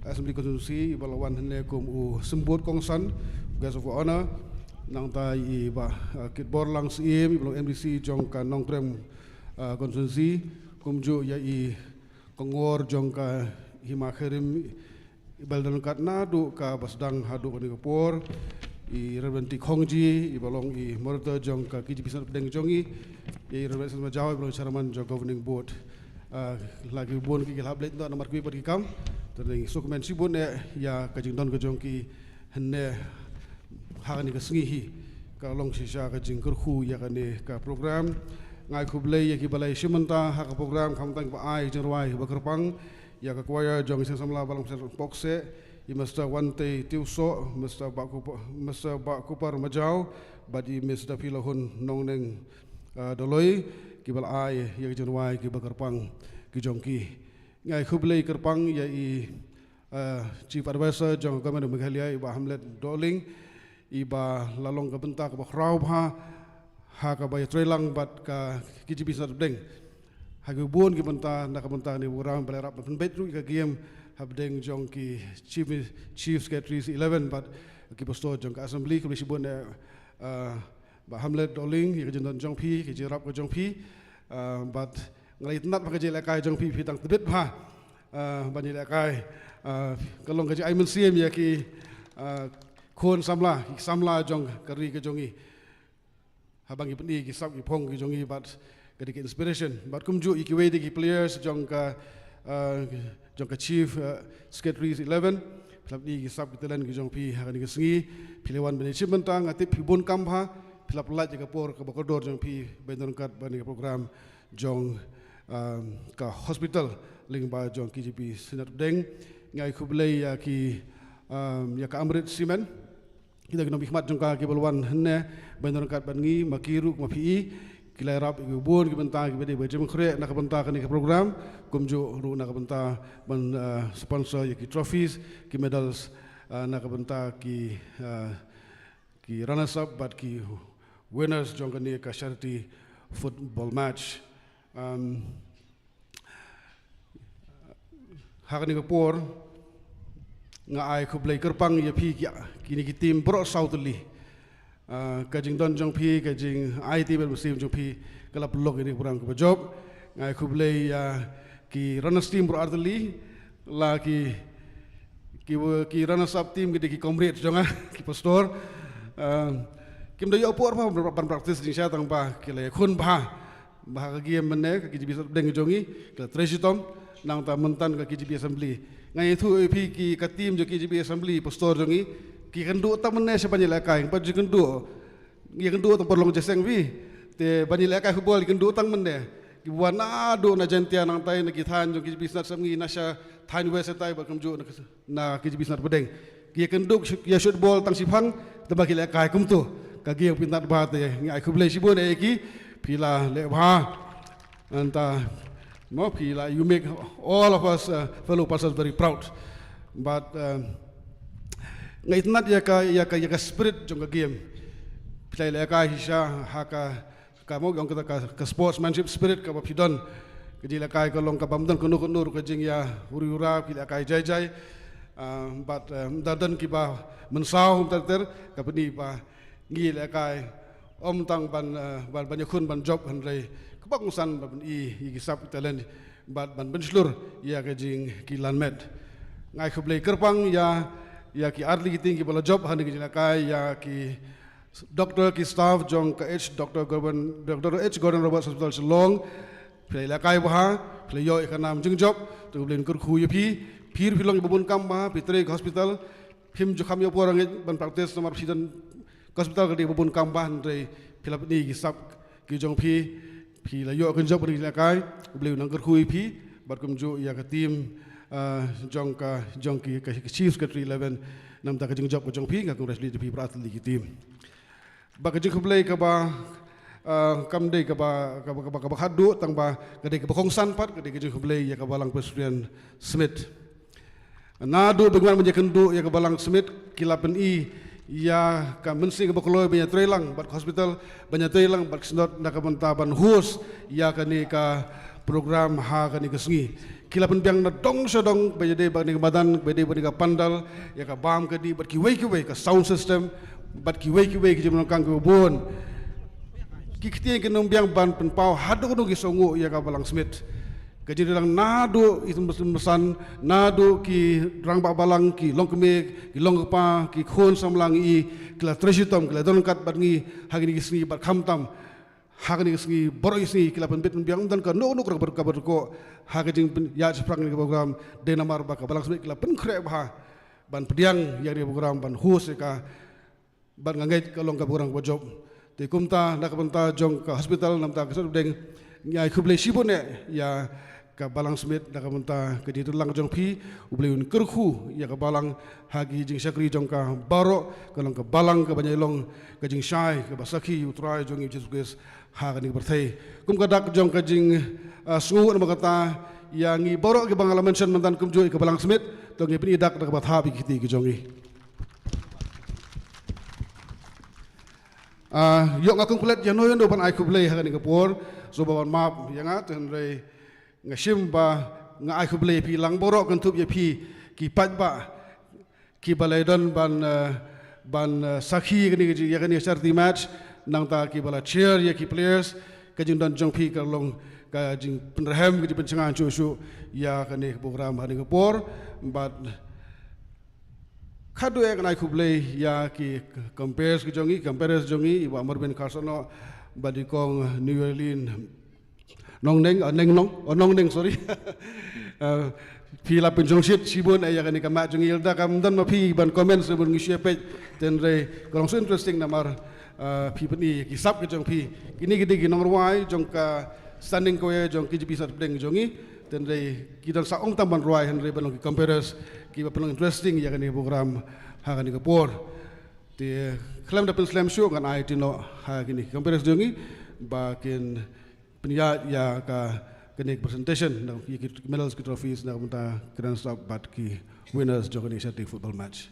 Assembly Constituency, iba la wan hangne kum u symbud kongsan, guest of honor. Nangta i Bah, uh, Kitborlang Syiem, iba long M D C jong ka Nongkrem, uh, Constituency, kumjuh ïa i kongor jong ka Hima Khyrim, iba la don ryngkat naduh kaba sdang haduh kane ka por, i Reverend T. Khongji, iba long i moderator jong ka K G P Synod Pdeng jong ngi, i Reverend Sylvester Majaw, iba long chairman jong governing board. Ah, la ki bun ki, ki la hap leit noh namar kiwei pat ki kam. Te ngi sngewkmen shibun eh ïa ka jingdon ka jong ki hangne ha kane ka sngi hi. Ka long shisha ka jingkyrkhu ïa kane ka program. Nga ai khublei ïa kiba la ïa shim bynta ha ka program, khamtam kiba ai jingrwai ba kyrpang, ïa ka choir jong i Seng Samla Balang Pokse, i Mister Wantei Tiewsoh, Mister Bah Kupa-, Mister Bah Kupar Majaw bad i Miss Daphi Lahun Nongneng, ah, Doloi, kiba la ai ïa ka jingrwai kiba kyrpang ki jong ki. Nga ai khublei kyrpang ïa i, ah, Chief Advisor jong ka Government of Meghalaya, i Bah Hamlet Dohling, iba la long ka bynta kaba khraw bha ha kaba ïatreilang bad ka K G P Synod Pdeng. Ha ki bun ki bynta, na ka bynta kane ka program, ba la ïarap ban pynbeit ruh ïa ka game hapdeng jong ki Chief, Chief Secretaries eleven bad ki pastor jong ka Assembly. Khublei shibun eh, ah, Bah Hamlet Dohling, ïa ka jingdon jong phi, ka jingïarap ka jong phi, ah, bad nga la itynnad ba ka jingïalehkai jong phi, phi dang tbit bha, ah, ban ïalehkai, ah, ka long ka jingai mynsiem ïa ki, ah, khun samla, ki samla jong ka ri ka jong ngi. Haba ngi pyni ki sap ki phong ki jong ngi bad ka dei ka inspiration. Bad kumjuh ïa kiwei de ki players jong ka, ah, jong ka Chief, ah, Secretaries eleven. Phi la pyni ki sap ki talent ki jong phi ha kane ka sngi. Phi la wan ban ïashim bynta, nga tip phi bun kam bha. Phi la pyllait ïa ka por kaba kordor jong phi ban don ryngkat bad kane ka program jong, ah, ka hospital lyngba jong K G P Synod Pdeng. Nga ai khublei ïa ki, ah, ïa ka Amrit Cement. Kita ki nongmihkhmat jong ka kiba la wan hangne ban don ryngkat bad ngi, ma ki ruh ma phi, ki la ïarap ïa ki bun ki bynta kiba dei ba jingkhreh na ka bynta kane ka program, kumjuh ruh na ka bynta ban, ah, sponsor ïa ki trophies, ki medals, ah, na ka bynta ki, ah, ki runners up bad ki winners jong kane ka charity football match. Um, Ha kane ka por, nga ai khublei kyrpang ïa phi ki, kine ki team baroh saw tylli. Ah, ka jingdon jong phi, ka jingai te bad mynsiem jong phi, ka la pynlong ïa kane ka program kaba jop. Nga ai khublei ïa ki runners team baroh ar tylli, la ki, ki, ki runners up team ki dei ki comrade jong nga, ki pastor. Ah, kim da ïoh por bha ban practice jingshisha tang ba ki la ïakhun bha. Ba ha ka game mynne ka K G P Synod Pdeng jong ngi, ka la trei shitom, nangta mynta ka K G P Assembly. Nga ïathuh ïa phi ki ka team jong K G P Assembly, pastor jong ngi, ki kynduh tang mynne sha ban ïalehkai, ngim pat ju kynduh. Ïakynduh tang por long jingïaseng phi. Te ban ïalehkai football ïakynduh tang mynne. Ki wan naduh na Jaintia nangta na ki thaiñ jong K G P Synod Sepngi, na sha thaiñ West tai bad kumjuh na, na K G P Synod Pdeng. Ki ïakynduh, ïa shoot ball tang shiphang, te ba ki lehkai kumto. ka game phi nat bha te, nga ai khublei shibun ïa ki, phi la leh bha. Nangta, mo, phi la, you make all of us, uh, fellow pulsars very proud. But, um, nga itynnad ïa ka, ïa ka, ïa ka spirit jong ka game. Phi la lehkai shisha ha ka, ka mo, ong kata ka, ka sportsmanship spirit kaba phi don. Ka jingïalehkai ka long kaba ym don kano kano ruh ka jingïa huri hura, phi lehkai jai jai. Ah, but, um, da don kiba mynsaw, ym ter ter, ka pyni ba ngi lehkai ym tang ban, eh, ban, ban ïakhun ban jop, hynrei kaba kongsan ban pyni ïa ki sap, ki talent, bad ban pynshlur ïa ka jingkylliang met. Nga ai khublei kyrpang ïa, ïa ki artylli ki tieng kiba la jop ha kane ka jinglehkai, ïa ki doktor, ki staff jong ka H, Doktor Gordon, Doktor H Gordon Roberts Hospital Shillong. Phi la lehkai bha, phi la ïoh ïa ka nam jingjop, to U Blei un kyrkhu ïa phi. Phi ruh phi long iba bun kam bha, phi trei ka hospital, phim ju kham ïoh por ngeit ban practice namar phi don ka hospital ka dei ba bun kam bha, hynrei phi la pyni ki sap ki jong phi, phi la ïoh kynjop ha kane ka jinglehkai. U Blei un nang kyrkhu ïa phi bad kumjuh ïa ka team, ah, jong ka, jong ki, ka, ka Chief Secretary eleven. Namar ka jingjop ka jong phi, nga congratulate ïa phi baroh artylli ki team. Bad ka jingkhublei kaba, ah, kam dei kaba, kaba, kaba, kaba khatduh, tangba ka dei kaba kongsan pat, ka dei ka jingkhublei ïa ka Balang Presbyterian Smit. Naduh ba ngi wan ban ïakynduh ïa ka Balang Smit, ki la pyni ïa ka mynsiem kaba kloi ban ïatreilang bad ka hospital, ban ïatreilang bad ka synod na ka bynta ban host ïa kane ka program ha kane ka sngi. Ki la pynbiang na dong sha dong, ba ïadei bad kane ka madan, ba ïadei bad kane ka pandal, ïa ka bam ka dih, bad kiwei kiwei, ka sound system, bad kiwei kiwei ki jingpynlong kiba bun. Ki ktien kim biang ban pynpaw haduh kaduh ki sngewnguh ïa ka Balang Smit. Ka jingtreilang naduh i Tymmen Basan, naduh ki rangbah balang, ki longkmie, ki longkpa, ki khun samla ngi, ki la trei shitom, ki la don ryngkat bad ngi ha kine ki sngi bad khamtam ha kane ka sngi, baroh ki sngi ki la pynbit pynbiang, ym don kano kano ka bor ka bor ko ha ka jingpynïaid shaphrang kane ka program. Dei namar ba ka Balang Smit ki la pynkhreh bha ban pdiang ïa kane ka program, ban host ïa ka. Bad nga ngeit ka long ka program kaba jop. Te kumta na ka bynta jong ka hospital, namar ka sdang, ngi ai khublei shibun eh ïa ka Balang Smit na ka bynta ka jingtreilang jong phi. U Blei un kyrkhu ïa ka balang ha ki jingshakri jong ka baroh, ka long ka balang kaba ngi long ka jingshai, kaba sakhi ïa U Trai jong ngi Jisu Khrist ha kane ka pyrthei. Kum ka dak jong ka jing, ah, sngewnguh, namar kata ïa ngi baroh kiba nga la mention mynta kumjuh ïa ka Balang Smit, to ngin pyni dak da kaba thap ïa ki kti ki jong ngi. Ah, ïoh nga kong klet ïano ïano ban ai khublei ha kane ka por, sngewbha ban map ïa nga, hynrei nga shim ba nga ai khublei ïa phi lang baroh, kynthup ïa phi ki paidbah kiba la don ban, eh, ban, eh, sakhi ïa kane ka jing, ïa kane ka charity match, nangta kiba la cheer ïa ki players. Ka jingdon jong phi ka long ka jingpynrhem, ka jingpynshngaiñ shuh shuh ïa kane ka program ha kane ka por. Bad khatduh eh ngan ai khublei ïa ki compères ki jong ngi, compères jong ngi, i Bah Marvin Kharsahnawh bad i Kong New Year Lin Nongneng, oh, Neng Nong, oh, Nongneng, sorry. Eh, phi la pynjongshit shibun eh ïa kane ka match jong ngi, lada kam don ma phi ban comment shibun ngi shu peit, hynrei ka long so interesting namar, eh, phi pyni ki sap ki jong phi. Kine ki dei ki nongrwai jong ka standing kawei jong K J P Synod pdeng jong ngi, hynrei ki don sah ong tam ban rwai, hynrei ban long ki compères kiba pynlong interesting ïa kane ka program ha kane ka por. Te khlem da pynslem shuh, ngan ai ti noh ha kine ki compères jong ngi ba kin pynïaid ïa ka, kane ka presentation, na ki, ki medals, ki trophies na ka bynta ki runners up bad ki winners jong kane ka charity football match.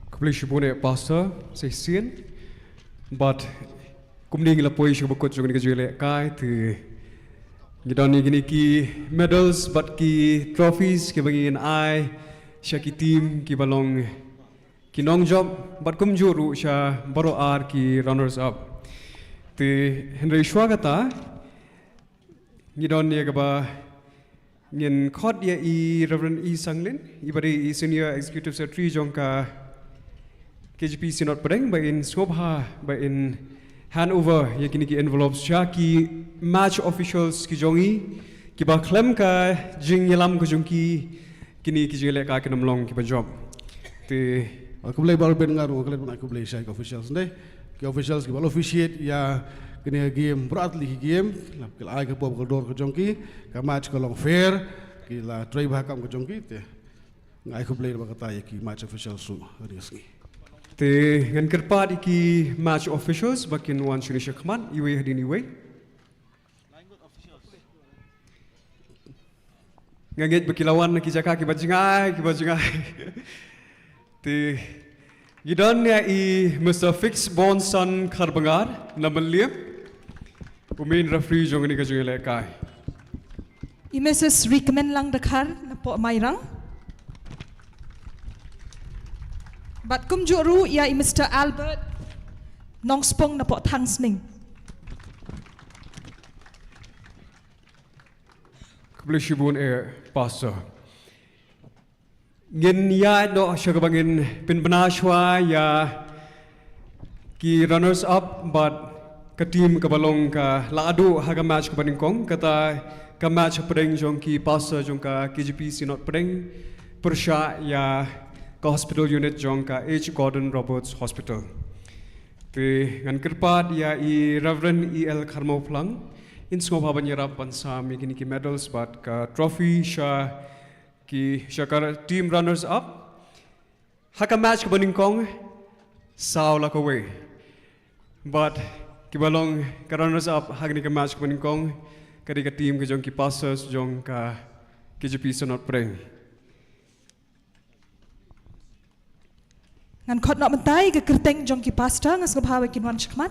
Khublei shibun eh Pastor Session. Bad kumne ngi la poi sha kaba kut jong kane ka jingïalehkai, te ngi don ïa kine ki medals bad ki trophies kiba ngin ai sha ki team kiba long ki nongjop, bad kumjuh ruh sha baroh ar ki runners up. Te hynrei shuwa kata, ngi don ïa kaba ngin khot ïa i Reverend E Sanglin, iba dei i Senior Executive Secretary jong ka K J P Synod pdeng, ba in sngewbha ba in hand over ïa kine ki envelopes sha ki match officials ki jong ngi, kiba khlem ka jingïalam ka jong ki, kine ki jingïalehkai kin ym long kiba jop. Te, ah, khublei Bah Ruben, nga ruh nga klet ban ai khublei sha ki officials, ne, ki officials kiba la officiate ïa kine ki game, baroh artylli ki game, ki la ai ka pop ka dor ka jong ki, ka match ka long fair. Ki la trei bha kam ka jong ki te. Nga ai khublei ba kata ïa ki match officials ruh ha ri sngi. Te ngan kyrpad ïa ki match officials ba kin wan shane shakhmat iwei hadien iwei. Nga ngeit ba ki la wan na ki jaka kiba jngai, kiba jngai. Te ngi don ïa i Mister Fix Bonson Kharbngar na Mylliem, u main referee jong kane ka jingïalehkai. I Missus Rikmenlang Dkhar na poh Mairang. Bad kumjuh ruh ïa i Mister Albert Nongspong na poh Thangsning. Khublei shibun eh Pastor. Ngin ïaid noh sha kaba ngin pynbna shuwa ïa ki runners up bad ka team kaba long ka lahduh ha ka match kaba nyngkong, kata ka match hapdeng jong ki pastor jong ka K J P Synod Pdeng pyrshah ïa ka hospital unit jong ka H Gordon Roberts Hospital. Te ngan kyrpad ïa i Reverend E L Kharmawphlang, in sngewbha ban ïarap ban sam ïa kine ki medals bad ka trophy sha ki, sha ka team runners up. Ha ka match kaba nyngkong, saw la kawei. Bad kiba long ka runners up ha kane ka match kaba nyngkong, ka dei ka team ka jong ki pastors jong ka K J P Synod Pdeng. Ngan khot noh mynta ïa ka kyrteng jong ki pastor, nga sngewbha ba kin wan shakhmat.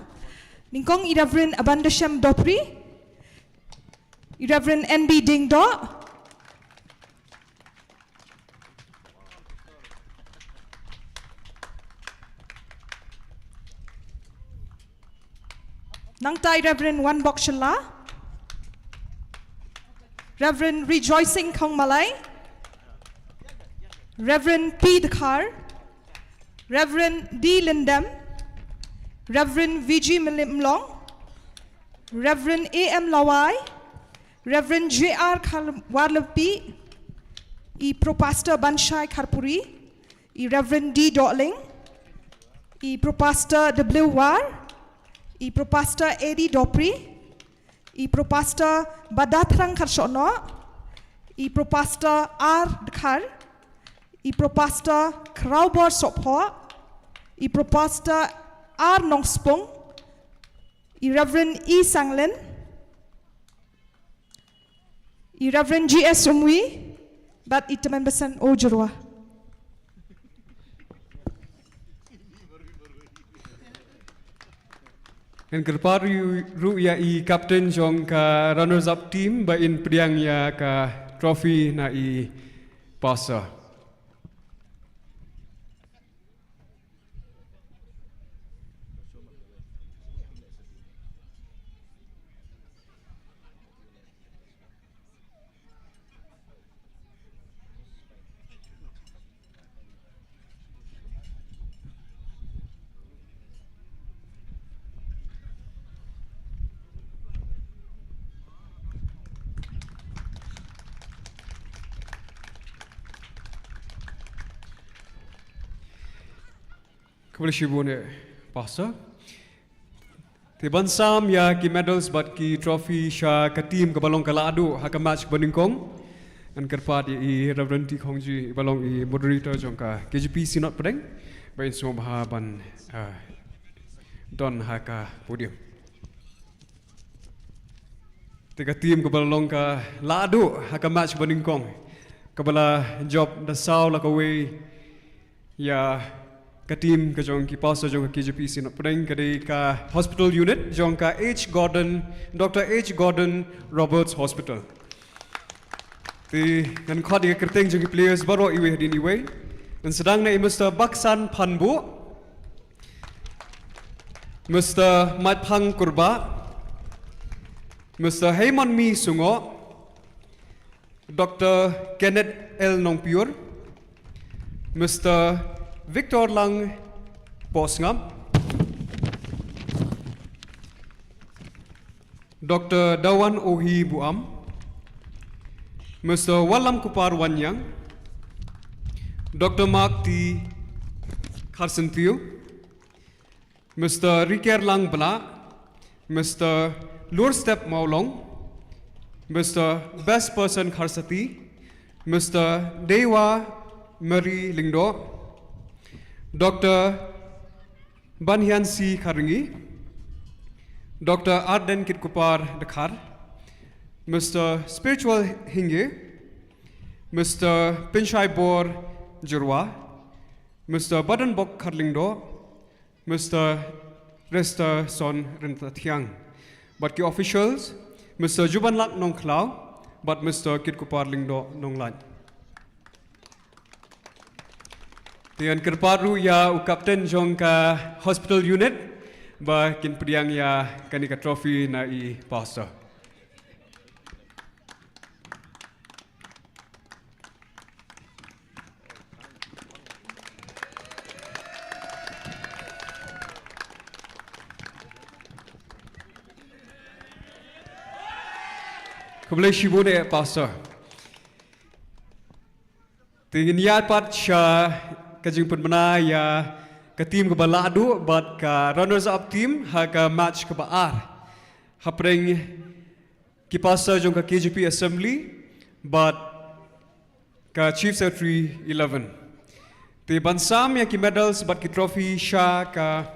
Nyngkong i Reverend Abandashem Dopri, i Reverend N B Diengdoh, nangta i Reverend Wanbok Shylla, Reverend Rejoicing Khongmalai, Reverend P Dkhar, Reverend D Lyndem, Reverend V G Mlim-, Mlong, Reverend A M Lawai, Reverend J R Khar-, Warlepi, i Pro Pastor Banshai Kharpuri, i Reverend D Dohling, i Pro Pastor W War, i Pro Pastor A D Dopri, i Pro Pastor Badathrang Kharshohnoh, i Pro Pastor R Dkhar, i Pro Pastor Khrawbor Sohphoh, i Pro Pastor R Nongspong, i Reverend E Sanglen, i Reverend G S Umwi, bad i Tymmen Basan O Jyrwa. Ngan kyrpad ruh, ruh ïa i captain jong ka runners up team ba in pdiang ïa ka trophy na i pastor. Khublei shibun eh, Pastor. Te ban sam ïa ki medals bad ki trophy sha ka team kaba long ka lahduh ha ka match ba nyngkong, ngan kyrpad ïa i Reverend T Khongji, iba long i moderator jong ka K J P Synod Pdeng, ba in sngewbha ban, ah, don ha ka podium. Te ka team kaba long ka lahduh ha ka match ba nyngkong, kaba la jop da saw la kawei ïa ka team ka jong ki pastor jong ka K J P Synod Pdeng, ka dei ka hospital unit jong ka H Gordon, Doctor H Gordon Roberts Hospital. Te ngan khot ïa ka kyrteng jong ki players baroh iwei hadien iwei. Ngan sdang na i Mister Baksan Phanbuh, Mister Matphang Kurbah, Mister Heimonmi Sungoh, Doctor Kenneth L Nongpior, Mister Victor Lang Pohsngap, Doctor Dawan Ohi Buam, Mister Wallamkupar Wanyang, Doctor Mark T Kharsyntiew, Mister Rikerlang Blah, Mister Lurstep Mawlong, Mister Best Person Kharsati, Mister Dewa Mary Lyngdoh, Doctor Banhiansi Kharngi, Doctor Arden Kitkupar Dkhar, Mister Spiritual Hinge, Mister Pinshaibor Jyrwa, Mister Badenbok Kharlyngdoh, Mister Rester Son Ryntathiang. Bad ki officials, Mister Jubanlak Nongkhlaw, bad Mister Kitkupar Lyngdoh Nonglait. Te ngan kyrpad ruh ïa u captain jong ka hospital unit, ba kin pdiang ïa kane ka trophy na i pastor. Khublei shibun eh, Pastor. Te ngin ïaid pat sha ka jingpynbna ïa ka team kaba lah duh bad ka runners up team ha ka match kaba ar. Hapdeng ki pastor jong ka K J P Assembly bad ka Chief Secretary eleven. Te ban sam ïa ki medals bad ki trophy sha ka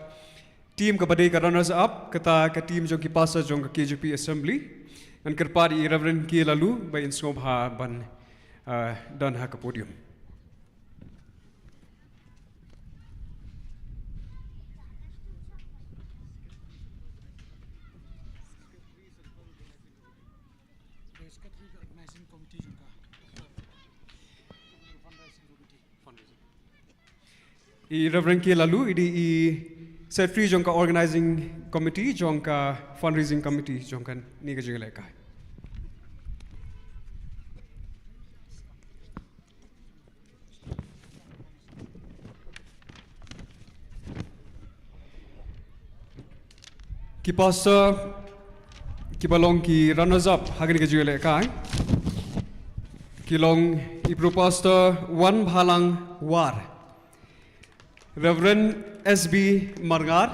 team kaba dei ka runners up, kata ka team jong ki pastor jong ka K J P Assembly. Ngan kyrpad ïa i Reverend K Laloo ba in sngewbha ban, ah, don ha ka podium. I Reverend K Laloo, i dei i Secretary jong ka Organizing Committee, jong ka Fundraising Committee, jong kane ka jingïalehkai. Ki pastor kiba long ki runners up ha kane ka jingïalehkai ki long i Pro Pastor Wanbhalang War, Reverend S B Marngar,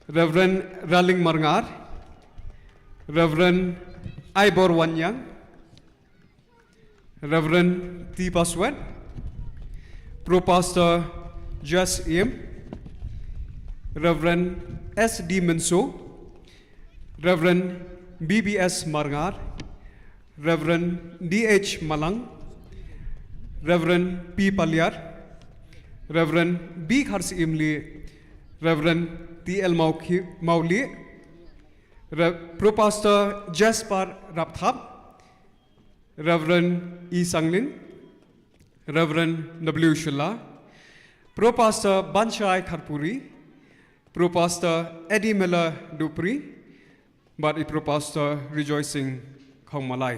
Reverend Raling Marngar, Reverend Aibor Wanniang, Reverend T Paswet, Pro Pastor Jas Im, Reverend S D Mynso, Reverend B B S Marngar, Reverend D H Malang, Reverend P Paliar, Reverend B Kharsiimli, Reverend T L Mawki-, Mawli, Re-, Pro Pastor Jasper Rapthap, Reverend E Sanglin, Reverend W Shylla, Pro Pastor Banshai Kharpuri, Pro Pastor Eddie Miller Dupri, bad i Pro Pastor Rejoicing Khongmalai.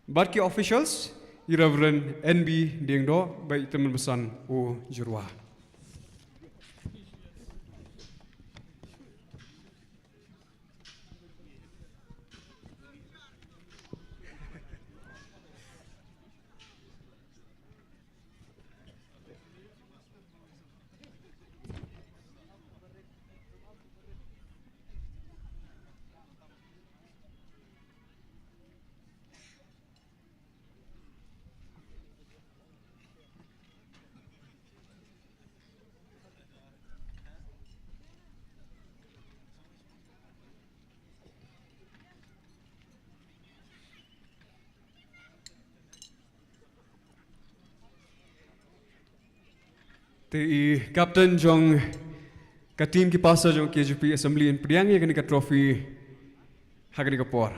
Bad ki officials, i Reverend N B Diengdoh, bad i Tymmen Basan U Jyrwa. Te i captain jong ka team ki pastor jong K J P Assembly in pdiang ïa kane ka trophy ha kane ka por.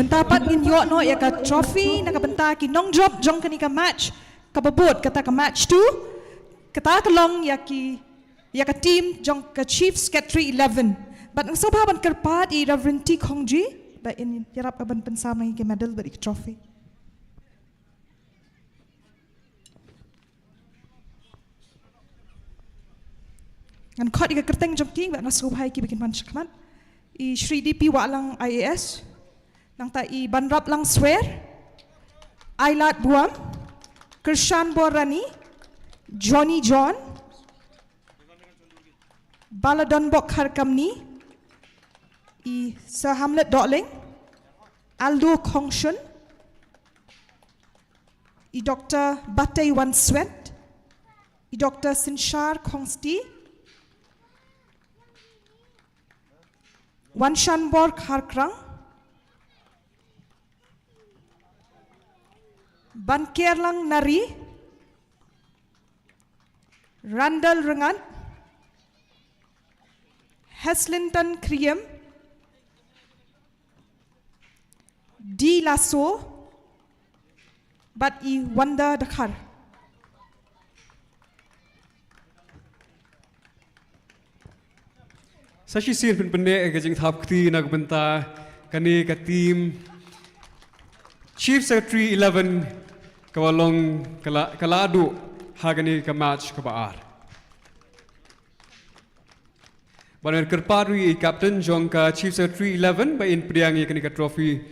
Mynta pat ngin ïoh noh ïa ka trophy na ka bynta ki nongjop jong kane ka match kaba bud, kata ka match two, kata ka long ïa ki, ïa ka team jong ka Chief Secretary eleven. Bad nga sngewbha ban kyrpad ïa i Reverend T Khongji ba in ïarap ban pynsam ïa ki medal bad ïa ki trophy. Ngan khot ïa ka kyrteng jong ki, bad nga sngewbha ïa ki ba kin wan shakhmat. I Shri D P Wahlang I A S, nangta i Banraplang Swer, Ailad Buam, Krishan Borani, Johnny John, Baladonbok Kharkamni, i Sir Hamlet Dohling, Aldo Khongshun, i Doctor Batei Wanswet, i Doctor Sinshar Khongsti, Wanshanbor Kharkrang, Bankerlang Nari, Randall Rngat, Heslington Kriem, D Lasso, bad i Wanda Dkhar. Sa shisien pynpynneh ka jingthap kti na ka bynta kane ka team Chief Secretary eleven kaba long ka la, ka la duh ha kane ka match kaba ar. Ban ïa kyrpad ruh ïa i captain jong ka Chief Secretary eleven ba in pdiang ïa kane ka trophy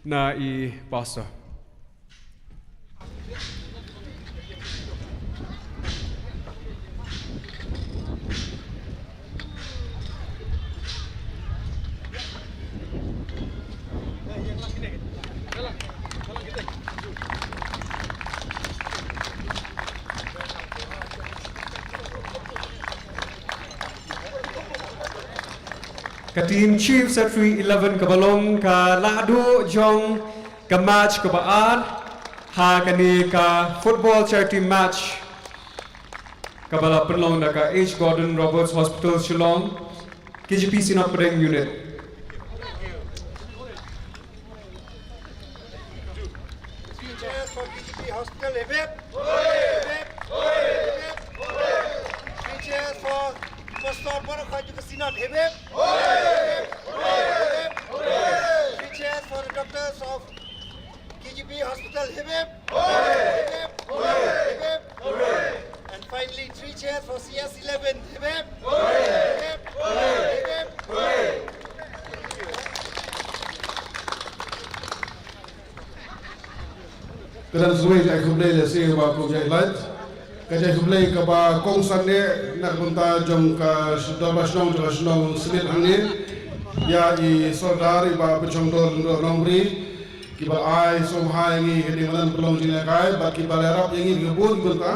na i pastor. Ka team Chief Secretary eleven kaba long ka la duh jong ka match kaba ar ha kane ka football charity match kaba la pynlong da ka H Gordon Roberts Hospital Shillong, K G P Synod Pdeng Unit. Three cheers for K G P Hospital, hip hip. Hip hip. Three cheers for Pastor Borokha Synod, hip hip. Hip hip. Three cheers for the doctors of K G P Hospital, hip hip. Hip hip. Hip hip. And finally, three cheers for C S eleven, hip hip. Hip hip. Hip hip. Ka dang sngewbha ïa khublei lehse ba kum ïa lait. Ka jingkhublei kaba kongsan ne na ka bynta jong ka dorbar shnong jong ka shnong Smit hangne. Ïa i Sordar i Bah Pynshongdor Lyngdoh Nongbri kiba la ai sngewbha ïa ngi ka dei madan pynlong jingïalehkai bad kiba la ïarap ïa ngi ka bun bynta.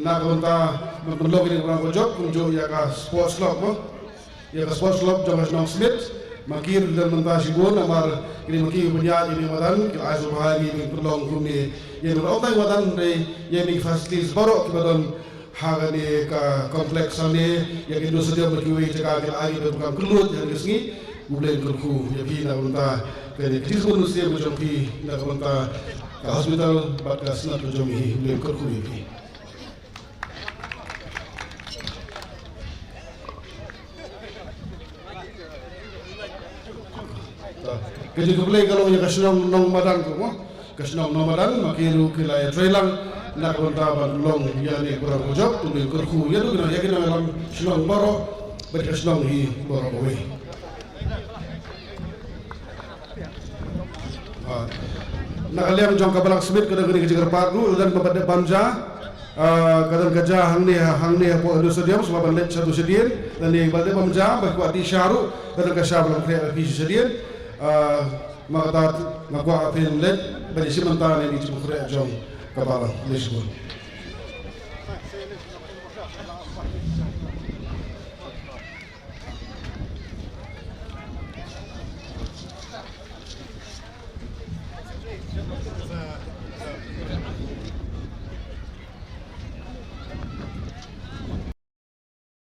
Na ka bynta ban pynlong ïa ka program ka jop kumjuh ïa ka sports club mo. Ïa ka sports club jong ka shnong Smit, ma ki ruh ki don bynta shibun namar kine ma ki ki pynïaid ïa kine ki madan, ki la ai sngewbha ïa ngi ban pynlong kumne. Ïa ka ong tang madan hynrei ïa kine ki facilities baroh kiba don ha kane ka complex hangne, ïa ka indoor stadium bad kiwei ki jaka ki la ai ban pynlong kylluid ha kane ka sngi. U Blei un kyrkhu ïa phi na ka bynta kane ka jingshibun mynsiem ka jong phi na ka bynta ka hospital bad ka synod ka jong phi. U Blei un kyrkhu ïa phi. Ka jingkhublei ka long ïa ka shnong Nongmadan ko mo. Ka shnong Nongmadan ma ki ruh ki la ïatreilang na ka bynta ban long ïa kane ka program ka jop, to ngin kyrkhu ïa ruh ïa ki nongïalam shnong baroh bad ka shnong hi baroh kawei. Ah, na ka liang jong ka Balang Smit ka don kane ka jingkyrpad ruh, lada ka bam ja, ah, ka don ka ja hangne, hangne hapoh Indoor Stadium, sngewbha ban leit sha uto u shadien, lane ba lada bam ja ba kwah dih sha ruh, ka don ka sha Balang Khreh phi sha shadien. Ah, ma kata nga kwah phin leit ban ïashim bynta na kine ki jingkhreh jong ka Balang. Khublei shibun.